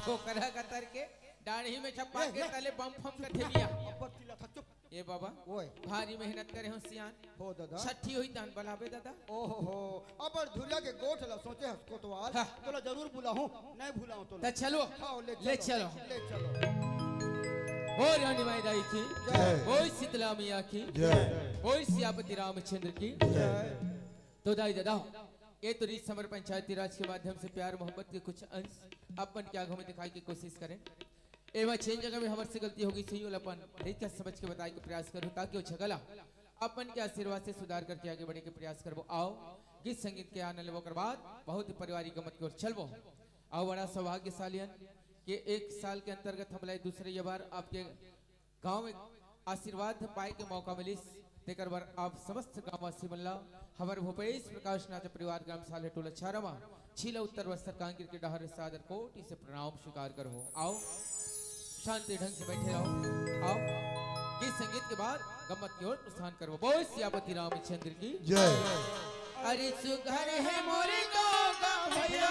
कोकरा कतर के डाढ़ी में छपा ए, के ए। तले बम फम कथे बिया। अब्बर तिला था, चुप। ए बाबा, ओए। भारी मेहनत करे हो सियान। हो दादा। छठी होही तहन बलाबे दादा। ओहो हो, अब्बर धुरिया के गोठ ला सोचे हस कोतवाल। हाँ। तोला जरूर बुलाहूं, नहीं भुलाहूं तोला। त चलो, हाँ, ले ले चलो, चलो। ले चलो। बोल रानी माई दाई की, जय। बोल शीतला मैया की, जय। बोल सियापति रामचंद्र की। जय। तो दाई दादा, ये तो रीत समर पंचायती राज के माध्यम से प्यार मोहब्बत के कुछ अंश अपन के आगू में दिखाई के कोशिश करें। एमा जेन जगह में हमर से गलती होगे, सही ओला अपन रीत समझ के बताए के प्रयास करूँ, ताकि वो झगड़ा अपन के आशीर्वाद से सुधार करके आगे बढ़े के प्रयास करबो। आओ, गीत संगीत के आनंद लेबो, ओकर बाद बहुत ही पारिवारिक गमत की ओर चलबो। आओ, बड़ा सौभाग्यशाली हन कि एक साल के अंतर्गत हमला दूसरे ये बार आपके गांव में आशीर्वाद पाए के मौका मिलिस, तेकर बर आप समस्त गांववासी मन ला हमर भूपेश प्रकाश नाचा परिवार ग्राम साल्हे टोला छारामा, जिला उत्तर बस्तर, कांकेर के डहर सादर कोटि से प्रणाम स्वीकार करहूं। आओ, शांति ढंग से बैठे रहो। आओ, गीत संगीत के बाद गम्मत की ओर प्रस्थान करबो। बोल सियापति रामचंद्र की जय। अरे सुघर हे मोरे गाँव का भैया।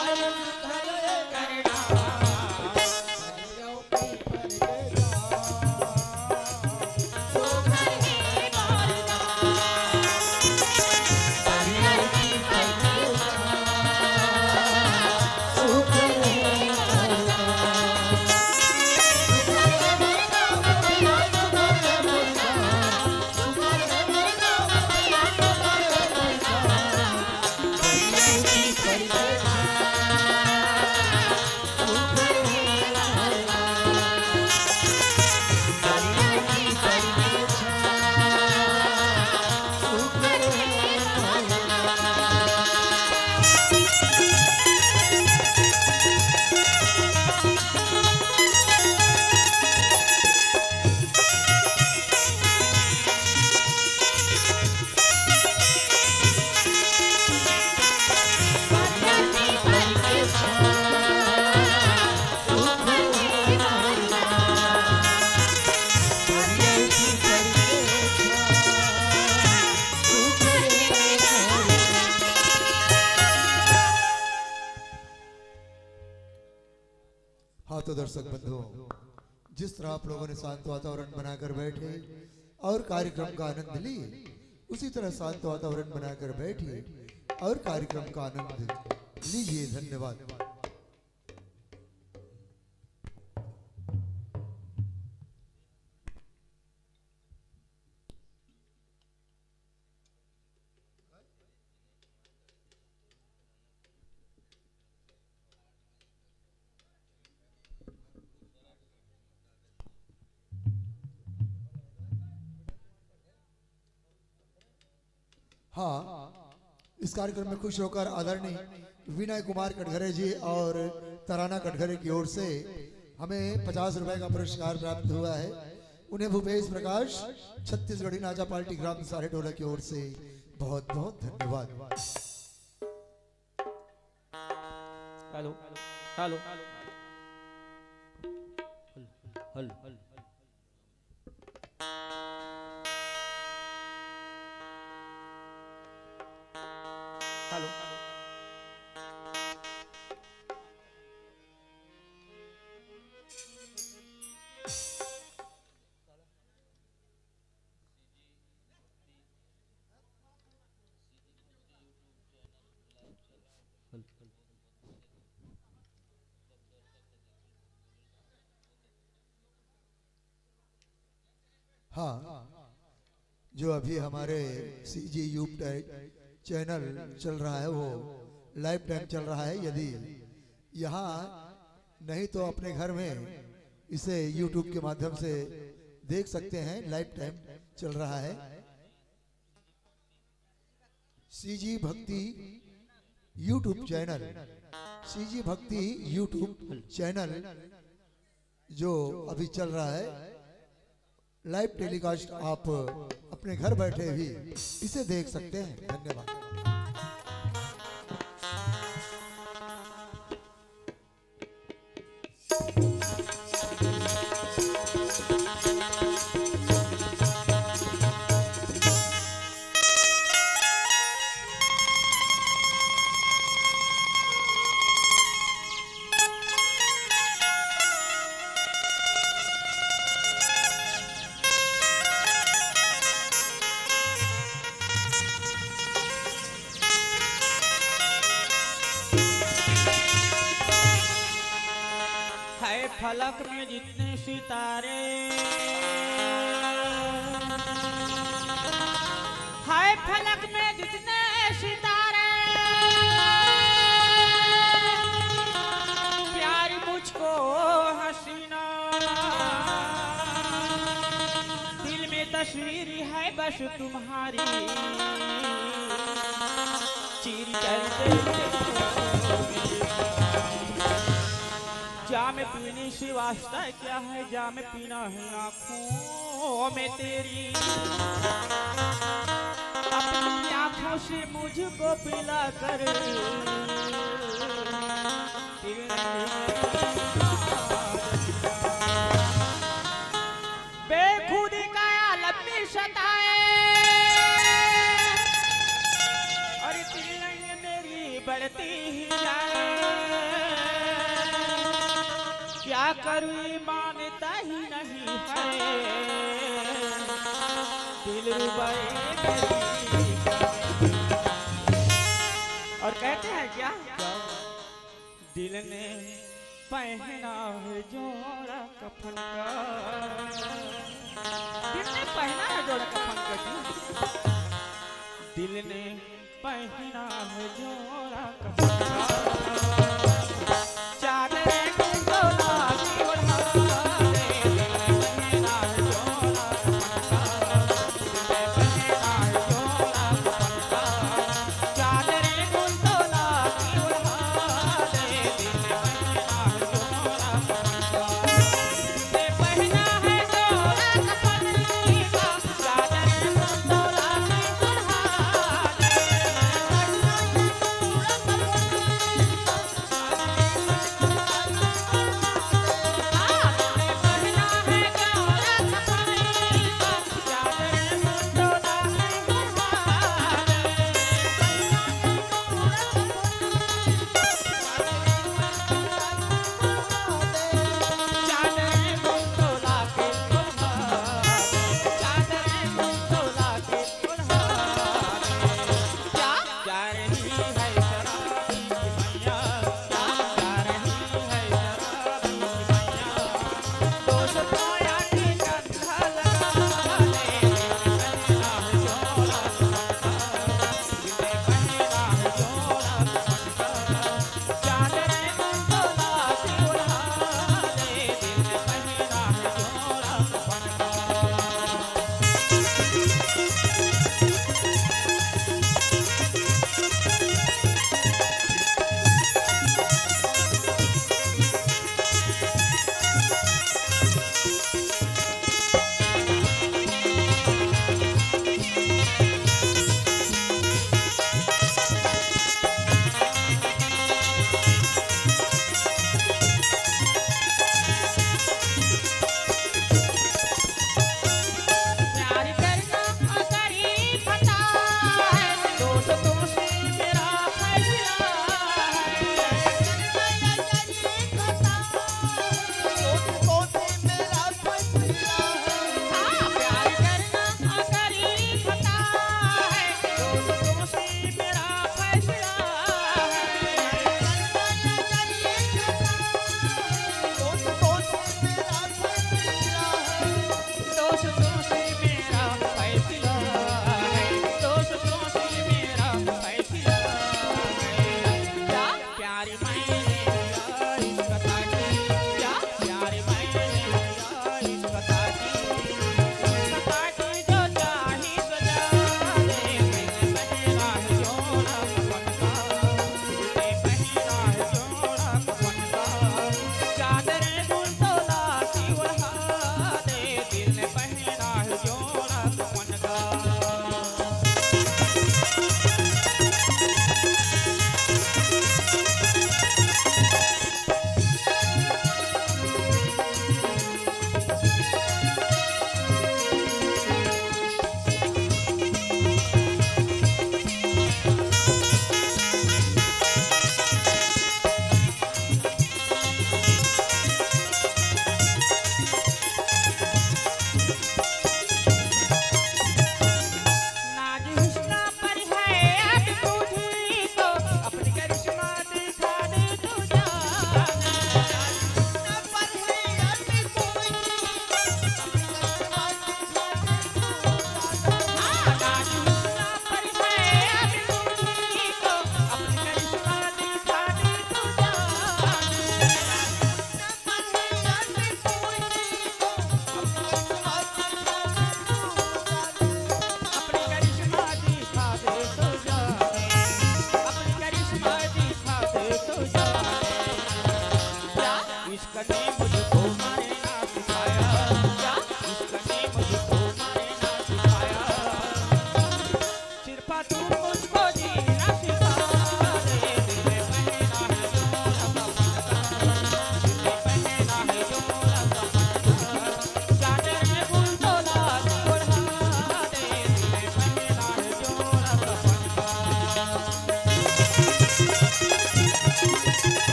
अरे सुघर हे करना। हाँ, तो दर्शक बंधुओं, जिस तरह आप लोगों ने शांत वातावरण बनाकर बैठे और कार्यक्रम का आनंद लिए, उसी तरह शांत वातावरण बनाकर बैठिए और कार्यक्रम का आनंद लीजिए। धन्यवाद। हाँ, इस कार्यक्रम में खुश होकर आदरणीय विनय कुमार कटघरे जी और तराना कटघरे की ओर से हमें पचास रुपए का पुरस्कार प्राप्त हुआ है। उन्हें भूपेश प्रकाश छत्तीसगढ़ी नाचा पार्टी ग्राम साल्हे टोला की ओर से बहुत बहुत धन्यवाद। Hello, hello, hello, hello. Hello. हाँ, जो अभी हमारे सीजी यूट्यूब चैनल चल रहा है, वो लाइव टाइम चल रहा है। यदि यहाँ नहीं तो अपने घर में इसे यूट्यूब के माध्यम से देख सकते हैं, लाइव टाइम चल रहा है। सीजी भक्ति यूट्यूब चैनल। सीजी भक्ति YouTube चैनल जो अभी चल रहा है, लाइव टेलीकास्ट, आप अपने घर बैठे भी इसे देख सकते हैं। धन्यवाद। है फलक में जितने सितारे, है फलक में जितने सितारे, प्यारी मुझको हसीना, दिल में तस्वीर है बस तुम्हारी, चीर कर दे। जाम पीने से वास्ता क्या है, जाम पीना है आंखों में तेरी, अपनी आंखों से मुझको पिला कर दिल नहीं। बेखुदी का आलम भी सताए और दिल नहीं मेरी बढ़ती ही जाए। क्या करूं, ये मानता ही नहीं है दिल रुबाए मेरी। और कहते हैं क्या, दिल ने पहना है जोड़ा कफन का, दिल ने पहना है जोड़ा कफन का जी। दिल ने पहना है जोड़ा कफन का। चादरें को तो लागी ओढ़ा दे, दिल ने पहना है जोड़ा कफन का।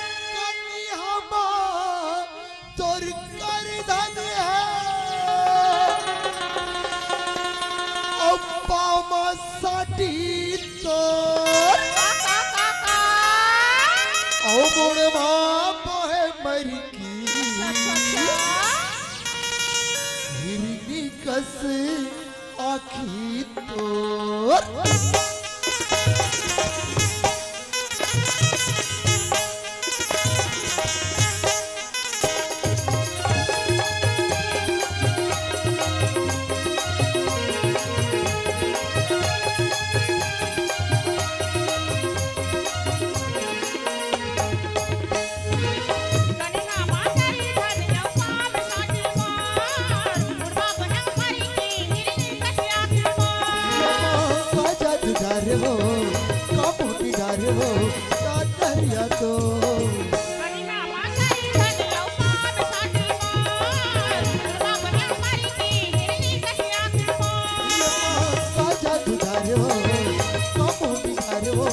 कनिहवा तोर करधन हे, अउ पाँव म साटी तोर, अउ मुड़ म बहे मरकी। हिरनी कस आँखी तोर। का जादूगर हो, का मोटीगर हो, का दरिया तो। का जादूगर हो, का मोटीगर हो,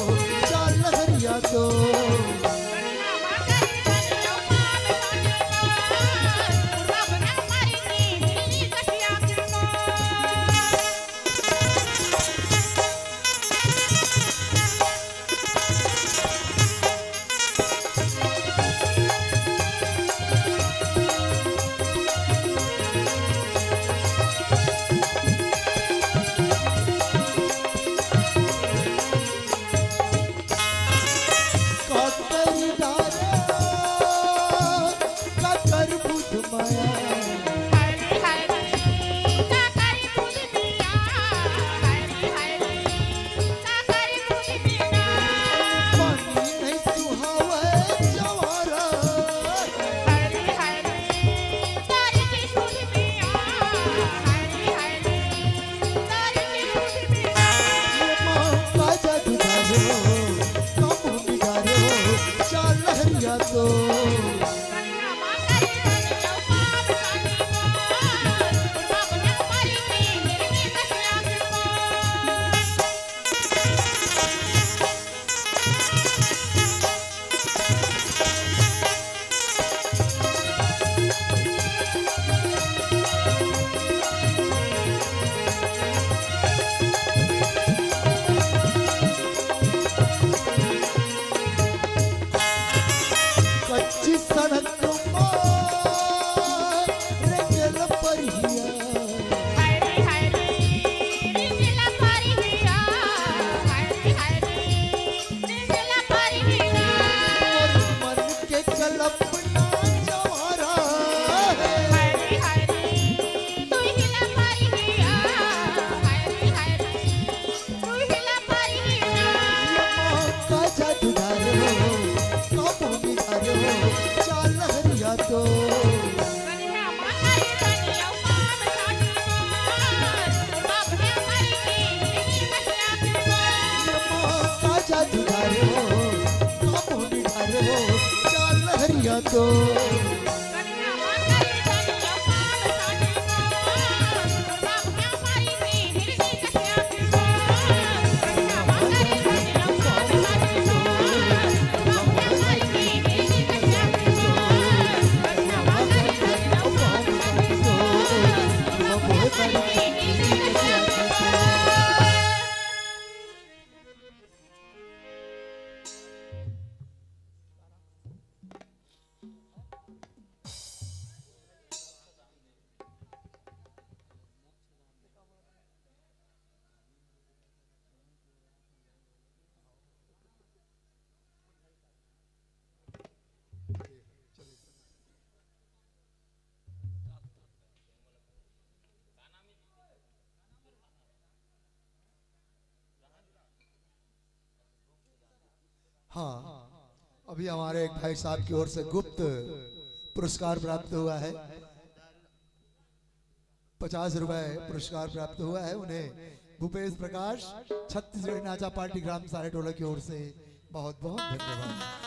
का लहरिया तो। हाँ, अभी हमारे एक भाई साहब की ओर से गुप्त पुरस्कार प्राप्त हुआ है, पचास रुपए पुरस्कार प्राप्त हुआ है उन्हें। भूपेश प्रकाश, छत्तीसगढ़ी नाचा पार्टी ग्राम सारेटोला की ओर से बहुत बहुत धन्यवाद।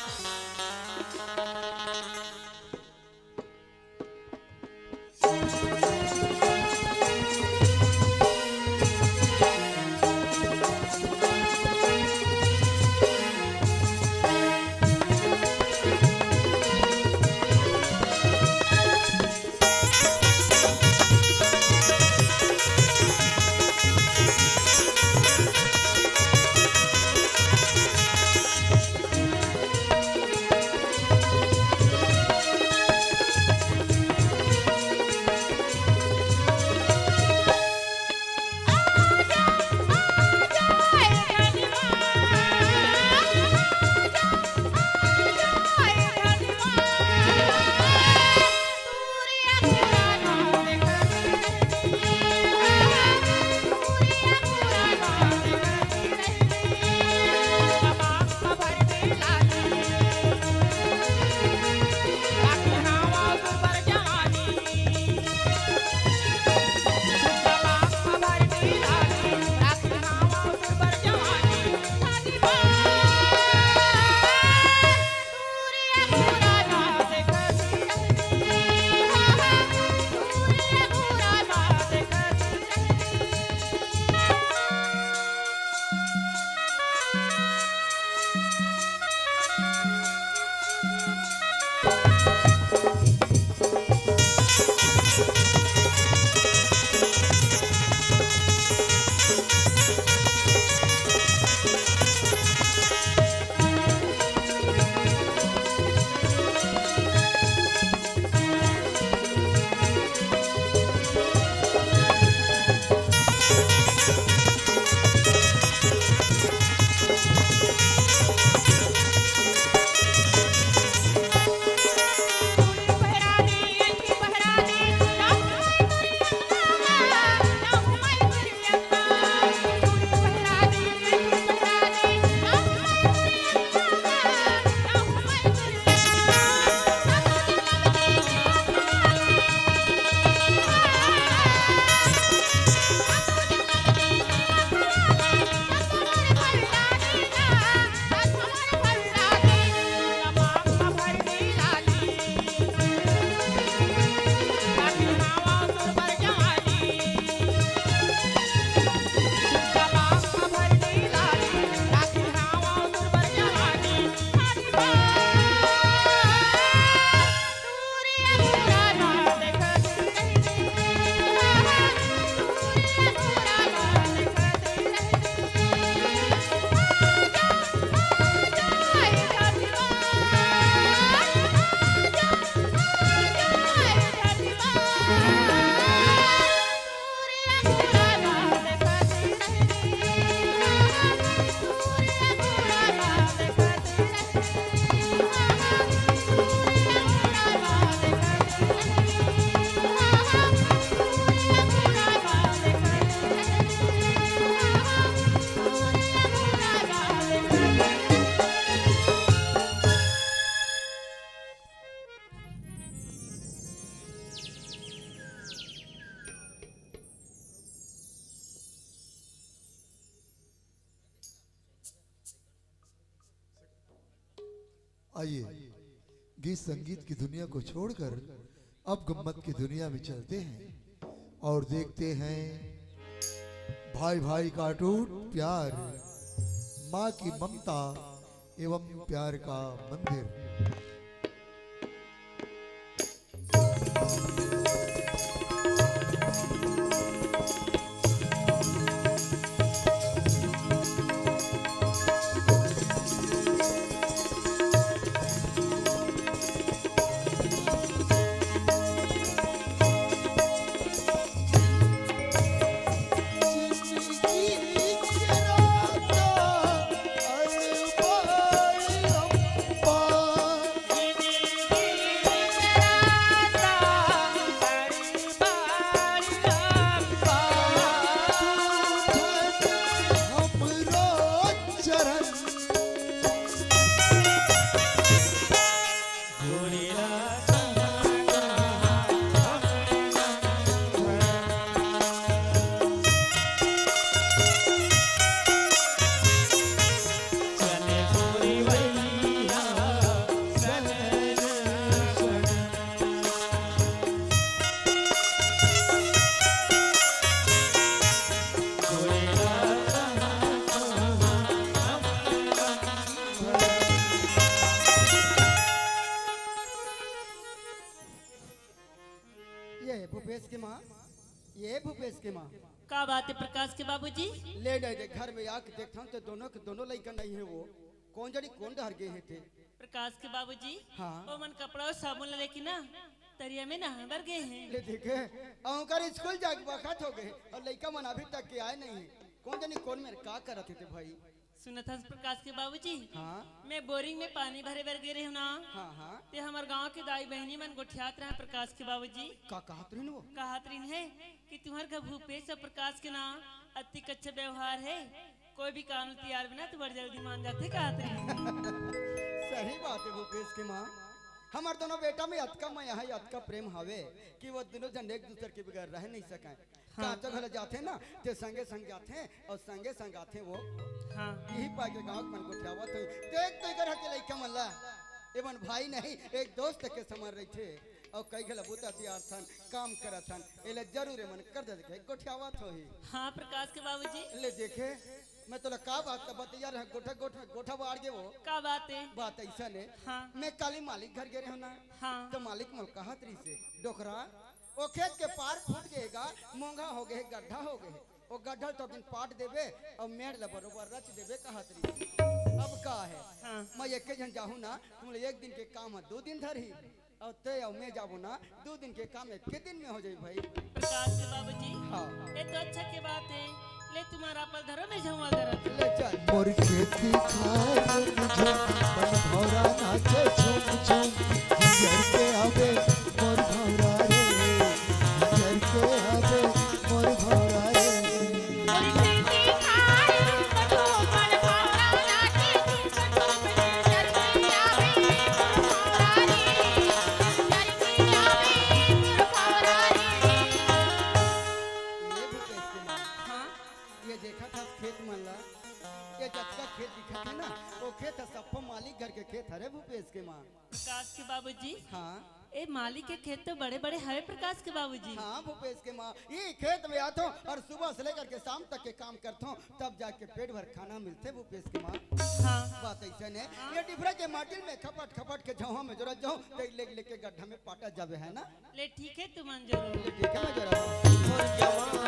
आइए। इस संगीत की दुनिया को छोड़कर अब गम्मत की दुनिया में चलते हैं और देखते हैं भाई भाई का अटूट प्यार, माँ की ममता एवं प्यार का मंदिर। ये भूपेश के माँ, ये भूपेश के माँ। का बात है प्रकाश के बाबूजी? ले, ले, ले, घर में आके देखता हूँ तो दोनों के दोनों लइका नहीं है वो। कौन जानी कौन डहर गए हैं थे। प्रकाश के बाबूजी, हाँ। वो मन कपड़ा और साबुन ला लेके ना तरिया में नहाए बर गए हैं। ले देखे, उनकर स्कूल जाके बखत हो गए और लइका मन अभी तक के आए नहीं है। कौन जानी कौन मेर का करत हे ते भाई। सुनत हस प्रकाश के बाबूजी? हाँ। मैं बोरिंग में पानी भरे बर गे रहेंव ना। हाँ, हाँ। ते हमर गांव के दाई बहिनी मन गोठियात रहे प्रकाश के बाबूजी। का कहत रहिन वो? कहत रहिन हे कि तुम्हर घर भूपेश अउ प्रकाश के ना अतिक अच्छा व्यवहार हे, कोई भी काम तियार बिना तुम्हर जल्दी मान जाथे कहत रहिन। सही बात हे भूपेश के माँ, हमर दोनों बेटा में अतका मया हे, अतका प्रेम हवे कि वो दोनों झन एक दूसर के बगैर रह नहीं सकय। हाँ। काचा घला जाथे ना, ते संगे संग जाथे अउ संगे संग आथे वो। हाँ। यही पाय के गाँव के मन गोठियावत होही। देख तो इकर हके लइका मन ला, ए मन भाई नहीं, एक दोस्त के समान रहिथे। अउ कई घला बूता तियारथन, काम करथन, एला जरूर ए मन कर दे देखे गोठियावत होही। हाँ प्रकाश के बाबूजी। ले देखे, मैं तोला का बात का बतैया रहे, गोठा, गोठा, गोठा बाढ़ गे वो। का बात हे? बात अइसन हे। हाँ। मैं काली मालिक घर गे रहेंव ना, हाँ। तो मालिक मोला कहत रहिसे, "डोकरा, ओ खेत के पार फूट गे गा, मोंघा हो गे, गड्ढा हो गे, ओ गड्ढा ल तो दिन पाट देबे अउ मेड़ ल बरोबर रच देबे," कहत रहिसे। अब का हे? हाँ। मैं एके झन जाहूँ ना, तुमन एक दिन के काम ह दू दिन धरही। अउ ते अउ मैं जाबो ना, दू दिन के काम एके दिन में हो जाही भाई। प्रकाश के बाबूजी, हाँ। ये तो अच्छा के बात हे। ले तुम्हारा पल धरो, मैं झउआ धरत हँव। ले चल। मोर खेती खार में झूम, बन भौरा नाचे झूम झूम। हियर के आवे मोर भौरा रे, हियर के आवे मोर भौरा रे। ये भूपेश के माँ। हाँ? ये देखत हस खेत मन ला, ये जतका खेत दिखत हे ना, वो खेत ह सब्बो मालिक घर के खेत हरे भूपेश के माँ। प्रकाश के बाबूजी। हाँ। ए मालिक के खेत तो बड़े-बड़े हवे प्रकाश के बाबूजी। हाँ भूपेश के माँ, ये खेत में आथों अउ सुबह से लेकर के शाम तक के काम करथों, तब जाके पेट भर खाना मिलथे भूपेश के माँ। हाँ। बात अइसन हे, हाँ। ये डिफरा के माटी में खपट खपट के झउहा में जोरत जाहूँ, ते लेग लेग के गड्ढा में पाटा जाबे, है ना? ले ठीक हे, तुमन जोरो। ले ठीक हे, मैं जोरत हँव।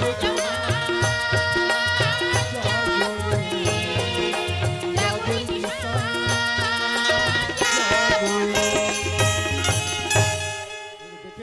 देखे,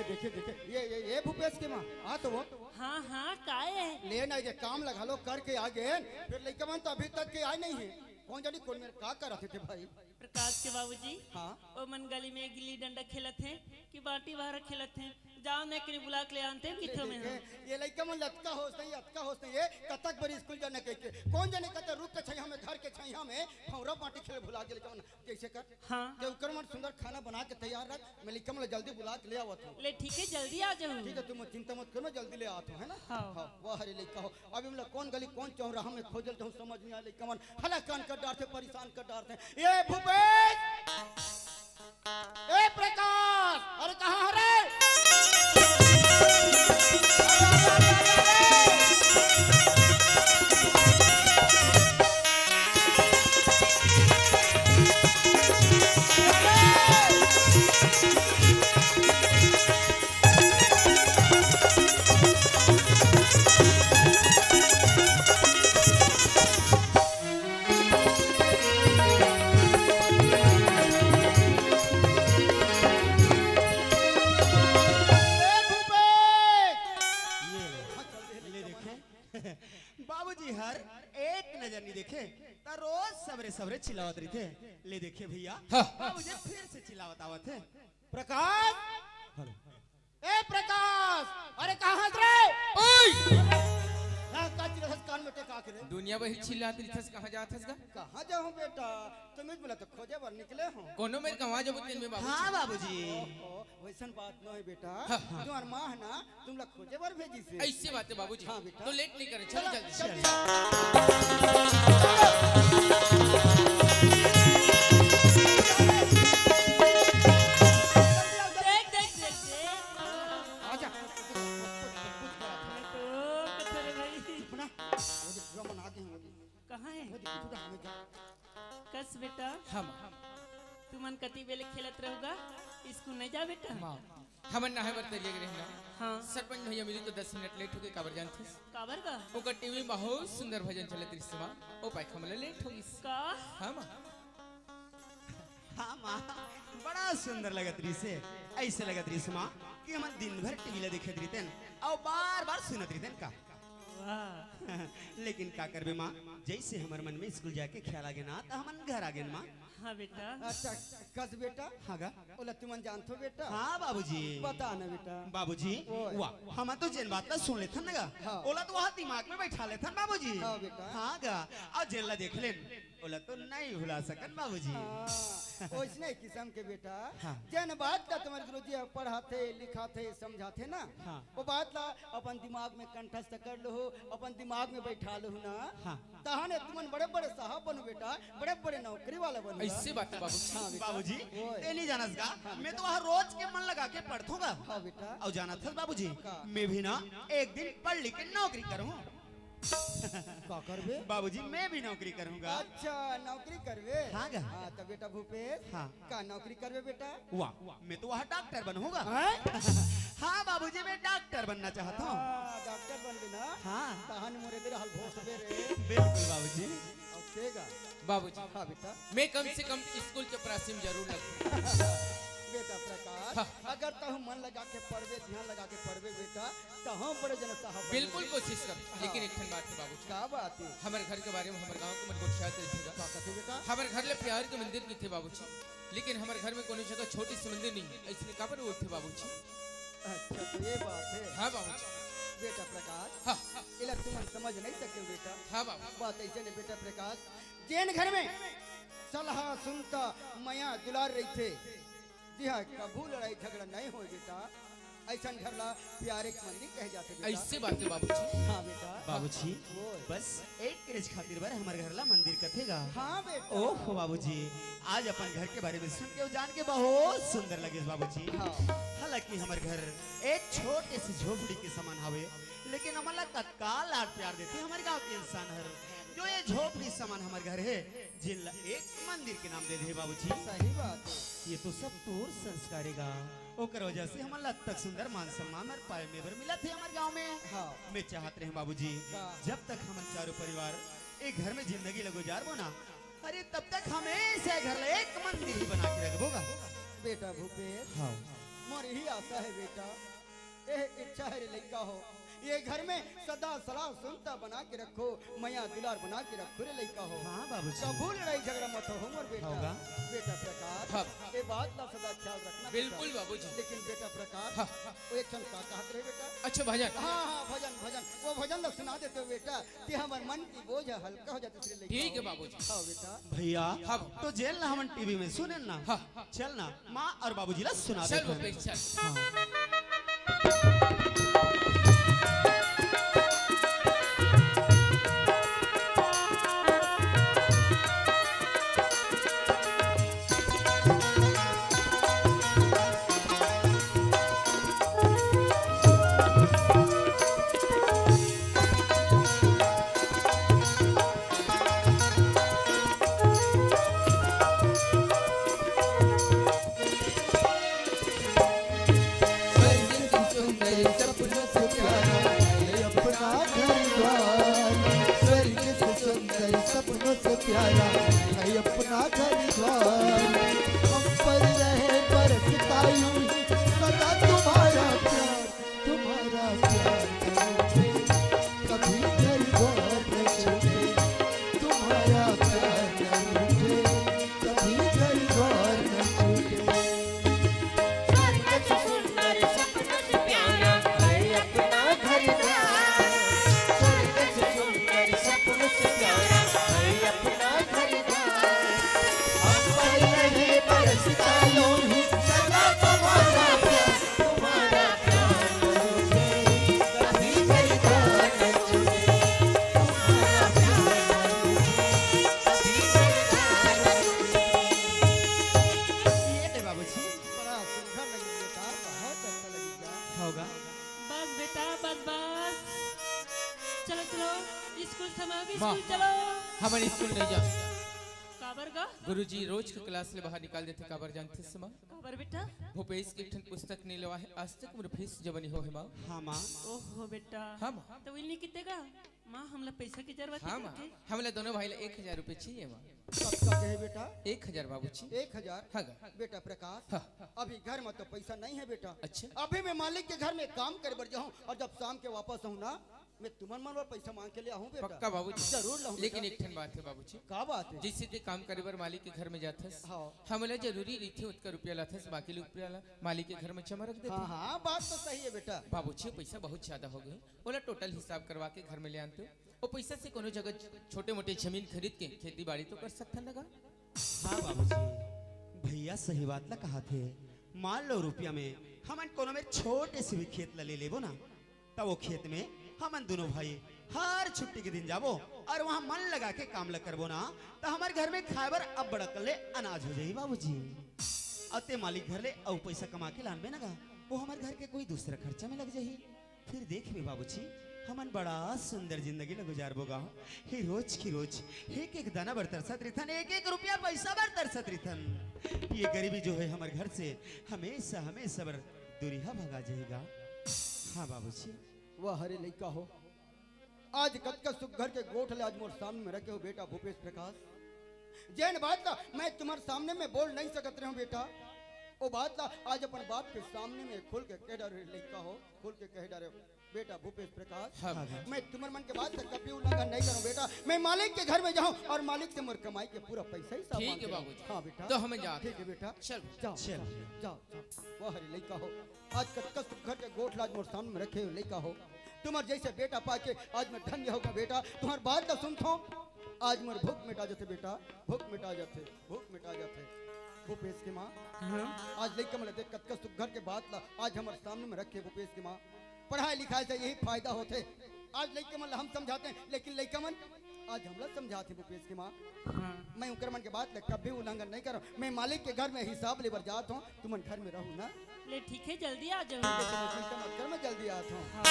देखे, देखे, ये, ये, ये भूपेश के माँ, आ तो वो। हाँ, हाँ, काय है? ले ना, ये काम लगा लो, करके आ गए, फिर लइका मन तो अभी तक के आए नहीं है। कौन जानी कौन मेर का करत हे भाई? प्रकाश के बाबूजी, हाँ? ओ मन गली में गिल्ली डंडा खेलत हे कि बांटी बहारा खेलत हे? जाओ ने, कहीं बुला के ले आनते हैं, किथों में देखे, हो? ये लइका मन लतका होस नहीं, अतका होस नहीं, ये कतक बरी स्कूल जाने के, के। कौन जाने कतक रुख के छैया में, घर के छैया में भौंरा बांटी खेले भुला गेल कौन? जैसे कर, हाँ। के उकर मन सुंदर खाना बना के तैयार रख, मैं लइका मन ला जल्दी बुला के ले आवत हूँ। ले ठीक है, जल्दी आ जाऊँ। ठीक है, तुम चिंता मत करो, मैं जल्दी ले आवत हूँ, है ना? हाँ। हाँ, वाह रे लइका हो, अब इमला कौन गली कौन चौराहा में खोजल तो समझ नहीं आ लइका मन, हला कान कर डारथे, परेशान कर डारथे। ए भूपेश, ए प्रकाश, अरे कहाँ हरे? ले देखे, बाबूजी हर एक नजर नहीं देखे, त रोज सबरे सबरे चिल्लावत रहिथे। ले देखे भैया, हाँ। बाबूजी फिर से चिल्लावत आवत हे। प्रकाश, ए प्रकाश, अरे कहाँ हस रे? ओए! हाँ, का चिल्लाथस कान में टेका के रे? दुनिया भर चिल्लात रहिथस, कहाँ जात हस गा? कहाँ जाहूँ बेटा? तुम इस बोला तो खोजे बर निकले हो। कोनो मेर गंवा जबो तेन में बाबूजी। हाँ बाबूजी। ओहो, वैसन बात नहीं बेटा। हाँ, हाँ। तुम्हार माँ है ना, तुम लोग खोजे बर भेजिस हे। ऐसी बात है बाबूजी। हाँ बेटा। तो लेट नहीं करे, चलो चलो, जल्दी। चलो। देख, देख, देख, देख। आजा। ये तो कथर है भाई। चुप ना। वो देख, पूरा मन आगे हैं, वो देख। कहाँ है? वो देख, पूरा हमें जा। कस बेटा। हाँ, माँ। तुमन कति बेले खेलत रहोगा? स्कूल नहीं जा बेटा? माँ, हमन नहाए बर तरिया गे रहेन ना। हाँ। सरपंच भैया मिली तो दस मिनट लेट हो गए, काबर जानथस? काबर का? ओकर टीवी में बहुत सुंदर भजन चलत रहिस माँ, ओ पाए हमला लेट हो गिस। का? हाँ माँ। हाँ माँ, बड़ा सुंदर लगत रहिस हे। ऐसे लगत रहिस माँ कि हमन दिन भर टीवी ला देखत रहितेन अउ बार-बार सुनत रहितेन का। वाह। लेकिन का करबे माँ, जैसे हमर मन में स्कूल जाके ख्याल आ गे ना, त हमन घर आ गेन माँ। हाँ बेटा। अच्छा, कस बेटा? हाँ गा। ओला तुमन जानथो बेटा? हाँ बाबूजी। बता ना बेटा। बाबूजी, ओए। वाह, हमन तो जेन बात ला सुन लेथन ना गा, हाँ। ओला तो वहाँ दिमाग में बैठा लेथन बाबूजी। हाँ बेटा। हाँ गा, अउ जेन ला देख लेन, ओला तो नहीं भुला सकन बाबूजी। हाँ, ओइसने किसम के बेटा, हाँ। जेन बात ला तुम्हारे गुरुजी पढ़ाथे, लिखाथे, समझाथे ना, हाँ। वो बात ला अपन दिमाग में कंठस्थ कर लहू, अपन दिमाग में बैठा लहू ना, हाँ। तहाने तुमन बड़े-बड़े साहब बनो बेटा, बड़े-बड़े नौकरी वाला बनो। ऐसी बात है बाबूजी। हाँ बेटा। बाबूजी, ओए। ते नहीं जानस गा, हाँ मैं बेटा। तो वहाँ रोज के मन लगा के पढ़थों गा। हाँ बेटा। अउ जानत हस बाबूजी, का? मैं भी ना एक दिन पढ़ लिख के नौकरी करूँ। का करबे? बाबूजी, मैं भी नौकरी करूँगा। अच्छा, नौकरी करबे? हाँ गा। हाँ, तो बेटा भूपेश, हाँ। का नौकरी करबे बेटा? वाह, मैं तो वहाँ डॉक्टर बनूंगा। हैं? हाँ बाबूजी, मैं डॉक्टर बनना चाहता हूँ। हाँ, डॉक्टर बनबे ना? हाँ। तहन मोरे दे रहल भोसबे रे। बिल्कुल बाबूजी। अउ तेगा? बाबूजी, हाँ बेटा। मैं कम से कम स्कूल चपरासी में जरूर लगूँ। बेटा प्रकाश, हाँ। अगर तहु मन लगा के पढ़बे, ध्यान लगा के पढ़बे बेटा, त हम बड़े जन साहब बनबे। बिल्कुल कोशिश कर, हाँ। लेकिन एक ठन बात है बाबूजी। का बात है? हमर घर के बारे में हमर गाँव के मन गोठियात रहिथे गा। का कथे बेटा? हमर घर ले प्यार के मंदिर कथे बाबूजी, लेकिन हमर घर में कोनो जगह छोटी सी मंदिर नहीं है, ऐसने काबर बोलथे बाबूजी? अच्छा, तो ये बात है। हाँ बाबूजी। बेटा प्रकाश, हाँ। एला तुमन समझ नहीं सके बेटा। हाँ बाबू। बात ऐसे नहीं बेटा प्रकाश, जेन घर में सलाह सुनता मया दुलार रहिथे, जी हाँ, कभू लड़ाई झगड़ा नहीं होय बेटा, ऐसन घर ला प्यारे के मंदिर कहे जाथे बेटा। ऐसी बात है बाबूजी। हाँ बेटा। बाबूजी, ओए। बस एक करेज खातिर बर हमर घर ला मंदिर कथे गा। हाँ बेटा। ओहो बाबूजी, आज अपन घर के बारे में सुन के अउ जान के बहुत सुंदर लगे बाबूजी। हाँ। हालांकि हमर घर एक छोटे से झोपड़ी के समान हवे, लेकिन हमन ला कतका लाड प्यार देथे हमर गांव के इंसान हर, जो ये झोपड़ी समान हमर घर है, जेन ला एक मंदिर के नाम दे दे बाबूजी। सही बात है। ये तो सब तोर संस्कार है गा। ओकर वजह से हमन ला अतक सुंदर मान सम्मान अउ पाए में बर मिलत हे हमर गांव में। हाँ। मैं चाहत रहे बाबूजी, का? जब तक हमन चारों परिवार एक घर में जिंदगी ल गुजारबो ना, अरे तब तक हमेशा घर ला एक मंदिर ही बना के रखबो गा। बेटा भूपेश, हाँ। मोर यही आशा हे बेटा, ए इच्छा हे रे लइका हो, ये घर में सदा सलाह सुनता बना के रखो, मया दुलार बना के रखो रे लइका हो। हाँ बाबूजी। कभू लड़ाई झगड़ा मत हो मोर बेटा। होगा। बेटा प्रकाश, हाँ। ये बात ला सदा ख्याल रखना बेटा। बिल्कुल बाबूजी। लेकिन बेटा प्रकाश, हाँ। वो एक क्षण का कहत रहे बेटा? अच्छा भजन। हाँ, हाँ, भजन, भजन। वो भजन ला सुना देते हो बेटा, कि हमर मन की बोझ हल्का हो जाते श्री लइका हो। ठीक है बाबूजी। हाँ बेटा। भैया, हाँ। तो जेन ला हमन टीवी में सुनेन ना। हाँ। चल ना, माँ अउ बाबूजी ला सुना चल देथन। भूपेश, चल। हाँ। स्वर्ग से सुंदर सपनों से प्यारा है अपना घर द्वार। स्वर्ग से सुंदर सपनों से प्यारा है अपना घर द्वार। हम पर रहे बरसता यूं ही सदा तुम्हारा प्यार, तुम्हारा प्यार न रूठे, कभी घर द्वार न छूटे। तुम्हारा प्यार न रूठे, कभी घर द्वार न छूटे। स्वर्ग से सुंदर सपनों से प्यारा है अपना घर द्वार। स्वर्ग से सुंदर सपनों से प्यारा है अपना घर द्वार। हम पर रहे बरसता यूं ही सदा तुम्हारा प्यार, तुम्हारा प्यार न रूठे, कभी घर द्वार न छूटे। तुम्हारा प्यार न रूठे, कभी घर द्वार न छूटे। ये ले बाबूजी। बड़ा सुंदर लगी बेटा, बहुत अच्छा लगी बेटा। होगा। बस बेटा, बस, बस। चलो, चलो, स्कूल समय हो गे, माँ, स्कूल चलो। हमन स्कूल नहीं जा। काबर गा? गुरुजी रोज के क्लास ले बाहर निकाल देथे, काबर जानथस माँ? काबर बेटा? भूपेश के एक ठन पुस्तक नहीं लेवा हे, आज तक मोर फीस जमा नहीं हो हे माँ। हाँ माँ। ओहो बेटा। हाँ माँ। तो इन्हें कितने गा? माँ, हमला पैसा की जरूरत हे हाँ माँ, बेटे। हमला दोनों भाई ला एक हजार रुपये चाहिए माँ। कतका कहे बेटा? एक हजार बाबूजी। एक हजार? हाँ गा। बेटा प्रकाश, हाँ। अभी घर में तो पैसा नहीं है बेटा। अच्छा। अभी मैं मालिक के घर में काम करे बर जाहूँ अउ जब शाम के वापस आहूँ ना, मैं तुमन मन बर पैसा मांग के ले आहूँ बेटा। पक्का बाबूजी। जरूर लाहूँ लेकिन बेटा। एक ठन बात हे बाबूजी। का बात हे? जैसे ते काम करे बर मालिक के घर में जाथस, हाँ। हमला जरूरी रहिथे ओतका रुपया लाथस, बाकी रुपया ला मालिक के घर में जमा रख देथे। हाँ, हाँ, बात तो सही हे बेटा। बाबूजी, पैसा बहुत ज्यादा हो गे, ओला टोटल हिसाब करवा के घर में ले आन तो। ओ पैसा से कोनो जगह छोटे मोटे जमीन खरीद के खेती बाड़ी तो कर सकथन ना गा। हाँ बाबूजी, भैया सही बात ला कहत हे। मान लो रुपया में हमन कोनो मेर छोटे से भी खेत ला ले लेबो ना, त वो खेत में हमन दोनों भाई हर छुट्टी के दिन जाबो अउ वहाँ मन लगा के काम ला करबो ना, त हमर घर में खाए बर अब्बड़ अकन ले अनाज हो जाही बाबूजी। अउ ते मालिक घर ले अउ पैसा कमा के लानबे ना गा, वो हमर घर के कोई दूसरा खर्चा में लग जाही। फिर देखबे बाबूजी, हमन बड़ा सुंदर जिंदगी ल गुजारबो गा। हे रोज की रोज, एक एक दाना बर तरसत रिथन, एक एक रुपया पैसा बर तरसत रिथन। ये गरीबी जो हे हमर घर से हमेशा, हमेशा बर दूरिहा भगा जाही गा। हाँ बाबूजी। वाह रे लइका हो, आज कतका सुघर के गोठ ल आज मोर सामने में रखे हो बेटा भूपेश प्रकाश। जेन बात ला मैं तुम्हर सामने में बोल नहीं सकत रहे हूँ बेटा, वो बात ला आज अपन बाप के सामने में खुल के कह डारे लइका हो, खुल के कह डारे हो। बेटा भूपेश प्रकाश, हाँ। मैं तुम्हर मन के बात ला कभी उल्लंघन नहीं करूँ बेटा। मैं मालिक के घर में जाहूँ अउ मालिक से मोर कमाई के पूरा पैसा ही सामान ठीक है के बाबूजी। हाँ बेटा। तो हमन जात ठीक है बेटा। चल। जाओ, चल। जाओ, जाओ। वाह रे लइका हो, आज कतका सुघर के गोठ ल आज मोर सामने में रखे हो लइका हो। तुम्हर जैसे बेटा पाके आज मैं धन्य हो गा बेटा। तुम्हर बात ला सुनथों, आज मोर भूख मिटा जाथे बेटा, भूख मिटा जाथे, भूख मिटा जाथे। भूपेश के माँ, हाँ। आज लइका मन ला देख कतका सुघर के बात ला आज हमर सामने में रखे भूपेश के माँ। पढ़ाई लिखाई से यही फायदा होथे। आज लइका मन ला हम समझाथन, लेकिन लइका मन आज हमला समझाथे भूपेश के माँ। हाँ। मैं उनकर मन के बात ला कभी उल्लंघन नहीं करूँ। मैं मालिक के घर में हिसाब ले बर जात हूँ, तुमन घर में रहू ना। ले ठीक है, जल्दी आ जाहूँ। बेटा, चिंता मत कर, मैं जल्दी आत हूँ। हाँ।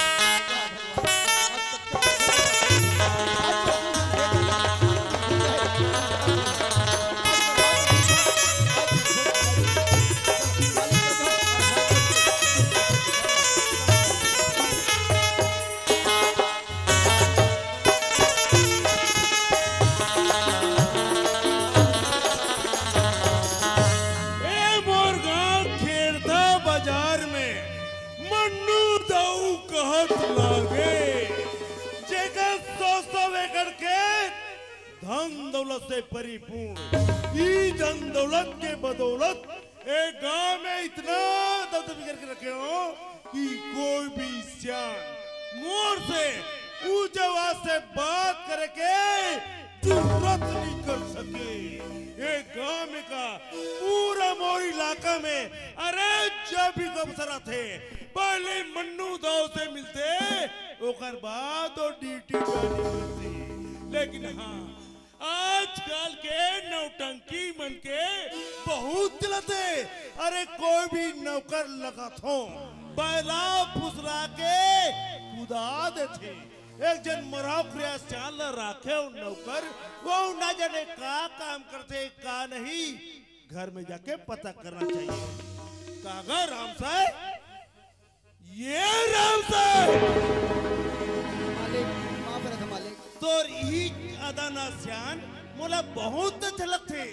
से परिपूर्ण। ई धन दौलत के बदौलत ए गांव में इतना दबदबी करके रखे हो कि कोई भी सियान मोर से ऊंचे आवाज से बात करे के जुर्रत नहीं कर सके। ए गांव में का पूरा मोर इलाका में, अरे, जब भी अफसर आथे, पहले मन्नू दाऊ से मिलथे, ओकर बाद वो ड्यूटी ज्वाइन करथे। लेकिन हाँ, आजकल के नौटंकी मन के बहुत चलत हे। अरे, कोई भी नौकर लगाथो, बैला फुसला के कुदा देथे। एक झन मराव क्रिया सियान ल राखे हो नौकर, वो ना जाने का काम करथे, का नहीं, घर में जाके पता करना चाहिए। कागा राम साय, ये राम साय, मालिक, माफ करत मालिक। तोर इही अदा ना सियान मोला बहुत अच्छा लगथे।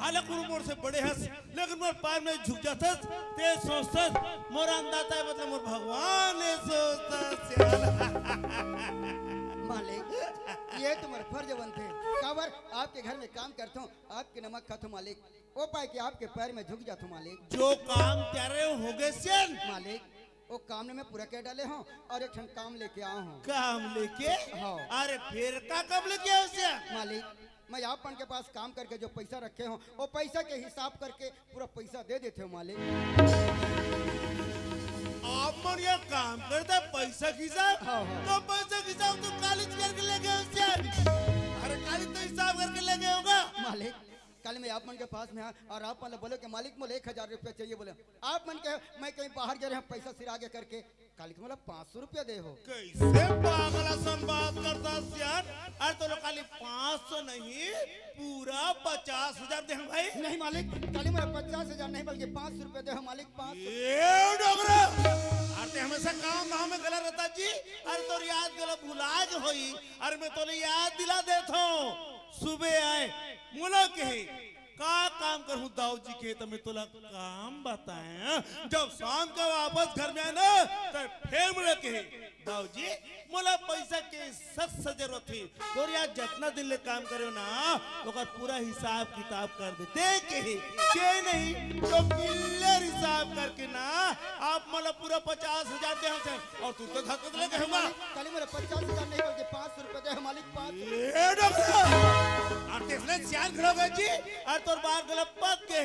हालांकि वो मोर से बड़े हस, लेकिन मोर पैर में झुक जाथस, ते सोचथस, मोर अन्नदाता हे, मतलब मोर भगवान हे, सोचथस सियान। मालिक, ये तुम्हार फर्ज बनथे। काबर आपके घर में काम करथो, आपके नमक खाथो मालिक, ओ पाय के आपके पैर में झुक जाथो मालिक। जो काम करे हो गे सियान। मालिक, वो काम ने मैं पूरा कर डाले हो और एक ठन काम लेके आया हूँ। काम लेके? हाँ। अरे, फिर का काम लेके आयो सियान? मालिक, मैं आप मन के पास काम करके जो पैसा रखे हो, वो पैसा के हिसाब करके पूरा पैसा दे देते हो मालिक। आप मन ये काम करता पैसा के हिसाब? हाँ, हाँ। तो पैसा के हिसाब तो कालीच करके लेके आयो सियान। अरे, कालीच तो हिसाब करके लेके आयो गा। मालिक, कल मैं आप मन के पास में आया और आप मन बोले कि मालिक, मोला एक हजार रुपया चाहिए। बोले, आप मन के, मैं कहीं बाहर गए रहे, पैसा सिरा के करके, कालीच मोला पाँच सौ रुपया दे हो। कैसे पागल असन बात करता सियान? अरे, तोला खाली पाँच सौ नहीं, पूरा पचास हजार दे भाई। नहीं मालिक, कालीच मोला पचास हजार नहीं, बल्कि पाँच सौ रुपया दे हो मालिक, पाँच सौ। ए डोकरा, अरे, ते हमेशा काम धाम में गला रहता जी। अरे, तोर याद गला भुला गे होही। अरे, मैं तोला याद दिला देथो। सुबह आए, मोला कहे, का काम करहूं दाऊ जी के, त मैं तोला काम बताएं। जब शाम का वापस घर में आए ना, त फिर मोला कहे, दाऊ जी, मोला पैसा के सख्त से जरूरत हे। तोर यार जतना दिन ले काम करे हो ना, ओकर पूरा हिसाब किताब कर दे। ते कहे, के नहीं, तो क्लियर हिसाब करके ना, आप मोला पूरा पचास हजार दे हम। और तू तो धक्का लेके होगा। मालिक, कालीच मोला पचास हजार नहीं, बल्कि पाँच सौ रुपया दे हो मालिक, पाँच सौ। ए डोकरा! अरे, ते इसने सियान खड़ा हो गया जी, अरे, तोर बात गला पक गे।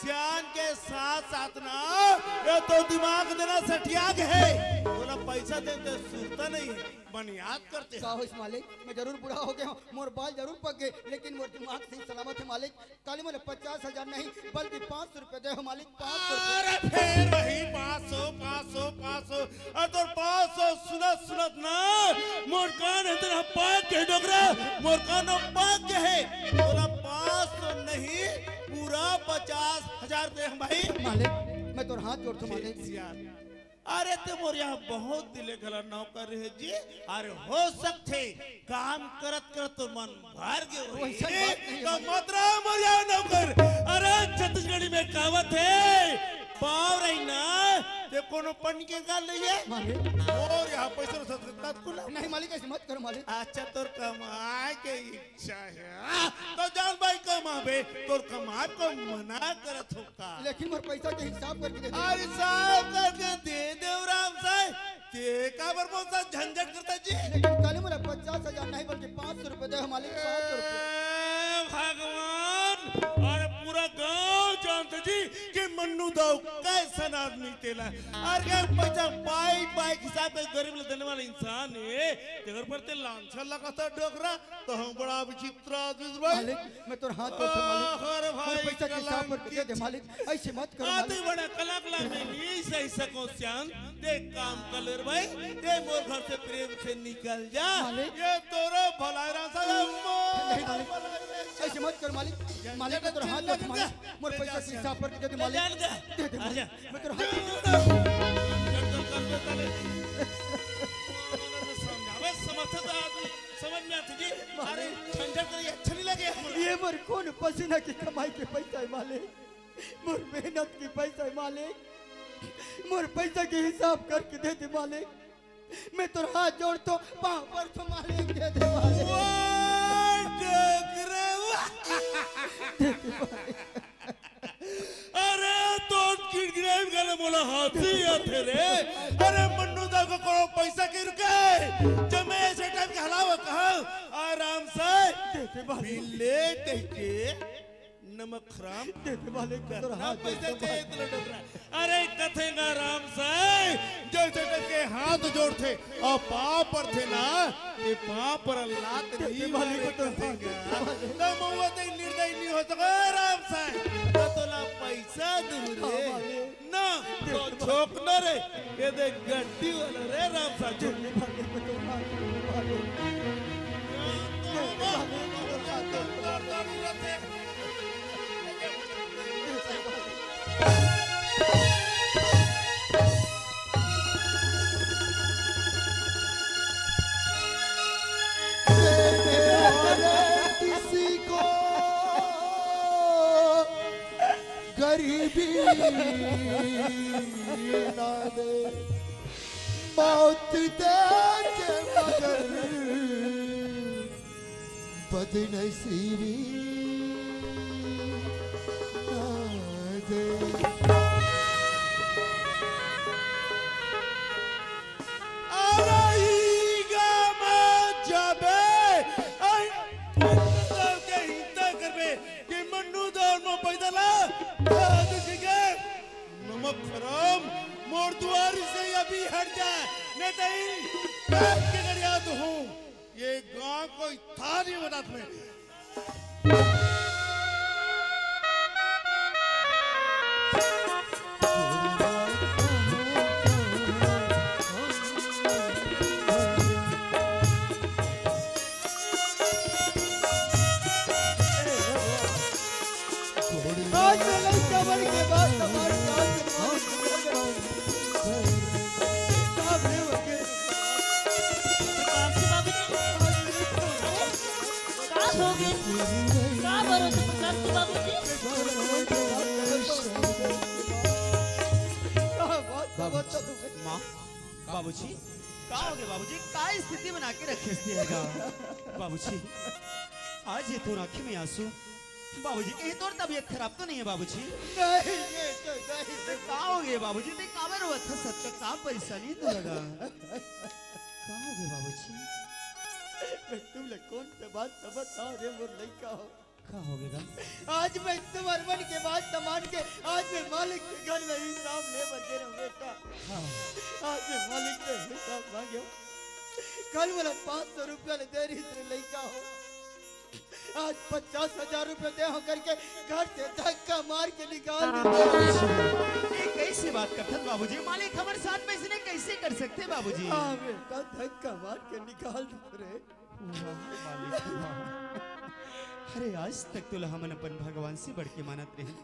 सियान के साथ साथ ना, ये तो दिमाग देना सठिया गे हे। तोला पैसा दे ते सुरता नहीं हे, बनियाद करते का हो। होइस मालिक, मैं जरूर बूढ़ा हो गया हूँ, मोर बाल जरूर पक गे, लेकिन मोर दिमाग सही सलामत हे मालिक। कालीच मोला पचास हजार नहीं, बल्कि पाँच सौ रुपया दे हो मालिक, पाँच सौ रुपया। अरे, फिर वही पाँच सौ, पाँच सौ, पाँच सौ। अरे, तोर पाँच सौ सुनत सुनत ना, मोर कान हे तेरा पाक के डोकरा, मोर कान पाक के हे। तोला पाँच सौ नहीं, पूरा पचास हजार दे हम भाई। मालिक, मैं तोर हाथ जोड़थो मालिक। यार, अरे, ते मोर यहाँ बहुत दिन ले घला नौकर रहे जी। अरे, हो सकथे काम करत करत तो मन भर गे होही। वैसा बात नहीं है तो मालिक। मत रहा मोर यहाँ नौकर। अरे, छत्तीसगढ़ी में कहावत हे, पाँव रही ना, ते कोनो पन्नी के गाल नहीं है। मालिक। मोर यहाँ पैसा रसत कुला। नहीं मालिक, ऐसे मत करो मालिक। अच्छा, तोर कमाए के इच्छा हे, हाँ? तो जान भाई कमाबे, तोर कमाए को मना करत हो का? लेकिन मोर पैसा के हिसाब करके दे दे। अरे, हिसाब करके दे दे राम साय। ते काबर मोर साथ झंझट करता जी? लेकिन कालीच मोला पचास हजार नहीं, बल्कि पाँच सौ रुपया दे हो मालिक, पाँच सौ रुपया। ए भगवान, अरे, पूरा गांव जानता जी कि मन्नू दाऊ कैसन आदमी तेला। अरे, पैसा पाई पाई के हिसाब से गरीब ला देने वाला इंसान हे, तेकर पर ते लांछन लगाता डोकरा, तो हम बड़ा विचित्र आदमी भाई। मालिक, मैं तोर हाथ जोड़थो मालिक। अरे भाई, मोर पैसा के हिसाब करके दे दे मालिक, ऐसे मत करो आते मालिक। बड़ा कलक लागे नहीं सही सको सियान, ते काम कर ले रे भाई, ते मोर घर से प्रेम से निकल जा। मालिक। ये तोरो भलाई रासा है, मोर नहीं मालिक, ऐसे मत कर मालिक। मालिक, मैं तोर हाथ जोड़थो मालिक, मोर पैसा के हिसाब करके दे दे मालिक। दे दे मालिक, मैं तोर हाथ जोड़थो। समझावे समझता आदमी। समझ में आथे जी? अरे, मालिक। झंझट करे, अच्छा नहीं लगे हमला। ये मोर खून पसीना की कमाई के पैसा हे मालिक, मोर मेहनत की पैसा हे मालिक, मोर पैसा के हिसाब करके दे दे मालिक। मैं तोर हाथ जोड़थो, पाँव परथो मालिक, दे दे मालिक। वाह, डोकरा, वाह। अरे, तो गिड़गिड़ाई में गाना मोला हंसी आथे रे। अरे, मन्नू दा को कोनो पैसा के रुके, जब मैं ऐसे टाइप के हलावा कहा, आराम से दे दे मालिक। बिल्ले कह के नमक हराम। दे दे मालिक, तोर हाथ पैसा चाहिए इतना डोकरा। अरे, कथे ना आराम से, जैसे टाइप के हाथ जोड़थे, अउ पाँव परथे ना, ये पाँव पर लात नहीं मारे कथेंगा। त मउआ तइसे निर्दयी नहीं हो सके, राम साहब। त तोला पैसा दूँ रे। ना, तो छोकना रे, ये देख गड्डी वाला रे, राम साहब। देने वाले किसी को गरीबी ना दे, मौत दे के मगर बदनसीबी ना दे। अरे ई गाम जाबे, अई के हिंसा करबे कि मन्नू दौर में पैदल आ, आ, तो ठीक है। नमक हराम, मोर दुआरी से अभी हट जा, नहीं तो ई काट के गरिया तो हूँ। ये गांव को इतना नहीं बता तुम्हें। आज से लइका बन के बाद हमारे साथ में मौत हो गई। साहब रे वकील। का हो गए? का भरोसे प्रकाश के बाबूजी? बाबूजी, माँ, बाबूजी, का हो गए बाबूजी? का स्थिति बना के रखे हस तेहा? बाबूजी, आज ये तोर आँखी में आंसू, बाबूजी, कहीं तोर तबीयत खराब तो नहीं है बाबूजी? नहीं, ये तो नहीं। तो का हो गए बाबूजी? ते काबर रोवत हस? का परेशानी तो लगा? का हो गए बाबूजी? मैं तुम लोग कौन से बात समझता हूँ रे मोर लइका हो? का हो गए गा? आज मैं तुम्हारे मन के बात सामान के आज मैं मालिक के घर में हिसाब ले बर गे रहूं बेटा। हाँ। आज मैं मालिक से हिसाब मांगे। कल मोला पाँच सौ रुपया ले दे रही तेरे लइका हो। आज पचास हजार रुपया दे हो करके घर से धक्का मार के निकाल दे। ये कैसी बात करथस बाबूजी? मालिक हमारे साथ में इसने कैसे कर सकते बाबूजी? हाँ बेटा, धक्का मार के निकाल दे रे। वाह, मालिक, वाह। अरे, आज तक तोला हमन अपन भगवान से बढ़ के मानत रहेन,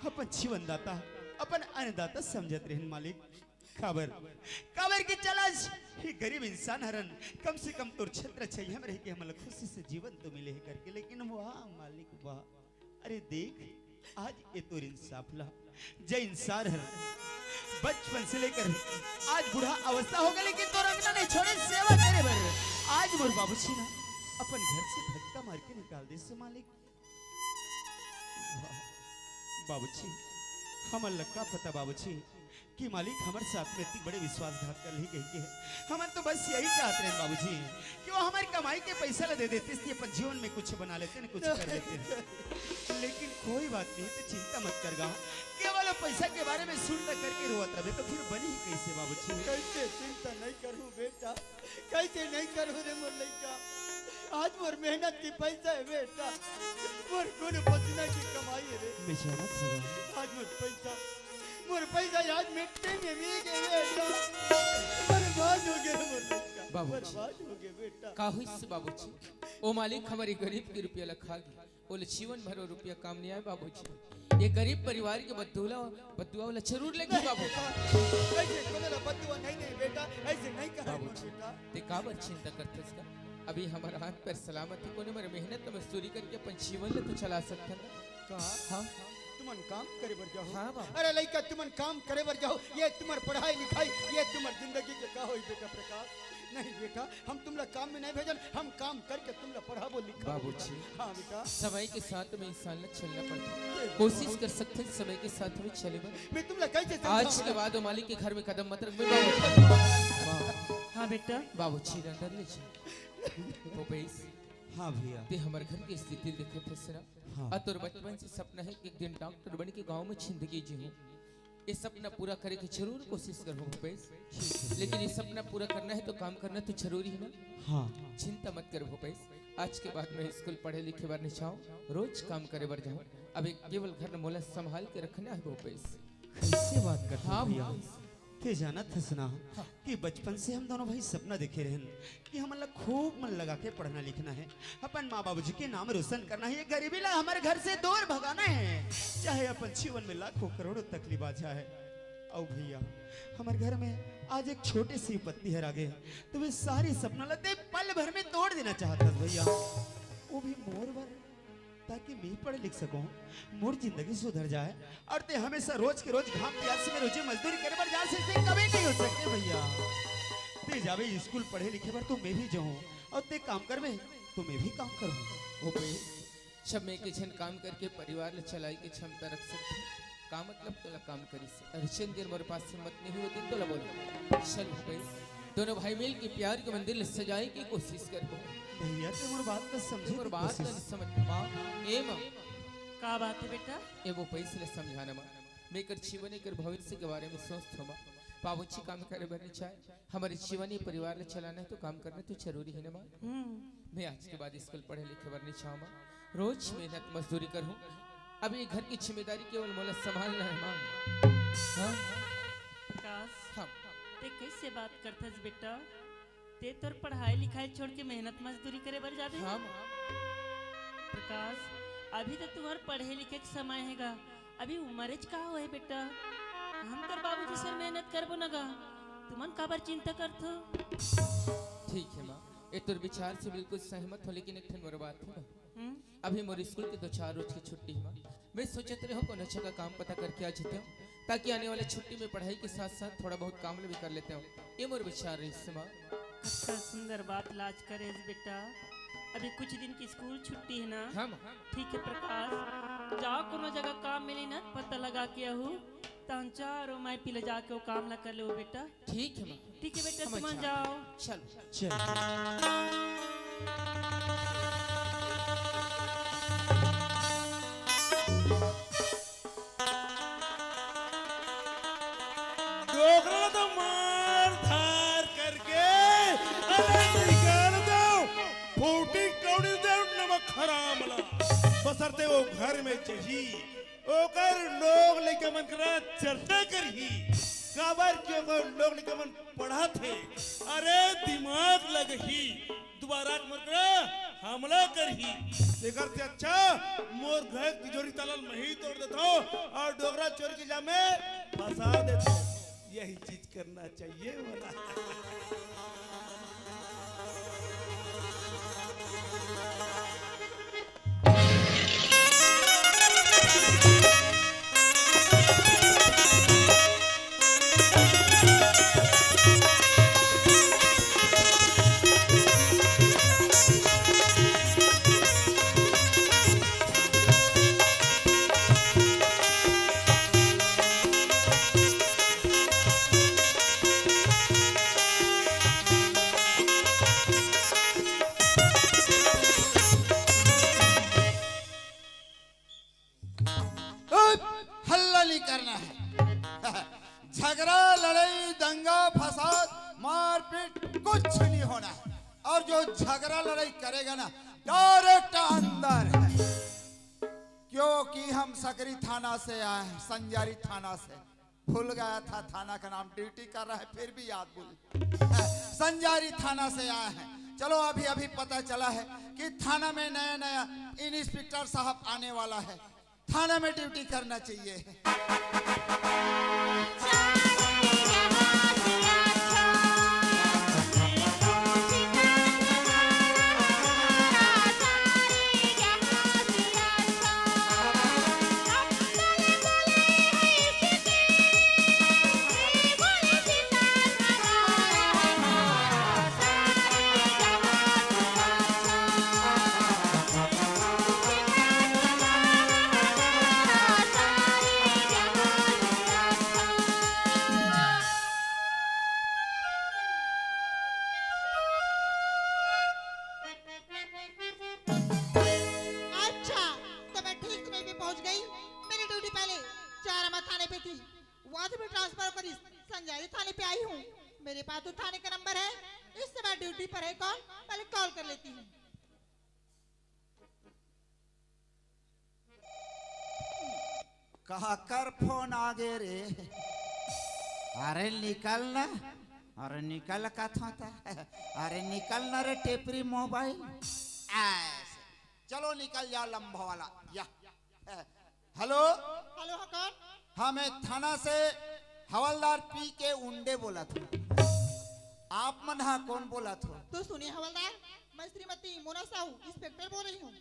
अपन जीवनदाता, अपन अन्नदाता समझत रहेन, मालिक। काबर, काबर कि चल आज, ये गरीब इंसान हरन, कम से कम तोर छत्र छाया में रह के हमन ला खुशी से जीवन तो मिले हे करके, लेकिन वाह, मालिक, वाह। अरे देख, आज ए तोर इंसाफ ला, जे इंसान हर बचपन से लेकर आज बूढ़ा अवस्था हो गए, लेकिन तोर अंगना नहीं छोड़े सेवा करे बर। आज मोर बाबूजी ना अपन घर से धक्का मार के निकाल देस मालिक। बाबूजी, हमन ला का पता बाबूजी, कि मालिक हमर साथ में इतनी बड़े विश्वासघात कर ली गई है। हमन तो बस यही चाहत रहेन बाबूजी कि वो हमर कमाई के पैसा ला दे देते, इसलिए अपन जीवन में कुछ बना लेते न कुछ कर लेते। लेकिन कोई बात नहीं, तो चिंता मत कर गा। केवल वो पैसा के बारे में सुन तक करके रोवत रहे तो फिर बनी ही कैसे बाबूजी? कैसे चिंता नहीं करूं बेटा, कैसे नहीं करूं रे मोर लइका। आज मोर मेहनत के पैसा है बेटा, मोर खून पसीना की कमाई है रे। बेचारा बाबा। आज मोर पैसा मोर पैसा आज मिट्टी में मिल गए बेटा। बर्बाद हो गए मोर लइका। बाबूजी। बर्बाद हो गए बेटा। का हुई से बाबूजी? ओ मालिक हमारी गरीब के रुपया ला खा गए। ओले जीवन भर वो रुपया काम नहीं आए बाबूजी। ये गरीब परिवार के बद्दुआ, बद्दुआ वाला जरूर लेगी बाबू। ऐसे कोनो ला बद्दुआ नहीं दे बेटा, ऐसे नहीं कहे मोर बाबूजी। बेटा। ते काबर चिंता करथस का? अभी हमारा हाथ पैर सलामत है, कोने मेरे मेहनत मजदूरी करके अपन जीवन ले तो चला सकथन। का? हाँ। तुमन काम करे बर जाओ। हाँ बाबू। अरे लइका, तुमन काम करे बर जाओ, ये तुम्हार पढ़ाई लिखाई, ये तुम्हार जिंदगी के का होई बेटा प्रकाश? नहीं बेटा, हम तुमला काम में नहीं भेजन, हम काम करके तुमला पढ़ाबो लिखाबो। बाबूजी। हाँ बेटा। समय के साथ में इंसान ला चलना पड़थे। कोशिश कर सकथन समय के साथ में चले बर। मैं तुमला कैसे समझाऊं? आज के बाद वो मालिक के घर में कदम मत रखबे बाबूजी। हाँ बेटा। बाबूजी, अंदर ले चल। भूपेश, हाँ भैया। ते हमर घर के स्थिति देखत हस ना। हाँ। आ तोर बचपन से सपना हे कि एक दिन डॉक्टर बन के गांव में जिंदगी जीहूं। ये सपना पूरा करे के जरूर कोशिश करहूं भूपेश। ठीक है। लेकिन ये सपना पूरा करना है तो काम करना तो जरूरी है ना? हाँ। चिंता मत कर भूपेश, आज के बाद मैं स्कूल पढ़े लिखे बर नहीं जाऊं, रोज काम करे बर जाऊं। अब एक केवल घर मोला संभाल के रखना है भूपेश। कैसे बात करत हस भैया? हाँ भूपेश। ते जानत हस ना हाँ। कि बचपन से हम दोनों भाई सपना देखे रहन कि हमन ला खूब मन लगा के पढ़ना लिखना है, अपन माँ बाबूजी के नाम रोशन करना है, ये गरीबी ला हमर घर से दूर भगाना है, चाहे अपन जीवन में लाखों करोड़ों तकलीफ आ जाए। अउ भैया, हमर घर में आज एक छोटी सी विपत्ति हर आगे, तो वे सारी सपना ला ते पल भर में तोड़ देना चाहत हस भैया, वो भी मोर बर, ताकि मैं पढ़ लिख सकूं, मोर जिंदगी सुधर जाए। अउ ते हमेशा रोज के रोज घाम प्यास में रोजी मजदूरी करे बर जास, ऐसे कभी नहीं हो सकते भैया। ते जाबे स्कूल पढ़े लिखे बर तो मैं भी जाऊं, अउ ते काम करबे तो मैं भी काम करूं। ओ बे, जब मैं के झन काम करके परिवार ल चलाए के क्षमता रख सकथों, का मतलब तोला काम करिस? अरे चंद दिन मोर पास हिम्मत नहीं होती तोला बोल। चल भाई, दोनों भाई मिल के प्यार के मंदिर ल सजाए के कोशिश करबो। भैया, ते मोर बात ल समझे मोर के बात ल कोशिश। समझ माँ, ए माँ। का बात है बेटा? ए वो पैसे ल समझाना माँ। मैं कर जीवन, एकर भविष्य के बारे में सोचत हूँ माँ। बाबूजी काम करे बर नहीं चाहे, हमर जीवन, ये परिवार ल चलाना है तो काम करना तो जरूरी है ना माँ। हम्म। मैं आज के बाद स्कूल पढ़े लिखे बर नहीं चाहूँ माँ। रोज मेहनत मजदूरी करहूँ। अब ये घर की जिम्मेदारी केवल मोला संभालना है माँ। हाँ? प्रकाश, हाँ। ते कैसे बात करथस बेटा? ते तोर पढ़ाई लिखाई छोड़ के मेहनत मजदूरी करे बर जाबे? हाँ माँ। प्रकाश, अभी तो तुम्हार पढ़े लिखे के समय हैगा, अभी उम्र च का होए बेटा, हम तोर बाबूजी से मेहनत करबो न गा, तुमन काबर चिंता करथो? ठीक है माँ, ए तोर विचार से बिल्कुल सहमत हो, लेकिन एक ठन मोर बात है। हम्म? अभी मोर स्कूल के दो चार रोज की छुट्टी है माँ, मैं सोचत रहे हूँ कोनो जगह काम पता करके आ जाते हूँ, ताकि आने वाले छुट्टी में पढ़ाई के साथ साथ थोड़ा बहुत काम भी कर लेते हूँ। ये मोर विचार रहिस माँ। कतका सुंदर बात ल आज करेस बेटा। अभी कुछ दिन की स्कूल छुट्टी है ना? हाँ माँ। ठीक है प्रकाश, जाओ कोनो जगह काम मिली ना, पता लगा के आहू, तहन चारों माई पी ले जाके वो काम ला कर ले बेटा। ठीक है माँ। ठीक है बेटा, हम तुमन जाओ। चल। चल। डोकरा तो मार धार करके अरे निकाल दो, फूटी कौड़ी दे नमक हराम ला। बसरते वो घर में चाहिए, ओकर लोग लइका मन करा चर्चा करही, काबर कि ओकर लोग लइका मन पढ़त हे। अरे दिमाग लगही, दुबारा के मन करा हमला करही। एकर से अच्छा मोर घर तिजोरी ताला ल मही तोड़ देथो और डोकरा चोरी के जामे फंसा देथो। यही चीज करना चाहिए बोला। हल्ला नहीं करना है। झगड़ा, लड़ाई, दंगा, फसाद, मारपीट कुछ नहीं होना है। और जो झगड़ा लड़ाई करेगा ना, डायरेक्ट अंदर है। क्योंकि हम सकरी थाना से आए हैं, संजारी थाना से। भूल गया था थाना का नाम, ड्यूटी कर रहा है फिर भी याद भूल। संजारी थाना से आया है। चलो, अभी अभी पता चला है कि थाना में नया नया इंस्पेक्टर साहब आने वाला है, थाना में ड्यूटी करना चाहिए। अच्छा, तो मैं ठीक समय पे पहुंच गई। मेरी ड्यूटी पहले चारामा थाने पे थी, वहां से मैं ट्रांसफर होकर इस संजारी थाने पे आई हूँ। मेरे पास तो थाने का नंबर है, इस समय ड्यूटी पर है कॉल, पहले कॉल कर लेती हूँ। काकर फोन आगे रे? अरे निकल ना। अरे निकल कथों त। अरे निकल ना रे टेपरी मोबाइल। ऐसे। चलो निकल जाओ लंबा वाला। या। हेलो। हेलो, हाँ कौन? हाँ, मैं थाना से हवलदार पी के उंडे बोलत हूँ। आप मन हा कौन बोलत हो? तो सुनिए हवलदार, मैं श्रीमती मोना साहू, इंस्पेक्टर बोल रही हूँ।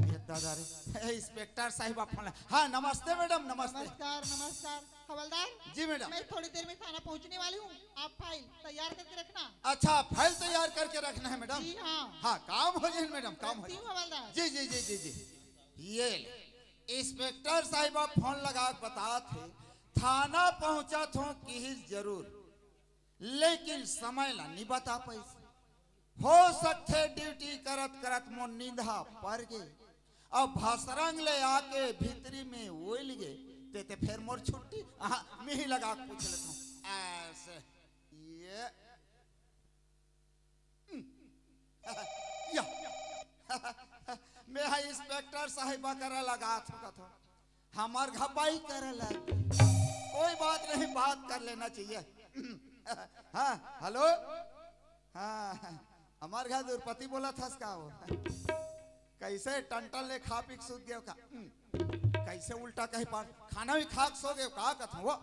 ये दादा रे, इंस्पेक्टर साहिबा फोन। हाँ, नमस्ते मैडम, नमस्ते। नमस्कार, नमस्कार। हवलदार, जी मैडम। मैं थोड़ी देर में थाना पहुँचने वाली हूँ, आप फाइल तैयार करके रखना। अच्छा, फाइल तैयार करके रखना है मैडम। जी हाँ। हाँ, काम हो जाए मैडम, काम हो रखती जाए। हूँ हवलदार। जी जी जी जी जी। ये ले, इंस्पेक्टर साहिबा फोन लगा के बतात हे, थाना पहुंचत हों किहिस जरूर, लेकिन समय ला नी बता पाइस। हो सकथे ड्यूटी करत करत मोर नींद हा पर गे, अब भसरंग ले आके भीतरी में ओइल गे, ते ते फेर मोर छुट्टी। हाँ, मैं ही लगा के पूछ लेता हूँ। ऐसे ये या। मैं हा इंस्पेक्टर साहिबा करा लगा थों कथों। हमार घपाई करे लग। कोई बात नहीं, बात कर लेना चाहिए। हाँ, हेलो। हाँ, हमार घर दुरपति बोलत हस का वो? कैसे टंटन ले खा पी के सूत गयो का? कैसे उल्टा कहे पार? खाना भी खा के सो गयो का कथों वो?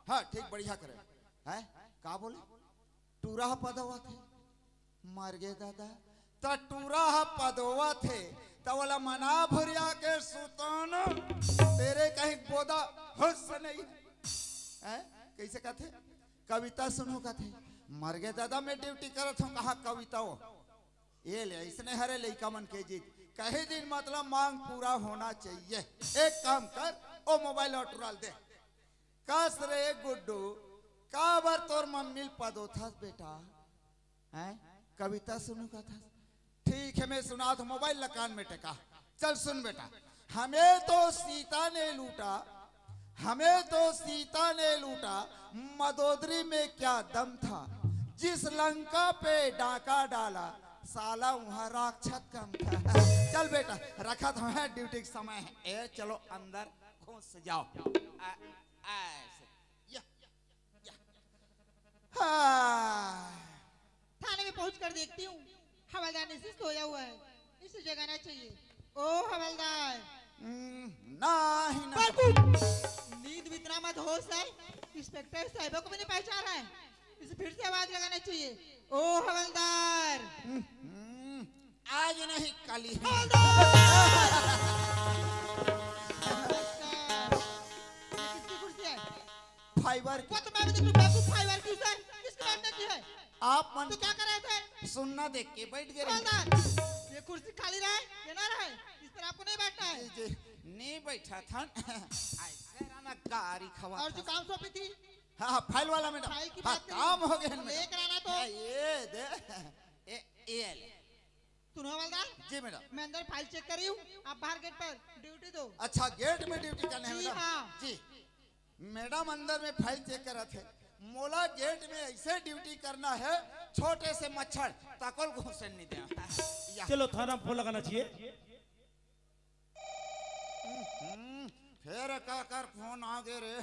हाँ, ठीक, बढ़िया करे। हैं? का बोले? टूरा ह पदोवत हे। मर गे दादा। त टूरा ह पदोवत हे, त ओला मना भुरिया के सुताना। तेरे कहीं बोदा होश नहीं है। हैं? कैसे कथे? कविता सुनहू कथे। मर गे दादा, मैं ड्यूटी करत हों, कहाँ कविता हो? ये ले, इसने हरे लइका मन के जीत। कहे दिन मतलब मांग पूरा होना चाहिए। एक काम कर, ओ मोबाइल ला टुरा ल दे। कस रे गुड्डू, काबर तोर मम्मी ल पदोथस बेटा? हैं? कविता सुनहू कथस? ठीक है, मैं सुनात हों, मोबाइल ला कान में टेका। चल सुन बेटा, हमें तो सीता ने लूटा, हमें तो सीता ने लूटा, मदोदरी में क्या दम था, जिस लंका पे डाका डाला, साला वहाँ राक्षस कम था। चल बेटा, रखत हों, ड्यूटी के समय है। ए, चलो अंदर घुस जाओ। आ, ऐसे। या, या। हाँ। थाने में पहुंच कर देखती हूँ, हवलदार नीचे सोया हुआ है, इसे जगाना चाहिए। ओ हवलदार। हम्म, नाही ना। बाबू, नींद में इतना मदहोश है, इंस्पेक्टर साहिबा को भी नहीं पहचान रहा है। इसे फिर से आवाज लगाना चाहिए। ओ हवलदार। हम्म, आज नहीं, काली है। हवलदार। नमस्कार। ये किसकी कुर्सी है? फाइबर की। वो तो मैं भी देख लूं, बाबू फाइबर की है, किसकी बैठने की है? आप मन तो क्या कर रहे थे? सुनना देख के बैठ गए। हवलदार, ये कुर्सी खाली रहे, ये ना रहे, इस पर आपको नहीं बैठना है। जी, जी, नहीं बैठा था। ऐसे रहना गारी खवा और था। जो काम सौंपी थी, हाँ, हाँ, फाइल वाला मैडम। फाइल की हाँ, बात करिए। काम हो गए मैडम। लेकर आना तो। हाँ, ये दे। ए, ये ले। सुनो हवलदार, जी मैडम। मैं अंदर फाइल चेक कर रही हूँ, आप बाहर गेट पर ड्यूटी दो। अच्छा, गेट में ड्यूटी करने हैं जी मैडम? हाँ। जी। मैडम अंदर में फाइल चेक करत है, मोला गेट में ऐसे ड्यूटी करना है, छोटे से मच्छर तको ल घुसन नहीं दे। या। चलो, थाना में फोन लगाना चाहिए। हम्म, फेर काकर फोन आ गे रे।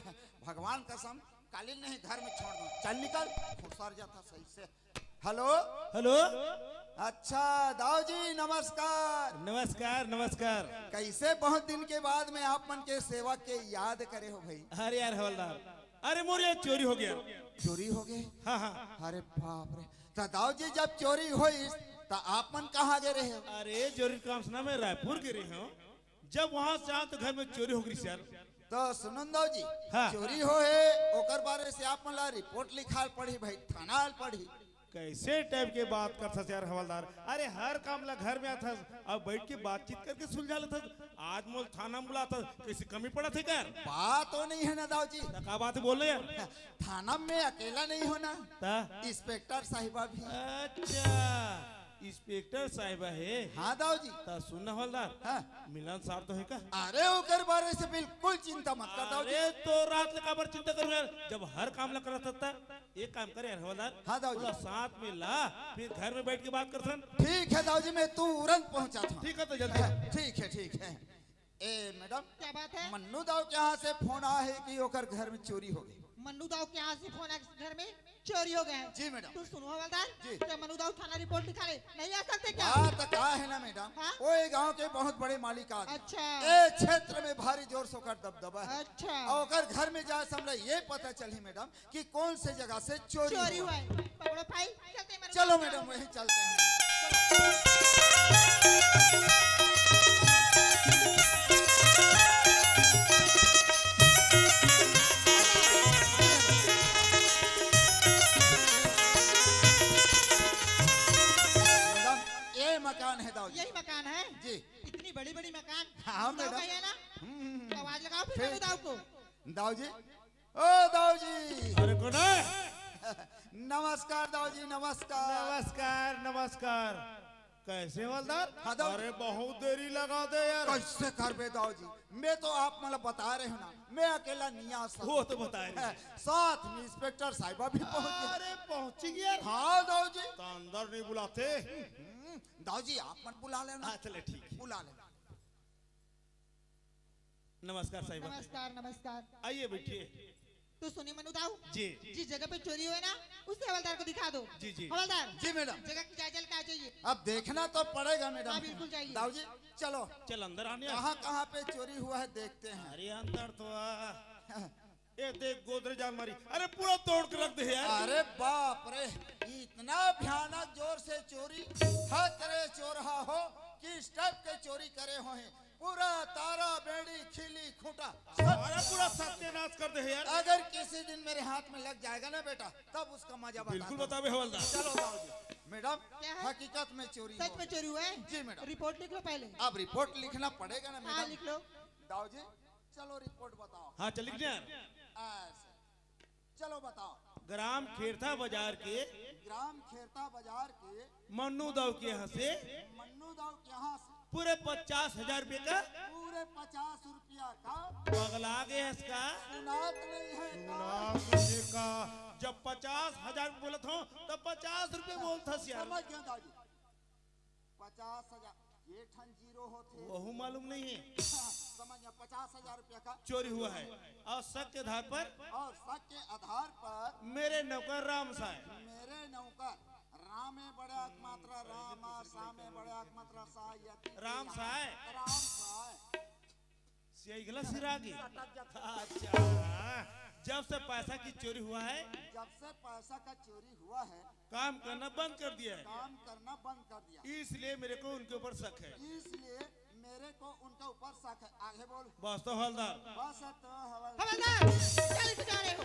भगवान कसम, काली ल नहीं घर में छोड़ दूं। चल निकल, खुसर जाथा सही से। हेलो। हेलो। अच्छा दाऊ जी, नमस्कार। नमस्कार, नमस्कार। कैसे बहुत दिन के बाद में आप मन के सेवा के याद करे हो भाई? अरे यार हवलदार, अरे मोर यहाँ चोरी हो गया। चोरी हो गए? हाँ, हाँ। अरे बाप रे। तो दाऊ जी, जब चोरी होइस तो आप मन कहाँ गए रहे हो? अरे जरूरी काम से ना, मैं रायपुर गे रहे हूँ। जब वहाँ से आया तो घर में चोरी हो गई यार। तो सुनो न दाऊ जी, हाँ। चोरी हो है, ओकर बारे से आप मन ला रिपोर्ट लिखाल पड़ी भाई, थाना आल पड़ी। कैसे टाइप के बात करथस यार हवलदार? अरे हर काम ला घर में आथस, अब बैठ के बातचीत करके सुलझा लेथस। आज मोल थाना में बुलाथस, कैसे कमी पड़त है का यार? बात तो नहीं है ना दाऊ जी, त का बात है, बोल ना यार। थाना में अकेला नहीं हो ना, ता? इंस्पेक्टर साहिबा भी। अच्छा, इंस्पेक्टर साहिबा हे। हाँ दाऊ जी। त सुन ना हवलदार, हाँ। मिलन सार तो हे का? अरे ओकर बारे से बिल्कुल चिंता मत कर दाऊ जी। अरे तो रात ले काबर चिंता करूँ यार, जब हर काम ला करत हस त। एक काम कर यार हवलदार, हाँ दाऊ जी। ओला साथ में ला, फिर घर में बैठ के बात करथन। ठीक है दाऊ जी, मैं तुरंत पहुँचाथँव। ठीक है तो जल्दी। हाँ, ठीक है, ठीक है। ए मैडम, क्या बात है? मन्नू दाऊ के यहाँ से फोन आया है कि ओकर घर में चोरी हो गई। मन्नू दाऊ के यहाँ से फोन आया, घर में चोरी हो गए हैं। जी मैडम। तू सुनो हवलदार, जी। तो मन्नू दाऊ थाना रिपोर्ट लिखा ले, नहीं आ सकते क्या? बात का है ना मैडम, हाँ? वो ये गांव के बहुत बड़े मालिक आदमी। अच्छा। ए क्षेत्र में भारी जोर से ओकर दबदबा है। अच्छा। और ओकर घर में जाए से हमरा ये पता चली मैडम कि कौन से जगह से चोरी चोरी हुआ। हुआ है। पकड़ो भाई, चलते हैं, चलो मैडम, वहीं चलते हैं। मैडम, ये मकान है दाऊ जी। यही मकान है? जी। इतनी बड़ी बड़ी मकान। हाँ, दाऊ मैडम। का है ना? हम्म। तो आवाज लगाओ फिर फिर। दाऊ को। दाऊ जी, ओ दाऊ जी। अरे कोन हे? नमस्कार दाऊ जी, नमस्कार। नमस्कार, नमस्कार। कैसे हवलदार? हाँ दाऊ जी। अरे बहुत देरी लगा दे यार। कैसे करबे दाऊ जी? मैं तो आप मतलब बता रहे हो ना, मैं अकेला नहीं आ सकता। वो तो बताए रहे। साथ में इंस्पेक्टर साहिबा भी पहुंच गए। अरे पहुंच गया। हाँ दाऊ जी। तो अंदर नहीं बुलाते? हम्म, दाऊ जी आप मत बुला लेना। हाँ चले ठीक है। बुला लेना। नमस्कार साहिबा। नमस्कार, नमस्कार। आइए बैठिए। तो सुनिए मन्नू दाऊ, जी। जिस जगह पे चोरी हुआ ना, उसे हवलदार को दिखा दो। जी, जी। हवलदार, जी मैडम। जगह की जायजा लेके आ जाइए। अब देखना तो पड़ेगा मैडम। हाँ, बिल्कुल जाइए। दाऊ जी, चलो। चल अंदर आने। कहाँ कहाँ पे चोरी हुआ है देखते हैं। अरे अंदर तो आ। ये देख गोदरेज अलमारी, अरे पूरा तोड़ के रख दे यार। अरे बाप रे, इतना भयानक जोर से चोरी, हत रे चोरहा हो, किस टाइप के चोरी करे हो हैं? पूरा तारा बेड़ी खिली खूंटा सब। अरे पूरा सत्यानाश कर दे यार। अगर किसी दिन मेरे हाथ में लग जाएगा ना बेटा, तब उसका मजा बता बिल्कुल दूंगा। बताबे हवलदार। चलो दाऊ जी। मैडम, क्या है? हकीकत में चोरी सच हुआ में है। चोरी हुआ है? जी मैडम। रिपोर्ट लिख लो पहले। अब रिपोर्ट लिखना पड़ेगा ना हाँ, मैडम। लिख लो। दाऊ जी, चलो रिपोर्ट बताओ। हाँ चल लिख दे यार। ऐसे। चलो बताओ। ग्राम खेरथा बाजार के ग्राम खेरथा बाजार के मन्नू दाऊ के यहाँ से मन्नू दाऊ के यहाँ से पूरे पचास हजार रुपये का पूरे पचास रुपया का पगला गए हस का? सुनात नहीं है का? सुनात नहीं का? जब पचास हजार बोलत हो तब पचास रुपये बोलत हस यार। समझ गया दाऊ जी। पचास हजार, ये ठन जीरो होथे। वहू मालूम नहीं है। समझ गया, पचास हजार रुपया का चोरी हुआ है और शक के आधार पर और शक के आधार पर मेरे नौकर राम साय। मेरे नौकर रामे बड़े एकमात्र राम, सामे बड़े एकमात्र साय, यति राम साय। राम साय। सियाही गला सिरा गे। अच्छा, जब से पैसा की चोरी हुआ है, जब से पैसा का चोरी हुआ है, काम करना बंद कर दिया है। काम करना बंद कर दिया। इसलिए मेरे को उनके ऊपर शक है। इसलिए मेरे को उनके ऊपर शक है। आगे बोल। बस तो हवलदार। बस तो हवलदार। हवलदार, क्या लिख जा रहे हो?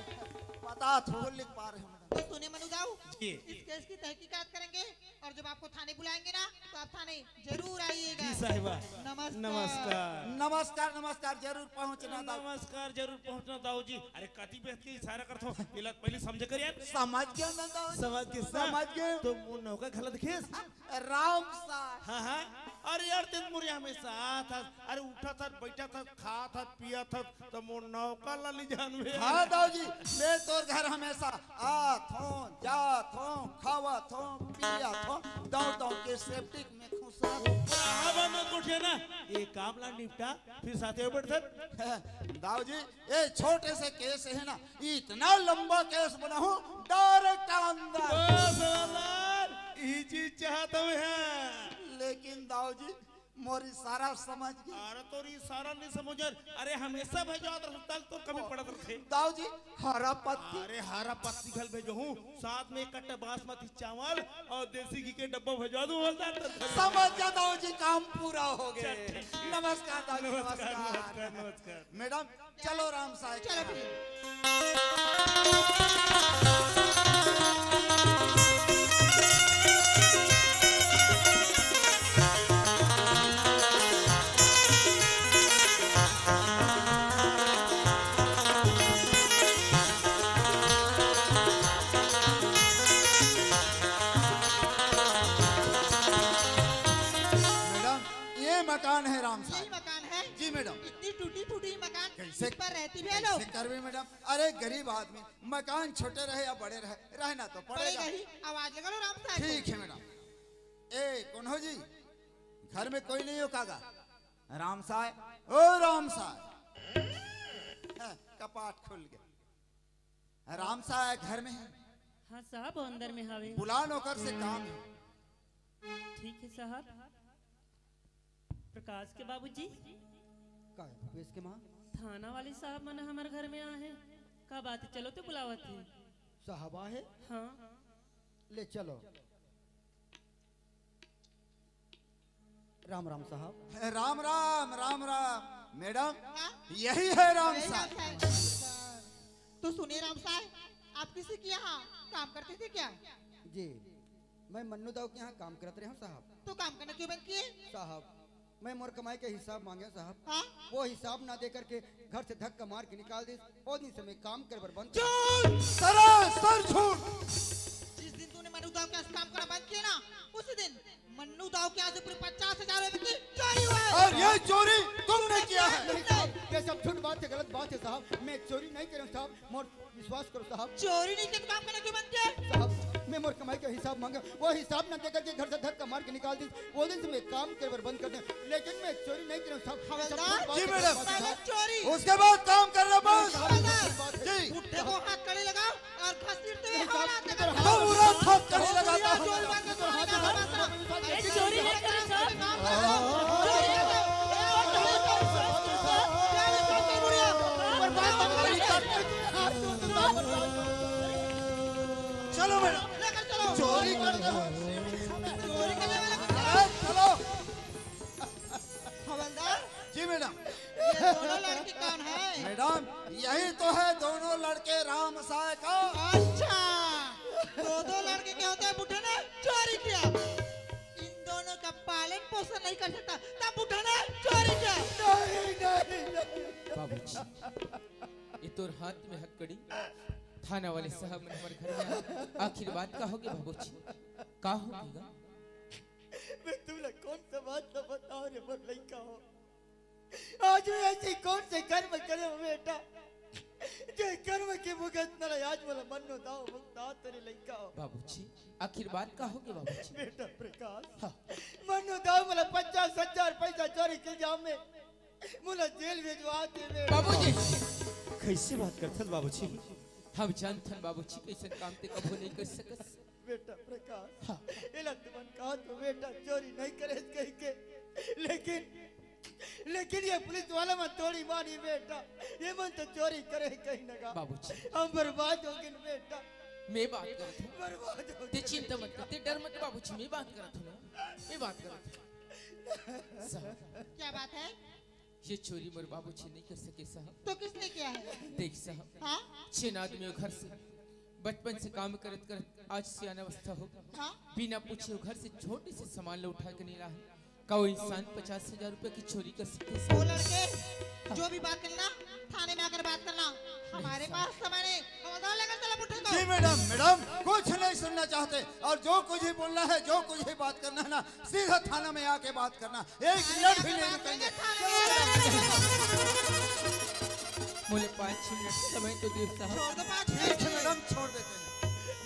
पता थोड़ लिख पा रहे हो मैडम। तो सुनिए मन्नू दाऊ, जी। इस केस की तहकीकात करेंगे और जब आपको थाने बुलाएंगे ना, तो आप थाने जरूर आइएगा। जी साहिबा। नमस्कार। नमस्कार। नमस्कार, नमस्कार, जरूर पहुंचना दाऊ। नमस्कार, जरूर पहुंचना दाऊ जी। अरे कति बेहद के इशारा करत हो, पहले, पहले समझे कर यार। समझ गया ना दाऊ जी? समझ गए ना? समझ गए। तो मोर नौका घला देखेस? राम साय। हाँ, हाँ। अरे यार, तें मोर यहाँ हमेशा आथस, अरे उठथस, बैठथस, खाथस, पियथस, त मोर नौका ला ली जानबे। हाँ दाऊ जी, मैं तोर घर हमेशा आथों, जाथों, खावथों, पियथों, दाऊ दाऊ के सेप्टिक में खुश रहथों। हाँ, बंद गोठिया ना, ये काम ला निपटा, फिर साथे बैठथन। दाऊ जी, ये छोटे से केस है ना, इतना लंबा केस बनाहूँ, डायरेक्ट अंदर। बस हवलदार, ई चीज चाहत हवे हैं। लेकिन दाऊ जी, मोर इशारा समझ गए। अरे तोर इशारा नहीं समझ यार। अरे हमेशा भेजवात रहथों, तोर कमी पड़त रथे। दाऊ जी, हरा पत्ती। अरे हरा पत्ती घल भेजहूँ, साथ में एक कट्टा बासमती चावल और देसी घी के डब्बा भेजवा दूँ हवलदार। समझ गया दाऊ जी, काम पूरा हो गए। चल, ठीक है। नमस्कार दाऊ जी, नमस्कार, नमस्कार। नमस्कार, नमस्कार। मैडम, चलो राम साय। चलो फिर। मकान है राम साहब। यही मकान है? जी मैडम। इतनी टूटी फूटी मकान, कैसे, इस पर रहती भी है लोग? कैसे करबे मैडम? अरे गरीब आदमी, मकान छोटे रहे या बड़े रहे, रहना तो पड़ेगा। पड़ेगा ही। आवाज लगा लो राम साहब को। ठीक है मैडम। ए कौन हो जी, घर में कोई नहीं हो कागा? राम साहब, ओ राम साहब। हाँ, कपाट खुल गया। राम साहब घर में है? हाँ साहब, वो अंदर में हवे। बुला नौकर से काम है। ठीक है साहब। प्रकाश के बाबूजी। का है भूपेश के माँ? थाना वाले साहब मन हमर घर में आए हैं। का बात है? चलो तो बुलावत है। साहब आए? हाँ। ले चलो। राम राम साहब। राम राम, राम राम। मैडम, हाँ? यही है राम यही साहब। राम साहब। तो सुनिए राम साहब, आप किसी के यहाँ काम करते थे क्या? जी, मैं मन्नू दाऊ के यहाँ काम करत रहे हूँ साहब। तो काम करना क्यों बंद किए? साहब, मैं मोर कमाई के हिसाब मांगे साहब। हाँ? वो हिसाब ना दे करके घर से धक्का मार के निकाल दिस। वो दिन से मैं काम करे बर बंद। झूठ! सरासर झूठ। जिस दिन तूने मन्नू दाऊ के यहाँ से काम करना बंद किया ना, उसी दिन मन्नू दाऊ के यहाँ से पूरे पचास हजार रुपए की चोरी हुआ है। और ये चोरी तुमने किया है। नहीं साहब, ये सब झूठ बात है, गलत बात है साहब। मैं चोरी नहीं करे हूँ साहब, मोर विश्वास करो साहब। चोरी नहीं किया तो काम करना क्यों बंद किया? साहब, मैं मोर कमाई का हिसाब मांगे, वो हिसाब ना देकर के घर से धक्का मार के निकाल दी। वो दिन से मैं काम करे बर बंद कर दे, लेकिन मैं चोरी नहीं करे हूँ साहब। ये सब हवलदार, झूठ बात है, जी मैडम। गलत बात है पहले साहब। चोरी। उसके बाद काम करना बंद। हवलदार, जी। बुढ़े को हाथ कड़े लगाओ और घसीटते हुए नहीं साहब, हवलदार के इधर घर हाथ, तुरंत हाथ कड़े लगाता हूँ। चोरी बंद करो, चोरी बंद करो। अरे चोरी नहीं करे साहब। चोरी नहीं करे। चलो मैडम। लेकर चलो। चोरी कर दो। चोरी करने वाले को चलो। अरे चलो। हवलदार। जी मैडम। ये दोनों लड़के कौन है? मैडम, यही तो है दोनों लड़के राम साय का। अच्छा, दो दो लड़के क्या होते हैं? बुढ़े ने चोरी किया, इन दोनों का पालन पोषण नहीं कर सकता, तब बुढ़ा ने चोरी किया। नहीं, नहीं, नहीं। बाबूजी, ये तोर हाथ में हथकड़ी, थाना वाले साहब मन हमर घर में आए। आखिर बात का होगे बाबूजी? का होगे गा? मैं तुमला कौन सा बात ला बताओ रे मोर लइका हो। आज मैं ऐसे कौन से कर्म करे हो बेटा, जो कर्म के भुगतना ला आज मोला मन्नू दाऊ भुगता तेरे लइका हो। बाबूजी, आखिर बात का होगे बाबूजी? बेटा प्रकाश, हाँ। मन्नू दाऊ मोला पचास हजार पैसा चोरी के इल्जाम में मोला जेल भेजवा दे बेटा। बाबूजी। कैसे बात करथस बाबूजी? हम जानथन बाबूजी, कैसन काम ते कभू नहीं कर सकस। बेटा प्रकाश, हाँ। एला तुमन कहा तो बेटा चोरी नहीं करे कहि के, लेकिन, लेकिन ये पुलिस वाला मन थोड़ी मानी बेटा, ये मन तो चोरी करे कहीं न गा। बाबूजी। हम बर्बाद हो गए बेटा। मैं बात करत हूँ। बर्बाद हो ते गए। चिंता मत कर, ते डर मत बाबूजी, मैं बात करत हूँ ना, मैं बात करत हूँ। साहब। क्या बात है? ये चोरी मोर बाबूजी नहीं कर सके साहब। तो किसने किया है? देख साहब, हाँ? छह आदमी घर से बचपन से काम करत करत आज सियान अवस्था हो गया। हाँ? बिना पूछे घर से छोटे से सामान ला उठा के नहीं लाए। का वो इंसान पचास हजार रुपए की चोरी कर सकते वो साहब? लड़के, जो भी बात करना, थाने में आकर बात करना। हमारे पास समय नहीं। हवलदार लेकर चलो बुढ़े को। जी मैडम, मैडम, कुछ नहीं सुनना चाहते, और जो कुछ ही बोलना है, जो कुछ ही बात करना है ना, सीधा थाना में आके बात करना, एक मिनट भी नहीं रुकेंगे। मोले पाँच छह मिनट समय तो दे साहब। छोड़ दो पाँच मिनट। ठीक है मैडम, छोड़ देते हैं।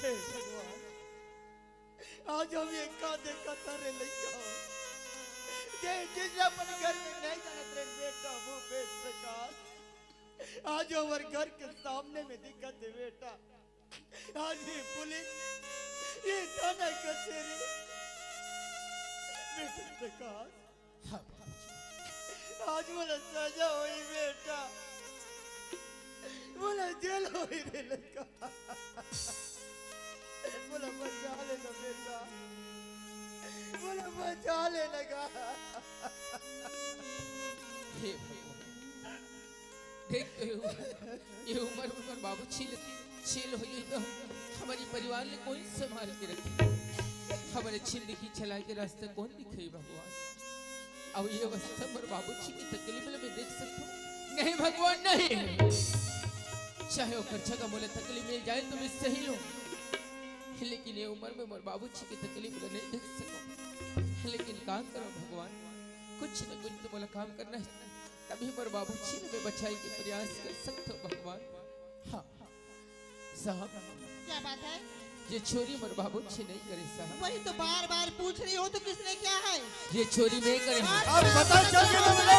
हे भगवान, आज हम ये का देखा था रे लइका हो। जे चीज अपन घर में नहीं जानत रे बेटा, वो बेच सका। आज हमर घर के सामने में दिखत हे बेटा। आज ये पुलिस, ये थाना कचेरी। बेटा प्रकाश, हाँ, बाबूजी। आज मोला सजा होई बेटा, मोला जेल होई रे लइका। मोला बचा लेना बेटा, मोला बचा लेना गा। हे भगवान, देख तो ये उमर, ये उमर में हमर बाबू छील, छील हो गई तो हमारी परिवार ले कोई संभाल के रखे? हमारे जिंदगी चला के रास्ता कौन दिखाई भगवान? अब ये अवस्था हमर बाबू जी की तकलीफ में मैं देख सकता हूँ? नहीं भगवान, नहीं। चाहे ओकर जगह मोला तकलीफ मिल जाए तो मैं सही हूँ, लेकिन ये उमर में मोर बाबू जी की तकलीफ ला नहीं देख सकूँ। लेकिन का करो भगवान, कुछ न कुछ तो मोला काम करना हे, तभी मोर बाबूजी ल मैं बचाए के प्रयास कर सकथों भगवान। हाँ साहब, क्या बात है? ये चोरी मोर बाबूजी नहीं करे साहब। वही तो बार बार पूछ रही हूँ, तो किसने किया है? ये चोरी मैं करे हूँ। अब पता चल गया ना, मिलो।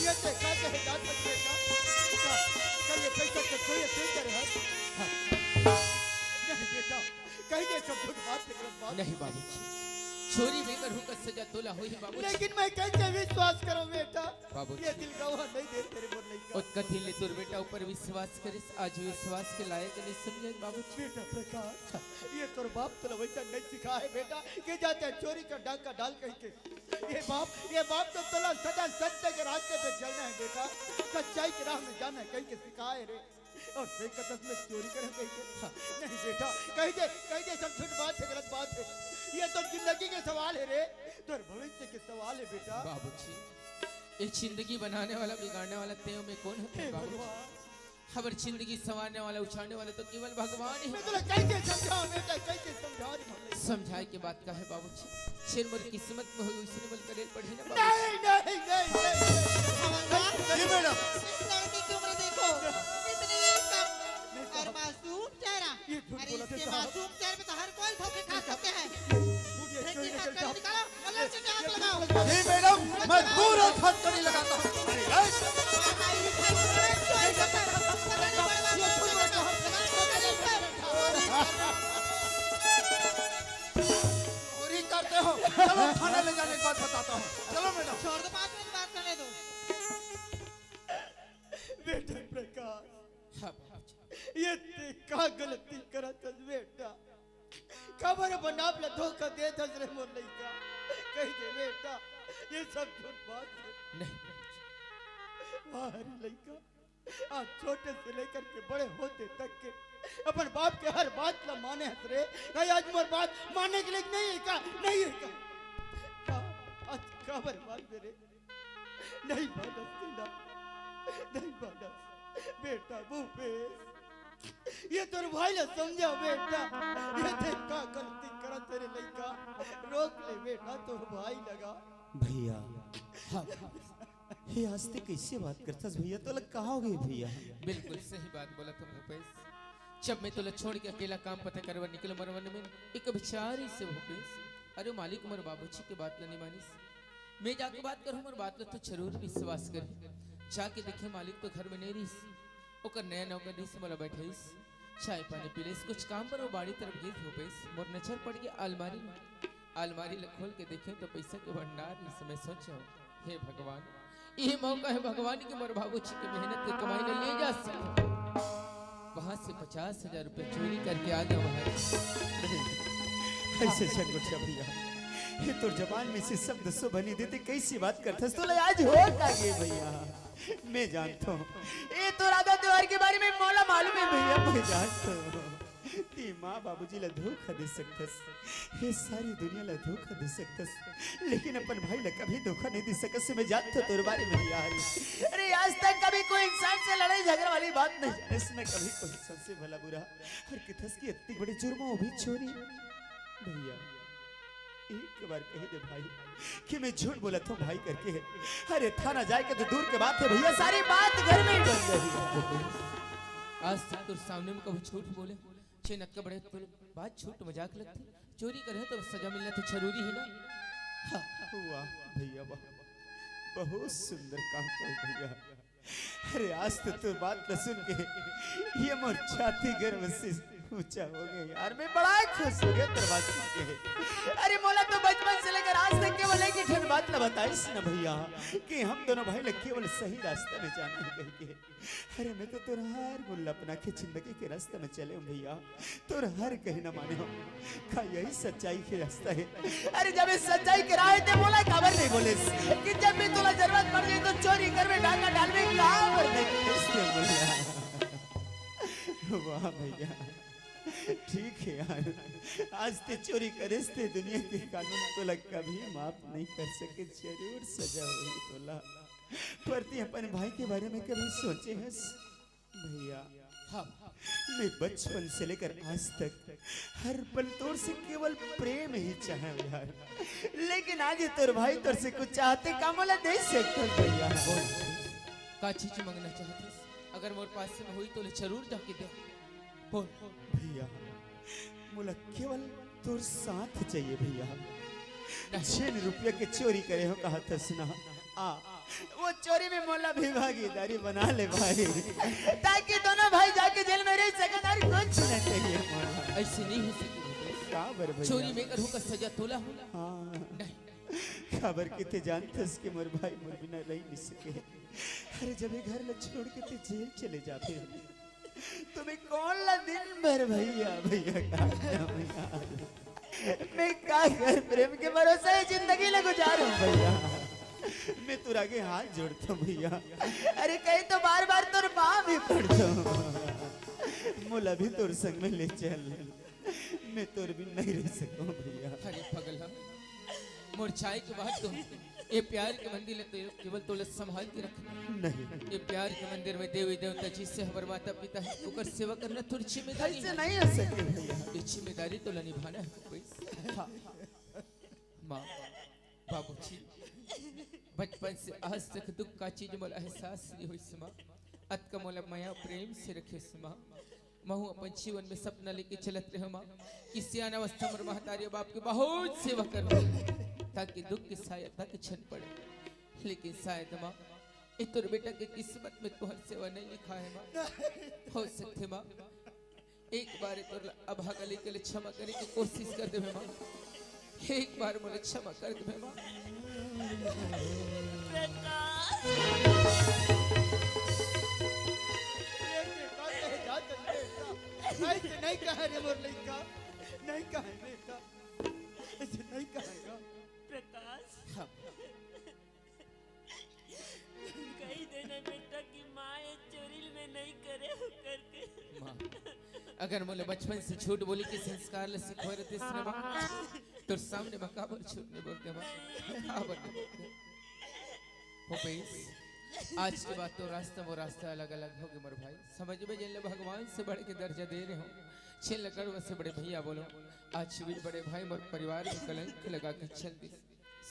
ये देखा, ये जान तक देखा। कल ये पैसा के चोरी तू करे है। हाँ। नहीं बेटा, कहीं ये सब झूठ बात है, गलत बात। नहीं बाबूजी, चोरी मैं करहूँ का सजा तोला होही बाबूजी। लेकिन मैं कैसे विश्वास करूँ बेटा? बाबूजी। ये दिल गवाह नहीं दे तेरे बोलने का। ओ कथी ले तोर बेटा ऊपर विश्वास करिस, आज विश्वास के लायक नहीं समझे बाबूजी। बेटा प्रकाश, ये तोर बाप तोला वैसा नहीं सिखाए बेटा, कि जाते चोरी का डाका डाल कहीं के। ये बाप, ये बाप तो तोला सदा सत्य के रास्ते पे चलना है बेटा, सच्चाई के राह में जाना है कहीं के सिखाए रे। और सही कथस मैं चोरी करे कहीं के। हाँ। नहीं बेटा, कहीं दे, कहीं दे सब झूठ बात है, गलत बात है। ये तो जिंदगी के सवाल है रे, तोर भविष्य के सवाल है बेटा। बाबूजी, ये जिंदगी बनाने वाला, बिगाड़ने वाला तें मैं कौन हे हे बाबूजी? भगवान। हमर जिंदगी संवारने वाला, उछालने वाला तो केवल भगवान ही। मैं तोला कैसे समझाऊं बेटा, कैसे समझाऊं रे भगवान? समझाए के बात का है बाबूजी? जेन मोर किस्मत में होही, उसने मोला करे ल पड़ही ना बाबूजी। नहीं, नहीं, नहीं, नहीं। जी मैडम। इस लड़की की उम्र देखो, इतनी कम और मासूम चेहरा। ये झूठ अरे बोला इसके साहब। मासूम चेहरे पे तो हर कोई धोखे खा सकते हैं। ये देखिए, चोरी हाथ निकल कर साहब। निकालो। जी मैडम, मैं पूरा खर्च नहीं लगाता हूँ। अरे, ए! चोरी करते हो, चलो थाना ले जाने के बाद बताता हूँ। चलो मैडम। छोड़ दो, बाद में बात करने दो। बेटा प्रकाश, हाँ बाबूजी। ये तें का गलती करत हस बेटा? काबर अपन आप ला धोखा देत हस रे मोर लइका? कहि दे बेटा, ये सब झूठ बात है। नहीं। वाह रे लइका, आज छोटे से लेकर के बड़े होते तक के अपन बाप के हर बात ला माने हस रे। नहीं, आज मोर बात माने के लिए नहीं है का? नहीं है का? का? आज काबर मान दे रे? नहीं मानस तेला, नहीं मानस। बेटा भूपेश, ये तोर भाई ला समझा बेटा, ये देख का गलती करत हे रे लइका, रोक ले बेटा तोर भाई लगा। भैया, हाँ, ये आज तें कैसे बात करथस भैया, तोला का हो गे भैया? बिल्कुल सही बात बोलत हस भूपेश। जब मैं तोला छोड़ के अकेला काम पता करे बर निकलों मोर वन में, एक विचार अइसे भूपेश, अरे मालिक मोर बाबूजी के बात ला नहीं मानिस, मैं जाके बात करहूँ, मोर बात ला तो जरूर विश्वास करही। जाके देखेंव मालिक तो घर में नहीं रहिस, ओकर नया नौकर रहिस, मोला बैठाइस, चाय पानी पिलाइस, कुछ काम बर वो बाड़ी तरफ गिस भूपेश, मोर नजर पड़ गे अलमारी में। अलमारी ला खोल के देखेंव तो पैसा के भंडार रहिस, मैं सोचेंव, हे भगवान, ये मौका है भगवान के मोर बाबूजी के मेहनत के कमाई ला ले जा सकूं। वहां से पचास हजार रुपया चोरी करके आ गया वहां। नहीं, ऐसे झन गोठिया भैया, ये तोर जबान में से शब्द शोभा नहीं देते, कैसी बात करथस? तोला लाज हो का गे भैया? मैं जानथों, ये तोर आधा त्योहार के बारे में मोला मालूम है भैया, मैं जानथों। तें माँ बाबूजी ला धोखा दे सकथस, ये सारी दुनिया ला धोखा दे सकथस, लेकिन अपन भाई ला कभी धोखा नहीं दे सकस। मैं जानथों तोर बारे में यार। अरे आज तक कभी कोई इंसान से लड़ाई झगड़ा वाली बात नहीं जानिस, न कभी कोई इंसान से भला बुरा। और किथस की इतनी बड़ी जुर्म, वो भी चोरी। भैया, एक बार कहि दे भाई कि मैं झूठ बोलत हूँ भाई करके। अरे थाना जाए के तो दूर के बात है भैया, सारी बात घर में ही बन गई। आज तक तोर सामने में कभी झूठ बोले, छे नक्का बड़े तोर बात झूठ मजाक लगथे। चोरी करे तो सजा मिलना तो जरूरी है ना। हाँ। वाह भैया वाह, बहुत सुंदर काम करे भैया। अरे आज तो तोर बात ला सुन के ये मोर छाती गर्व से ऊंचा हो गे यार, मैं बड़ा खुश हो गेंव तोर बात सुन के। अरे मोला तो बचपन से लेकर आज तक केवल एक ही ठन बात ला बताइस ना भैया कि हम दोनों भाई ला केवल सही रास्ता में जाना है कहि के। अरे मैं तो तोर हर गुण ला अपना के जिंदगी के रास्ता में चले हूँ भैया, तोर हर कहना माने हूँ। का यही सच्चाई के रास्ता है? अरे जब ये सच्चाई के राह है ते मोला काबर नहीं बोलिस कि जब भी तोला जरूरत पड़ जाए तो चोरी करबे, डाका डालबे, काबर नहीं बोलिस ते मोला? वाह भैया, ठीक है यार, आज ते चोरी करेस ते दुनिया के कानून तोला कभी माफ नहीं कर सके, जरूर सजा होही तोला। पर ते अपन भाई के बारे में कभी सोचे हस भैया? हाँ, मैं बचपन से लेकर आज तक हर पल तोर से केवल प्रेम ही चाहे यार, लेकिन आज ये तोर भाई तोर से कुछ चाहथे का मोला दे सकथस भैया? बोल, का चीज मांगना चाहथस? अगर मोर पास में होही तो ले जरूर जाके दे। बोल। भैया, मोला केवल तोर साथ चाहिए भैया। नहीं। जेन रुपया के चोरी करे हो कहाथस ना, आ, वो चोरी में मोला भी भागीदारी बना ले भाई, ताकि दोनों भाई जाके जेल में रह सकन और कुछ नहीं चाहिए मोला। ऐसे नहीं हो सके भूपेश। काबर भैया? चोरी मैं करहूं का सजा तोला हो? हाँ। नहीं। काबर कि ते जानथस कि मोर भाई मोर बिना रह नहीं सके। अरे, जब ये घर ला छोड़ के ते जेल चले जाबे, तो मैं कौन ला दिन भर भैया, भैया का नाम यार? मैं का कर प्रेम के भरोसे ये जिंदगी ला गुजारूं भैया? मैं तोर आगे हाथ जोड़ता हूँ भैया। अरे, कहीं तो बार बार तोर पाँव भी पड़ता हूँ। मोला भी तोर संग में ले चल, मैं तोर बिन नहीं रह सकूं भैया। अरे पगला, मोर जाए के बाद तो ये प्यार के मंदिर ले तो केवल तोला संभाल के रखना। नहीं। ये प्यार के मंदिर में देवी देवता जी से हमर माता पिता है, ओकर सेवा करना तोर जिम्मेदारी ऐसे है। नहीं हो सके भैया। ये जिम्मेदारी तोला निभाना है भूपेश। हाँ। माँ, बाबूजी, बचपन से आज तक दुख का चीज मोला एहसास नहीं होइस माँ। अतका मोला मया प्रेम से रखेस माँ। महूँ अपन जीवन में सपना लेके चलत रहेंव माँ कि सियान अवस्था मोर महतारी बाप के बहुत सेवा करहूँ, ताकि दुख के साया तक झन पड़े। लेकिन शायद माँ, ये तोर बेटा के किस्मत में तोहर सेवा नहीं लिखा है माँ। हो सकथे माँ, एक बार तोर ला अभागा लइका ले क्षमा करे के कोशिश कर देबे माँ। एक बार मोला क्षमा कर देबे माँ। प्रकाश। ए बेटा, कहे जात हस बेटा। ऐसे नहीं कहे रे मोर लइका। नहीं कहे बेटा। ऐसे नहीं कहेगा। प्रकाश। हाँ। कहि देना बेटा कि माँ ये चोरी ल मैं नहीं करे हो करके। माँ, अगर मोला बचपन से झूठ बोले के संस्कार ल सिखोय रहतिस ना माँ, तोर सामने मैं काबर झूठ नहीं बोलते माँ? काबर नहीं बोलते? भूपेश, आज के बाद तोर रास्ता मोर रास्ता अलग-अलग होगे मोर भाई। समझ में जेन ला भगवान से बढ़ के दर्जा दे रहे हो, जेन ला गढ़वा से बड़े भैया बोलो। आज भी बड़े भाई मोर परिवार में कलंक लगा के चल दिस।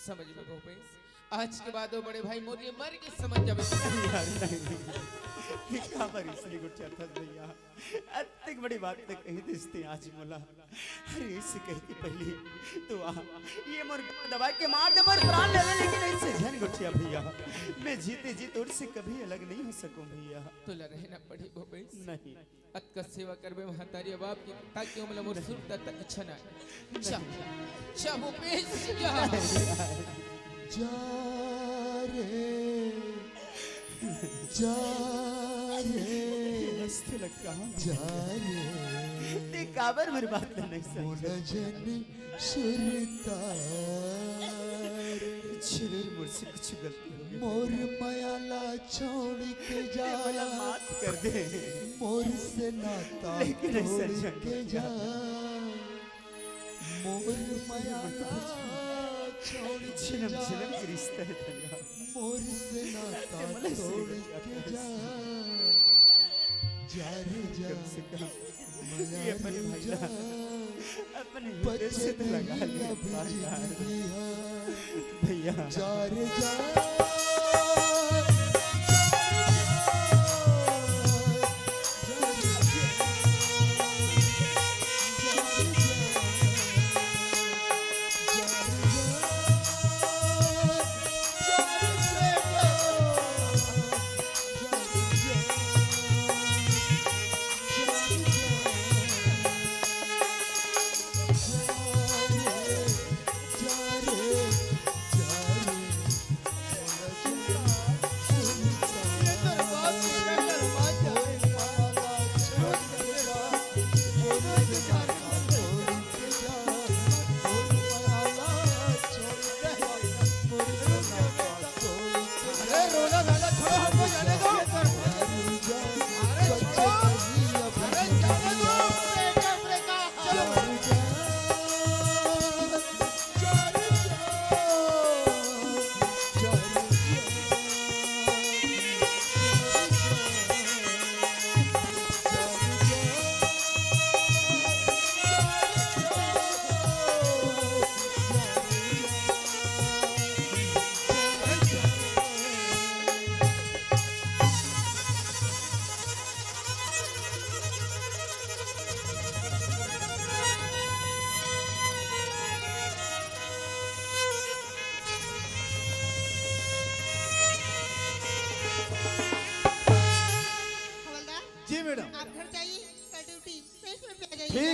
समझ में भूपेश, आज के बाद वो बड़े भाई मोर लिए मर के समझ जाबे। यार, नहीं, नहीं। ये काबर इसने गुठियाथस भैया? अतिक बड़ी बात ते कहि दिस ते आज मोला। अरे, इसे कहे के पहले तो आ, ये मोर दबा के मार दे, मोर प्राण ले ले, लेकिन ऐसे झन गुठिया भैया। मैं जीते जी तोर से कभी अलग नहीं हो सकूं भैया। तोला रहना पड़ही भूपेश। नहीं। अतका सेवा करबे महतारी बाप के, ताकि हमला मोर सुरता तक अच्छा ना आए। जा, जा भूपेश, जा। जा रे, जा रे, हंसते लग कहाँ? जा रे। ते काबर मोर बात ला नहीं समझे? मोला जन सुरता रे। झिलुर, मोर से कुछ गलती हो गई। मोर मया ला छोड़ के जा। ये वाला माफ कर दे। मोर से नाता लेकिन ऐसा तोड़ झन के जा। मोर मया ला छोड़ के झिलम जा। झिलम के रिश्ता है तेरा। मोर से नाता ये मतलब से तोड़ क्या के कर जा। जा रे जा। कम से कम ये अपने भाई ला, अपने हृदय से तो लगा ले यार। भैया।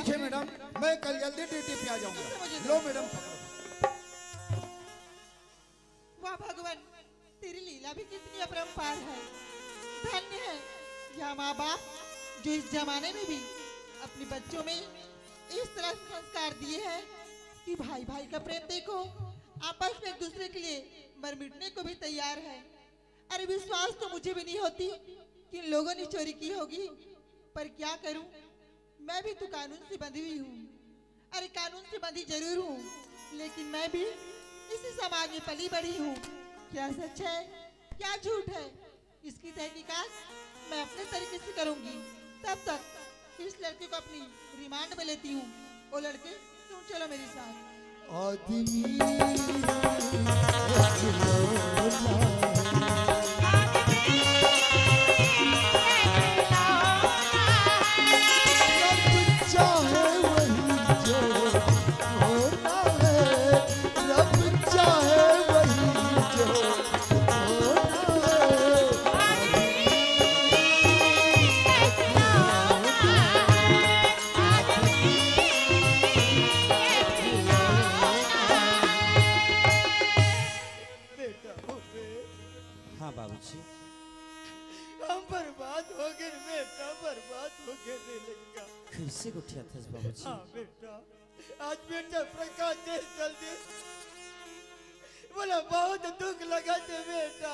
ठीक है मैडम, मैं कल जल्दी ड्यूटी पे आ जाऊंगा। लो मैडम, पकड़ो। वाह भगवान, तेरी लीला भी कितनी अपरंपार है। धन्य है यह माँ बाप, जो इस जमाने में भी अपने बच्चों में इस तरह से संस्कार दिए हैं कि भाई भाई का प्रेम देखो, आपस में एक दूसरे के लिए मर मिटने को भी तैयार है। अरे, विश्वास तो मुझे भी नहीं होती कि इन लोगों ने चोरी की होगी, पर क्या करूं, मैं भी तो कानून से बंधी हुई हूँ। अरे, कानून से बंधी जरूर हूँ, लेकिन मैं भी इसी समाज में पली बड़ी हूँ। क्या सच है, क्या झूठ है, इसकी तहकीकात मैं अपने तरीके से करूंगी। तब तक इस लड़के को अपनी रिमांड में लेती हूँ। ओ लड़के, तुम चलो मेरे साथ। आदमी बेटा, हो बे। हाँ बाबूजी। हम बर्बाद हो गए बेटा, बर्बाद हो गए रे लइका। कैसे गोठियाथस बाबूजी? हाँ बेटा, आज बेटा प्रकाश जेल चल दे। बोला बहुत दुख लगा थे बेटा,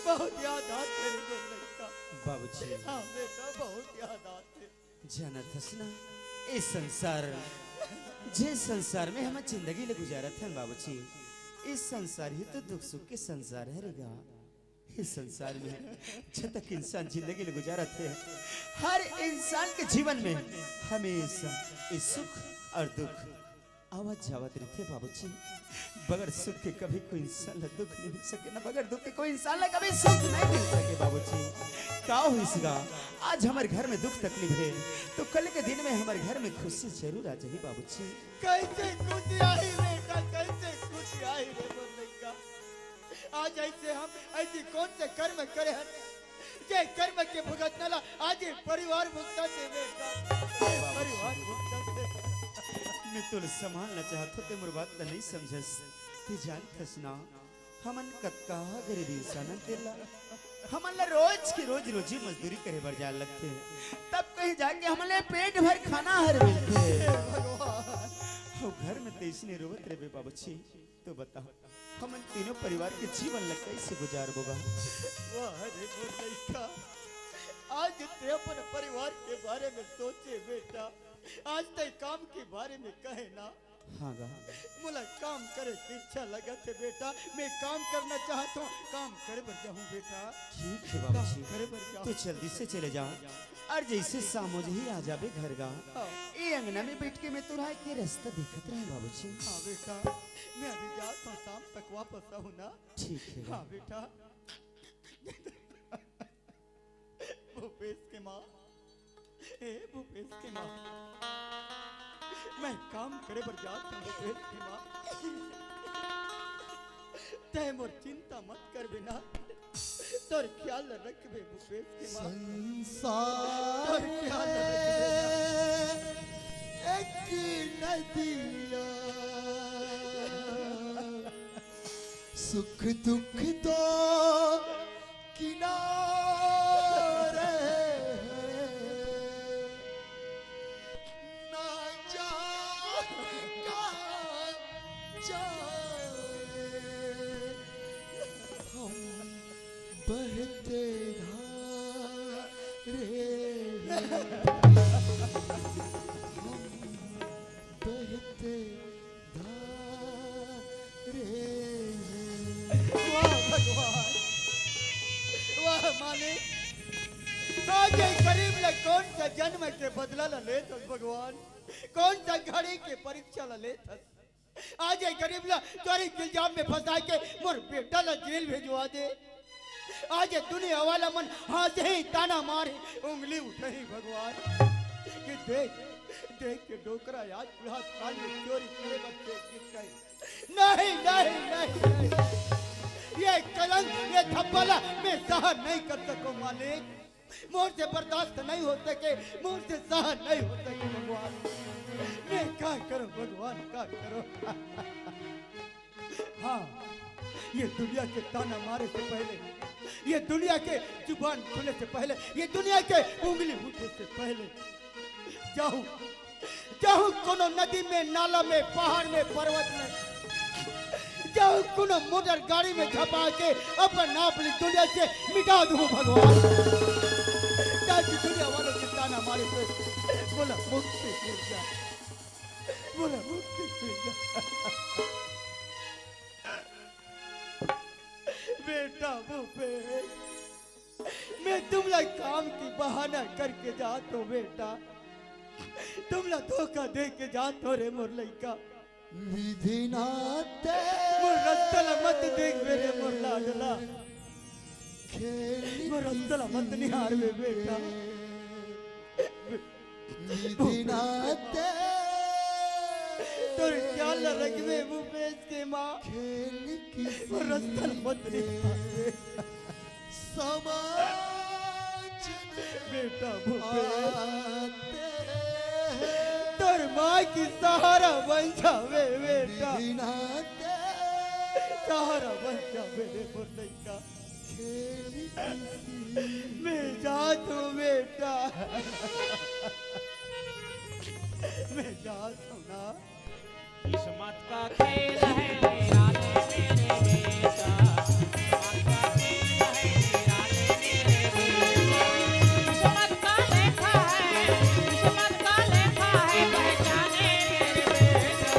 बहुत याद आते रे लइका। बाबूजी। हाँ बेटा, बहुत याद आते। जानत हस ना, ए संसार, जे संसार में हम जिंदगी ले गुजारत हन बाबूजी, ए संसार ही तो दुख सुख के संसार है रे गा। ए संसार में जब तक इंसान जिंदगी ले गुजारत है, हर इंसान के जीवन में हमेशा ए सुख और दुख आवत जावत रहिथे बाबूजी। बगैर सुख के कभी कोई इंसान ला दुख नहीं मिल सके ना, बगैर दुख के कोई इंसान ला कभी सुख नहीं मिल सके बाबूजी। का होइस गा, आज हमर घर में दुख तकलीफ है, तो कल के दिन में हमर घर में खुशी जरूर आ जाही बाबूजी। कैसे खुशी आई बेटा, कैसे खुशी आई रे मोर लइका। आज ऐसे हम ऐसी कौन से कर्म करे हन, जे कर्म के भुगतना ला आज ये परिवार भुगतत हे बेटा, ये परिवार भुगतत हे। मैं तोला संभालना चाहत हों, ते मोर बात ला नहीं समझस। ते जानथस ना, हमन कतका गरीब इंसान हन तेला। हमन ला रोज के रोज रोजी मजदूरी करे बर जाए लगथे, तब कहीं जाके हमन ला पेट भर खाना हर मिलथे। हे भगवान। अउ घर में तइसने रोवत रहिबे बाबूजी, तो बता, हमन तीनों परिवार के जीवन ला कइसे गुजारबो गा? वाह रे मोर लइका, आज ते अपन परिवार के बारे में सोचे बेटा, आज ते काम के बारे में कहे ना। हाँ गा। मोला काम करे के इच्छा लगत हे बेटा, मैं काम करना चाहत हों, काम करे बर जाहूँ बेटा। ठीक हे काम बाबूजी, करे बर जाहूँ। तू जल्दी से चले जा। अउ जइसे सामो जही आ जाबे घर गा, हाँ। ए अंगना में बइठ के मैं तोर आए के रस्ता देखत रहूँ बाबूजी। हाँ बेटा, मैं अभी जात हों, शाम तक वापस आहूँ ना। ठीक हे गा। हाँ बेटा। भूपेश के माँ, ए भूपेश के माँ, मैं काम करे बर जात हों भूपेश के माँ। तैं मोर चिंता मत करबे ना, तोर ख्याल रखबे भूपेश के माँ। संसार तोर ख्याल रखबे ना। एक नदिया, सुख दुख दो किनारे, ना जाने कहाँ जाए हम बहते धारे, हम बहते धारे। वाह भगवान, वाह मालिक, आज ये गरीब ला कौन सा जन्म के बदला ला लेत हस भगवान, कौन सा घड़ी के परीक्षा ला लेत हस। आज ये गरीब ला चोरी के इल्जाम में फंसा के मोर बेटा ला जेल भेजवा दे। आज ये दुनिया वाला मन हंसही, ताना मारही, उंगली उठही भगवान, कि देख, देख के डोकरा आज बुढ़ा काल में चोरी करे बर चोरी गिर गए। नहीं, नहीं, नहीं, नहीं। ये कलंक, ये धब्बा ला मैं सहन नहीं कर सकूं मालिक। मोर से बर्दाश्त नहीं हो सके, मोर से सहन नहीं हो सके भगवान। मैं का करूं भगवान, का करूं? हाँ, ये दुनिया के ताना मारे से पहले, ये दुनिया के जुबान खुले से पहले, ये दुनिया के उंगली उठे से पहले जाऊं, जाऊं कोनो नदी में, नाला में, पहाड़ में, पर्वत में, जाऊं कोनो मोटर गाड़ी में झपा के अपन आप ली दुनिया से मिटा दूं भगवान। ताकि दुनिया वालों के ताना मारे से बोला मुक्ति मिल जाए, बोला मुक्ति मिल जाए। बेटा भूपेश, मैं तुमला काम की बहाना करके जात हों बेटा, तुमला धोखा दे के जात हों रे मोर लइका। विधि नाते मोर रस्ता ला मत देख बे रे मोर लाडला, खेल मोर रस्ता ला मत निहार बे बेटा। विधि नाते तोर ख्याल ला रखबे भूपेश के माँ, खेल मोर रस्ता ला मत निहार बे। समाज बेटा भूपेश, तोर माँ की सहारा बन जावे बेटा, सहारा बन जावे रे मोर लइका। मैं जात हों बेटा, मैं जात हों ना। किस्मत का खेल है निराले मेरे बेटा, किस्मत का खेल है निराले मेरे बेटा। किस्मत का लेखा है, किस्मत का लेखा है पहचाने मेरे बेटा।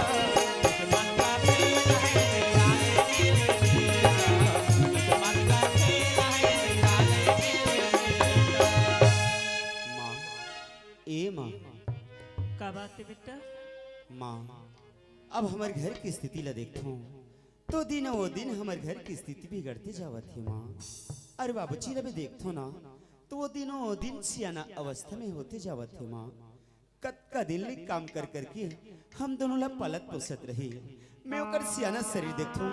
किस्मत का खेल है निराले मेरे बेटा, किस्मत का खेल है निराले मेरे बेटा। माँ, ए माँ। का बात है बेटा? माँ, अब हमर घर की स्थिति ला देखथों, तो दिनों दिन हमर घर की स्थिति बिगड़ते जावत हे माँ। अरे बाबूजी ला भी देखथों ना, तो वो दिनों दिन सियाना अवस्था में होते जावत हे माँ। कतका दिन ले काम कर करके हम दोनों ला पालत पोसत रही। मैं ओकर सियाना शरीर देखथों,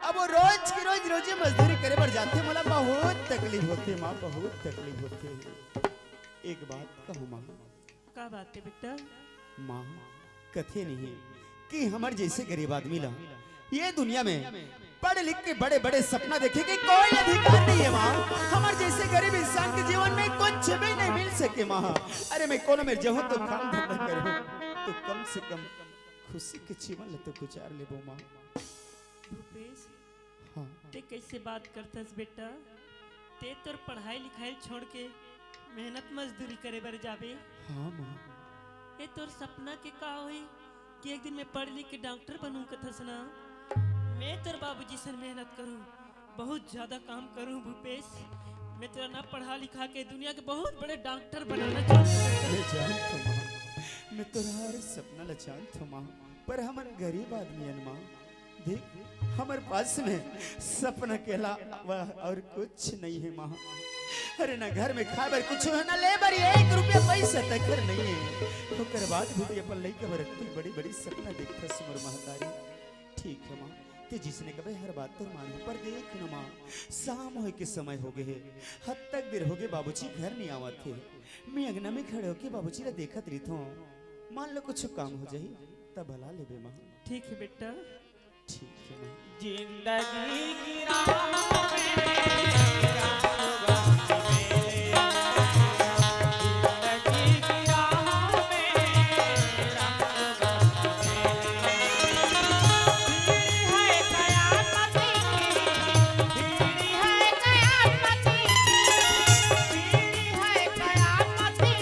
अब वो रोज की रोज रोजी मजदूरी करे बर जाथे, मोला बहुत तकलीफ होथे माँ, बहुत तकलीफ होथे। एक बात कहूँ माँ, का बात है बेटा? माँ, कथे नहीं कि हमर जैसे गरीब आदमी ला ये दुनिया में पढ़ लिख के बड़े बड़े सपना देखे के कोई अधिकार नहीं है माँ। हमर जैसे गरीब इंसान के जीवन में कुछ भी नहीं मिल सके माँ। अरे मैं कोनो मेर जाहूँ तो काम धंधा करूँ तो कम से कम खुशी के जीवन ला तो गुजार लेबो माँ। भूपेश, हाँ। ते कैसे बात करथस बेटा? ते तोर पढ़ाई लिखाई छोड़ के मेहनत मजदूरी करे बर जाबे। हाँ माँ। ए तोर सपना के का होही कि एक दिन मैं पढ़ लिख के डॉक्टर बनूं कथस ना? मैं तोर बाबूजी सन मेहनत करूं, बहुत ज्यादा काम करूं भूपेश। मैं तोरा ना पढ़ा लिखा के दुनिया के बहुत बड़े डॉक्टर बनाना चाहता हूं। मैं जानत हों माँ, मैं तोर हर सपना ला जानत हों माँ, पर हमन गरीब आदमी हन माँ। देख, हमर पास में सपना के अलावा और कुछ नहीं है माँ। अरे ना घर में खाए बर कुछ है, ना ले बर एक रुपया पैसा तक घर नहीं है। ओकर बाद भी अपन लइका बर इतनी बड़ी बड़ी सपना देखथस मोर महतारी। ठीक है माँ, ते जिसने कबे हर बात तो मानू, पर देख न माँ, शाम होए के समय हो गए है, हद तक देर हो गए, बाबूजी घर नहीं आवत है। मैं अंगना में खड़े होके बाबूजी ला देखत रहिथों, मान लो कुछ काम हो जाही, तब बुला लेबे माँ। ठीक है बेटा। ठीक है माँ। जिंदगी की राह में रंग बन मेरे, जिंदगी की राह में रंग बन मेरे। भीड़ है कयामत की, भीड़ है कयामत की, भीड़ है कयामत की।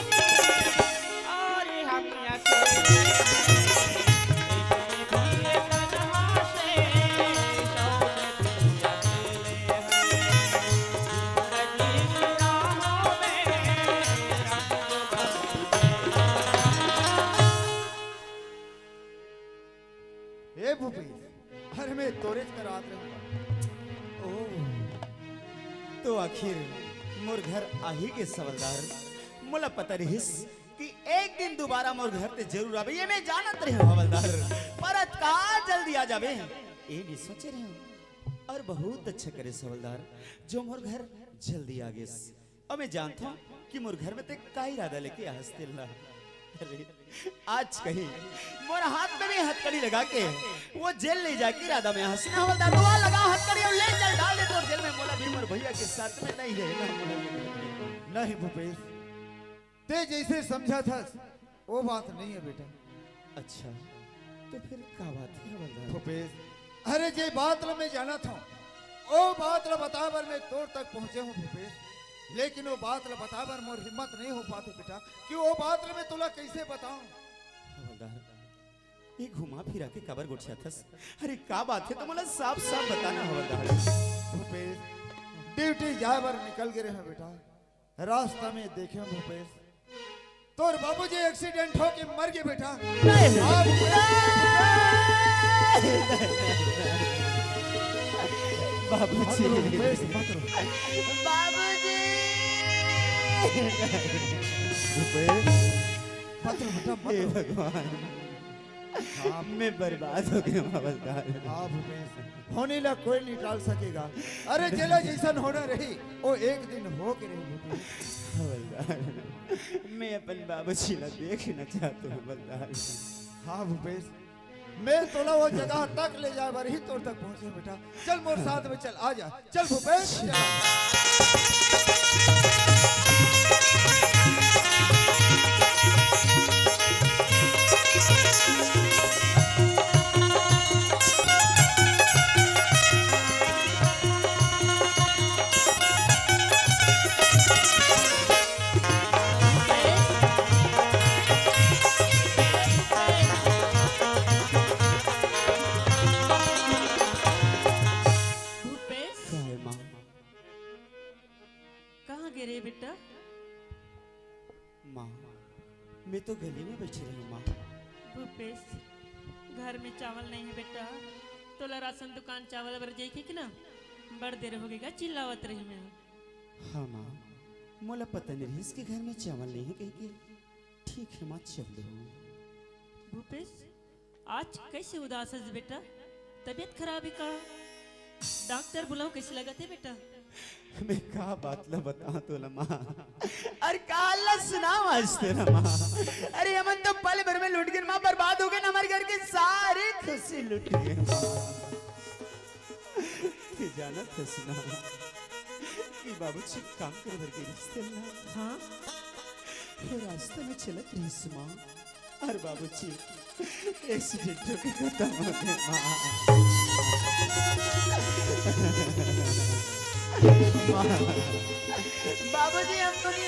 ए भूपेश, अरे मैं तोरेच करात रहूं। ओ, तो आखिर मोर घर आही के सवलदार, मोला पता रहिस कि एक दिन दोबारा मोर घर ते जरूर आबे, ये मैं जानत रहे हवलदार, पर अतका जल्दी आ जाबे, ये नहीं सोचे रहे हूँ। और बहुत अच्छा करे हवलदार, जो मोर घर जल्दी आ गेस। अउ मैं जानथंव कि मोर घर में तें का इरादा लेके आहस तेला। अरे, आज कहीं मोर हाथ में भी हथकड़ी लगा के वो जेल ले जाके इरादा में आहस ना हवलदार। तो आ लगा हथकड़ी अउ ले चल डाल दे तोर जेल में, मोला भी मोर भइया के साथ में नहीं रहना। नहीं भूपेश, तें जइसे समझथस वो बात नहीं हे बेटा। अच्छा, तो फिर का बात हे हवलदार? भूपेश, अरे जे बात ला मैं जानथंव, वो बात ला बताए बर मैं तोर तक पहुंचे हंव भूपेश, लेकिन वो बात ला बताए बर मोर हिम्मत नहीं हो पात हे बेटा, कि वो बात ला मैं तोला कइसे बतावंव। हवलदार, ये घुमा फिरा के काबर गोठियाथस? अरे का बात हे, तो मोला साफ साफ बताना हवलदार। भूपेश, ड्यूटी जाए बर निकल गे रहेंव बेटा, रास्ता में देखेंव भूपेश, तोर बाबूजी एक्सीडेंट होके मर गे बेटा। नहीं। हाँ भूपेश। बाबूजी। मत रो भूपेश, मत रो। बाबूजी। भूपेश, मत रो बेटा, मत हे रो। भगवान। हाँ। मैं बर्बाद हो गया हूँ हवलदार। हाँ भूपेश, होने ला कोई नहीं टाल सकेगा। अरे जेला जइसन होना रही, वो एक दिन हो के रही भूपेश। हवलदार, मैं अपन बाबूजी ला देखना चाहता हूँ हवलदार। हाँ भूपेश, मैं तोला वो जगह तक ले जाए बर ही तोर तक पहुंचे बेटा। चल मोर साथ में चल, आ जा। चल भूपेश, चल। भूपेश, का हे माँ? कहाँ गे रहे बेटा? माँ, मैं तो गली में बैठी रही हूँ माँ। भूपेश, घर में चावल नहीं है बेटा, तोला राशन दुकान चावल बर जाइके कि ना, बड़ देर हो गई गा, चिल्लावत रही मैं। हाँ माँ, मोला पता नहीं रहिस कि घर में चावल नहीं है कहिके। ठीक है माँ, चल दो। भूपेश, आज कैसे उदास है बेटा? तबीयत खराब है का? डॉक्टर बुलाओ, कैसे लगत है बेटा? मैं का बात ला बताऊं तोला माँ? अरे का ला सुनाऊं आज तोला माँ? अरे हमन तो पल भर में लुट गए माँ, बर्बाद हो गए ना, हमारे घर के सारे खुशी लुट गए माँ। ते जानत हस ना कि बाबूजी काम करे बर गे रिहिस तेला। हाँ। वो रास्ता में चलत रिहिस माँ, अउ बाबूजी एक्सीडेंट होके खतम हो गए माँ। माँ, बाबूजी हमको नहीं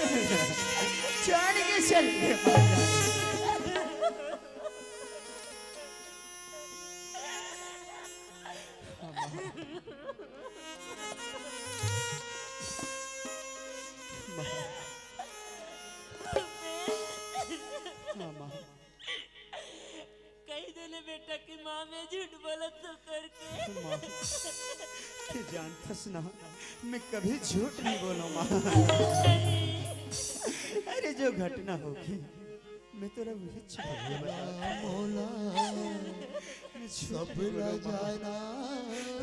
छोड़ के चल गए माँ। माँ। माँ। कहि देले बेटा कि माँ मैं झूठ बोलत हूँ करके। माँ, ते जानथस ना, मैं कभी झूठ नहीं बोलंव माँ। अरे जो घटना होगे, मैं तोला वही छुपा के बतावत हूँ। मोला मैं झूठ सब नहीं बोलंव माँ।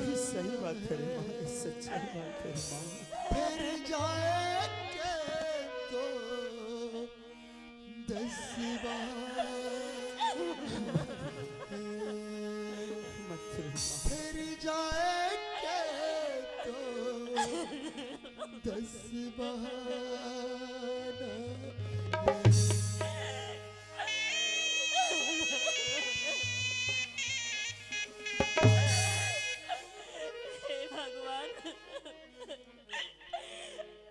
ये सही बात है रे माँ, ये सच्चाई बात है रे माँ। फिर जाए के तो दस बार मत रो माँ। फिर जाए के तो दस बार। हे भगवान,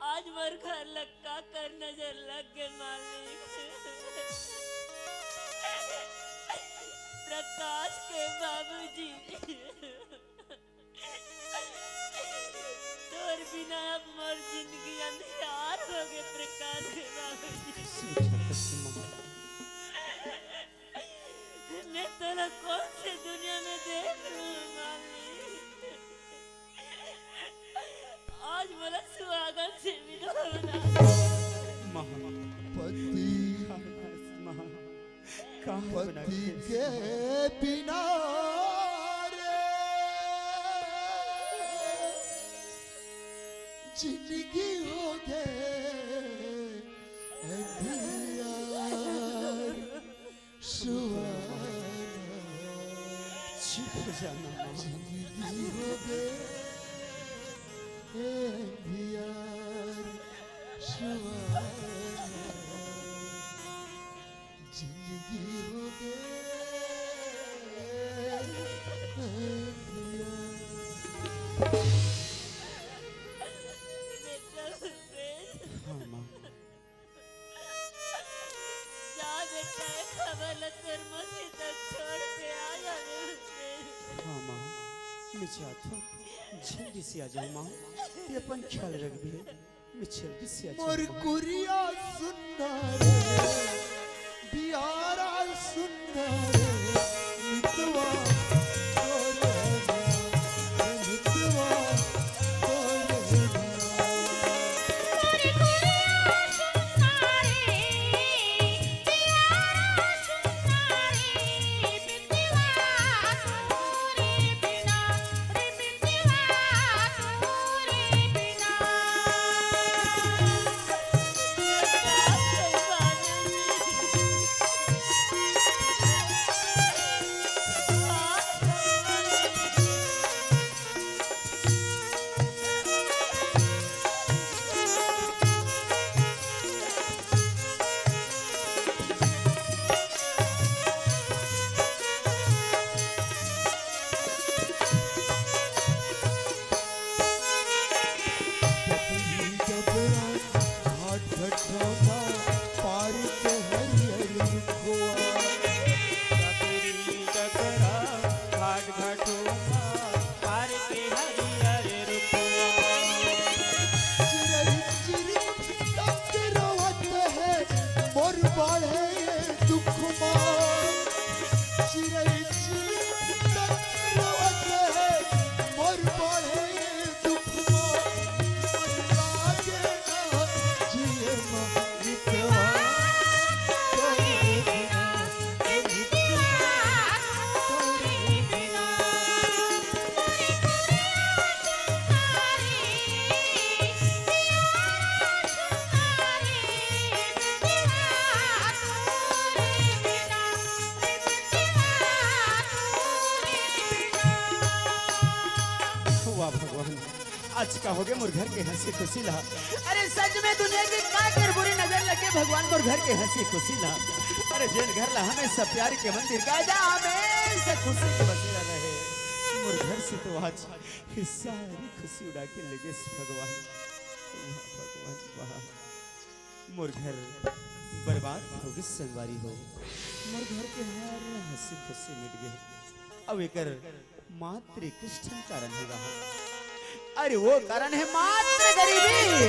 आज मोर घर ला काकर नजर लग गे मालिक। प्रकाश के बाबूजी, तोर बिना अब मोर जिंदगी अंधियार होगे प्रकाश के बाबूजी। मैं तोला कौन से दुनिया में देख लूं मालिक। आज मोला सुहागन से विधवा बना दे। माँ। पति। माँ। कहाँ बना पति के बिना रे जिंदगी हो गए अंधियार सुहाना। चुप हो जाना माँ। जिंदगी हो गए अंधियार सुहाना। जिंदगी हो गए अंधियार। बेटा हुसैन। हाँ माँ। जा बेटा, ए खबर ल तोर मसीह तक छोड़ के आ जा रे हुसैन। हाँ माँ, मैं जात हूँ, जल्दी से आ जाऊँ माँ, ते अपन ख्याल रखबे। मोर कुरिया सुन ना रे, बियारा सुन ना रे, मितवा तोरे बिना, मितवा तोरे बिना। वाह भगवान, आज का होगे मोर घर के हंसी खुशी ला। अरे सच में दुनिया के का कर बुरी नजर लगे भगवान मोर घर के हंसी खुशी ला। अरे जेन घर ला हमेशा प्यार के मंदिर कायदा हमेशा खुशी के बसेरा रहे। मोर घर से तो आज ये सारी खुशी उड़ा के ले गे भगवान। वाह भगवान वाह। मोर घर बर्बाद हो गे संगवारी हो। मोर घर के हर हंसी खुशी मिट गे। अब एकर मात्र एक ठन कारण हे रहा। अरे वो कारण हे मात्र गरीबी।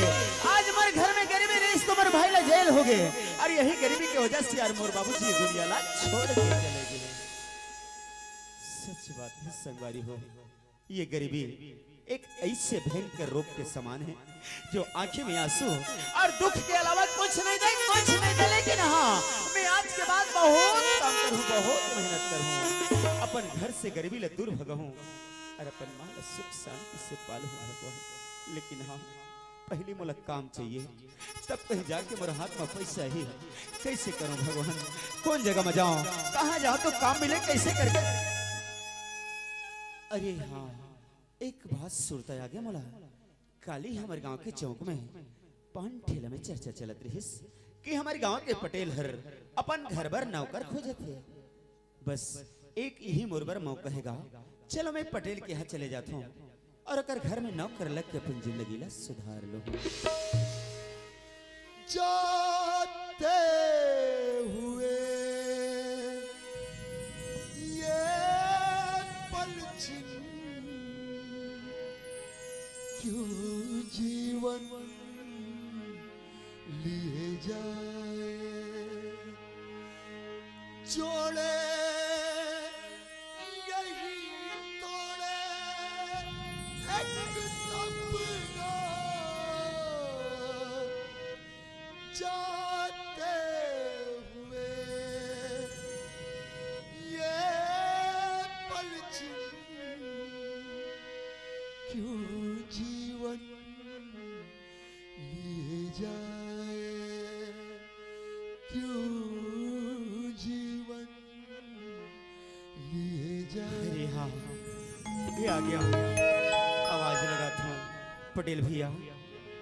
आज मोर घर में गरीबी रहिस तो मोर भाई ला जेल हो गे। अरे यही गरीबी के वजह से यार मोर बाबूजी ये दुनिया ला छोड़ के चले गे। सच बात हे संगवारी हो, ये गरीबी एक ऐसे भयंकर रोग के समान हे जो आंखी में आंसू अउ दुख के अलावा कुछ नहीं दे, कुछ नहीं दे। लेकिन हाँ, मैं आज के बाद बहुत काम करूँ, बहुत मेहनत करूँ, अपन घर से गरीबी ला दूर भगाहूँ अउ अपन माँ ला सुख शांति से पालहूँ भगवान। लेकिन हाँ, पहिली मोला काम चाहिए, तब कहीं जाके मोर हाथ में पैसा ही। कैसे करूँ भगवान, कौन जगह में जाऊँ, कहाँ जाऊँ तो काम मिले, कैसे करके? अरे हाँ, एक बात सुरता आ गे मोला। काली हमर गांव के चौक में पान ठेला में चर्चा चलत रहिस कि हमर गांव के पटेल हर अपन घर बर नौकर खोजत हे। बस एक इही मोर बर मौका हे गा। चलो मैं पटेल के यहाँ चले जात हूँ अउ ओकर घर में नौकर लग के अपन जिंदगी ला सुधार लूँ। जाते हुए ये पल छिन क्यों जीवन लिए जाए। जोड़े यही तोड़े एक सपना। जाते हुए ये पल छिन क्यों जीवन अरे हाँ, ये आ गया। आवाज लगात हूँ। पटेल भैया,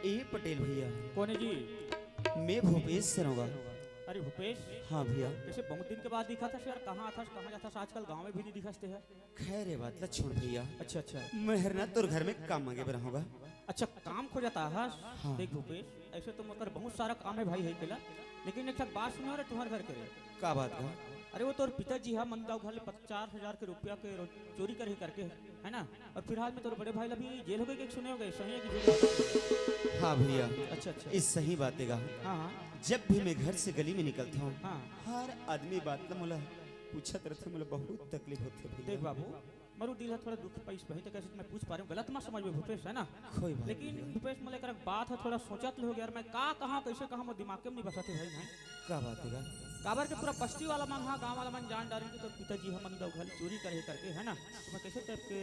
ए पटेल भैया। कोने जी? मैं भूपेश सरोगा। अरे भूपेश, हाँ भैया। कैसे बहुत दिन के बाद दिखा था यार, कहाँ था, कहाँ जाता था, आजकल गाँव में भी नहीं दिखा थे है। खैर, ये बात ला छोड़ भैया। अच्छा, अच्छा। मैं हर ना तोर घर में काम मांगे बर होगा। अच्छा, काम खोजत हस? हाँ। देख भूपेश, ऐसे तो मोकर बहुत सारा काम है भाई, है केला, लेकिन एक ठक बात सुनो रे, तुम्हारे घर के रे। का बात है? अरे वो तोर पिताजी हा मन दाऊ घर ले पचास हजार के रुपया के रो-, चोरी करे करके, है ना? और फिलहाल में तोर बड़े भाई ला भी जेल हो गए कि सुने हो गए, सही है कि झूठ? हाँ भैया, अच्छा, अच्छा। इस सही बात है गा। हाँ, हाँ। जब भी मैं घर से गली में निकलता हूँ, हाँ। हर आदमी बात ला मोला पूछत रहते, मोला बहुत तकलीफ होते भैया। देख बाबू, मरु दिल है थोड़ा दुख पाइस वही तो कैसे मैं पूछ पा रहा हूँ, गलत मत समझ में भूपेश, है ना? कोई बात लेकिन नहीं। भूपेश, मोला एक बात है, थोड़ा सोचत ले हो गया यार, मैं का कहाँ, कैसे कहाँ, मोर दिमाग के में नहीं बसत है भाई, नहीं। का बात है गा? काबर के पूरा बस्ती वाला मन हा, गाँव वाला मन जान डारे कि तोर पिताजी हा मन दाऊ घर चोरी करे करके, है ना? तो मैं कैसे टाइप के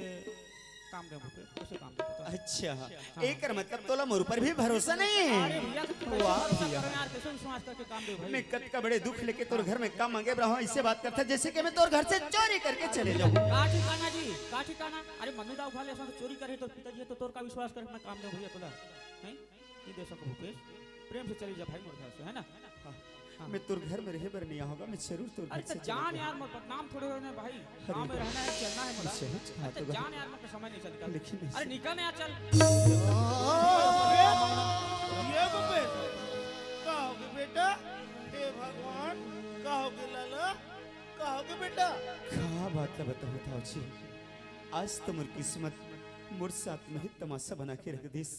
काम दे भूपेश, कैसे काम दे बता? अच्छा, हाँ। एकर मतलब तोला मोर ऊपर भी भरोसा नहीं है? अरे भैया, तो तू कैसे वाह भरोसा भैया। कर रहे हैं यार, कैसे विश्वास करके काम दे भाई? मैं कतका बड़े दुख लेके तोर घर में काम मांगे रहा हूँ, इससे बात करता जैसे कि मैं तोर घर से चोरी करके चले जाऊँ। का ठिकाना जी, का ठिकाना? अरे मनु दाऊ घर ले ऐसा तो चोरी करे, तोर पिताजी है तो तोर का विश्वास करके मैं काम दे भैया तोला? नहीं, नहीं दे सको भूपेश, प्रेम से चली जा भाई मोर घर से, है ना? हाँ। हाँ। मैं तोर घर में रहे बर नहीं आऊंगा, मैं जरूर तोर अरे घर तो से जान चला यार, मोर बदनाम थोड़े होने भाई, अरे गाँव में रहना है, चलना है मोला। सही कहा अरे तो तो गा। जान यार, मोर तो समय नहीं चल निकल। लेकिन अरे ऐसे निकल ना यार, चल। ये भूपेश, का हो गया बेटा? हे भगवान, का हो गया लाला? का हो गया बेटा? का बात ला बताऊं ताऊ जी, आज तो मोर किस्मत मोर साथ में ही तमाशा बना के रख दिस।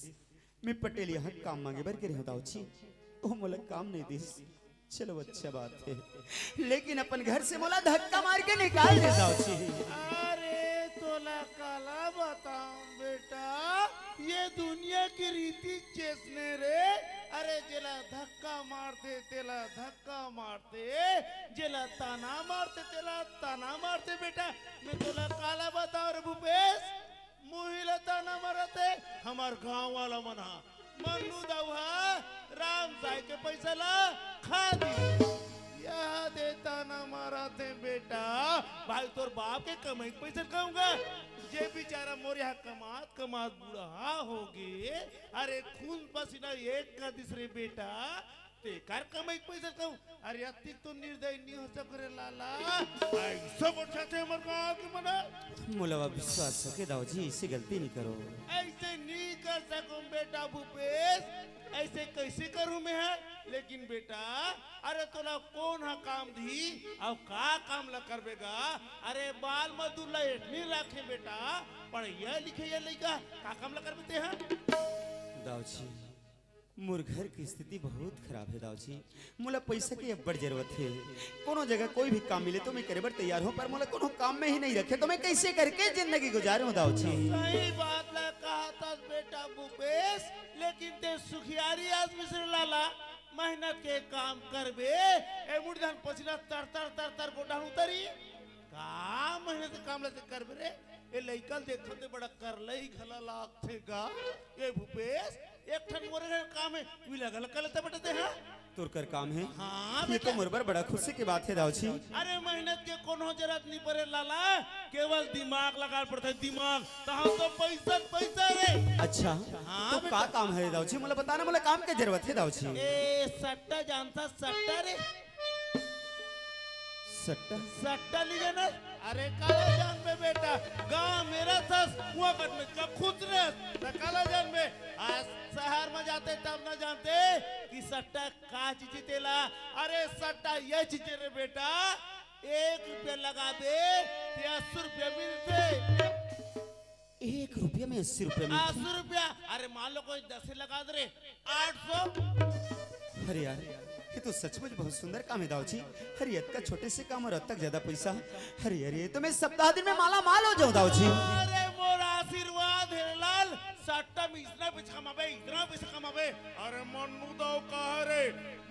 मैं पटेल यहाँ काम मांगे बर गे रहे हूँ ताऊ जी, वो मोला काम नहीं दिस। चलो अच्छा बात है, लेकिन अपन घर से मोला धक्का मार के निकाल दे ताऊ जी। अरे तोला काला बताऊं बेटा, ये दुनिया की रीति जैसने रे। अरे जेला धक्का मारते तेला धक्का मारते, जेला ताना मारते तेला ताना मारते बेटा। मैं तोला काला बताऊं रे भूपेश, मुही ला ताना मारत हे, हमर गांव वाला मन हा। मन्नू दाऊ हा राम साय के पैसा ला खा दी। यह दे ताना मारत हे बेटा, भाई तोर बाप के कमाई के पैसा खाऊंगा। जे बेचारा मोर यहाँ कमात कमात बूढ़ा हो गे, अरे खून पसीना एक कर दिस रे बेटा, तेकर कमाई के पैसा खाऊं। अरे अतिक तो निर्दयी नहीं हो सको रे लाला। ऐसा गोठियाथे हमर गांव के मन। मोला अब विश्वास हो के दाऊ जी, ऐसे गलती नहीं करो। ऐसे नहीं कर सकूं बेटा भूपेश, ऐसे कैसे करूं मैं है? लेकिन बेटा, अरे तोला कौन हा काम दी, अउ का काम ला करबे गा? अरे बाल मजदूर ला एठनी राखे बेटा, पढ़ैया लिखैया लइका, का काम ला करबे ते हा? दाऊ जी, मोर घर के स्थिति बहुत खराब हे दाऊ जी। मोला पैसा के अब्बड़ जरूरत हे। कोनो जगह कोई भी काम मिले तो मैं करे बर तैयार हूँ, पर मोला कोनो काम में ही नहीं रखे तो मैं कैसे करके जिंदगी गुजारूँ दाऊ जी? सही बात ला कहत हस बेटा भूपेश, लेकिन ते सुखियारी आदमी से लाला, मेहनत के काम करबे, ए मुड़ी धन पसीना तर तर तर तर गोडा उतरी। का मेहनत के काम ला ते करबे रे? ए लइका ल देखत हे बड़ा करलई घला लागथे गा। ए भूपेश, एक ठन मोरे घर काम हे, तू लगा लगा लेते बेटा ते, हाँ? तोर कर काम हे? हाँ, ये बेटा। तो मोर बर बड़ा खुशी की बात हे दाऊ जी। अरे मेहनत के कोनो जरूरत नहीं परे लाला, केवल दिमाग लगा पड़थे, दिमाग। तो हम तो पैसा पैसा रे। अच्छा, हाँ, तो बेटा। का काम हे दाऊ जी? मोला बताना, मोला काम के जरूरत हे दाऊ जी। ए सट्टा जानता, सट्टा रे। सट्टा? सट्टा ली जाना? अरे काला जान बे बेटा, गांव मेरा सस, हुआ कट में कब खुश रहे, तो काला जान बे, आज शहर में जाते तब ना जानते कि सट्टा का चीज तेला। अरे सट्टा ये चीज रे बेटा, एक रुपया लगा दे, ते अस्सी रुपया मिलते। एक रुपया में अस्सी रुपया मिलथे? अस्सी रुपया। अरे मान लो कोई दस लगा दे रे, आठ सौ। अरे यार, ये तो सचमुच बहुत सुंदर काम हे दाऊ जी। अरे अतका छोटे से काम और अतक ज्यादा पैसा। अरे अरे, तो मैं सप्ताह दिन में माला माल हो जाऊं दाऊ जी। अरे मोर आशीर्वाद हे लाल, सट्टा में इतना पैसा कमाबे, इतना पैसा कमाबे। अरे मन्नू दाऊ कहा रे,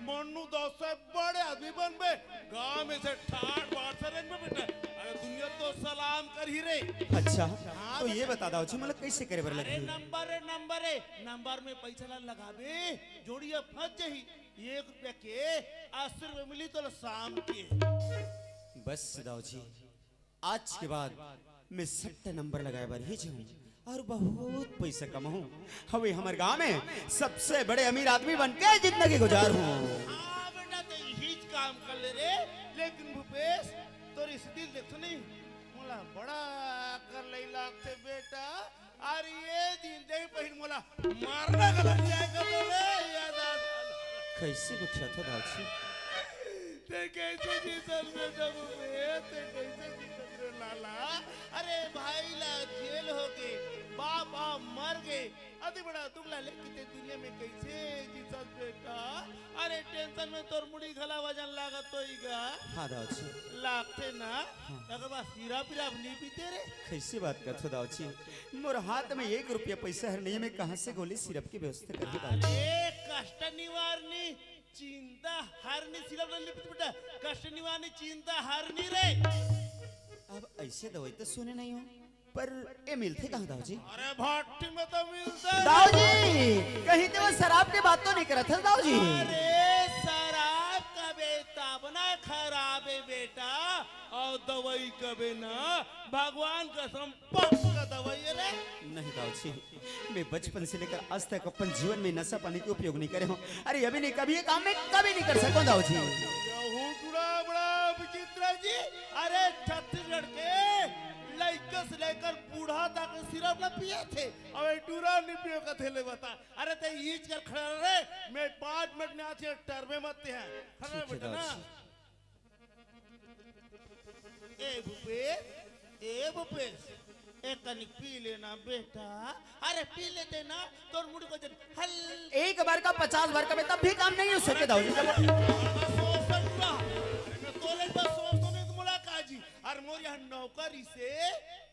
मन्नू दाऊ से बड़े आदमी बनबे, गांव में से ठाठ बाढ़ से रेंगबे बेटा। अरे दुनिया तो सलाम करही रे। अच्छा, हाँ तो ये बेटा। बता दाऊ जी, मतलब कैसे करे बर अरे लगही? नंबर रे, नंबर रे, नंबर में पैसा ला लगाबे, जोड़िया फंस जाही। एक रुपया के अस्सी रुपया मिली तो शाम के। बस दाऊ जी, आज के बाद मैं सट्टा नंबर लगाए बर ही जाऊं और बहुत पैसा कमाऊं। हवे हमर गांव में सबसे बड़े अमीर आदमी बन के जिंदगी गुजारूं। हाँ बेटा, ते यही काम कर ले रे। लेकिन भूपेश, तोर स्थिति देखथों नहीं, मोला बड़ा कर लई लागथे बेटा। अरे ये दिन देख पहिन मोला मारना गलत जाए कर दो रे, याद आ। कैसे गोठियाथो दाऊ जी? ते कैसे जीतस बेटा भूपेश, ते कैसे जीतस रे लाला? अरे भाई ला जेल हो गे, बाप आप मर गे, अति बड़ा दुख ला लेके ते दुनिया में कैसे जीतस बेटा? अरे टेंशन में तोर मुड़ी घला वजन लागत होही गा। हाँ दाऊ जी। लागथे ना? हाँ। अगर बस सिरप विरप नहीं पीते रे। कैसे बात करथो दाऊ जी? मोर हाथ में एक रुपया पैसा हर नहीं, मैं कहाँ से गोली सिरप की व्यवस्था करके दाऊ जी? अरे कष्ट निवारणी चिंता हरणी सिरप नहीं पीते बेटा, कष्ट निवारणी चिंता हरणी रे। अब ऐसे दवाई तो सुने नहीं हो, पर ये मिलथे कहाँ दाऊ जी? अरे भट्टी में तो मिलथे। दाऊ जी, कहीं ते वो शराब के बात तो नहीं करत हस दाऊ जी? अरे शराब कबे तब ना खराब है बेटा, और दवाई कबे ना भगवान कसम पक्का दवाई है रे। नहीं दाऊ जी, मैं बचपन से लेकर आज तक अपन जीवन में नशा पानी के उपयोग नहीं करे हूँ। अरे अभी नहीं, कभी ये काम मैं कभी नहीं कर सकूँ दाऊ जी। यहू टुरा बड़ा विचित्र जी। अरे छत्तीसगढ़ के लइका से लेकर बूढ़ा तक सिरप ला पिए थे, अब टुरा नहीं पियो कथे ले बता। अरे ते ईज कर खड़ा रहे, मैं पाँच मिनट में आथे, टरबे मत ते हैं। खड़ा ठीक है बेटा ना। दाऊ जी। ए भूपेश, ए भूपेश, एक कनिक पी लेना बेटा। अरे पी लेते ना, तोर मुड़ी को जन हल। एक बार का पचास बार का मैं तब भी काम नहीं हो सके दाऊ जी। अरे सोच सकता, अरे मैं तोले बस सोच तो नहीं तो मुलाकात जी। अरे मोर यहाँ नौकरी से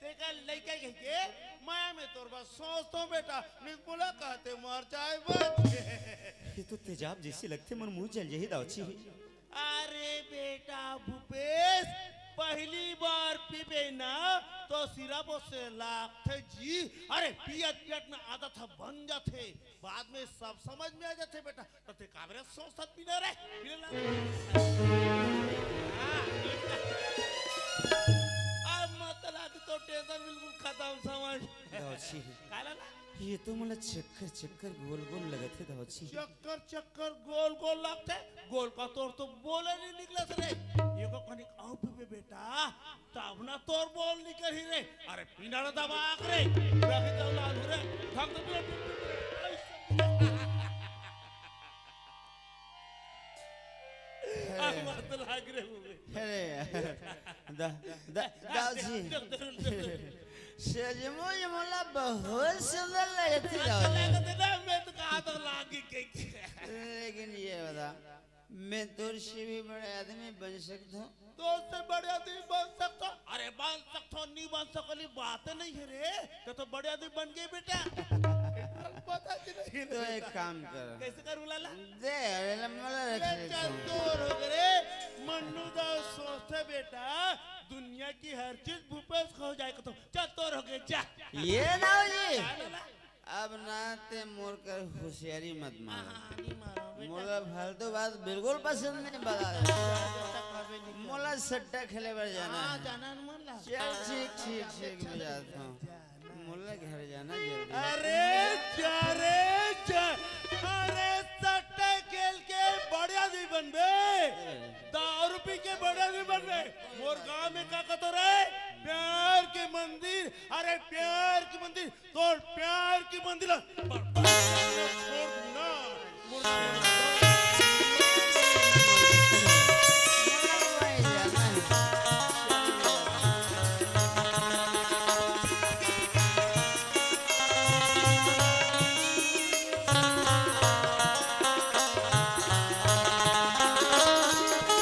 तेका लइका कह के माया में तोर बस सोच तो बेटा, नहीं तो मुलाकात है, मर जाए बच के। ये तो तेजाब जैसे लगथे, मोर मुंह जल जाही दाऊ जी। अरे बेटा भूपेश, पहली बार पीबे ना तो सिरप से लागथे जी। अरे पियत पियत ना आदत ह बन जाथे, बाद में सब समझ में आ जाथे बेटा। तो ते काबरे सोचत पीना रे, पीने ला। हाँ। अब मतलब तो टेंशन बिल्कुल खत्म समझ। दाऊ जी। काला ना? ये तो मोला चक्कर चक्कर गोल गोल लगत हे दाऊ जी। चक्कर चक्कर गोल गोल लगथे, गोल का तोर तो बोले नहीं निकलत रे। ये को कनिक अउ पीबे बेटा, तब ना तोर बोल निकलही रे। अरे पीना रे दबा आख रे, रखी दौला रे, ढंग से पीना। अब मत लाग रे मुझे। अरे यार, दा, दा, दाऊ जी। सजमुच मोला बहुत सुंदर लगत हे दाऊ जी। लगत हे ना, मैं तो कहा तो लागी के। लेकिन ये बता, मैं तोर से भी बड़े आदमी बन सकता हूँ? तोर से बड़े आदमी बन सकता हूँ? अरे बन सकता हूँ, नहीं बन सकली बात नहीं है रे। तो, तो बड़े आदमी बन गए बेटा। पता कि नहीं रे तो एक बेटा? काम कर। कैसे करूँ लाला? दे, अरे लम्बा ले रख ले ले चल तू। तोर हो गए रे। मन्नू दाऊ सोचते बेटा, दुनिया की हर चीज भूपेश खो जाए तो चल तोर हो गए, जा। ये दाऊ जी। जा लाला। अब ना ते मोर कर होशियारी मत मार। हाँ, हाँ, नहीं मारो बेटा। मोला फालतू बात बिल्कुल पसंद नहीं बता। बेटा, कभी नहीं। मोला सट्टा खेले बर जाना हाँ, है। जाना है मोला। चल ठीक, ठीक, ठीक, मैं जाता हूँ। मोला घर जाना जल्दी। अरे जा रे जा, अरे सट्टा खेल के बढ़िया नहीं बनबे, दारू पी के बढ़िया नहीं बनबे। मोर गांव में का कहतो रे, प्यार के मंदिर, अरे प्यार के मंदिर, तोर प्यार के मंदिर ला छोड़ दूंगा।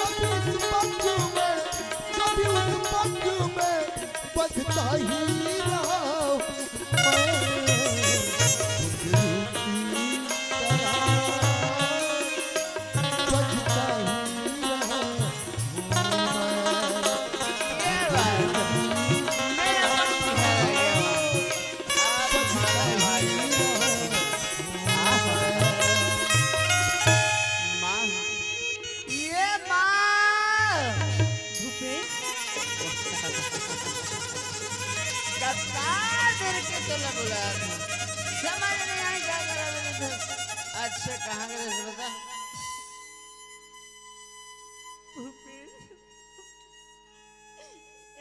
कभी उस पग में, कभी उस पग में बजता ही रहा मैं, घुंघरू की तरह बजता ही रहा मैं। माँ, ये माँ। भूपेश। बोला, बोला। समझ नहीं आए क्या करा मैंने तो। अच्छा, कहाँ गए थे बता? भूपेश,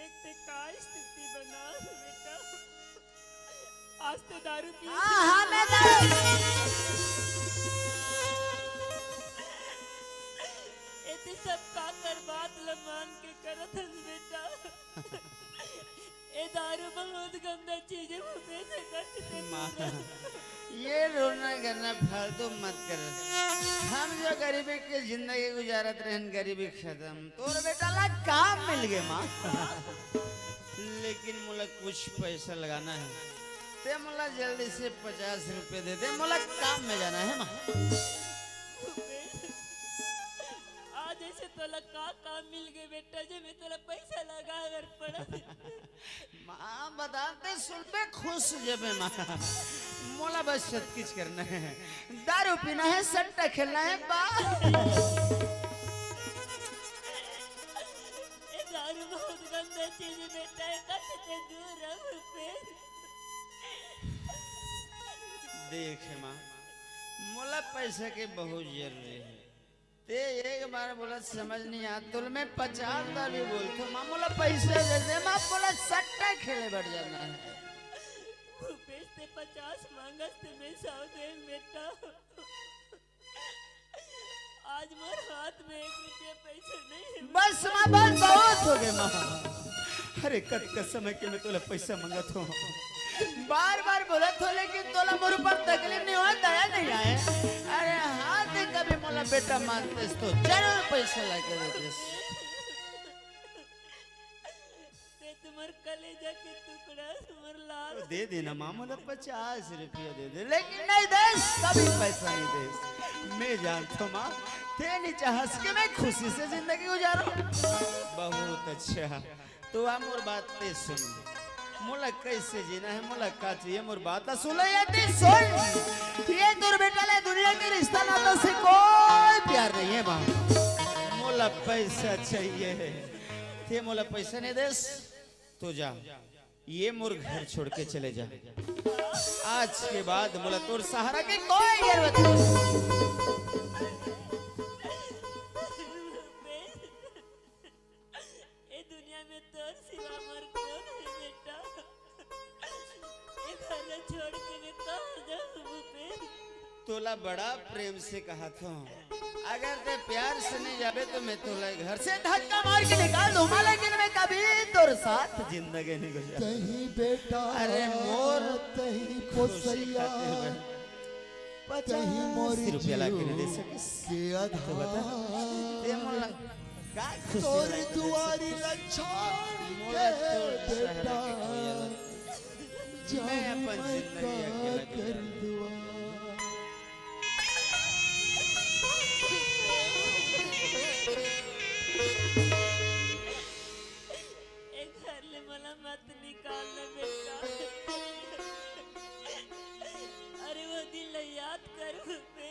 एक ते का स्थिति बना बेटा। आज ते दारू पी हाँ, हाँ, मैं दारू। एते सब का कर बात ल मान के करत हस बेटा। ए दारू बहुत गंदा चीज है, भूपेश, एकर से ते माँ, दूर रह। ये रोना करना फालतू मत कर। हम जो गरीबी के जिंदगी गुजारत रहन, गरीबी खत्म। तोर बेटा ला काम मिल गए माँ। लेकिन मोला कुछ पैसा लगाना है। ते मोला जल्दी से पचास रुपये दे दे, मोला काम में जाना है माँ। भूपेश, आज ऐसे तोला का काम मिल गए बेटा, जे मैं तोला पैसा लगा अगर पड़ा। माँ, बताते सुन पे खुश हो जाबे माँ। मोला बस सब कुछ करना है, दारू पीना है, सट्टा खेलना है, बस। ए दारू बहुत गंदा चीज है बेटा, एकर से ते दूर रह भूपेश। देख माँ, मोला पैसा के बहुत जरूरी है। ते एक बार बोला समझ नहीं आ, तुल में पचास बार भी बोलथो, माँ मोला पैसा दे दे, माँ मोला सट्टा खेले बैठ जाना है। भूपेश ते पचास मांगस ते मैं सौ दे बेटा। आज मोर हाथ में एक रुपया पैसा नहीं है। बस माँ, बस बहुत हो गए माँ। अरे कतका समय के मैं तोला पैसा मंगत हूँ, बार बार बोलत हो, लेकिन तोला मोर ऊपर तकलीफ नहीं हुआ, दया नहीं आए। अरे हाँ, ते कभी मोला बेटा मानतेस तो जरूर पैसा ला के देतेस। ते तुम्हार कलेजा के टुकड़ा, तुम्हार लाल। तो दे देना माँ, मोला पचास रुपया दे दे, लेकिन नहीं देस, कभी पैसा नहीं देस। मैं जानता हूँ माँ, ते नहीं चाहस कि मैं खुशी से जिंदगी गुजारूं। बहुत अच्छा। तो आ मोर बात ते सुन, मोला कैसे जीना है, मोला का चाहिए, मोर बात सुन, ये ते सुन। ये तोर बेटा ले दुनिया के रिश्ता नाता से कोई प्यार नहीं है माँ। मोला पैसा चाहिए है, ते मोला पैसा नहीं देस, तो जा, ये मोर घर छोड़ के चले जा। आज के बाद मोला तोर सहारा के कोई जरूरत नहीं। ए दुनिया में तोर सिवा मोर कोन है बेटा? ए घर ला छोड़ के मैं कहाँ जाऊँ भूपेश? तोला बड़ा प्रेम से कहा था, अगर ते प्यार से नहीं जाबे तो मैं तोला घर से धक्का मार के निकाल दूंगा, लेकिन मैं कभी तोर साथ जिंदगी नहीं गुजार। कहीं बेटा, अरे मोर कहीं खुशी पोसैया, खातिर मैं कहीं मोर पचास रुपया ला के नहीं दे सकिस। के आधार तो बता, ते मोला का खुशी तोर लायक दे दुआरी सकिस? ला छोड़ मोला के तो बेटा, सहरा के कोई अलग, जाऊं मैं अपन मैं जिंदगी का अकेला कर गुजार। दुआ। ए घर ले मोला मत निकाल ना बेटा। अरे वो दिन ला याद कर बे।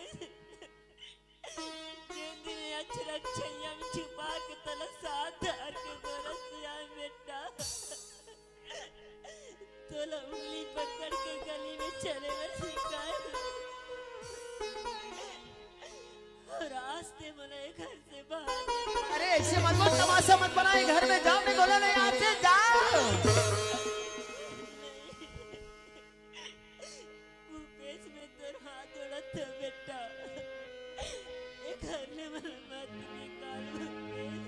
जेन दिन अछरक छैया में छुपा के तोला साथ धर के गोरस आए बेटा। तोला उंगली पकड़ के गली में चले बर सिखाए। और आज ते मोला ए घर से बाहर निकाल। अरे ऐसे मत बोल, तमाशा मत बनाए, घर में जाओ, मैं बोला नहीं, आज से जाओ। भूपेश, मैं तोर हाथ जोड़त हूँ बेटा, ए घर ले मोला मत निकाल भूपेश।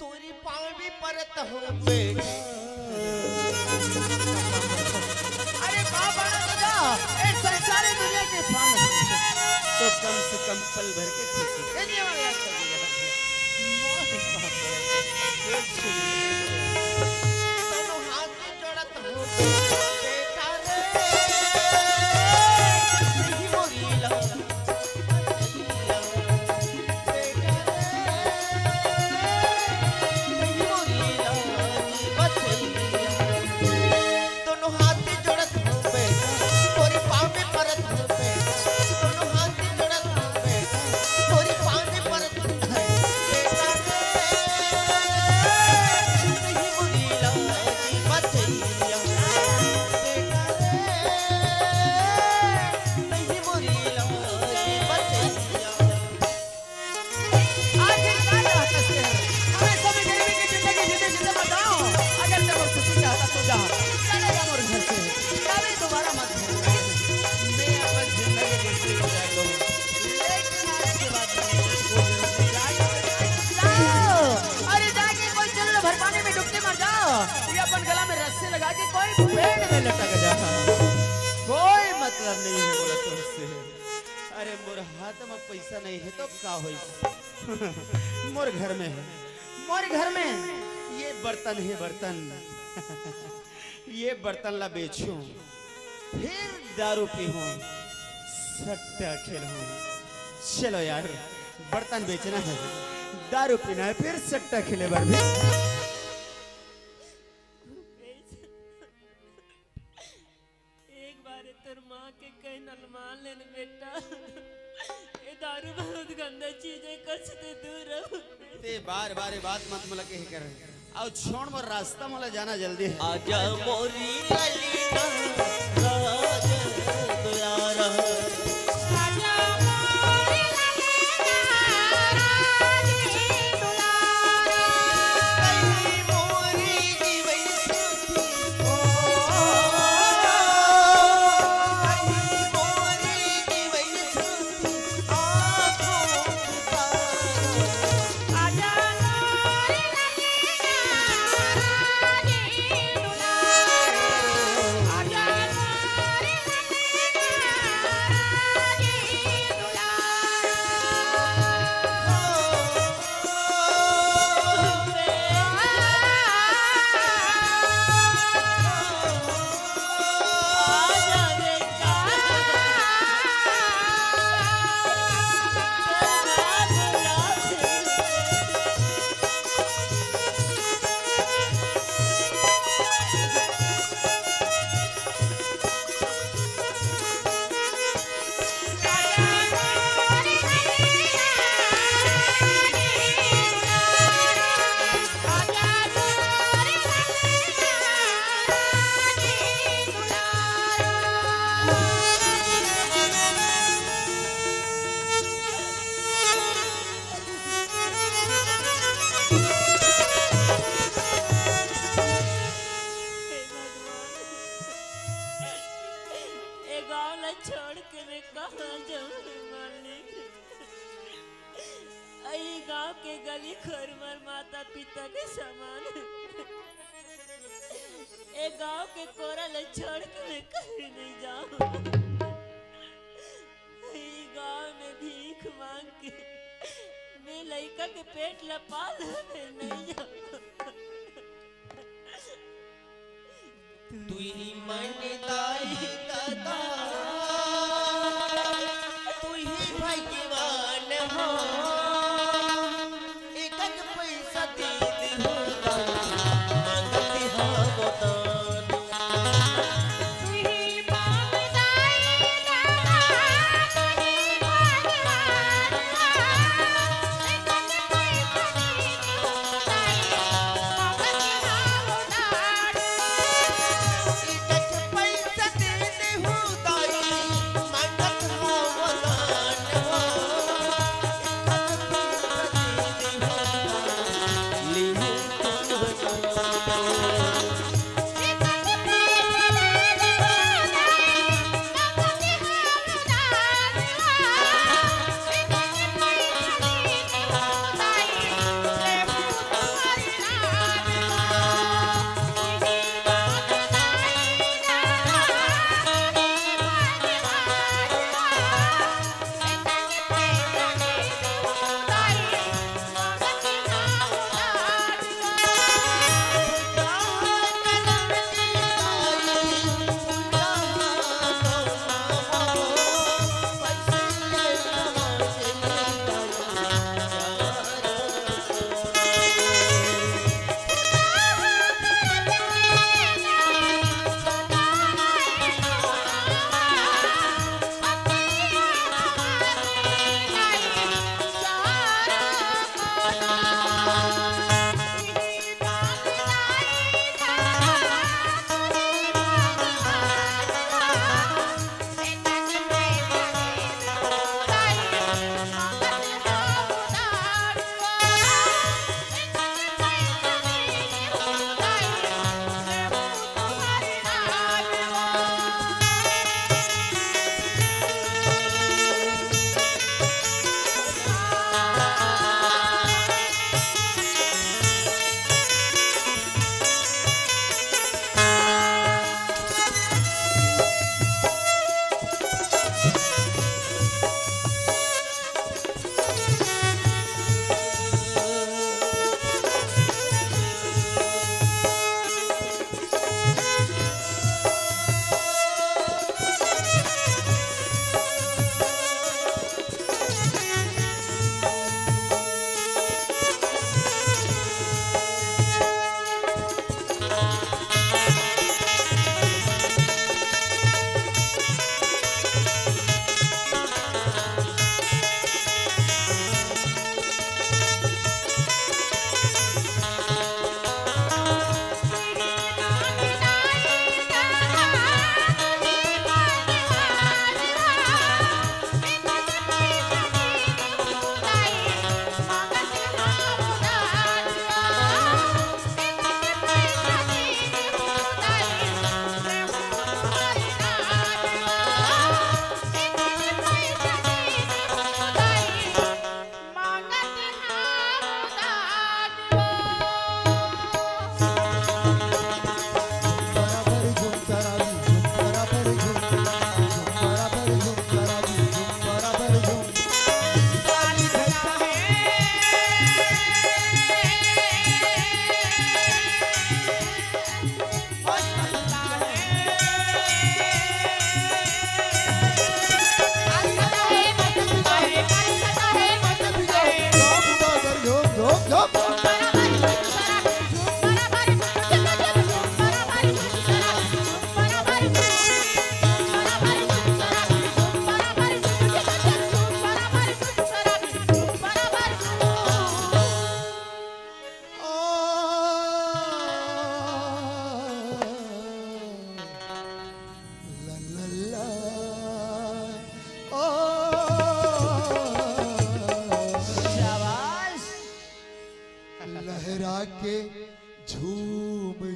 तोरी पाँव भी परत हूँ बेटा। अरे बाबा ना बजा, ए संसारी दुनिया के पाँव तो कम से कम पल भर के खुशी देने वाला कर दिया। दोनों हाथ जोड़त हूँ बेटा रे, नहीं मोरी ला। दोनों हाथ जोड़त हूँ बेटा, तोरी पाँव में परत हूँ बेटा, दोनों हाथ जोड़त हूँ बेटा, तोरी पाँव में परत हूँ बेटा, नहीं मोरी लागी बचैया। मर जाओ, ये अपन गला में रस्सी लगा के कोई पेड़ में लटक जा, कोई मतलब नहीं है बोला तुमसे। अरे मोर हाथ में पैसा नहीं है तो का होइस? मोर घर में है, मोर घर में ये बर्तन है, बर्तन। ये बर्तन ला बेचूं, फिर दारू पीहूं, सट्टा खेलूं। चलो यार, बर्तन बेचना है, दारू पीना है, फिर सट्टा खेले बर भी। एक बार तोर माँ के कहना ल मान लेन बेटा। ए दारू बहुत गंदा चीज है, एकर से ते दूर रहो। ते बार बार ये बात मत मोला कहे कर। आओ छोड़ मोर रास्ता, मोला जाना जल्दी है। आजा मोरी ललिता, राज दुलारा। ए गांव ला छोड़ के मैं कहाँ जाऊँ मालिक? अई गांव के गली खोर मोर माता पिता के समान। ए गांव के कोरा ले छोड़ के मैं कहीं नहीं जाऊं। अई गांव में भीख मांग के मैं लइका के पेट ला पाल मैं नहीं जाऊं। तुही मन दाई ददा, तुही भगवान हो। एकक पैसा दे दिहु दाई, मांगत हव दान। पैसा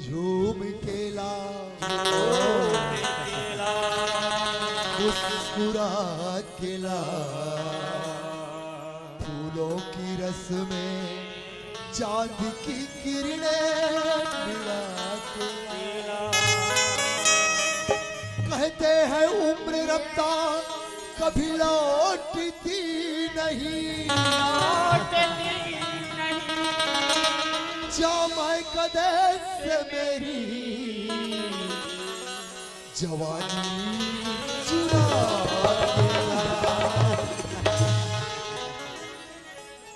झूम के ला, मुस्कुरा के ला, फूलों की रस में चांद की किरणें मिला के ला। कहते हैं उम्र रफ्ता कभी लौटती नहीं, लौटती नहीं। जामाए कदे से मेरी जवानी चुरा के ला।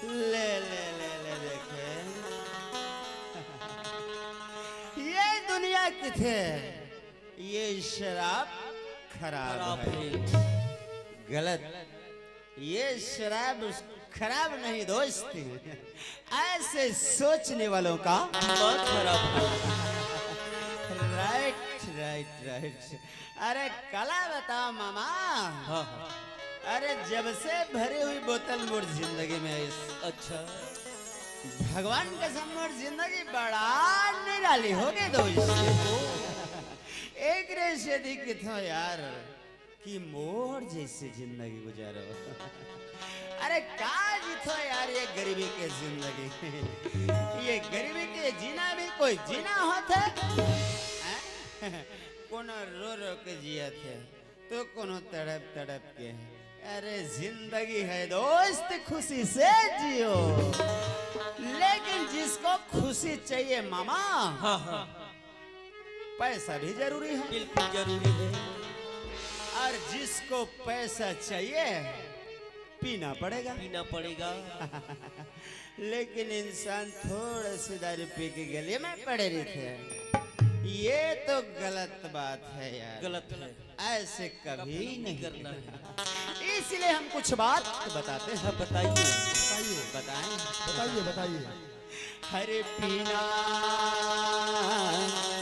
ले, ले, ले, ले, देखे। ये दुनिया किथे, ये शराब खराब खराब है। है। गलत। ये शराब खराब नहीं दोस्त, ऐसे सोचने वालों का दिमाग खराब है। Right, right, right. अरे कला बताओ मामा। हाँ, हाँ। अरे जब से भरी हुई बोतल मोर जिंदगी में आई। अच्छा। भगवान कसम मोर जिंदगी बड़ा निराली हो गई दोस्त। एक रे से दिखत हो यार कि मोर जैसे जिंदगी गुजारो। अरे का जीथो यार ये गरीबी के जिंदगी। ये गरीबी के जीना भी कोई जीना होत है? हैं? कोनो रो रो के जियत है, तो कोनो तड़प तड़प के। अरे जिंदगी है दोस्त, खुशी से जियो। लेकिन जिसको खुशी चाहिए मामा, हाँ, हाँ। पैसा भी जरूरी है। बिल्कुल जरूरी है। और जिसको पैसा चाहिए, पीना पड़ेगा। पीना पड़ेगा। लेकिन इंसान थोड़ा सी दारू पी के गली में पड़े रहते हैं, ये तो गलत बात है यार। गलत है। ऐसे कभी कभी नहीं नहीं करना है। इसलिए हम कुछ बात बताते हैं। हाँ, बताइए। बताइए। बताएं। बताइए, बताइए। हरे पीना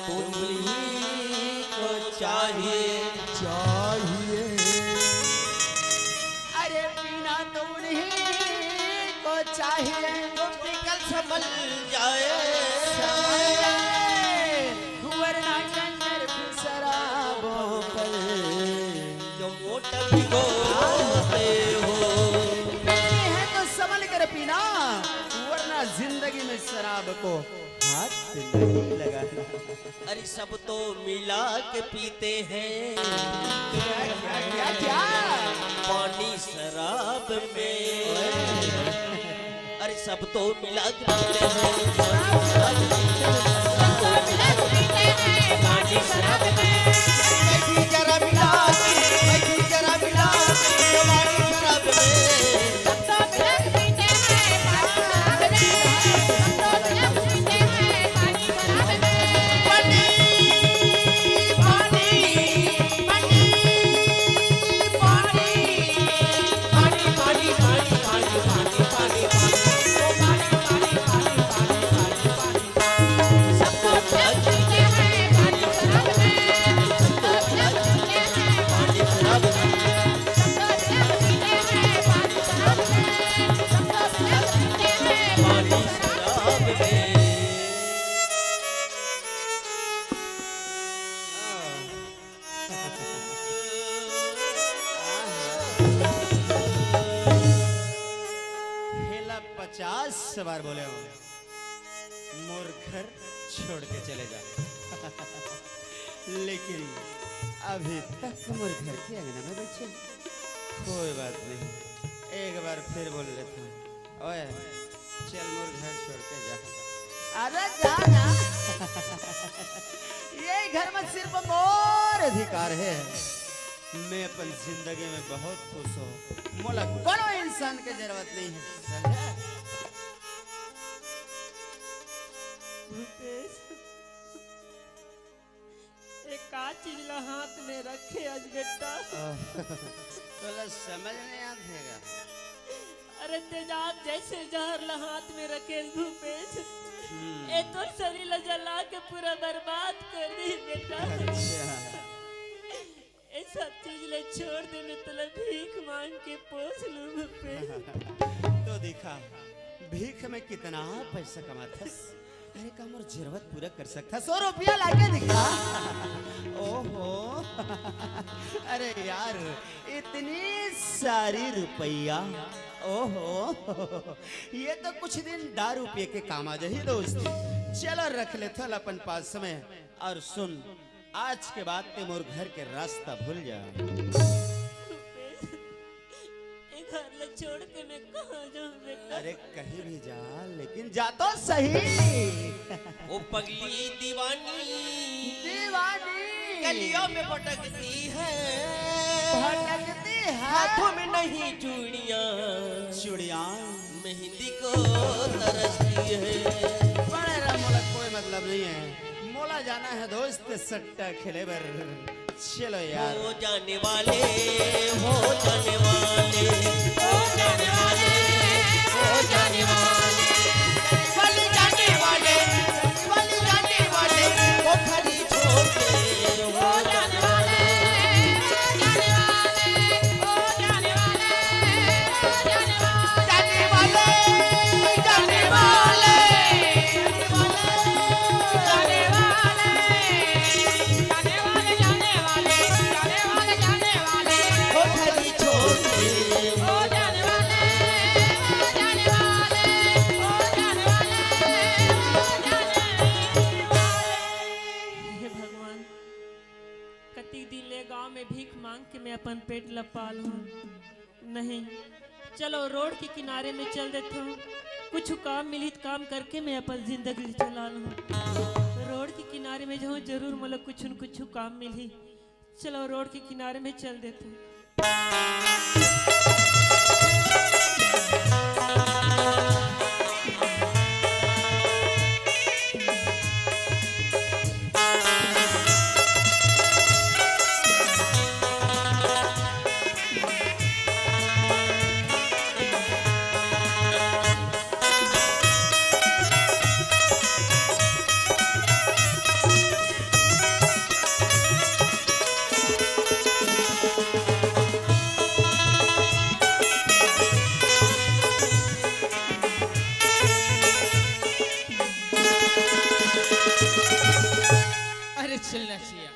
तुम ही को चाहिए। चाहिए। अरे पीना तुम ही को चाहिए। तुम निकल संभल जाए। संभल जाए। वरना कंजर शराबों पर जो मोटर भिगोते हो। पीनी है तो संभल कर पीना, वरना जिंदगी में शराब को हाथ नहीं लगाना। अरे सब तो मिला के पीते हैं। क्या, क्या, क्या, क्या? पानी शराब में। अरे सब तो मिला के पीते हैं। पानी शराब में। मैं भी जरा मिला के, मैं भी जरा मिला के, पानी शराब में। हेला पचास बार बोले हो, मोर घर छोड़ के चले जा। लेकिन अभी तक मोर घर के अंगना में बैठे। कोई बात नहीं, एक बार फिर बोल लेता हूँ। ओए, चल मोर घर छोड़ के जा। अरे जा ना। ये घर में सिर्फ मोर अधिकार है। मैं अपन जिंदगी में बहुत खुश हूँ। मोला कोनो इंसान के जरूरत नहीं है। समझे? भूपेश, ए का चीज ला हाथ में रखे आज बेटा? तोला समझ नहीं आत हे का? अरे तेजाब जैसे जहर ला हाथ में रखे भूपेश। हम्म। ए तोर शरीर ला जला के पूरा बर्बाद कर दी बेटा। अच्छा। ए सब चीज ले छोड़ दे, मैं तोला भीख मांग के पोस लूं भूपेश। तो देखा, भीख में कितना पैसा कमाथस। अरे, का मोर जरूरत पूरा कर सकता? सौ रुपया लाके दिखा। ओहो। अरे यार, इतनी सारी रुपया। ओहो। ये तो कुछ दिन दारू पिए के काम आ जाही, दोस्त। चलो, रख ले थल अपन पास में। और सुन, आज के बाद ते मोर घर के रास्ता भूल जा। रुपेश, ए घर ला छोड़ के मैं कहाँ जाऊँ बेटा? अरे, कहीं भी जा, लेकिन जा तो सही। वो पगली दीवानी, दीवानी। गलियों में भटकती है, भटकती है। हाथों में नहीं चूड़ियाँ, चूड़ियाँ। मेहंदी को तरसती है। बड़े रहा, मोला कोई मतलब नहीं है। मोला जाना है दोस्त, सट्टा खेले बर। चलो यार। हो जाने वाले, हो जाने वाले, हो जाने वाले, हो जाने वाले, चली जाने वाले, चली जाने वाले, कोठरी छोड़ के हो जाने वाले। जाने वाले, जाने वाले, जाने वाले, जाने वाले, जाने वाले, जाने वाले, कोठरी छोड़ के हो जाने वाले, हो जाने वाले, हो जाने वाले, हो जाने वाले। हे भगवान, कति दिन ले गांव में भीख मांग के मैं अपन पेट ल पाल हूँ। नहीं, चलो रोड के किनारे में चल देथव, कुछ काम मिलही त काम करके मैं अपन जिंदगी चला लूँ। रोड के किनारे में जाहूँ, जरूर मोला कुछ न कुछ काम मिलही। चलो रोड के किनारे में चल देथव। अरे चलना चाहिए,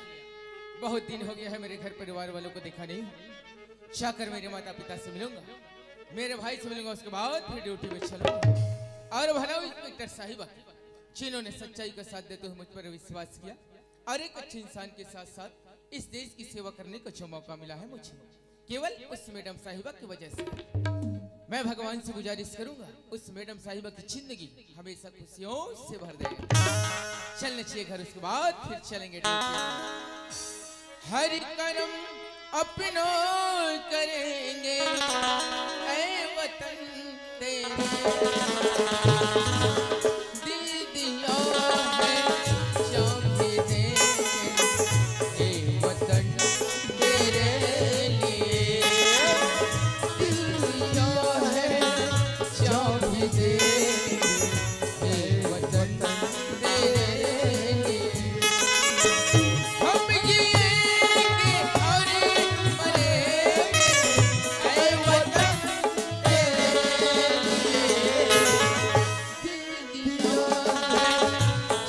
बहुत दिन हो गया है मेरे घर परिवार वालों को देखा नहीं। जाकर मेरे माता पिता से मिलूंगा, मेरे भाई से मिलूंगा, उसके बाद फिर ड्यूटी में चलूंगा। और भला इंस्पेक्टर साहिबा, जिन्होंने सच्चाई का साथ देते हुए मुझ पर विश्वास किया और एक अच्छे इंसान के साथ साथ इस देश की सेवा करने का जो मौका मिला है मुझे, केवल उस मैडम साहिबा की वजह से। मैं भगवान से गुजारिश करूंगा, उस मैडम साहिबा की जिंदगी हमेशा खुशियों से भर दे। चलना चाहिए घर, उसके बाद फिर चलेंगे ड्यूटी। हर कर्म अपनो करेंगे, ऐ वतन तेरे। दिल दिया है जान भी देंगे, ऐ वतन तेरे लिए। दिल दिया है जान भी देंगे, ऐ वतन तेरे लिए। हम जिएंगे और मरेंगे, ऐ वतन तेरे लिए। दिल दिया है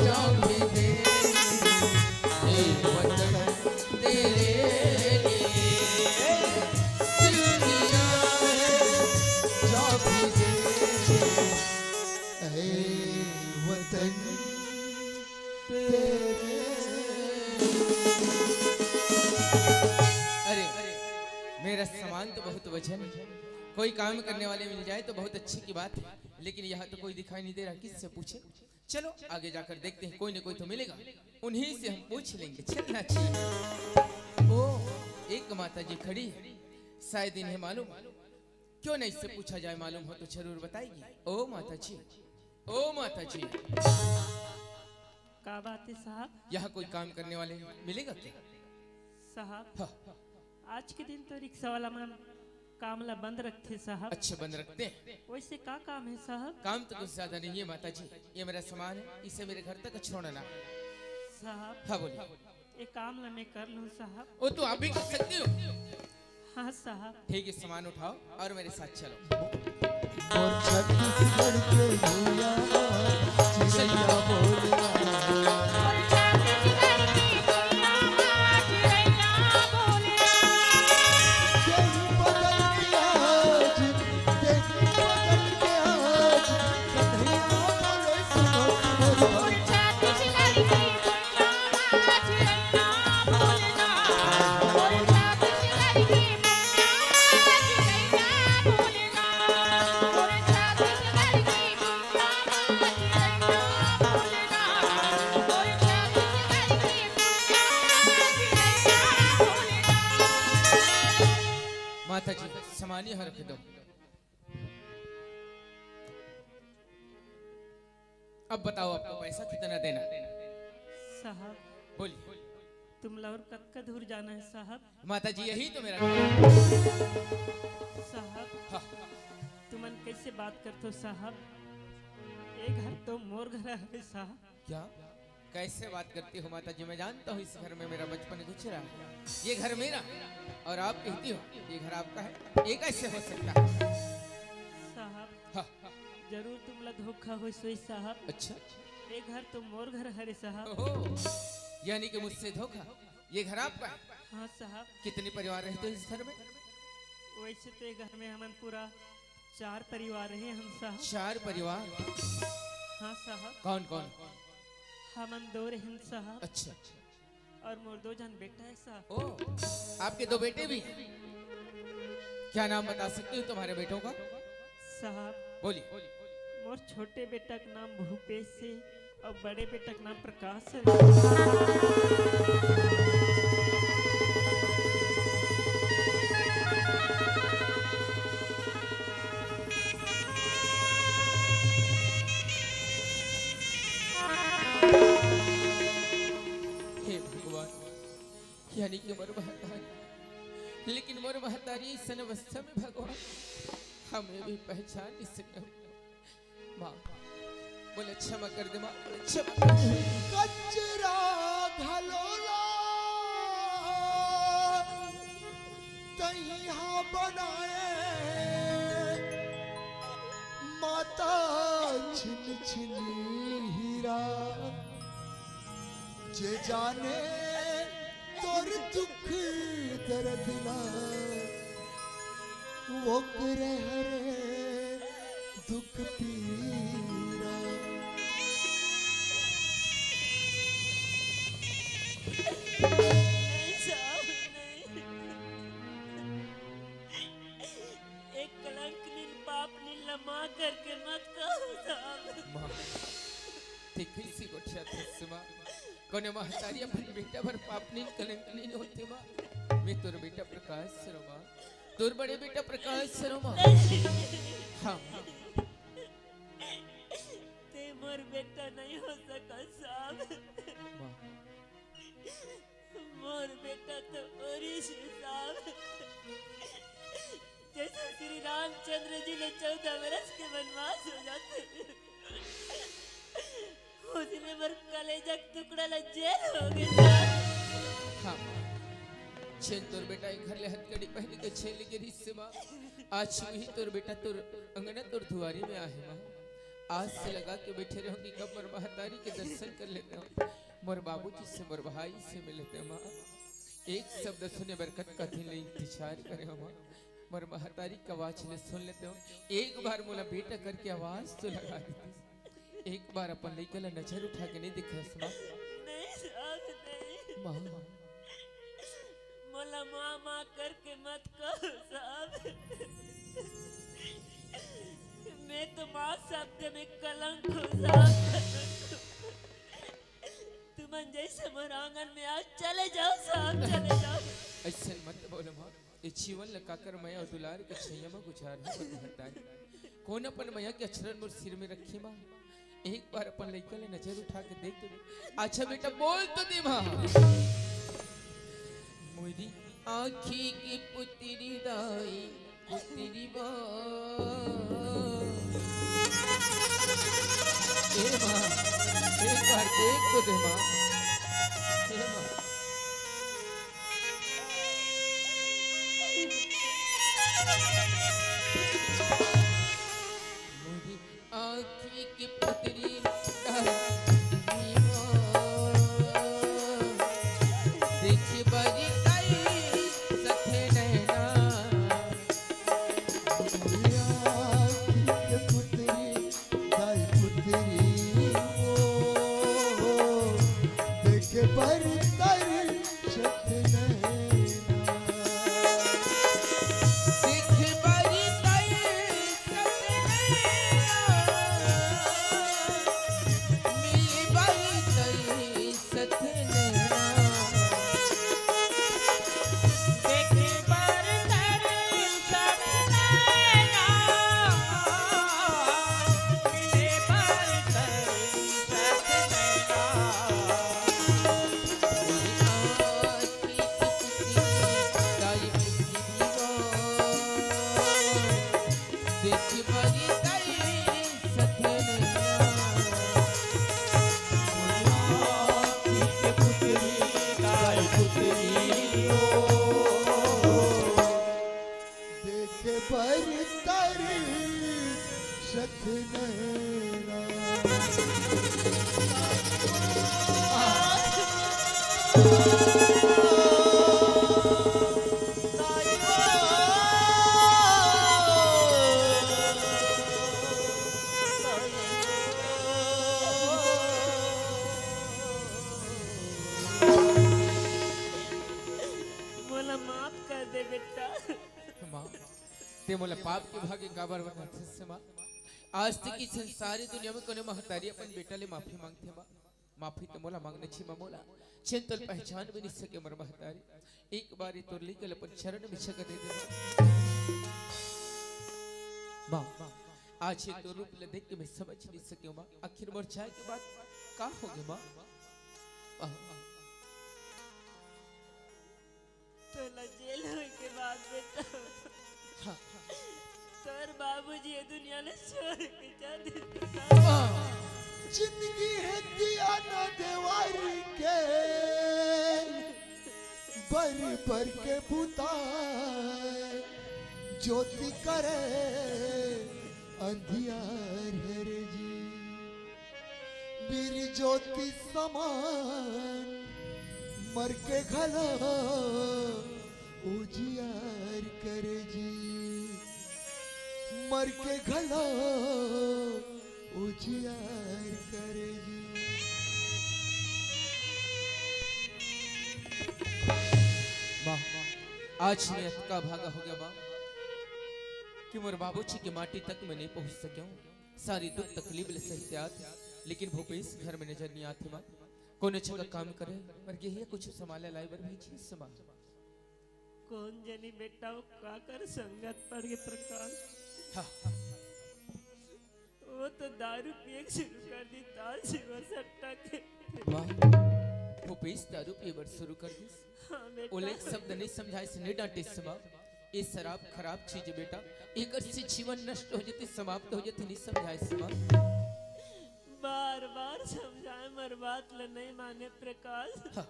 जान भी देंगे, ऐ वतन तेरे लिए। दिल दिया है जान भी देंगे, ऐ वतन तेरे। अरे, मेरा सामान तो बहुत वजन है। कोई काम करने वाले मिल जाए तो बहुत अच्छी की बात है, लेकिन यहाँ तो कोई दिखाई नहीं दे रहा, किससे पूछे? चलो आगे जाकर देखते हैं, कोई ना कोई तो मिलेगा, उन्हीं से हम पूछ लेंगे। चलना चाहिए। ओ, एक माता जी खड़ी है, शायद इन्हें मालूम। क्यों नहीं, इससे पूछा जाए, मालूम हो तो जरूर बताएगी। ओ माता जी, ओ माता जी। का बात है साहब? यहाँ कोई काम करने वाले मिलेगा क्या? साहब, हाँ। आज के दिन तो रिक्शा वाला मन काम ला बंद रखथे साहब। अच्छा, बंद रखते हैं। वैसे का काम है साहब? काम तो कुछ ज्यादा नहीं है माता जी, ये मेरा सामान है, इसे मेरे घर तक छोड़ना। साहब, हाँ, बोलिए। ये काम ला मैं कर लूँ साहब। वो तो आप भी कर सकते हो। हाँ साहब। ठीक है, सामान उठाओ और मेरे साथ चलो। मोर छत्तीसगढ़ के भैया, चलिया बोलना। माता जी, समानी हर दो। अब बताओ, आपको पैसा कितना देना? साहब, बोलिए। तुम ला और कतका दूर जाना है साहब? माता जी, यही तो मेरा काम है। साहब, हाँ। तुमन कैसे बात करथो साहब? ये घर तो मोर घर है साहब। क्या? कैसे बात करती हो माता जी? मैं जानता हूँ इस घर में मेरा बचपन गुजरा है। ये घर मेरा, और आप कहती हो ये घर आपका है, ये कैसे हो सकता है? साहब, हाँ। जरूर तुमला धोखा होइस होही साहब। अच्छा। ये घर तो मोर घर हरे साहब। ओहो, यानी कि मुझसे धोखा। ये घर आपका है? हाँ साहब। कितने परिवार रहते हैं इस घर में? वैसे तो ये घर में हमन पूरा चार परिवार रहे हम साहब। चार परिवार? हाँ साहब। कौन कौन? हमन दो रहन साहब। अच्छा। और मोर दो जन बेटा है साहब। ओ, आपके दो बेटे भी हैं? क्या नाम बता सकते हो तुम्हारे बेटों का? साहब, बोलिए। मोर छोटे बेटा का नाम भूपेश है और बड़े बेटा का नाम प्रकाश है। हे भगवान, यानी कि मोर महतारी, लेकिन मोर महतारी अइसन अवस्था में भगवान, हमें भी पहचान नहीं सके। माँ, बोले, "क्षमा कर दे माँ, बोले, क्षमा कर दे।" कचरा घलो ला तइहा बनाए, माता छिन छिन हीरा। जे जाने तोर दुख दर्द ला, ओकरे हरे दुख पीरा। नहीं साहब, नहीं। एक कलंक नील, पाप नील ला माँ करके मत कहो साहब। माँ, ते कइसे गोठियाथस माँ? कोनो महतारी अपन बेटा बर पाप नील, कलंक नील होथे माँ। मैं तोर बेटा प्रकाश हरों माँ, तोर बड़े बेटा प्रकाश हरों माँ। हाँ। ते मोर बेटा नहीं हो सकस साहब। माँ। मोर बेटा तो ओरिस हे साहब, जैसे श्री रामचंद्र जी ले चौदह बरस के वनवास हो जाथे, ओसने मोर कलेजा के टुकड़ा ला जेल हो गे साहब। हाँ, जेन तोर बेटा ए घर ले हथकड़ी पहिर के छेन ले गे रिहिस हे माँ, आज वही तोर बेटा तोर अंगना तोर दुआरी में आहे माँ। आस लगा के बैठे रहों कि कब मोर महतारी के दर्शन कर लेतेंव, मोर बाबूजी से, मोर भाई से मिल लेतेंव माँ। एक शब्द सुने बर कतका दिन ले इंतजार करे हंव माँ। मोर महतारी के आवाज ले सुन लेतेंव। एक बार मोला बेटा करके आवाज तो लगा देते। एक बार अपन लइका ला नजर उठा के नहीं देखस माँ। नहीं साहब, नहीं। माँ। मोला माँ, माँ करके मत कहो साहब। मैं तो माँ शब्द में कलंक हूँ साहब। तुमन जैसे मोर आंगन में आज चले जाओ साहब, चले जाओ। अइसन मत बोल माँ, ए जीवन ल काकर मया अउ दुलार के छैया म गुजार न बन हताय। कोन अपन मया के अचरन मोर सिर में रखे माँ? एक बार अपन लइका ले नजर उठा के देख तो दे। अच्छा बेटा, बोल तो दे माँ। मोरी आँखी के पुतरी दाई, पुतरी बा। ए माँ, एक बार देख तो दे माँ। ए माँ। मोरी आँखी के पुतरी, बर तरसत नैना। देखे बर तरसत नैना। मिले बर तरसत नैना। देखे बर तरसत नैना। मिले बर तरसत नैना। देखे बर तरसत नैना। मोला माफ कर दे बेटा। माँ, ते मोला पाप के भागी काबर बनाथस माँ? आज तक इस संसारी दुनिया में कोनो महतारी अपन बेटा ले माफी मांगथे माँ? माफी तो मोला मांगना छी माँ मोला। जेन तोला पहचान भी नहीं सके मोर महतारी। एक बार ये तोर लइका ल अपन चरण में जगह दे दे माँ। माँ, आज ये तोर रूप ल देख के मैं समझ नहीं सके माँ। आखिर मोर जाए के बाद का होगे माँ? आह, तोला जेल होए के बाद बेटा, हाँ। तोर बाबूजी ये दुनिया ले छोड़ के चल दे। जिंदगी हे दिया न देवारी के, बर बर के बुताए, ज्योति करे अंधियार हरे जी। वीर ज्योति समान मर के घलो उजियार करे जी, मर के घलो उजियार करे जी। माँ, आज मैं अतका भागा हो गया माँ कि मोर बाबूजी के माटी तक मैं नहीं पहुँच सके हूँ। सारी दुख तकलीफ ले सहित आत, लेकिन भूपेश घर में नजर नहीं आते माँ। कोनो जगह काम करे, पर यही कुछ सामान ला लाए बर भेजिस माँ। कौन जनी बेटा वो काकर संगत पड़ के प्रकाश। हाँ। वो तो दारू पिए के शुरू कर दी, ताल से वो सट्टा के। वाह, भूपेश दारू पिए बर शुरू कर दिस। हाँ बेटा। ओला एक शब्द नहीं समझाइस, नहीं डांटिस माँ। ये शराब खराब चीज है बेटा, एकर से जीवन नष्ट हो जाते, समाप्त हो जाते, नहीं समझाइस माँ। बार बार समझाए, मोर बात ल नहीं माने प्रकाश। हाँ।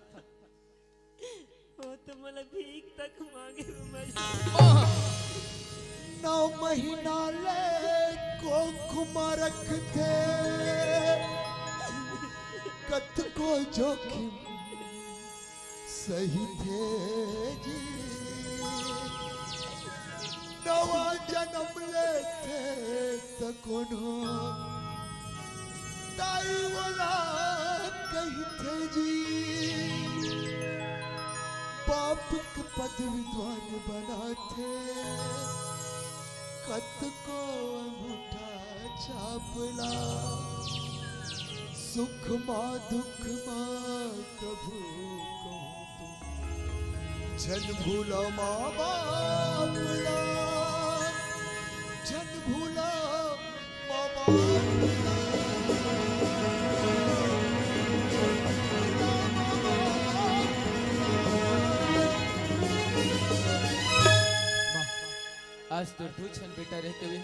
वो तो मोला भीख तक मांगे में मजबूर। नौ महीना ले कोख म रखथे, कतको जोखिम सहिथे जी। नवा जन्म लेथे त कोनो दाई वाला कहिथे जी। बाप के पद विद्वान बनाथे, कतको अंगूठा छाप ला, सुख मा दुख मा कभू कहूँ तुम। झन भूला माँ बाप ला, झन भूला माँ बाप ला। माँ, आज तोर दू झन बेटा रहते हुए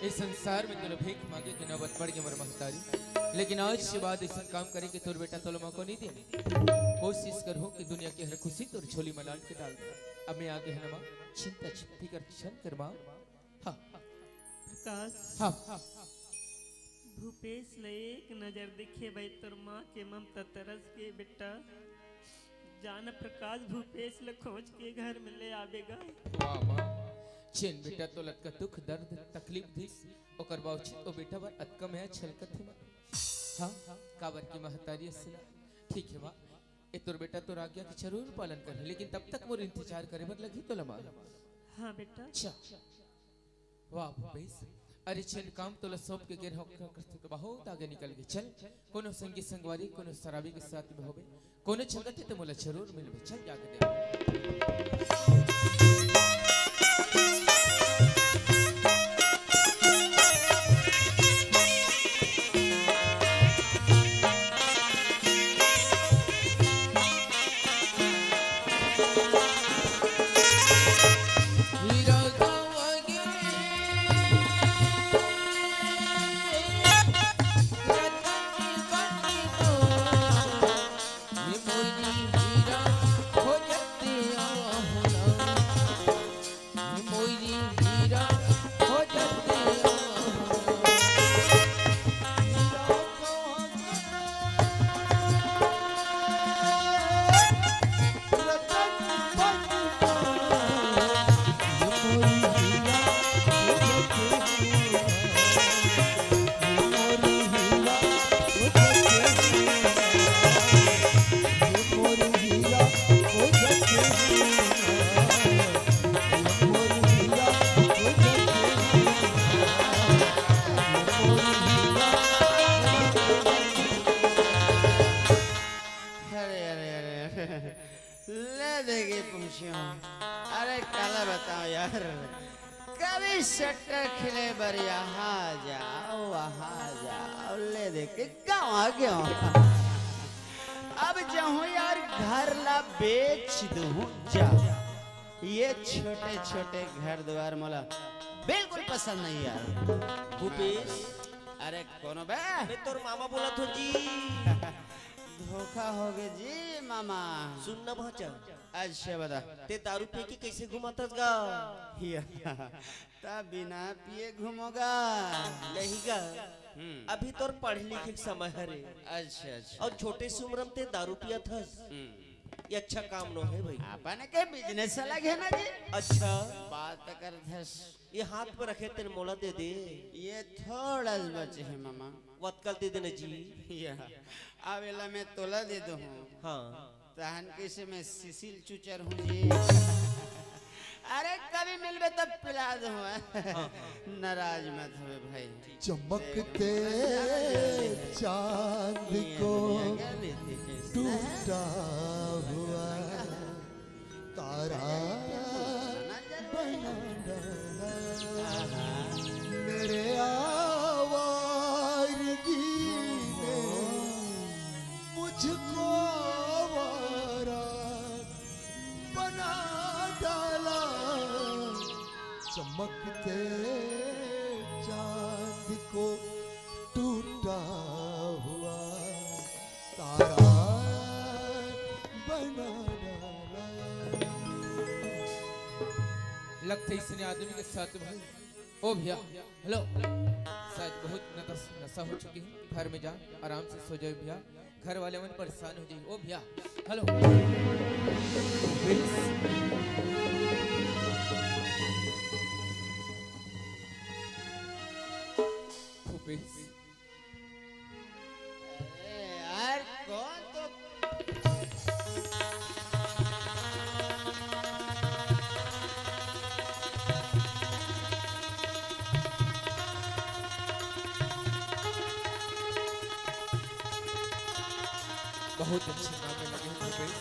इस संसार में तोला भीख मांगे के नौबत पड़ गे मोर महतारी, लेकिन आज के बाद ऐसा काम करे के तोर बेटा तोला मौका नहीं दे। कोशिश करहूँ कि दुनिया के हर खुशी तोर झोली में लान के डाल दे। अब मैं आगे है ना माँ, चिंता फिकर झन कर माँ। हाँ। प्रकाश। हाँ। भूपेश ल एक नजर देखे भाई, तोर माँ के ममता तरस के बेटा। जान प्रकाश भूपेश ल खोज के घर में ले आबे गा। वाह, वाह। जेन बेटा तोला अतका दुख, दर्द, तकलीफ दिस, ओकर बावजूद ओ बेटा बर अतका मया छलकत हे माँ। हाँ, काबर की महतारी अस ना। ठीक हे माँ, ए तोर बेटा तोर आज्ञा के जरूर पालन करही, लेकिन तब तक मोर इंतजार करे बर लगही तोला माँ। हाँ बेटा। अच्छा। वाह भूपेश, अरे जेन काम तोला सौंप के गेन हो, करते तो बहुत आगे निकल गे। चल, कोनो संगी संगवारी, कोनो शराबी के साथ में होबे, कोनो झगड़ते तो मोला जरूर मिलबे। चल जाके देख। अरे, अरे, अरे, अरे। ले देगी पूछियो। अरे, काला बताओ यार। कभी सट्टा खेले बर यहाँ जाओ, वहाँ जाओ, ले देगी गाँव आ गया। अब जाऊँ यार, घर ला बेच दूँ जा। ये छोटे-छोटे घर द्वार मोला बिल्कुल पसंद नहीं यार। भूपेश। अरे कोनो बे? मैं तोर मामा बोलत हो जी। धोखा हो गे जी मामा। सुन न भांचा। अच्छा बता। ते दारू पी के कैसे घुमाथस गा? या, त बिना पिए घूमोगा। नहीं गा। हम्म। अभी तोर पढ़े लिखे के समय हरे। अच्छा, अच्छा। अउ छोटे से उम्र में ते दारू पियत हस। हम्म। ये अच्छा काम नो है भाई। अपन के business अलग है ना जी। अच्छा। बात करथस। ये हाथ पे रखे तेन मोला दे दे। ये थोड़ा सा बचे है मामा। वतकल दे देना जी। या, अब एला मैं तोला दे दूँ। हाँ। तहन कैसे मैं सिसिल चुचर हूँ जी। अरे कभी मिलबे तब पिला दूँ। हाँ, हाँ। नाराज मत होबे भाई। चमकते चांद को टूटा हुआ तारा बना डाला। मेरे आवारगी ने मुझको आवारा बना डाला। चमकते चांद को टूटा हुआ तारा बना डाला। लगथे इसने आदमी के साथ भाई। ओ भैया, hello। शायद बहुत नशा, नशा हो चुकी है। घर में जा, आराम से सो जाओ भैया। घर वाले मन परेशान हो जाई। ओ भैया, hello। भूपेश। भूपेश। अरे यार, कौन तो बहुत अच्छे काम में लगे हो भूपेश।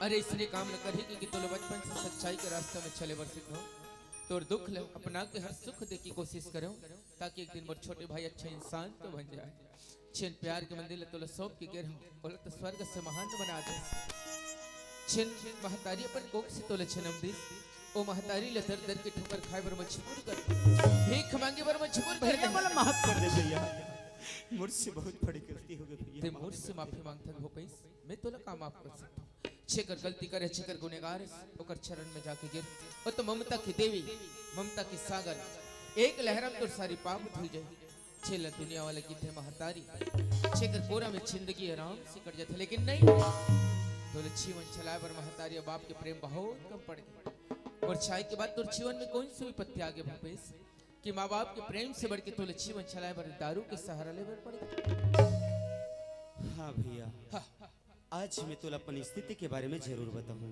अरे, इसने काम न करही कि, कि तोला बचपन से सच्चाई के रास्ता में चले बर सिखाओ। तोर दुख ल अपना के हर सुख दे की कोशिश करो, ताकि एक दिन मोर छोटे भाई अच्छा इंसान तो बन जाए। जेन प्यार के मंदिर ल तोला सौंप के गे रहूं, ओला तो स्वर्ग से महान बना दे। जेन महतारी अपन कोख से तोला जनम दीस, ओ महतारी ल दर दर के ठोकर खाए बर मजबूर कर दे, भीख मांगे बर मजबूर कर भैया, दे। मोला माफ कर दे भैया, मोर से बहुत बड़ी गलती हो गई भैया, ते माफ मोर से कर दे। माफी मांगथन भूपेश, मैं तोला का माफ कर सकथंव? जेकर गलती करे, जेकर गुनेगार, ओकर चरण में जाके गिर। ओ तो ममता की देवी, ममता की सागर, एक लहर में तोर सारी पाप धुल जाए। जेला दुनिया वाले किथे महतारी, जेकर कोरा में जिंदगी आराम से कट जाथे, लेकिन नहीं। तोला जीवन चलाए बर महतारी अउ बाप के प्रेम बहुत कम पड़ गे। अउ चाय के बाद तोर जीवन में कौन सी विपत्ति आ गे भूपेश, कि माँ बाप के प्रेम से बढ़ के तोला जीवन चलाए बर दारू के सहारा ले बर पड़ गे? हाँ भैया। हाँ। आज मैं तोला अपन स्थिति के बारे में जरूर बताहूँ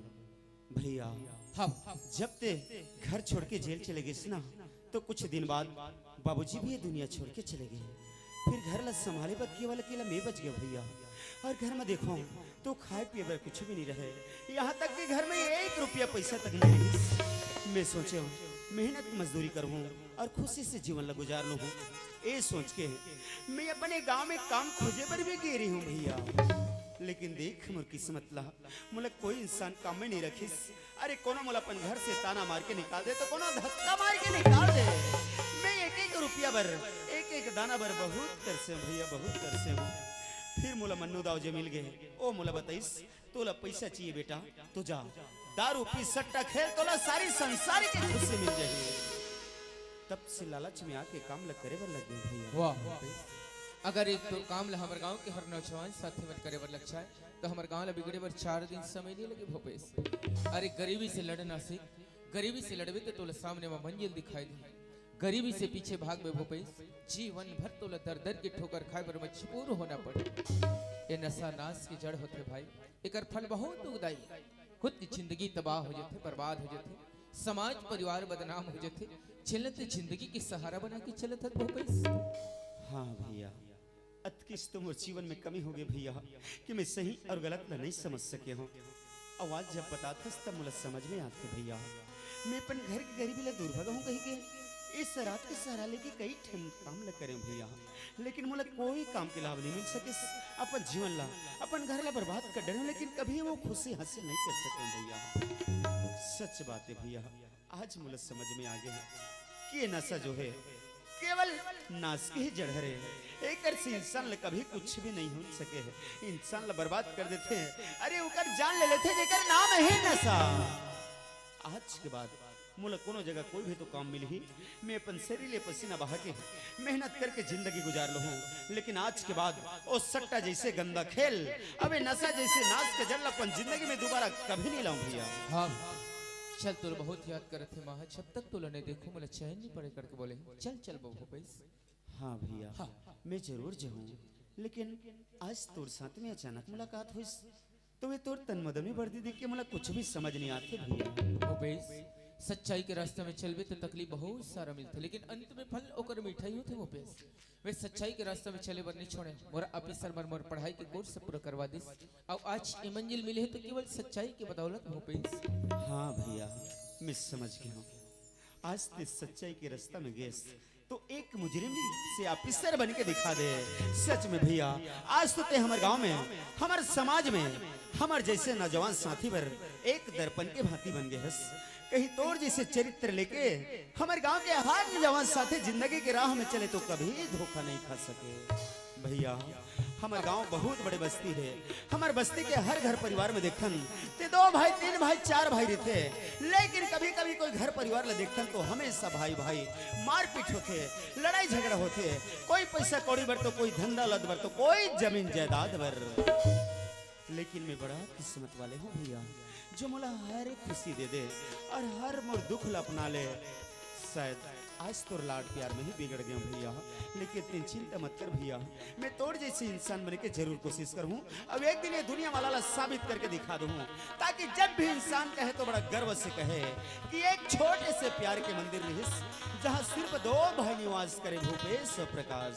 भैया। हाँ। जब ते घर छोड़ के जेल चले गइस ना, तो कुछ दिन बाद बाबूजी भी ये दुनिया छोड़ के चले गए। फिर घर ला संभाले बर केवल अकेला मैं बच गया भैया। और घर में देखो तो खाए पिए बर कुछ भी नहीं रहे, यहाँ तक कि घर में एक रुपया पैसा तक नहीं रहिस। मैं सोचे हूँ मेहनत मजदूरी करूँ और खुशी से जीवन ला गुजार लूँ। ए सोच के मैं अपने गांव में काम खोजे बर भी गे रही हूँ भैया, लेकिन देख मोर किस्मत ला, मोला कोई इंसान काम में नहीं रखिस। अरे कोनो मोला अपन घर से ताना मार के निकाल दे तो कोनो धक्का मार के निकाल दे। मैं एक एक रुपया बर, एक एक दाना बर बहुत तरसे हूँ भैया, बहुत तरसे हूँ। फिर मोला मन्नू दाऊ जे मिल गए, ओ मोला बताइस, तोला पैसा चाहिए बेटा, तो जा दारू पी, सट्टा खेल, तोला सारी संसार के खुशी मिल जाही। तब से लालच में आके काम ल करे बर लग गए भैया। वाह। अगर एक तो काम ल हमर गांव के हर नौजवान साथी मन करे बर लग जाए, तो हमर गांव ल बिगड़े बर चार दिन समय नहीं लगे भूपेश। अरे गरीबी से लड़ना सीख, गरीबी से लड़बे तो तोला सामने में मंजिल दिखाई दे। गरीबी से पीछे भागबे भूपेश, जीवन भर तोला दर दर के ठोकर खाए बर मजबूर होना पड़े। ये नशा नाश की जड़ होथे भाई, एकर फल बहुत दुखदाई। खुद की जिंदगी तबाह हो जाथे, बर्बाद हो जाथे, समाज परिवार बदनाम हो जाथे। चलत जिंदगी के सहारा बना के चलत हत भूपेश। हाँ भैया, अतकिस तो मोर जीवन में कमी हो गई भैया, कि मैं सही और गलत ला नहीं समझ सके हूँ। आवाज जब बताथस तब मोला समझ में आथे भैया। मैं अपन घर के गरीबी ला दूर भगाहूँ कही के इस रात के सहारा लेके कई ठन काम ला करे हूँ भैया, लेकिन मोला कोई काम के लाभ नहीं मिल सके। अपन जीवन ला, अपन घर ला बर्बाद कर डरे हूँ, लेकिन कभी वो खुशी हासिल नहीं कर सके हूँ भैया। सच बात है भैया, आज मोला समझ में आ गया कि ये नशा जो है केवल नाश के ही जड़ हरे। एकर से इंसान ला कभी कुछ भी नहीं हो सके है, इंसान ला बर्बाद कर देथे। अरे ओकर जान ले लेथे जेकर नाम है नशा। आज के बाद मोला कोनो जगह कोई भी तो काम मिलही, मैं अपन शरीर ले पसीना बहा के मेहनत करके जिंदगी गुजार लूँ, लेकिन आज के बाद ओ सट्टा जैसे गंदा खेल, अबे नशा जैसे नाश के जड़ ला अपन जिंदगी में दोबारा कभी नहीं लाऊं भैया। हाँ, चल तोर बहुत याद करत हे माँ, जब तक तोला नहीं देखूं मोला चैन नहीं पड़े करके बोले। चल चल बहू भूपेश। हाँ भैया, हाँ। मैं जरूर जाऊँ, लेकिन आज तोर साथ में अचानक मुलाकात हुई, तो वे तोर तन मदन में वर्दी देख के मोला कुछ भी समझ नहीं आते भैया। भूपेश, सच्चाई के रास्ता में चलबे तो तकलीफ बहुत सारा मिलथे, लेकिन अंत में फल ओकर मीठा ही होथे भूपेश। वे सच्चाई के रास्ता में चले बर नहीं छोड़े। मोर ऑफिसर मन मोर पढ़ाई के कोर्स पूरा करवा दिस। अब आज ये मंजिल मिले है तो केवल सच्चाई के बदौलत भूपेश। हाँ भैया, मैं समझ गया हूँ। आज ते सच्चाई के रास्ता में गेस तो एक मुजरिम से ऑफिसर बन के दिखा दे। सच में भैया, आज तो ते हमर गांव में, हमर समाज में, हमर जैसे नौजवान साथी बर एक दर्पण के भांति बन गए हस। कहीं तोर जैसे चरित्र लेके हमर गांव के हर नौजवान साथी जिंदगी के राह में चले तो कभी धोखा नहीं खा सके। भैया, हमर गांव बहुत बड़े बस्ती है। हमर बस्ती के हर घर परिवार में देखथन ते दो भाई, तीन भाई, चार भाई रहिथे, लेकिन कभी-कभी कोई घर परिवार ला देखथन तो हमेशा भाई-भाई मारपीट होथे, लड़ाई झगड़ा होथे, कोई पैसा कौड़ी बर तो कोई धंधा लद बर तो कोई जमीन जायदाद बर। लेकिन मैं बड़ा किस्मत वाले हूँ भैया, जो मोला हर खुशी दे दे और हर मोर दुख ला अपना ले। शायद आज तोर लाड प्यार में ही बिगड़ गया हूँ भैया, लेकिन तें चिंता मत कर भैया, मैं तोर जैसे इंसान बनने के जरूर कोशिश करूँ। अब एक दिन ये दुनिया वाला ला साबित करके दिखा दूँ, ताकि जब भी इंसान कहे तो बड़ा गर्व से कहे कि एक छोटे से प्यार के मंदिर रिहिस, जहाँ सिर्फ दो भाई निवास करे, भूपेश और प्रकाश।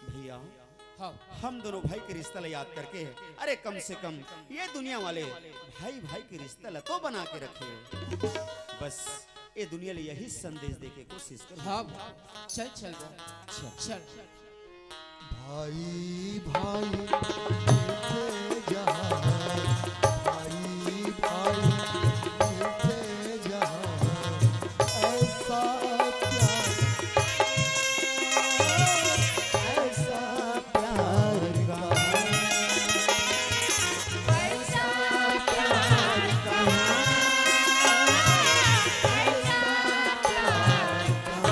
भैया, हाँ। हम दोनों भाई के रिश्ता ला याद करके, अरे कम से कम ये दुनिया वाले भाई भाई के रिश्ता ला तो बना के रखे। बस ये दुनिया ला यही संदेश दे के कोशिश करो। हाँ, चल चल बा। चल। चल। भाई भाई मिलते जहाँ, भाई भाई मिलते जहाँ, ऐसा प्यार, ऐसा प्यार कहाँ, ऐसा प्यार कहाँ, ऐसा प्यार कहाँ।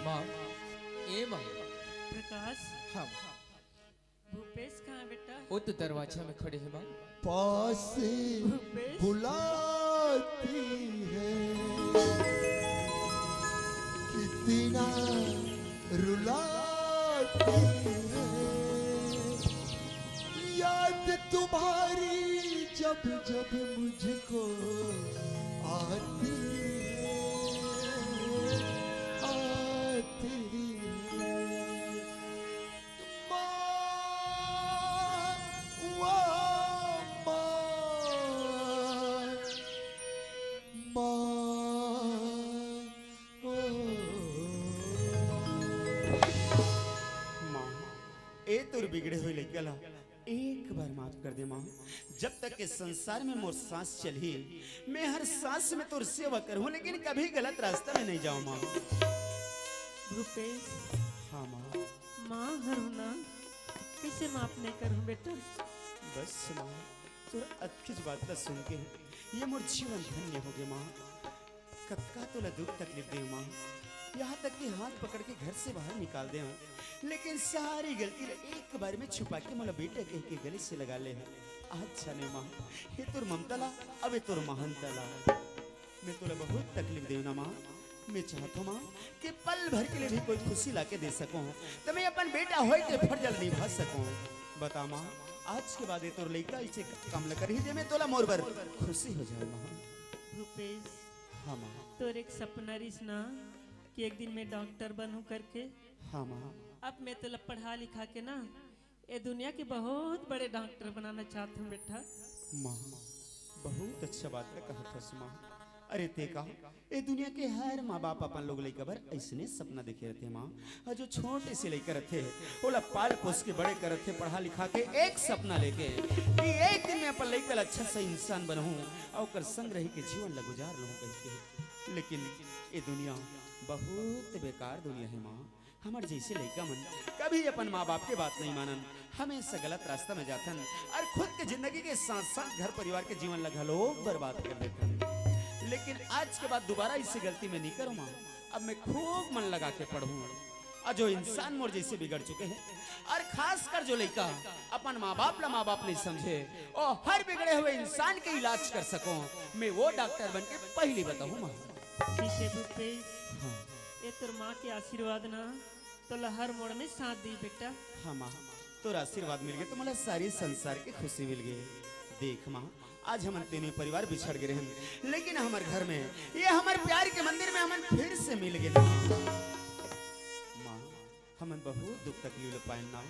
माँ, ए माँ। प्रकाश। हाँ। भूपेश कहाँ बेटा? वो तो दरवाजा में खड़े हैं माँ। पास भूपेश। बुलाती है, कितना रुलाती है। तुम्हारी जब जब मुझको आती है, आती है। माँ, वो माँ, माँ, ओ। माँ, ए तोर बिगड़े हुए लइका ला एक बार माफ कर दे माँ। जब तक के संसार में मोर सांस चलही, मैं हर सांस में तोर सेवा करहूँ, लेकिन कभी गलत रास्ता में नहीं जाऊँ माँ। भूपेश, हाँ माँ। माँ हरहूँ ना, कैसे माफ नहीं करहूँ बेटा? बस माँ, तोर अतकिच बात ला सुन के ये मोर जीवन धन्य हो गए माँ। कतका तोला दुख तकलीफ दे माँ, यहाँ तक कि हाथ पकड़ के घर से बाहर निकाल दे हूँ, लेकिन सारी गलती ला एक बार में छुपा के मोला बेटा कह के गले से लगा ले है। आज जाने माँ, ये तोर ममता ला, अब ये तोर महानता ला। मैं तोला बहुत तकलीफ दे ना माँ। मैं चाहत हूँ माँ कि पल भर के लिए भी कोई खुशी ला के दे सकूँ, तो मैं अपन बेटा होए के फर्ज ला निभा सकूँ। बता माँ, आज के बाद ये तोर लइका इसे काम ला करही जे मैं तोला मोर बर खुशी हो जाए माँ। भूपेश, हाँ माँ। तोर एक सपना रिस ना कि एक दिन मैं डॉक्टर बनूं करके। हाँ माँ। अब मैं तोला पढ़ा लिखा के ना ए दुनिया के बहुत बड़े डॉक्टर बनाना चाहत हूँ बेटा। माँ, बहुत अच्छा बात ला कहत हस माँ। अरे ते का, ए दुनिया के हर माँ बाप अपन लोग लइका बर अइसने सपना देखे रहते माँ। और जो छोटे से लइका रहते, ओला पाल पोस के बड़े करत हे, पढ़ा लिखा के एक सपना लेके कि एक दिन मैं अपन लइका ला अच्छा सा इंसान बनहूँ और ओकर संग रह के जीवन ला गुजार लहूँ कह के। लेकिन ए दुनिया बहुत बेकार दुनिया है माँ। हमर जैसे लइका मन कभी अपन माँ बाप के बात नहीं मानन, हमेशा गलत रास्ता में जाथन और खुद के जिंदगी के साथ साथ घर परिवार के जीवन ला घलो बर्बाद कर देथन। लेकिन आज के बाद दोबारा इसे गलती में नहीं करूँ माँ। अब मैं खूब मन लगा के पढ़ूँ और जो इंसान मोर जैसे बिगड़ चुके हैं और खासकर जो लइका अपन माँ बाप ला माँ बाप नहीं समझे और हर बिगड़े हुए इंसान के इलाज कर सको, मैं वो डॉक्टर बन के पहली बताऊँ माँ। ठीक है भूपेश, हाँ। ये तोर माँ के आशीर्वाद ना तोला हर मोड़ में साथ दी बेटा। हाँ माँ, तोर आशीर्वाद मिल गए तो मोला सारी संसार के खुशी मिल गई। देख माँ, आज हमन तीनों परिवार बिछड़ गए रहन, लेकिन हमर घर में, ये हमर प्यार के मंदिर में हमन फिर से मिल गए। माँ, हमन बहुत दुख तकलीफ ल पाएन ना।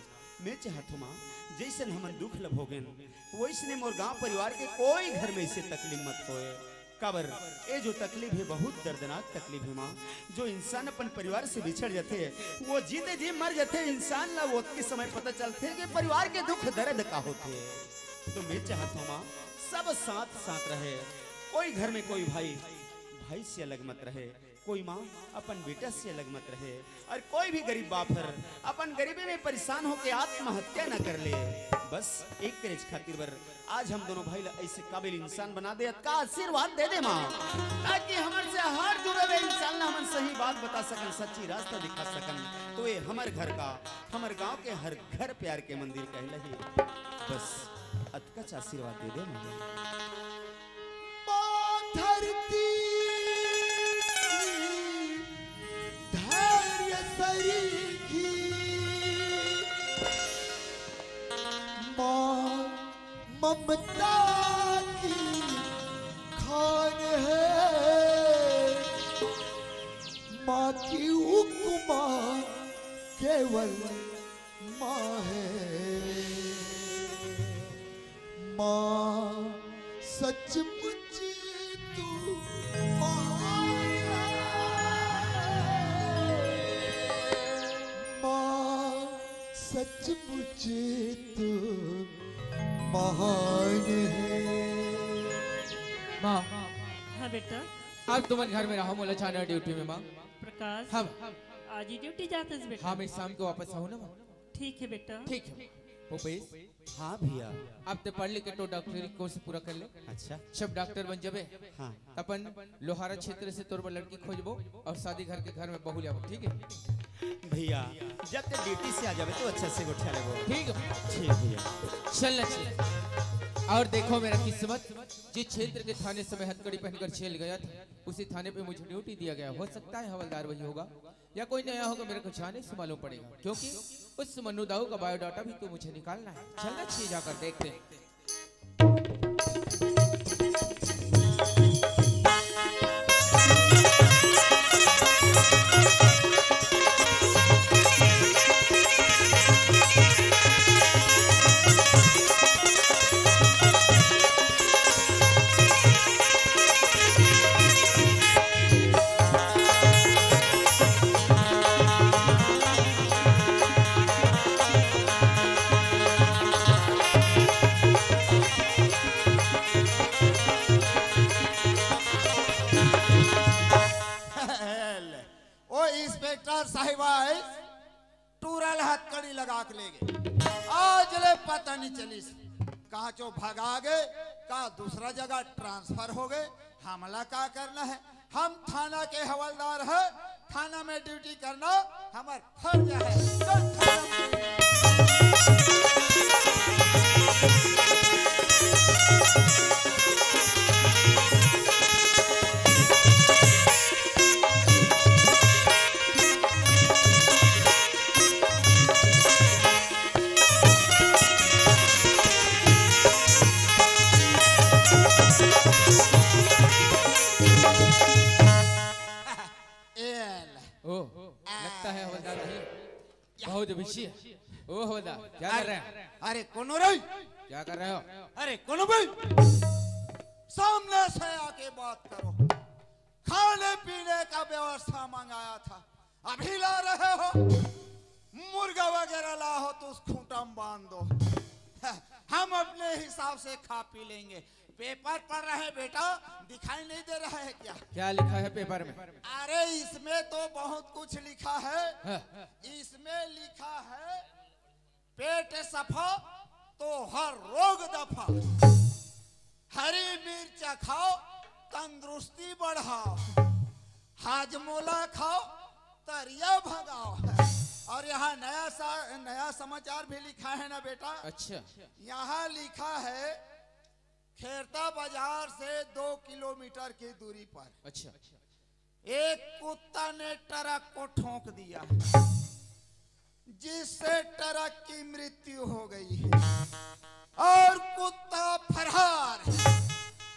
मैं चाहत हूँ माँ, जैसन हमन दुख ल भोगेन, वैसने मोर गांव परिवार के कोई घर में इसे तकलीफ मत होए। काबर, ये जो तकलीफ है, बहुत दर्दनाक तकलीफ है माँ। जो इंसान अपन परिवार से बिछड़ जाते, वो जीते जी मर जाते, इंसान ला वो के समय पता चलते कि परिवार के दुख दर्द का होते। तो मैं चाहत हूँ माँ, सब साथ साथ रहे, कोई घर में कोई भाई भाई से अलग मत रहे, कोई माँ अपन बेटा से अलग मत रहे, और कोई भी गरीब बाप हर अपन गरीबी में परेशान होके आत्महत्या न कर ले। बस एक करेज खातिर बर आज हम दोनों भाई ला ऐसे काबिल इंसान बना दे, अतका आशीर्वाद दे दे माँ, ताकि हमर से हर जुड़े हुए इंसान ला हमन सही बात बता सकन, सच्ची रास्ता दिखा सकन। तो ये हमर घर का, हमर गांव के हर घर प्यार के मंदिर कहलाही। बस अतकच आशीर्वाद दे दे माँ। माँ धरती की धैर्य सरीखी, माँ ममता की खान है, माँ की उपमा केवल माँ है। माँ सचमुच तू महान है। माँ सचमुच तू महान है। माँ, हाँ बेटा। अब तुमन घर में रहो, मोला जाना है ड्यूटी में माँ। प्रकाश, हम आज ही ड्यूटी जात हस बेटा? हाँ, मैं शाम को वापस आऊँ ना माँ। ठीक है बेटा। ठीक है भूपेश। हाँ भैया। अब ते पढ़ लिख के तो डॉक्टरी कोर्स पूरा कर ले। अच्छा। जब डॉक्टर बन जाबे, हाँ। अपन लोहारा क्षेत्र से तोर बर लड़की खोजबो और शादी घर के घर में बहू लाबो, ठीक है? भैया, जब ते ड्यूटी से आ जाबे तो अच्छा से गोठिया लेबो। ठीक है। ठीक भैया। चलना चाहिए। और देखो मेरा किस्मत, जिस क्षेत्र के थाने से मैं हथकड़ी पहनकर जेल गया था, उसी थाने पे मुझे ड्यूटी दिया गया। हो सकता है हवलदार वही होगा या कोई नया होगा, मेरे को जाने से मालूम पड़ेगा, क्योंकि उस मन्नू दाऊ का बायोडाटा भी तो मुझे निकालना है। चलना चाहिए, जाकर देखते हैं। ओ इंस्पेक्टर साहिब आइस, टूरा ल हथकड़ी लगा के ले गे। आज ले पता नहीं चलिस, कहाँ चो भगा गे, का दूसरा जगह ट्रांसफर हो गे। हमला का करना है? हम थाना के हवलदार है, थाना में ड्यूटी करना हमर फर्ज है। चल थाना में। एल। ओ, लगता है हवलदार नहीं, बहुत बिजी है। ओ हवलदार, क्या कर रहे हैं? अरे कोनो रही? क्या कर रहे हो? अरे कोनो भाई, सामने से आके बात करो। खाने पीने का व्यवस्था मंगाया था, अभी ला रहे हो? मुर्गा वगैरह ला हो तो उस खूंटा में बांध दो। हम अपने हिसाब से खा पी लेंगे। पेपर पढ़ रहे हैं बेटा, दिखाई नहीं दे रहा है क्या? क्या लिखा है पेपर में? अरे इसमें तो बहुत कुछ लिखा है। हाँ। इसमें लिखा है पेट सफा तो हर रोग दफा। हरी मिर्चा खाओ, तंदुरुस्ती बढ़ाओ। हाजमोला खाओ, तरिया भगाओ। और यहाँ नया सा, नया समाचार भी लिखा है ना बेटा। अच्छा। यहाँ लिखा है, खेरता बाजार से दो किलोमीटर की दूरी पर अच्छा। एक कुत्ता ने ट्रक को ठोंक दिया, जिससे ट्रक की मृत्यु हो गई है और कुत्ता फरार है।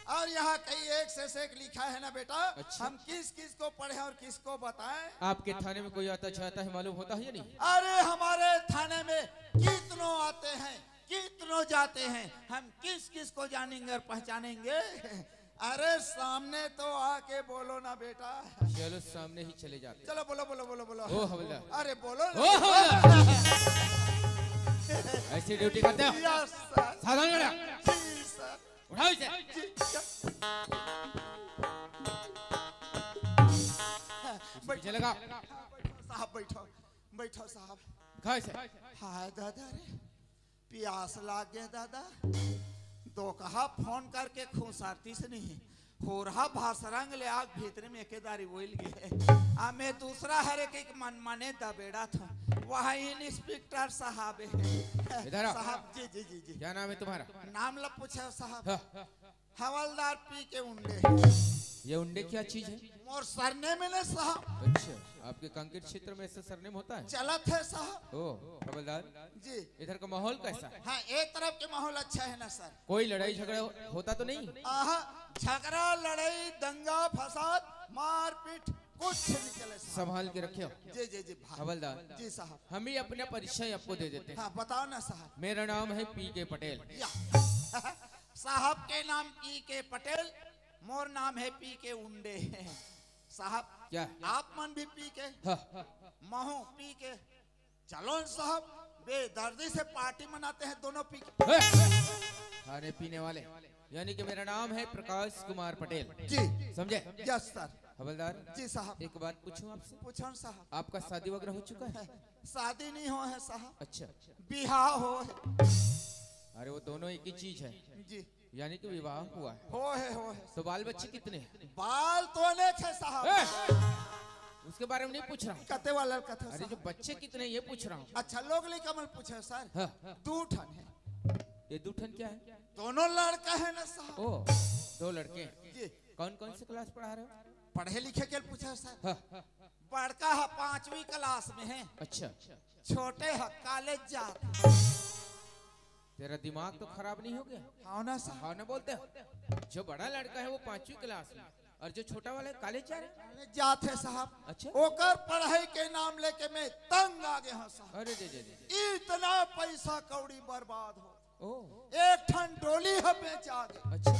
और यहाँ कई एक से, से एक लिखा है ना बेटा। अच्छा। हम किस किस को पढ़े और किसको बताएं? आपके थाने में कोई आता जाता है, मालूम होता है या नहीं? अरे हमारे थाने में कितनों आते हैं, कितनों जाते हैं, हम किस किस को जानेंगे और पहचानेंगे? अरे सामने तो आके बोलो ना बेटा। चलो सामने ही चले जाते। चलो बोलो, बोलो, बोलो, बोलो। ओ हवलदार। अरे बोलो ना। ओ हवलदार। ऐसी ड्यूटी करते हो? Yes sir. सावधान बेटा। जी सर। उठाओ इसे। जी सर। बैठो। पीछे लगा। साहब बैठो, बैठो साहब। खाओ इसे। हाय दादा रे, पियास लाग गे दादा। दोकहा फोन करके खुसारतिस नहीं, होरहा भासरंग ले आग भीतरी में एके दारी बोइल गे। आ मैं दूसरा हरे के मन मने दबेड़ा था, वहाँ इंस्पेक्टर साहब है। इधर आओ। साहब जी, जी, जी, जी। क्या नाम है तुम्हारा? नाम ला पूछो साहब। हाँ। हवलदार पी के उंडे। ये उंडे क्या चीज है? मोर सरनेम है ना साहब। अच्छा, आपके कांकेर क्षेत्र में ऐसा सरनेम होता है? चलत है साहब। ओ, हवलदार। जी। इधर का माहौल कैसा है? हाँ, एक तरफ के माहौल अच्छा है ना सर। कोई लड़ाई झगड़ा हो-, होता तो नहीं? आहा, झगड़ा, लड़ाई, दंगा, फसाद, मारपीट, कुछ नहीं चले साहब। संभाल के रखे हो। जी, जी, जी, भाई। हवलदार। जी साहब। हम ही अपना परिचय आपको दे देते हैं। हाँ, बताओ ना साहब। मेरा नाम है पी के पटेल। या। साहब के नाम पी के पटेल, मोर नाम है पी के उंडे। साहब, क्या? आप मन भी पी के, हाँ। महू पी के, चलो न साहब, बेदर्दी से पार्टी मनाते हैं दोनों पी के। हे! खाने पीने वाले, यानी कि मेरा नाम है प्रकाश कुमार पटेल। जी। समझे? Yes sir. हवलदार, जी साहब। एक बात पूछूं आपसे? पूछो न साहब। आपका शादी वगैरह हो चुका है? शादी नहीं हो है साहब। अच्छा। बिहाव हो है। अरे वो दोनों एक ही चीज है। जी। यानी कि विवाह हुआ है। हो है, हो है। तो बाल बच्चे कितने हैं? बाल तो अनेक है साहब। ए! उसके बारे में नहीं पूछ रहा हूँ। कते वाला कथे अरे साहब? जो बच्चे कितने हैं, ये पूछ रहा हूँ। अच्छा, लोग लइका मन पूछे सर। हाँ। दू ठन है। ये दू ठन क्या है? दोनों लड़का है ना साहब। ओ, दो लड़के हैं। जी। कौन कौन से क्लास पढ़ा रहे हो? पढ़े लिखे के पूछे सर। हाँ। बड़का है पांचवी क्लास में है। अच्छा। छोटे है कॉलेज जात। तेरा दिमाग तो खराब नहीं हो गया? हाँ ना साहब। हाँ ना बोलते हो? जो बड़ा लड़का है वो पांचवी क्लास में, और जो छोटा वाला है कॉलेज जा रहा है। कॉलेज जात है साहब। अच्छा। ओकर पढ़ाई के नाम लेके मैं तंग आ गया हूँ साहब। अरे दे दे दे। इतना पैसा कौड़ी बर्बाद हो। ओ। एक ठन डोली ह बेचा गे। अच्छा।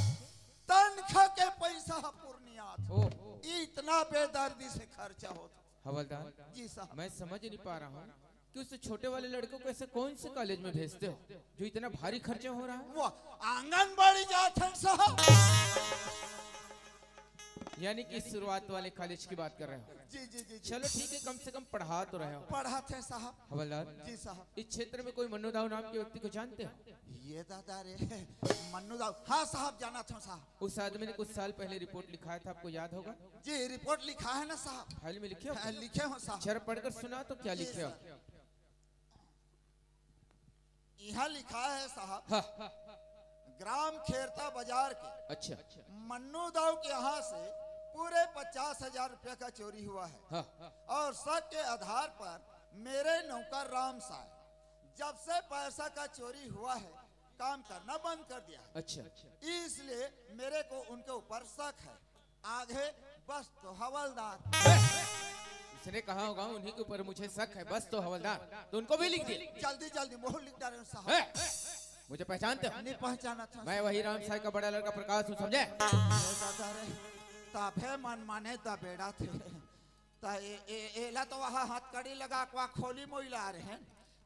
तनखा के पैसा ह पूर नइ आत। ओ। इतना बेदर्दी से खर्चा होत। हवलदार, जी साहब। मैं समझ नहीं पा रहा हूँ कि उस छोटे वाले लड़के को ऐसे कौन से कॉलेज में भेजते हो जो इतना भारी खर्चा हो रहा है? वो आंगनबाड़ी जात है साहब। यानी कि शुरुआत वाले कॉलेज की बात कर रहे हो? जी, जी, जी, जी। चलो ठीक है, कम से कम पढ़ा तो रहे हो। पढ़ात है साहब। हवलदार, जी साहब। इस क्षेत्र में कोई मन्नू दाऊ नाम के व्यक्ति को जानते हो? ये दादा रे, मन्नू दाऊ। हाँ साहब, जानत हूँ साहब। उस आदमी ने कुछ साल पहले रिपोर्ट लिखाया था, आपको याद होगा? जी, रिपोर्ट लिखा है ना साहब? फाइल में लिखे हो? हाँ, लिखे हो साहब। जरा पढ़कर सुना तो, क्या जी लिखे हो? सर। यहाँ लिखा है साहब, हाँ। ग्राम खेरता बाजार के अच्छा। मन्नू दाऊ के यहाँ से पूरे पचास हजार रुपया का चोरी हुआ है। हाँ। और शक के आधार पर मेरे नौकर राम साय जब से पैसा का चोरी हुआ है, काम करना बंद कर दिया है। अच्छा। इसलिए मेरे को उनके ऊपर शक है। आगे बस तो हवलदार। इसने कहा होगा उन्हीं के ऊपर मुझे शक है, बस तो हवलदार, तो उनको भी लिख दिए। जल्दी जल्दी मोहर लिख डाले साहब। हैं? मुझे पहचानते हो? नहीं पहचाना था। मैं वही राम साय का बड़ा लड़का प्रकाश हूँ, समझे? अरे दादा रे, तभे मन माने दबेड़ा थे। त ए, ए, एला तो वहाँ हथकड़ी लगा के वहाँ खोली मोइला रहे हैं।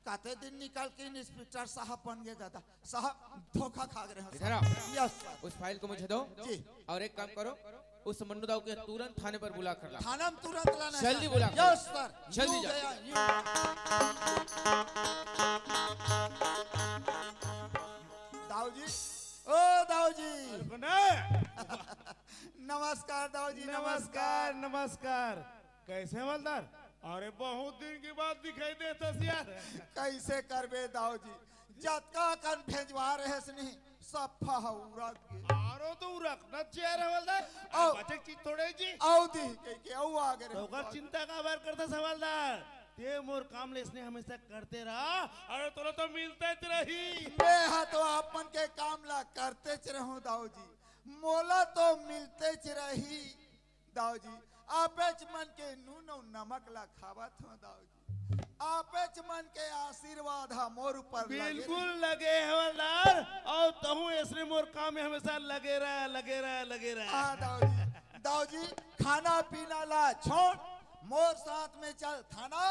कते दिन निकल के इंस्पेक्टर साहब बन गए दादा। साहब, धोखा खा गए हो इधर साहब। आओ। Yes sir. उस फाइल को मुझे दो। जी। और एक काम करो, उस मन्नू दाऊ के तुरंत थाने पर बुला कर ला। थाना में तुरंत लाना है जल्दी सर। बुला। Yes sir. जल्दी यू जाओ। गया, यू। दाऊ जी, ओ दाऊ जी। अरे बने। नमस्कार दाऊ जी, नमस्कार, नमस्कार। नमस्कार। कैसे हवलदार? अरे बहुत दिन के बाद दिखाई देत हस यार। कैसे करबे दाऊ जी, जतका कन भेजवा रहेस नहीं, सफा ह उरक गे। आरो तो उरकना चाहिए रे हवलदार। आओ। बचे के चीज थोड़े जी। आओ दी कह के आओ आ गए रे तो ओकर हवलदार। चिंता काबर करथस हवलदार? ते मोर काम ले इसने हमेशा करते रहा। अरे तोला तो मिलते च रही। मैं हा तो आप मन के काम ला करते च रहूं दाऊ जी, मोला तो मिलते च रही। दाऊ जी, आपेच मन के नून अउ नमक ला खावत हो दाऊ जी। आपेच मन के आशीर्वाद ह मोर ऊपर लगे बिल्कुल रहे। लगे हवलदार, अउ तहूँ ऐसने मोर काम में हमेशा लगे रह, लगे रह, लगे रह। हाँ दाऊ जी, दाऊ जी, खाना पीना ला छोड़, मोर साथ में चल थाना,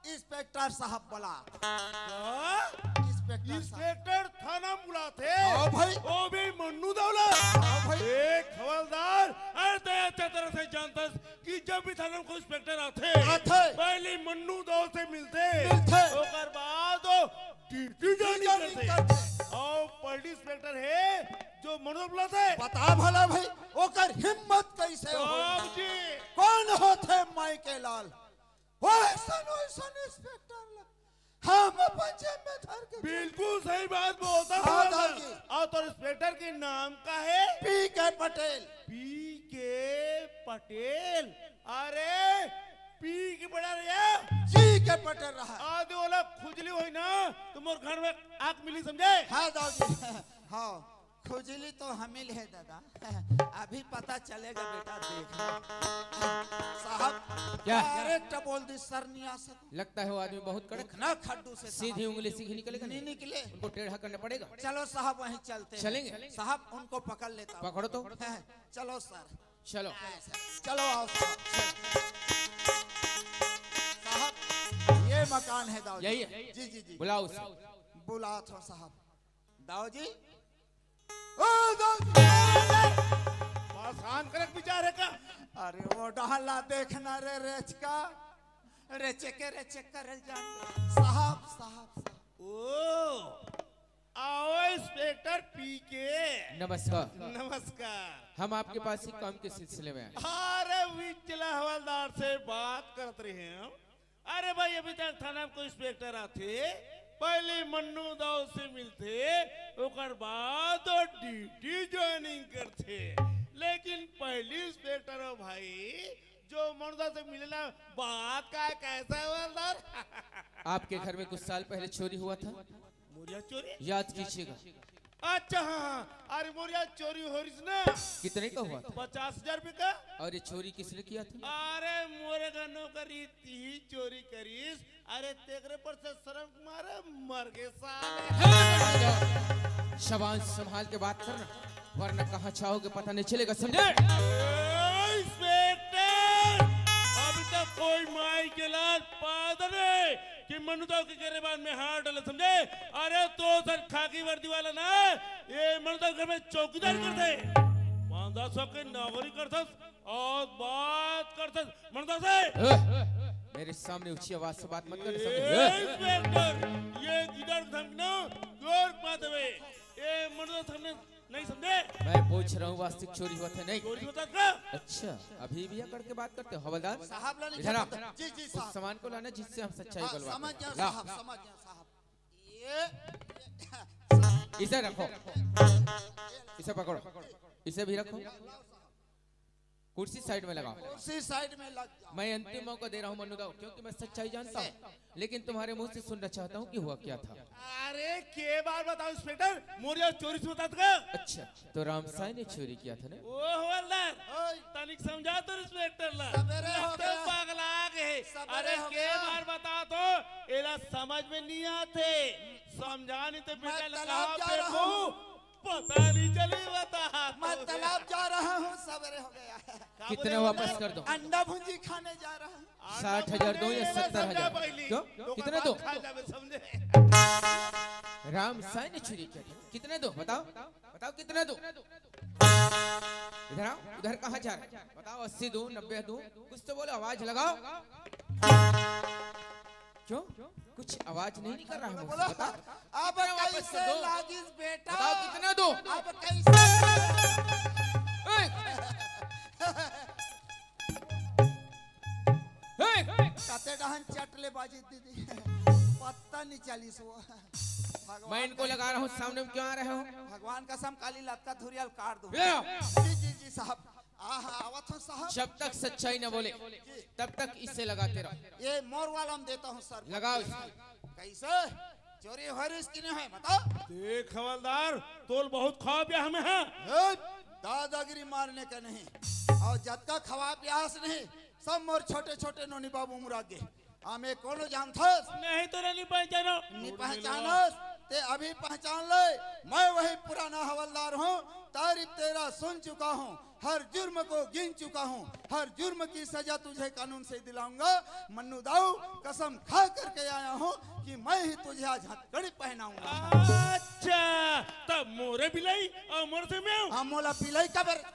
इंस्पेक्टर साहब बुला। हाँ? इंस्पेक्टर साहब। इंस्पेक्टर थाना बुलाथे। हाँ भाई। ओ भी मन्नू दाऊ ला। हाँ भाई। एक हवलदार, अरे ते अच्छा तरह से जानतस कि जब भी थाना में कोई इंस्पेक्टर आथे, आथे। पहले मन्नू दाऊ से मिलथे। मिलथे। ओकर बाद वो ड्यूटी ज्वाइनिंग ज्वाइनिंग करथे। करथे। अउ पहली इंस्पेक्टर हे जो मन्नू दाऊ बुलाथे। बता भला भाई, ओकर हिम्मत कैसे हो? बाबूजी। कौन होथे माई के लाल? वैसन, वैसन इंस्पेक्टर ला हम अपन जेब में धर के बिल्कुल सही बात बोलता हाँ, हवलदार। दाऊ जी। अउ तोर इंस्पेक्टर के नाम का हे? पी के पटेल। पी के पटेल? अरे, पी के पटेल या? जी के पटेल रहा। आदि ओला खुजली होई ना, तो मोर घर में आग मिली, समझे? हाँ, दाऊ जी। हाँ। खुजली तो हमी ले हे दादा, अभी पता चलेगा बेटा, देखना। साहब, क्या? डायरेक्ट बोल दी सर, नहीं आ सकूं। लगता है वो आदमी बहुत कड़क। इतना खड्डू से सीधी साहब उंगली सीधी निकलेगा नहीं नहीं? निकले। उनको टेढ़ा करना पड़ेगा। चलो साहब, वहीं चलते हैं। चलेंगे। साहब, उनको पकड़ लेता हूँ। पकड़ो तो। हैं, चलो सर। चलो। चलो आओ साहब। साहब, ये मकान है दाऊ जी। यही है? जी, जी, जी। बुलाओ उसे। बुलाओ तो साहब। दाऊ जी, ओ दाऊ जी। बस आन करक विचार हे का? अरे वो डहला देखना रे रेचका। रेचे के रेचे करल जान। साहब, साहब, साहब। ओ, आओ इंस्पेक्टर पी के। नमस्कार। नमस्कार। हम आपके पास ही काम के सिलसिले में आए। अरे विचला हवलदार से बात करत रहे हम। अरे भाई, अभी तक थाना में कोई इंस्पेक्टर आथे, पहले मन्नू दाऊ से मिलथे, ओकर बाद वो ड्यूटी ज्वाइनिंग करथे। लेकिन पहली इंस्पेक्टर हो भाई, जो मन्नू दाऊ से मिलेला, बात का है, कैसा है हवलदार? आपके घर में कुछ साल पहले चोरी हुआ था? मोरिया चोरी? याद कीजिएगा। अच्छा, हाँ, हाँ। अरे, मोरिया चोरी हो रही ना। कितने का हुआ था? पचास हजार रुपये का। और ये चोरी किसने किया था? अरे, मोरे का नौकरी थी, चोरी करीस। अरे, तेकरे पर से शर्म के मारे मर गए साले। शाबाश, संभाल के बात करना, वरना कहाँ छाओगे पता नहीं चलेगा, समझे? ए, इंस्पेक्टर, अभी तक कोई माई के लाल पादरे कि मनुदाव के गरेबान में हाथ डाले, समझे? अरे, तो सर खाकी वर्दी वाला ना, ये मनुदाव घर में चौकीदार करते, पाँच सौ के नौकरी करते और बात करते मनुदाव से। ए, मेरे सामने ऊंची आवाज से बात मत कर, समझे? ए, इंस्पेक्टर, ये गिदड़ धमकना जोर पाते हुए, ये मनुदाव सामने नहीं समझे? मैं पूछ रहा हूँ, वास्तविक चोरी हुआ था नहीं? चोरी होता था। अच्छा, अभी भी अकड़ के बात करते हो हवलदार? साहब लाने इधर आओ। जी, जी, उस साहब। सामान को लाना जिससे हम सच्चाई हाँ, उगलवा समझ सकें। गया ला। साहब, समझ गया साहब। ये इसे रखो, इसे पकड़ो, इसे भी रखो। कुर्सी साइड में लगाओ। कुर्सी साइड में लग जाओ। मैं अंतिम मौका दे रहा हूँ मनुदाव, क्योंकि मैं सच्चाई जानता हूँ, लेकिन तुम्हारे मुंह से सुनना चाहता हूँ कि हुआ क्या था। अरे, के बार बताओ इंस्पेक्टर, मोरिया चोरी से बता था। अच्छा, तो रामसाई ने चोरी किया था ना? ओ हवलदार, ओए। तनिक समझा तो इंस्पेक्टर ला। सबेरे हो तो गया। पगला गए। सबेरे अरे, हो के गया। बार बता तो, एला समझ में नहीं आते। समझा नहीं तो मैं बेटा तालाब कहाँ जा पे रहा हूँ। पता नहीं चली बता। मैं तालाब जा रहा हूँ, सबेरे हो गया है। का कितने बोले वापस बोले? कर दो? अंडा भुंजी खाने जा रहा हूँ। साठ हजार दो या सत्तर हजार? पहली। क्यों? तो कितने दो? खा जावे, समझे? रामसाई ने चोरी किया था। कितने दो? बताओ, बताओ कितने दो? इधर आओ, उधर कहाँ जा रहे हैं? बताओ, अस्सी दो, नब्बे दो, कुछ तो बोलो, आवाज लगाओ। क्यों? कुछ आवाज नहीं निकल रहा है मुंह से, बोलो। बता। अब कितना वापस कर कैसे दो? लागिस बेटा? बताओ, कितना दो? अब कैसे? ए! ए! कते डहन चट ले बाजी दीदी। पता नहीं चलिस वो। भगवान मैं इनको का लगा रहा हूँ, सामने में क्यों आ रहे हो? भगवान कसम काली लतका धुरियल काट दूँ। ले आओ। जी, जी, जी साहब। आहा, आवत हो साहब। जब तक सच्चाई न बोले, तब तक इसे लगाते रहो। ये मोर वाला हम देता हूँ सर। लगाओ इसको। कैसे? चोरी हो रही कि नहीं है, बताओ। देख हवलदार, तोल बहुत खा पिया हमें है। ए, दादागिरी मारने का नहीं। और जतका खवा पियास नहीं, सब मोर छोटे छोटे नोनी बाबू मुरागे। हमें कोनो जानथस? नहीं तो नहीं पहचानो। नहीं पहचानस? ते अभी पहचान ले, मैं वही पुराना हवलदार हूँ। तारीफ तेरा सुन चुका हूँ, हर जुर्म को गिन चुका हूँ, हर जुर्म की सजा तुझे कानून से दिलाऊंगा। मन्नू दाऊ, कसम खा करके आया हूँ कि मैं ही तुझे आज हथकड़ी पहनाऊंगा। अच्छा, तब मोरे बिलाई और मोर से मैं। हाँ, मोला बिलाई का बर-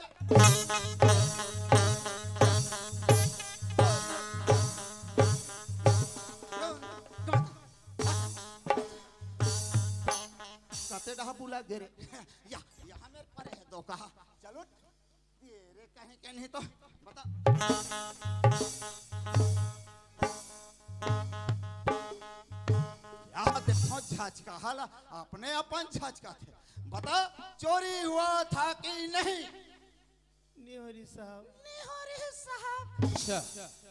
कते डहा बुला दे रे। या, यहाँ मेरे परे है दो कहा। चलो, तेरे कहीं के नहीं तो बता। यहाँ देखो झचका हाला, अपने अपन झचका थे। बता, चोरी हुआ था कि नहीं? नहीं हो रही साहब। नहीं हो रही साहब। अच्छा,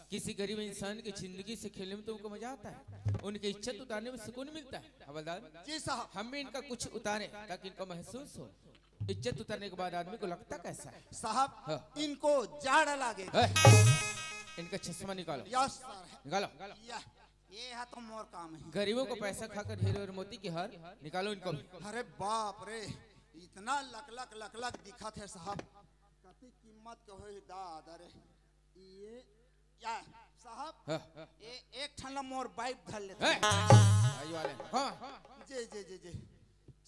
किसी गरीब इंसान की जिंदगी से खेलने में तुमको मजा आता है, उनकी इज्जत उतारने में सुकून मिलता है। हवलदार, जी साहब। हम भी इनका कुछ उतारें ताकि इनको महसूस हो। इज्जत उतारने के बाद आदमी को लगता कैसा है? साहब, हाँ। इनको जाड़ लागे। ए, इनका चश्मा निकालो। Yes sir. निकालो। या, ये है तो मोर काम है। गरीबों को पैसा खाकर हीरे और मोती की हार निकालो इनको भी। अरे बाप रे, इतना लक लक लक लक दिखा थे साहब। कति कीमत के होई दादा रे। ये क्या साहब? हाँ। ये एक ठन ला मोर बाइक धर लेते हैं। भाई वाले। हाँ। जी, जी, जी, जी।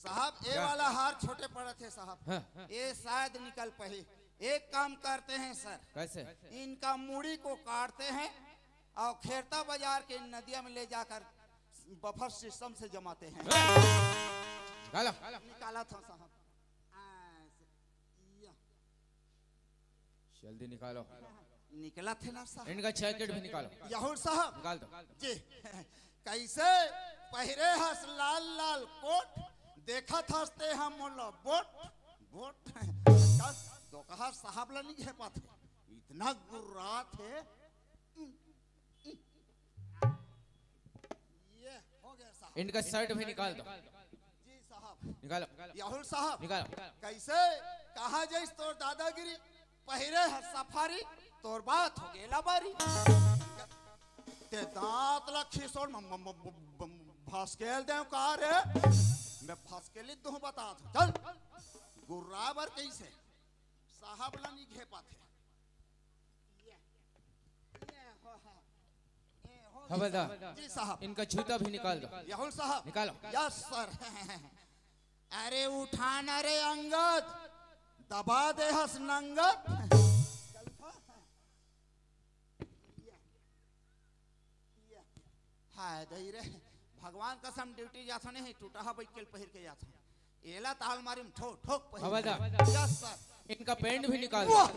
साहब, ये क्या? वाला हार छोटे पड़त हे साहब। हाँ। ये शायद निकल पाही। एक काम करते हैं सर। कैसे? इनका मुड़ी को काटते हैं और खेरता बाजार के नदिया में ले जाकर बफर सिस्टम से जमाते हैं। निकालो। निकाला था साहब। ऐसे। या। जल्दी निकालो। निकला थे ना साहब। इनका जैकेट भी निकालो। यहूर साहब। निकाल दो। जी। कैसे पहिरे हस लाल लाल कोट, देखत हस ते हम मोला बोट, बोट। कस दो कहा साहब ला नहीं घे पाते। इतना गुर्रात है। ये हो गया साहब। इनका शर्ट भी निकाल दो। निकालो। याहुल साहब, निकालो। कैसे? कहाँ जाइस तोर दादागिरी? पहिरे ह सफारी, तोर बात हो गेला बारी। ते दांत ला खिसोड़ म-, म-, म-, म-, म-, भसकेल देव का रे? मैं भसकेली दूं बता दो। चल, गुर्रा बर कैसे? साहब ला नहीं घे पाथे। ये, ये हो, हो। ये हो। हवलदार, जी साहब। इनका जूता भी निकाल दो। याहुल साहब। निकालो। Yes sir. अरे उठा ना रे अंगद, दबा दे हस नंगत। हाय दई रे, भगवान कसम ड्यूटी जाथो नहीं, टूटा हा बैठ के पहिर के जाथो। एला ताल मारी में ठोक ठोक पहिर। हवलदार। Yes sir. इनका पैंट भी निकाल दो। वाह!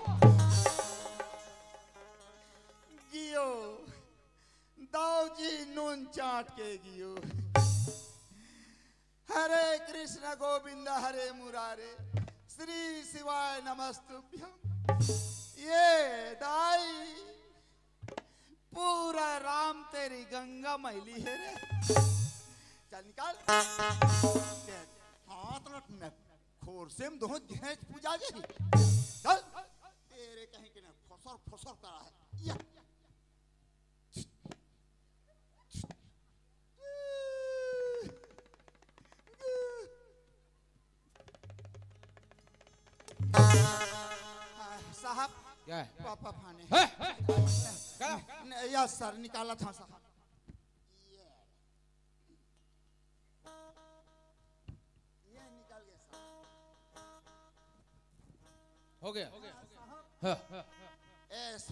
गियो, दाऊ जी नून चाट के गियो। हरे कृष्ण गोविंद हरे मुरारे, श्री शिवाय नमस्तुभ्यम। ये दाई, पूरा राम तेरी गंगा मैली है रे। चल निकाल। हाथ लट में खोर से में दोहों घेंच पूजा जाही। चल, तेरे कहीं के ना फसर फसर करा है। या। साहब। क्या है? पापा फाने। हैं? क्या? न-, या सर निकाला था साहब। ये निकल गया साहब। हो गया। हाँ। एस,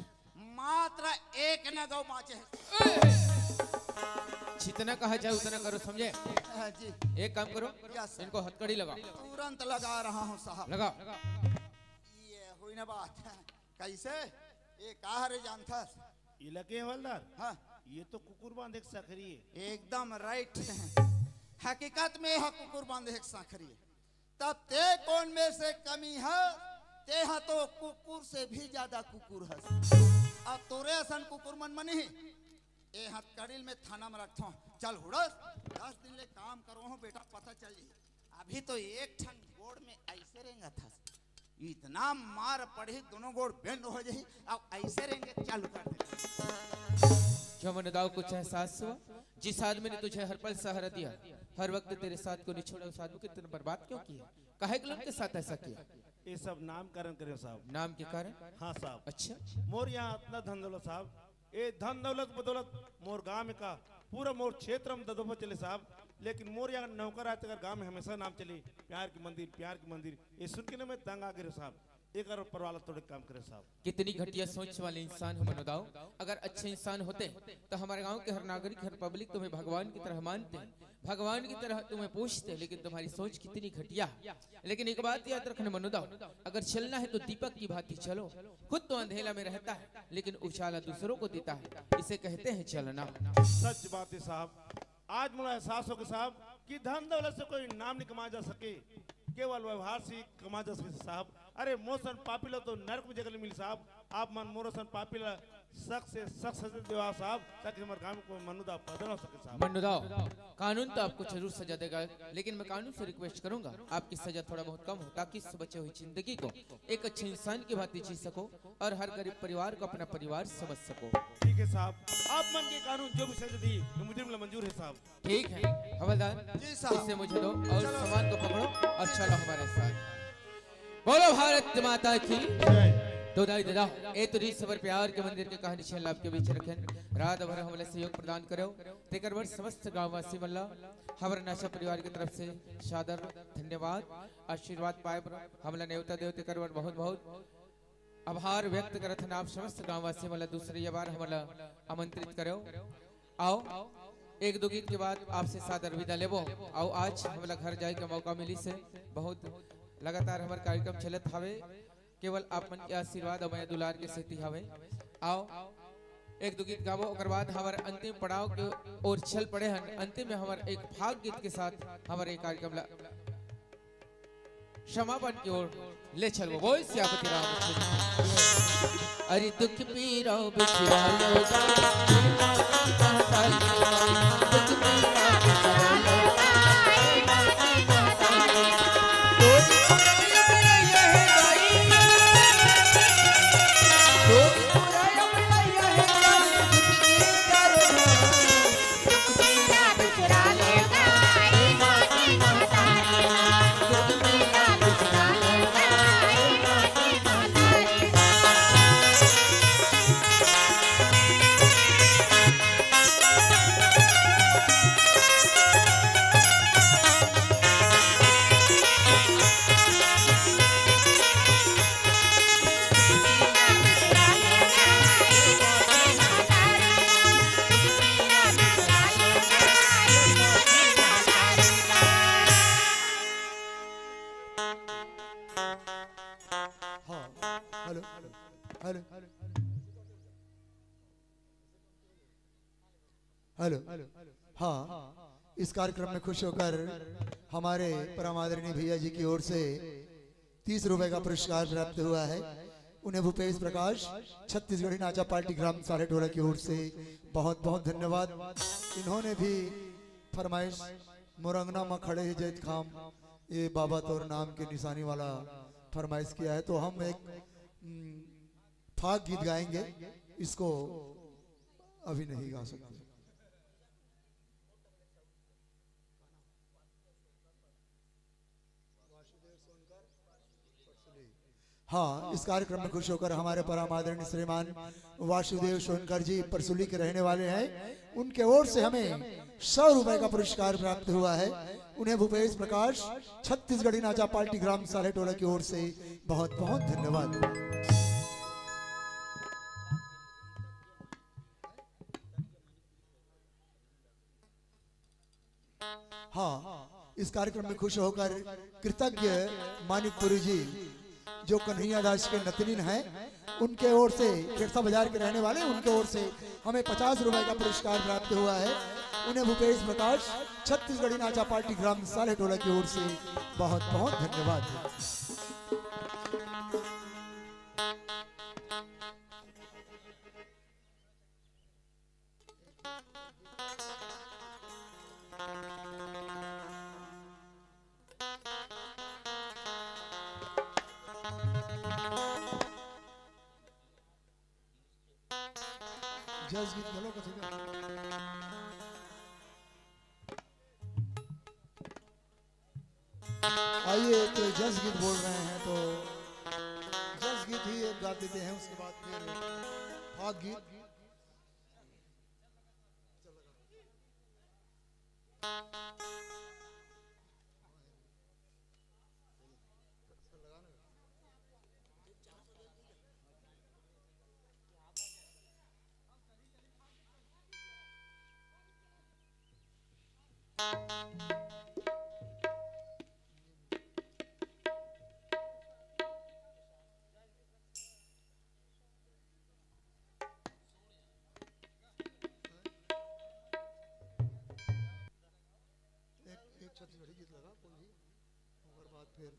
मात्र एक न गौ बाँचे हे। जितना कहा जाए उतना करो, समझे? हाँ जी। एक काम करो, यस सर। इनको हथकड़ी लगाओ। तुरंत लगा रहा हूँ साहब। लगाओ। ये हुई ना बात। कैसे? ये का हरे जानथस? ये लगे हवलदार? हाँ। ये तो कुकुर बांधे के सखरी है। एकदम राइट। हकीकत में यह कुकुर बांधे के सखरी है। तब ते कोन में से कमी है? ते हा तो कुकुर से भी ज्यादा कुकुर हस। अब तोरे असन कुकुर मन मनी ही। ए हथकड़ील में थाना में रखथों। चल हुड़स, दस दिन ले काम करो हो बेटा, पता चल जाही। अभी तो एक ठन गोड़ में ऐसे रेंगत हस, इतना मार पड़ही, दोनों गोड़ बेंड हो जाही, अब ऐसे रेंगे चालू कर दे। क्यों मनुदाव, कुछ एहसास हुआ? जिस आदमी ने तुझे हर पल सहारा दिया, हर वक्त तेरे साथ को नहीं छोड़ा, उस आदमी को इतना बर्बाद क्यों किया? काहे के लोग के साथ ऐसा किया? ये सब नाम कारण करे साहब। नाम के कारण? हाँ साहब। अच्छा। मोर यहाँ इतना धन दौलत साहब, ये धन दौलत बदौलत मोर गांव में का पूरा मोर क्षेत्र में ददोफा चले साहब, लेकिन मोर यहाँ नौकर आए तकर गांव में हमेशा नाम चले, प्यार के मंदिर, प्यार के मंदिर। ये सुन के ना मैं तंग आ गए साहब। एक और परवाला तोड़े काम करे साहब। कितनी घटिया सोच वाले इंसान हो मनुदाव। अगर अच्छे इंसान होते तो हमारे गांव के हर नागरिक, हर पब्लिक तुम्हें भगवान की तरह मानते, भगवान की तरह तुम्हें पूजते, लेकिन तुम्हारी सोच कितनी घटिया है। लेकिन एक बात याद रखना मनुदाव, अगर चलना है तो दीपक की भांति चलो। खुद तो अंधेला में रहता है, लेकिन उजाला दूसरों को देता है, इसे कहते हैं चलना। सच बात है साहब। आज मोला एहसास हो गया साहब कि धन दौलत से कोई नाम नहीं कमा जा सके, केवल व्यवहार से ही कमा जा सके साहब। अरे मोर सन पापी ला तो नरक में जगह मिली साहब। आप मन मोर सन पापी ला सख्त से सख्त सजा देवा साहब, ताकि हमारे गांव में कोई मनुदाव पैदा ना हो सके साहब। मनुदाव, कानून तो आपको जरूर सजा देगा, लेकिन मैं कानून से रिक्वेस्ट करूंगा, आपकी सजा थोड़ा बहुत कम हो, ताकि इस बचे हुई जिंदगी को एक अच्छे इंसान की भांति जी सको और हर गरीब परिवार को अपना परिवार समझ सको। ठीक है साहब, आप मन के कानून जो भी सजा दी, ये मुजरिम ला मंजूर है साहब। ठीक है हवलदार, जी साहब। इसे मुझे दो और सामान को पकड़ो और चलो हमारे साथ। बोलो भारत माता की। जय। दो दाई ददा, ए तो रीत सबर प्यार के मंदिर के कहानी छेन ला आपके बीच रखेन। रात भर हमला सहयोग प्रदान करो, तेकर बर समस्त गांववासी मन ला हमर नाचा परिवार की तरफ से सादर धन्यवाद, आशीर्वाद पाए बर हमला नेवता देव, तेकर बर बहुत बहुत आभार व्यक्त करत हन। आप समस्त गांववासी मन ला दूसरी बार हमला आमंत्रित करो। आओ, एक दो गीत के बाद आपसे सादर विदा लेबो। आओ, आज हमला घर जाए के मौका मिली से बहुत लगातार हमर कार्यक्रम चलत हवे, केवल आप मन के आशीर्वाद अउ मया दुलार के सेती हवे। आओ, एक दो गीत गाबो, ओकर बाद हमर अंतिम पड़ाव के ओर चल पड़े हन। अंतिम में हमर एक फाग गीत के साथ हमर एक कार्यक्रम ला समापन की ओर ले चलबो। बोल सियापति राम। अरे दुख पीरा बिसरा लो, दुख पीरा बिसरा लो। हेलो, हेलो, हाँ, इस कार्यक्रम में खुश होकर हमारे परम आदरणीय भैया जी की ओर से तीस रुपए का पुरस्कार प्राप्त हुआ है। उन्हें भूपेश प्रकाश, छत्तीसगढ़ी नाचा पार्टी ग्राम सालेटोला की ओर से बहुत बहुत धन्यवाद। इन्होंने भी फरमाइश, मोर अंगना म खड़े हे जैतखाम, ये बाबा तोर नाम के निशानी वाला फरमाइश किया है, तो हम एक, हम्म, फाग गीत गाएंगे, इसको अभी नहीं गा सकते। हाँ, इस कार्यक्रम में खुश होकर हमारे परम आदरणीय श्रीमान वासुदेव सोनकर जी परसुली के रहने वाले हैं, उनके ओर से हमें सौ रुपए का पुरस्कार प्राप्त हुआ है। उन्हें भूपेश प्रकाश, छत्तीसगढ़ी नाचा पार्टी ग्राम सालेटोला की ओर से बहुत बहुत धन्यवाद। हाँ, इस कार्यक्रम में खुश होकर कृतज्ञ मानिकपुरी जी, जो कन्हैया दास के नतनीन हैं, उनके ओर से, खेड़सा बाजार के रहने वाले, उनके ओर से हमें पचास रुपए का पुरस्कार प्राप्त हुआ है। उन्हें भूपेश प्रकाश, छत्तीसगढ़ी नाचा पार्टी ग्राम सालेटोला की ओर से बहुत बहुत धन्यवाद। जस गीत घलो कथे का? आइए, तो जस गीत बोल रहे हैं, तो जस गीत ही एक गा देते हैं, उसके बाद फिर फाग गीत। एक, एक छत्तीसगढ़ी गीत लगा, कोई भी, ओकर बाद फिर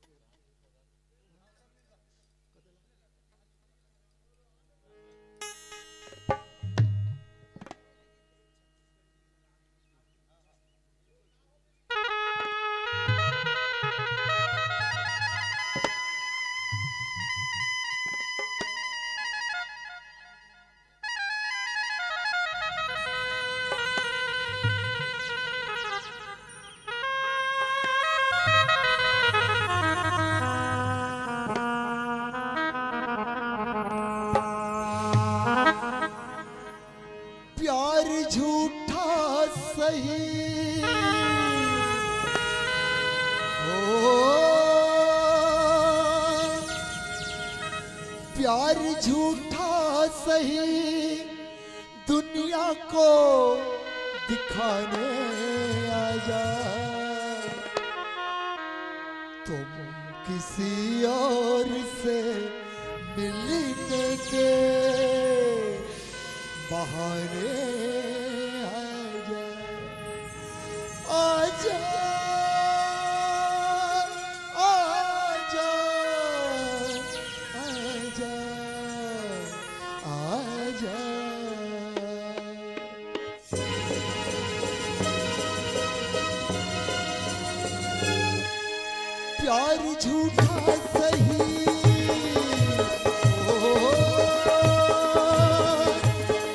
प्यार झूठा सही, ओ, प्यार झूठा सही, दुनिया को दिखाने आजा। तुम किसी और से मिलने के बहाने आजा, आजा, आजा, आजा, आजा। प्यार झूठा सही, ओ,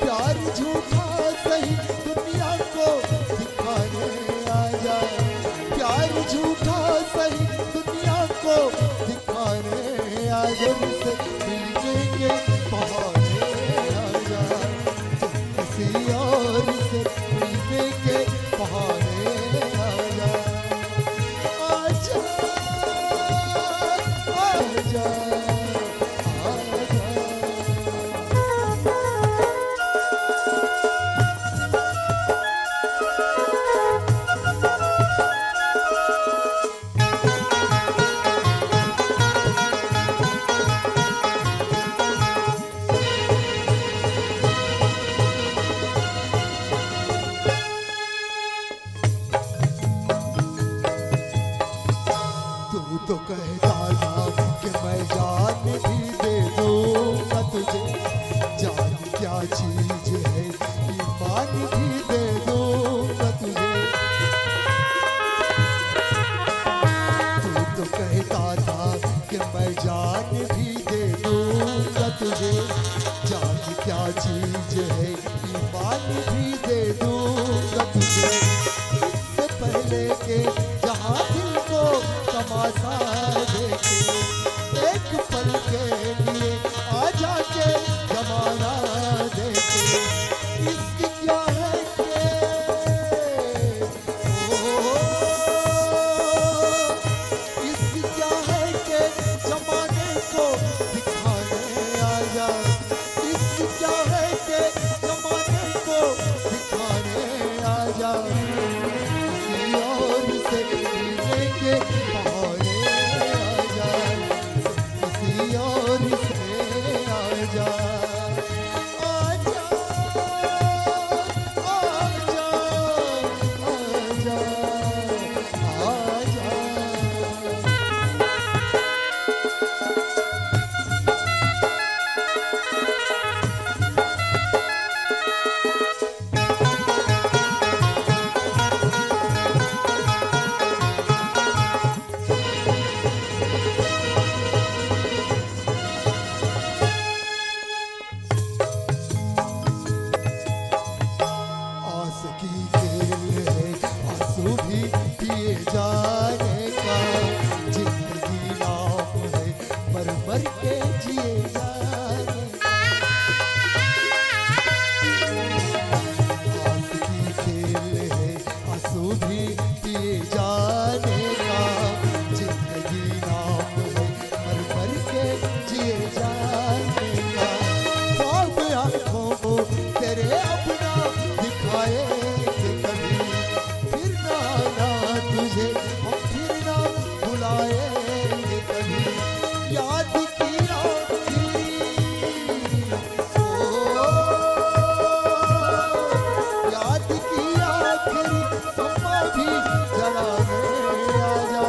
प्यार झूठा सही, दुनिया को दिखाने आजा। प्यार झूठा सही, दुनिया को दिखाने आजा। से मिलने के बहाने आजा, किसी और से मिलने के बहाने आजा। आजा, आजा, आजा। तो कहता था कि मैं जान भी दे दूंगा तुझे, जान क्या चीज है, ईमान भी दे दूंगा तुझे। तू तो कहता था कि मैं जान भी दे दूंगा तुझे, जान क्या चीज है, ईमान भी दे दूंगा तुझे। इससे पहले के जहां दिल को तमाशा देखे, एक पल के लिए आ जाके जमाना देखे। इश्क क्या है के, ओ, इश्क क्या है के जमाने को दिखाने आया। इश्क क्या है के जमाने को दिखाने आया। किसी और से मिलने के बहाने आया, किसी और से आया। आजा, आजा, आजा, आजा। आस की खेल है आंसू भी पिए जाने का, जिंदगी नाम है मर मर के जिए जाने का। आस की खेल है आंसू भी पिए जाने का, जिंदगी नाम है मर मर के जिए जाने का। ख्वाब आंखों को तेरे अपना दिखाएंगे कभी, फिर ना आना तुझे हम फिर ना बुलाएंगे कभी। याद की आखिरी, ओ, याद की आखिरी सम्मा भी जलाने आजा।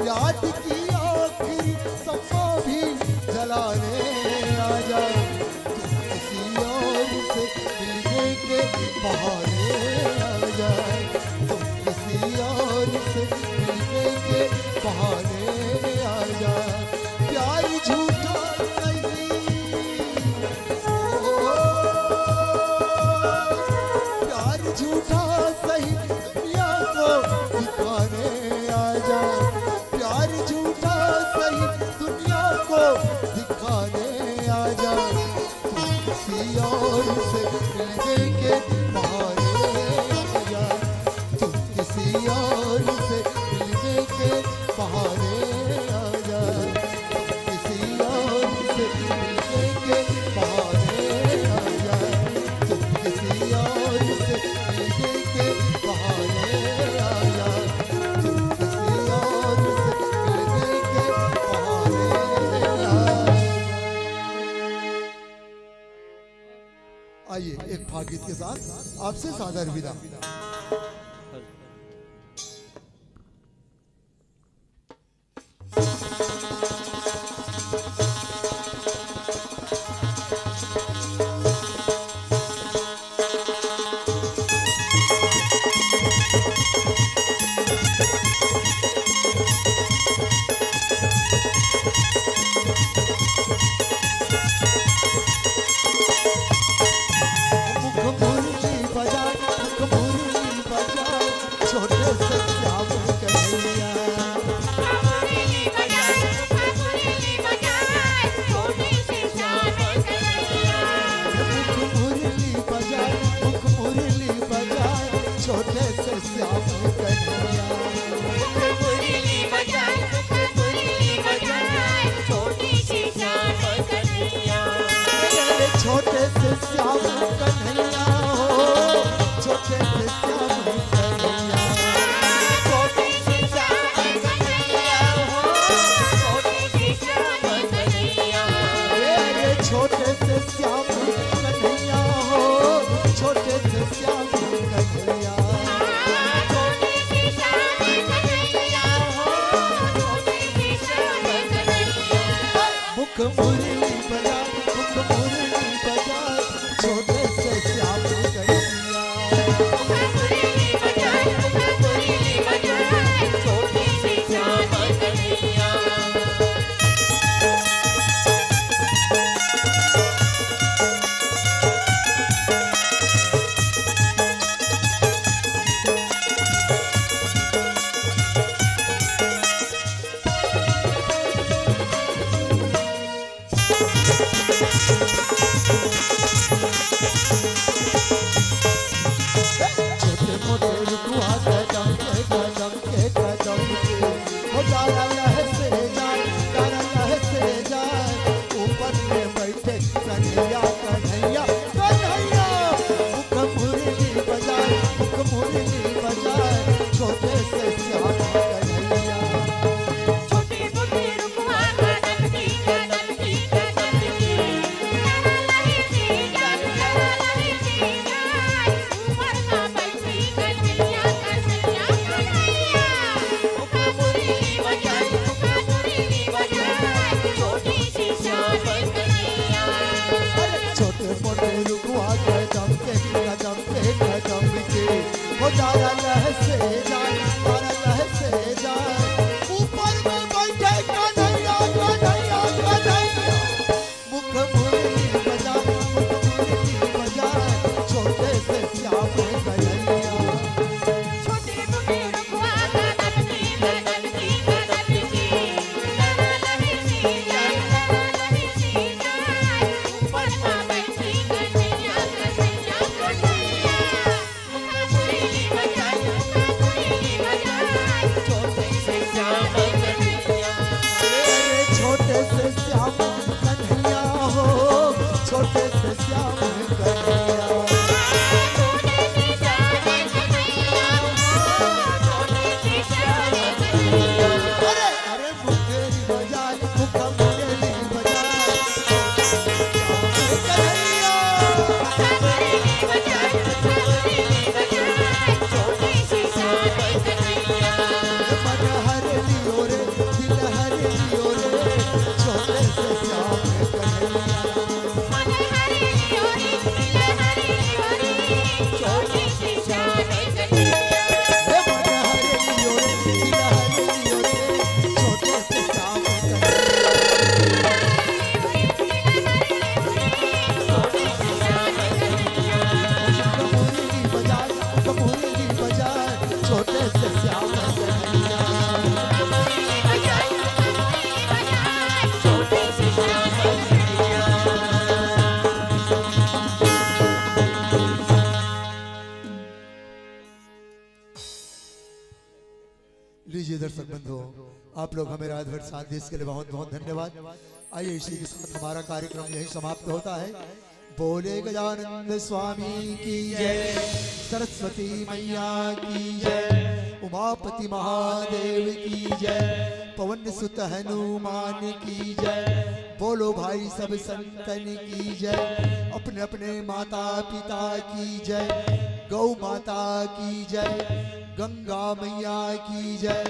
याद की आखिरी सम्मा भी जलाने आजा। तुम किसी और से मिलने के बहाने आजा, तुम किसी और से मिलने के बहाने आजा। प्यार झूठा नहीं, ओ, प्यार झूठा सही, दुनिया को दिखाने आजा। प्यार झूठा सही, दुनिया को दिखाने आजा। तुम किसी और से मिलने के बहाने आजा, तुम किसी और से मिलने के बहाने आजा, तुम किसी और से मिलने के बहाने आजा, तुम किसी और से मिलने के बहाने आजा, तुम किसी और से मिलने के बहाने आजा। आइए, एक फाग गीत के साथ आपसे सादर विदा। मुख मुरली बजा, मुख मुरली बजा, छोटे से श्याम कन्हैया। छोटे मोटे रुखवा कदम के, कदम के, कदम के, हो जा रहा है से जाए, जा रहा है से जाए, ऊपर में बैठे कन्हैया, कन्हैया, कन्हैया। मुख मुरली बजाए, मुख मुरली बजाए, छोटे से श्याम कन्हैया। छोटे मोटे रुखवा कदम के, कदम के, कदम के, लहरा लहे से जाए, लहरा लहे से जाए, ऊपर का बैठी कन्हैया, कन्हैया, कन्हैया। मुख मुरली बजाए, मुख मुरली बजाए, छोटे से श्याम कन्हैया। अरे छोटे मोटे रुखवा कदम के, कदम के, कदम के, हो जा रहा है से जाए, जा रहा है से जाए, ऊपर में बैठे कन्हैया, कन्हैया, कन्हैया। मुख मुरली बजाए, मुख मुरली बजाए, छोटे से श्याम कन्हैया। छोटे मोटे रुखवा कदम के, कदम के, कदम के, लहरा लहे से जाए, लहरा लहे से जाए, ऊपर का बैठी कन्हैया, कन्हैया, कन्हैया। छोटे से श्याम कन्हैया हो, छोटे से श्याम कन्हैया। अरे, अरे, मुंगेरी बजाए, मुंगेरी बजाए, कन्हैया। मन हर लियो रे, दिल हर लियो रे, छोटे से श्याम कन्हैया। लीजिए दर्शक बंधुओं, आप लोग हमें रात भर साथ दिए, इसके लिए बहुत बहुत धन्यवाद। आइए, इसी के साथ हमारा कार्यक्रम यहीं समाप्त होता है। बोले गजानंद स्वामी की जय, सरस्वती मैया की जय, उमापति महादेव की जय, पवन सुत हनुमान की जय। बोलो भाई सब संतन की जय, अपने अपने माता पिता की जय, गौ माता की जय, गंगा मैया की जय,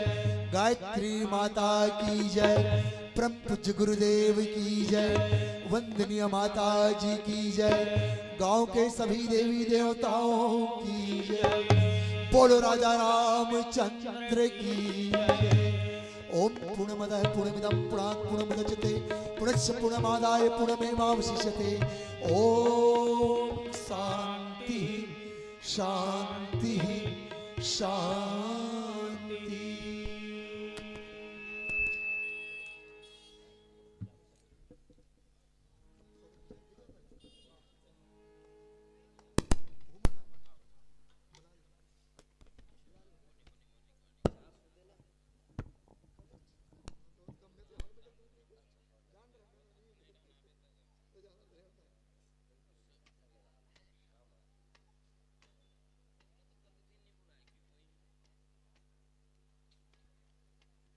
गायत्री माता की जय, परम पूज्य गुरुदेव की जय, वंदनीय माता जी की जय, गांव के सभी देवी देवताओं की जय। बोलो राजा रामचंद्र की जय। ओम पूर्णमदः पूर्णमिदं पूर्णात् पूर्णमुदच्यते पूर्णस्य पूर्णमादाय पूर्णमेवावशिष्यते। ओम शांति शांति शांति।